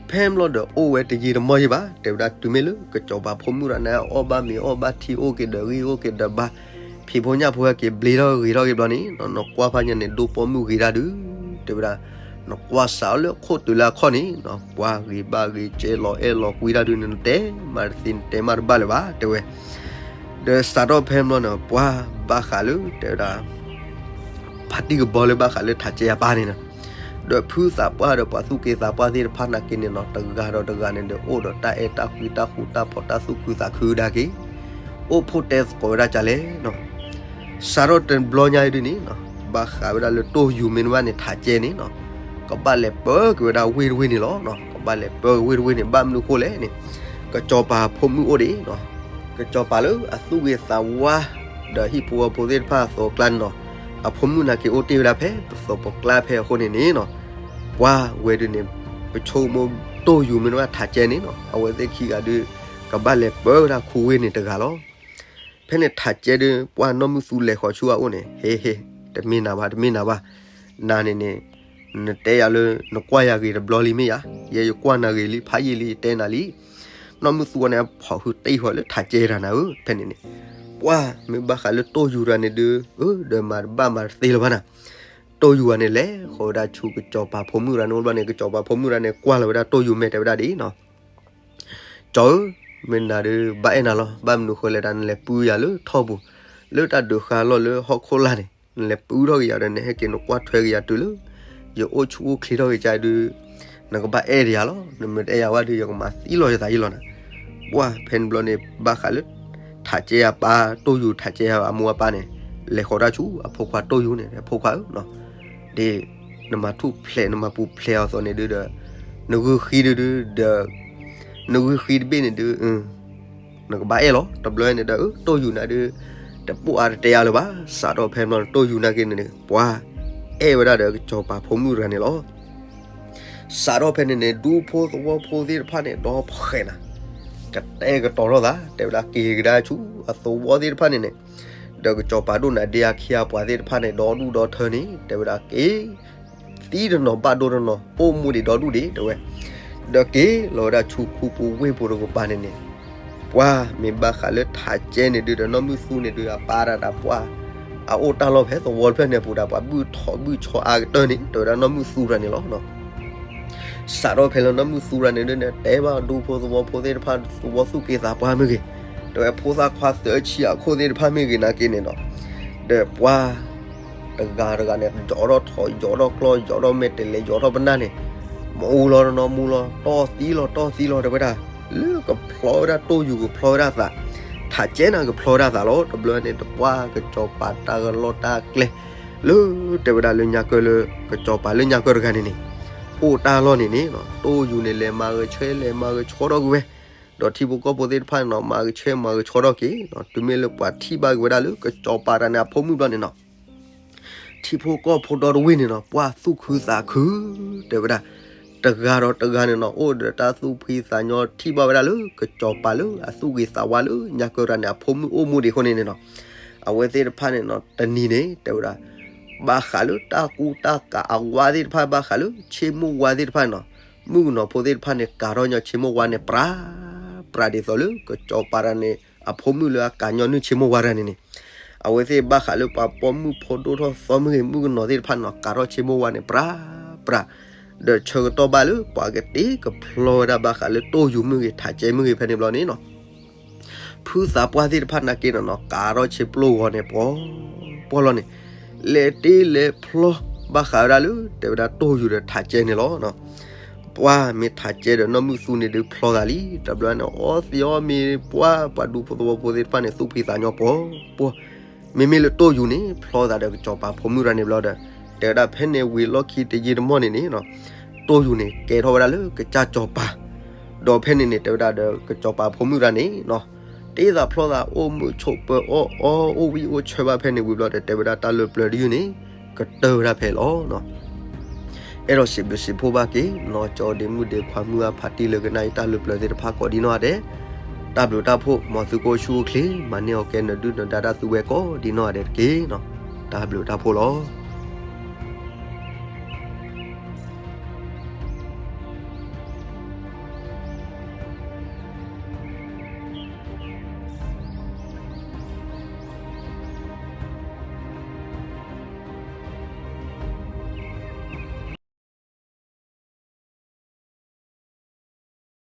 ဖဲဘျီဒီးအိၣ်ဝဲတယံာ်တမီၢ်ယံၤဘၣ် တဲဝဲဒၣ် တုၤမ့ၢ်လၢကစီၤပၤဖိမုၣ်တဂၤန့ၣ် အီၣ်ဘၣ်မ့ၤအီၣ်ဘၣ်ထံ အိၣ်က့ၤဒီးဂံၢ်အိၣ်က့ၤဒီးဘါ, ဖံးဖိညၣ်ဖိဟဲက့ၤဘျ့ထီၣ်ဂ့ၤထီၣ်က့ၤဘျီန့ၣ်နီၤ, နကွၢ်ဖးညါန့ၣ် ဒိၣ်ပိာ်မုၣ်ဂ့ၤတၢ်ဒုး, တဲဝဲဒၣ် နကွၢ်စးအီၤလၢခိၣ်တုၤလၢအခီၣ်န့ၣ်နီၤ, ပှၤဂ့ၤဘၣ်ဂ့ၤ ကဲလီၤအဲၣ်လီၤကွံတၢ်ဒုးန့ၣ် နတဲမၤတသ့ နတဲမၤတဘၣ်လၢၤဘၣ် တဲဝဲ. ဒီးစးထီၣ်ဖဲဘျီန့ၣ် ပှၤဘၣ်ဃးလၢ တဲဝဲဒၣ် ဖါတံၢ်ကဘီလၢဘၣ်ဃးလၢထးကဲအပၢ်န့ၣ်နီၤ, ဒီးဖုသးပှၢ်ဒီးပှၤသူၣ်က့သးပှၢ်သ့ၣ်တဖၣ်နာ်က့န့ၣ်နီၤ, တဂၤဒီးတဂၤန့ၣ်ဒီး အိၣ်ဒီးတၢ်အဲၣ်တၢ်ကွံ တၢ်ဃူတၢ်ဖိး တၢ်သူၣ်ခုသးခုဒၣ်က့ၤ, အိၣ်ဖှိၣ်တဲသကိးဝဲဒၣ်ကလဲၣ်နီၤ. စးထီၣ်တဘျီညါအံၤဒုးန့ၣ်နီၤ, ဘၣ်ဃးဝဲဒၣ်လၢတိၢ်ယူၤမ့ၢ်တဘၣ်န့ၣ် ထးကဲန့ၣ်နီၤ, ကဘၣ်လဲၤပၢက့ၤဝဲဒၣ်ဝ့ၢ်တဝ့ၢ်န့ၣ်လီၤနီၤ. ကဘၣ်လဲၤပၢက့ၤဝ့ၢ်တဝ့ၢ်န့ၣ် ဘၣ်မနုၤဃိလဲၣ်န့ၣ်, ကစီၤပၤဖိမုၣ်အိၣ်ဒံးနီၤ, ကစီၤပၤလၢအသူၣ်ဂ့ၤသးဝါ ဒီးဟံၣ်ဖိဃီဖိသ့ၣ်တဖၣ်အသိးအကျါန့ၣ်နီၤ, အဖိမုၣ်နာ်က့အိၣ်တ့ၢ်ဝဲဒၣ်ဖဲပသိးပကျါဖဲအဃိန့ၣ်န့ၣ်နီၤ, ပှၤဝဲဒုးန့ၣ် ပဆိကမိၣ်တိၢ်ယူၤမ့ၢ်တဘၣ်ထးကဲန့ၣ်နီၤ, အဝဲသ့ၣ်ခံဂၤဒုး ကဘၣ်လဲၤပၢဝဲဒၣ်ခူဝ့ၢ်န့ၣ်တဂၤလီၤ. ဖဲန့ၣ်ထးကဲဒုး ပှၤနီၢ်မုၢ်သူလဲၤဃီၤဆူအအိၣ်န့ၣ်, ဟ့ဟ့, တမ့ၢ်နၤဘၣ် တမ့ၢ်နၤဘၣ်, နၤန့ၣ်န့ၣ် နတဲယၤလၢ နကွၢ်ယၤဂ့ၤတဘျီလံမ့ၢ်ယၤ, ယဲယကွၢ်နၤဂ့ၤလံ ဖးယံာ်လံ ယတဲနၤလံ. နီၢ်မုၢ်သူန့ၣ် ဖီၣ်ဃုာ်တ့ၢ်ဃီၤလၢထးကဲတဂၤနၤဧၢ, ဖဲန့ၣ်န့ၣ် ပှၤမ့ၢ်ဘၣ်ဃးလၢတိၢ်ယူၤတဂၤန့ၣ်ဒုး အၢ ဒီးမၤတဘၣ်မၤတသ့လၢၤဘၣ်နၤ, တိၢ်ယူၤဂၤန့ၣ် လဲၤဃီၤဝဲဒၣ်ဆူကစီၤပၤဖိမုၣ်တဂၤန့ၣ်, ကစီၤပၤဖိမုၣ်တဂၤန့ၣ် ကွၢ်လီၤဝဲဒၣ်တိၢ်ယူၤမဲာ်တဲဝဲဒၣ်ဒ်အံၤနီၤ, ကၠီဧၢ, မ့ၢ်နၤဒုး ဘၣ်အဲၣ်နၤလီၤ, ဘၣ်မနုၤဃိလဲၣ် တၢ်နလဲၤပုယၤလၢထီၣ်ပူၤ, လၢတၢ်ဒုးဃာ်လီၤလၢဟီၣ်ခိၣ်လာ်န့ၣ်, နလဲၤပုထီၣ်က့ၤယၤဒီး နဟဲက့ၤနကွၢ်ထွဲက့ၤယၤတုၤလၢ ယအိၣ်ဆူၣ်အိၣ်ချ့ထီၣ်က့ၤကဒီးဒုး, နကဘၣ်အဲၣ်ဒံးယၤလီၤ, နမ့ၢ်တအဲၣ်ယၤဝဲဒုး ယကမၤသံလီၤယသးအံၤလီၤနၤ. ပှၤဖဲန့ၣ်ဘျီန့ၣ် ဘၣ်ဃးလၢ ထးကဲအပၢ်တိၢ်ယူၤ ထးကဲအမိၢ်အပၢ်န့ၣ်, လဲၤဃီၤတၢ်ဆူအဖိခွါတိၢ်ယူၤန့ၣ်, အဖိခွါဧၢ, ဒ်နမၤထူၣ်ဖျဲး နမၤပူၤဖျဲးအီၤအသိးန့ၣ်ဒုးဒီး, နဂုာ်ဃံဒုးဒုးဒီး, နဂုာ်ဃံတဘ့ၣ်န့ၣ်ဒုး နကဘၣ်အဲၣ်လီၤ, တဘျီန့ၣ်ဒီး တိၢ်ယူၤနၤဒုး တပိာ်အါတတဲအါလၢၤဘၣ်. စးထီၣ်ဖဲန့ၣ် တိၢ်ယူၤနာ်က့န့ၣ် ပှၤအဲၣ်ဝဲဒၣ်ဒီးကစီၤပၤဖိမုၣ်တဂၤန့ၣ်လီၤ. စးထီၣ်ဖဲန့ၣ်န့ၣ် ဒူဖိသဝီဖိသ့ၣ်တဖၣ်န့ၣ် ဒီဖှဲးနၤ, ကတဲာ်ကတီၤထီၣ်သး တဲဝဲဒၣ်က့ၤကဒါဆူအသဝီသ့ၣ်တဖၣ်န့ၣ်န့ၣ်, ဒီးကစီၤပၤဒိၣ်နၤဒ့အခံအပှၤသ့ၣ်တဖၣ်န့ၣ် ဒီဒူၣ်ဒီထၢန့ၣ် တဲဝဲဒၣ်က့ၤ သံတနီၤဘၣ်ဒိတနီၤ အိၣ်မူဒံးဒီဒူၣ်ဒံး တဲဝဲ, ဒီးက့ၤလီၤဝဲဒၣ်ဆူခူပူၤဝ့ၢ်ပူၤတကပၤန့ၣ်န့ၣ်, ပှၤမ့ၢ်ဘၣ်ဃးလၢထးကဲန့ၣ်ဒုးဒီးနီၢ်မုၢ်သူန့ၣ်ဒုး အပၢ်ဒၣ်တၢ်ပှၢ် အအိၣ်တၢ်လီၢ်ဖဲသဝီတဖျၢၣ်န့ၣ်အပူၤဒၣ် ပှၤဘုၣ်ထီၣ်ဘုၣ်ဆီအါကတၢၢ်န့ၣ် တဲဝဲဒၣ်နီၢ်မုၢ်သူတဂၤန့ၣ်လီၤ. စးထီၣ်ဖဲလၢနီၢ်မုၢ်သူတဂၤန့ၣ်ဒုးန့ၣ် တဲဘၣ်ဒူဖိသဝီဖိသ့ၣ်တဖၣ် သဝီသူၣ်က့သးပှၢ်မ့ၢ်ဂ့ၤ, တဲဝဲဖိသၣ်ခွါသၢဆံအခိၣ်သ့ၣ်တဖၣ်မ့ၢ်ဂ့ၤနာ်က့န့ၣ်ဒီး, ဒီးပှၤ တဂၤတဂၤန့ၣ် ယီၤထီၣ်ထိး ယီၤထီၣ်ကျီ ယီၤထီၣ်မဲာ်တဲးလဲး ယီၤထီၣ်ပနၢ်န့ၣ်, မူလီၤတနီၤမူလီၤ တီၢ်သံလီၤတီၢ်သံလီၤ တဲဝဲဒၣ်, လၢကဖျီဝဲဒၣ်တိၢ်ယူၤကဖျီဝဲဒၣ်သး, ထးကဲန့ၣ်ကဖျီဝဲဒၣ်သးလီၤ. တဘျီန့ၣ် တပှၢ်ကစီၤပၤတၢ်ကလီတၢ်ကျဲ လၢတဲဝဲဒၣ်လၢညါကၢၢ်လၢ ကစီၤပၤလၢညါကၢၢ်တဂၤန့ၣ်န့ၣ်, အိၣ်တၢ်လီၢ်န့ၣ်န့ၣ် တိၢ်ယူၤန့ၣ် လဲၤမၤဂဲၤဆှဲလဲၤမၤဂဲၤဆှီထီၣ်ကွံာ်ဝဲ, ဒီးထံဖိကီၢ်ဖိသ့ၣ်တဖၣ်န့ၣ်နီၤ မၤဂဲၤဆှဲမၤဂဲၤဆှီထီၣ်က့ၤ, တုၤမ့ၢ်လၢပှၤထံၣ်ဘၣ်က့ၤဝဲဒၣ်လၢကစီၤပၤတဂၤန့ၣ်အဖိမုၣ်ဘျီန့ၣ်နီၤ ထံဖိကီၢ်ဖိဒီတဝ့ၢ်န့ၣ်နီၤ ပှၤသူၣ်ခုသးခု တဲဝဲဒၣ်, တဂၤဒီးတဂၤန့ၣ်နီၤ အိၣ်ဒီးတၢ်သူၣ်ဖှံသးညီ ထံၣ်ဘၣ်ဝဲဒၣ်လၢကစီၤပၤလၢအသူၣ်ဂ့ၤသးဝါလၢညါကၢၢ်တဂၤန့ၣ် အဖိမုၣ်အိၣ်မူဒံးအဃိန့ၣ်န့ၣ်နီၤ, အဝဲသ့ၣ်တဖၣ်န့ၣ်နီၤ တနံၤန့ၣ် တဲဝဲဒၣ် ဘၣ်ဃးလၢတၢ်ကူတၢ်ကၤအဝါသ့ၣ်တဖၣ် ဘၣ်ဃးလၢဆ့မိၢ်ဝါသ့ၣ်တဖၣ်န့ၣ်နီၤ, မုၣ်ကနီၤဖိသ့ၣ်တဖၣ်န့ၣ် ကၤထီၣ်ညီဆ့မိၢ်ဝါန့ၣ် ပြး ပြးဒ်သိးလၢကစီၤပၤတဂၤန့ၣ် အဖိမုၣ်လၢအကၤညီနုၢ်ဆ့မိၢ်ဝါတဂၤန့ၣ်န့ၣ်, အဝဲသ့ၣ်ဘၣ်ဃးလၢပှၤပိာ်မုၣ်ဖိဒိၣ်ထီၣ်သီမ့ၢ်ဂ့ၤ မုၣ်ကနီၤသ့ၣ်တဖၣ်န့ၣ်နီၤ ကၤထီၣ်ဆ့မိၢ်ဝါန့ၣ် ပြး ပြး, ဒီးဆၢကတီၢ်ဘၣ်လၢပှၤကတ့ကဖျီဝဲဒၣ်ဘၣ်ဃးလၢတိၢ်ယူၤမ့ၢ်ဂ့ၤ ထးကဲမ့ၢ်ဂ့ၤ ဖဲန့ၣ်ဘျီန့ၣ်နီၤ ဖုသးပှၢ်သ့ၣ်တဖၣ်နာ်က့န့ၣ်နီၤ ကၤထီၣ်ဆ့ပျိၢ်ဂီၤန့ၣ် ပှီၤ ပှီၤလီၤန့ၣ်, လဲၤတ့လဲၤဖျီ ဘၣ်ဃးဝဲဒၣ်လၢ တဲဝဲဒၣ်တိၢ်ယူၤဒီးထးကဲန့ၣ်လီၤ. ပှၤမ့ၢ်ထးကဲဒီးနီၢ်မုၢ်သူန့ၣ်ဒုးဖျီသးလံ, တဘျီန့ၣ် အီသံးအီမ့ၤ ပှၤ ပှၤဒူဖိသဝီဖိသ့ၣ်တဖၣ်န့ၣ် သူၣ်ဖှံသးညီပှီၤ ပှီၤ, မ့မ့ၢ်လၢတိၢ်ယူၤန့ၣ် ဖျီသးဒီးကစီၤပၤဖိမုၣ်တဂၤန့ၣ်ဘျီဒီး တဲဝဲဒၣ်ဖဲန့ၣ်ဝံၤလီၢ်ခံတယံာ်တမီၢ်န့ၣ်န့ၣ်နီၤ တိၢ်ယူၤန့ၣ် ကဲထီၣ်ဝဲဒၣ်လၢကစၢ်စီၤပၤ, ဒီးဖဲန့ၣ်န့ၣ် တဲဝဲဒၣ်ဒီးကစီၤပၤဖိမုၣ်တဂၤန့ၣ်နီၤ တ့သးဖျီသး အိၣ်မုာ်ဆိးပၢၤအီၣ်အီ အိၣ်ဝံၣ်အိၣ်ဆၢဘၣ်ဖဲန့ၣ်ဝံၤဘျီဒီး တဲဝဲဒၣ်တၢ်လၢပျၢၤတယုၢ်န့ၣ် ကတၢၢ်ဝဲဒၣ်ဖဲလီၤ. အဲၣ်ဒိးစံးဘျုးစံးဖှိၣ်ဘၣ်က့ၤ နီၢ်ကၠီဒ့မုၣ်ဒ့ခွါမုၢ်အဖးတံၢ်လၢကနၣ်အံၤတၢ်လၢပျၢၤသ့ၣ်တဖၣ်ကိးဒ်နီၢ်ဂၤဒဲး, တၢ်ဘျုးတၢ်ဖှိၣ် မ်သုကအိၣ်ဆူၣ်အိၣ်ချ့ မၤန့ၢ်အီၤကဲနဒုၣ်နဒါတၢ်သုဝဲကိးဒ်နီၢ်ဂၤဒဲးတက့ၢ်. တၢ်ဘျုးတၢ်ဖှိၣ်လီၤ.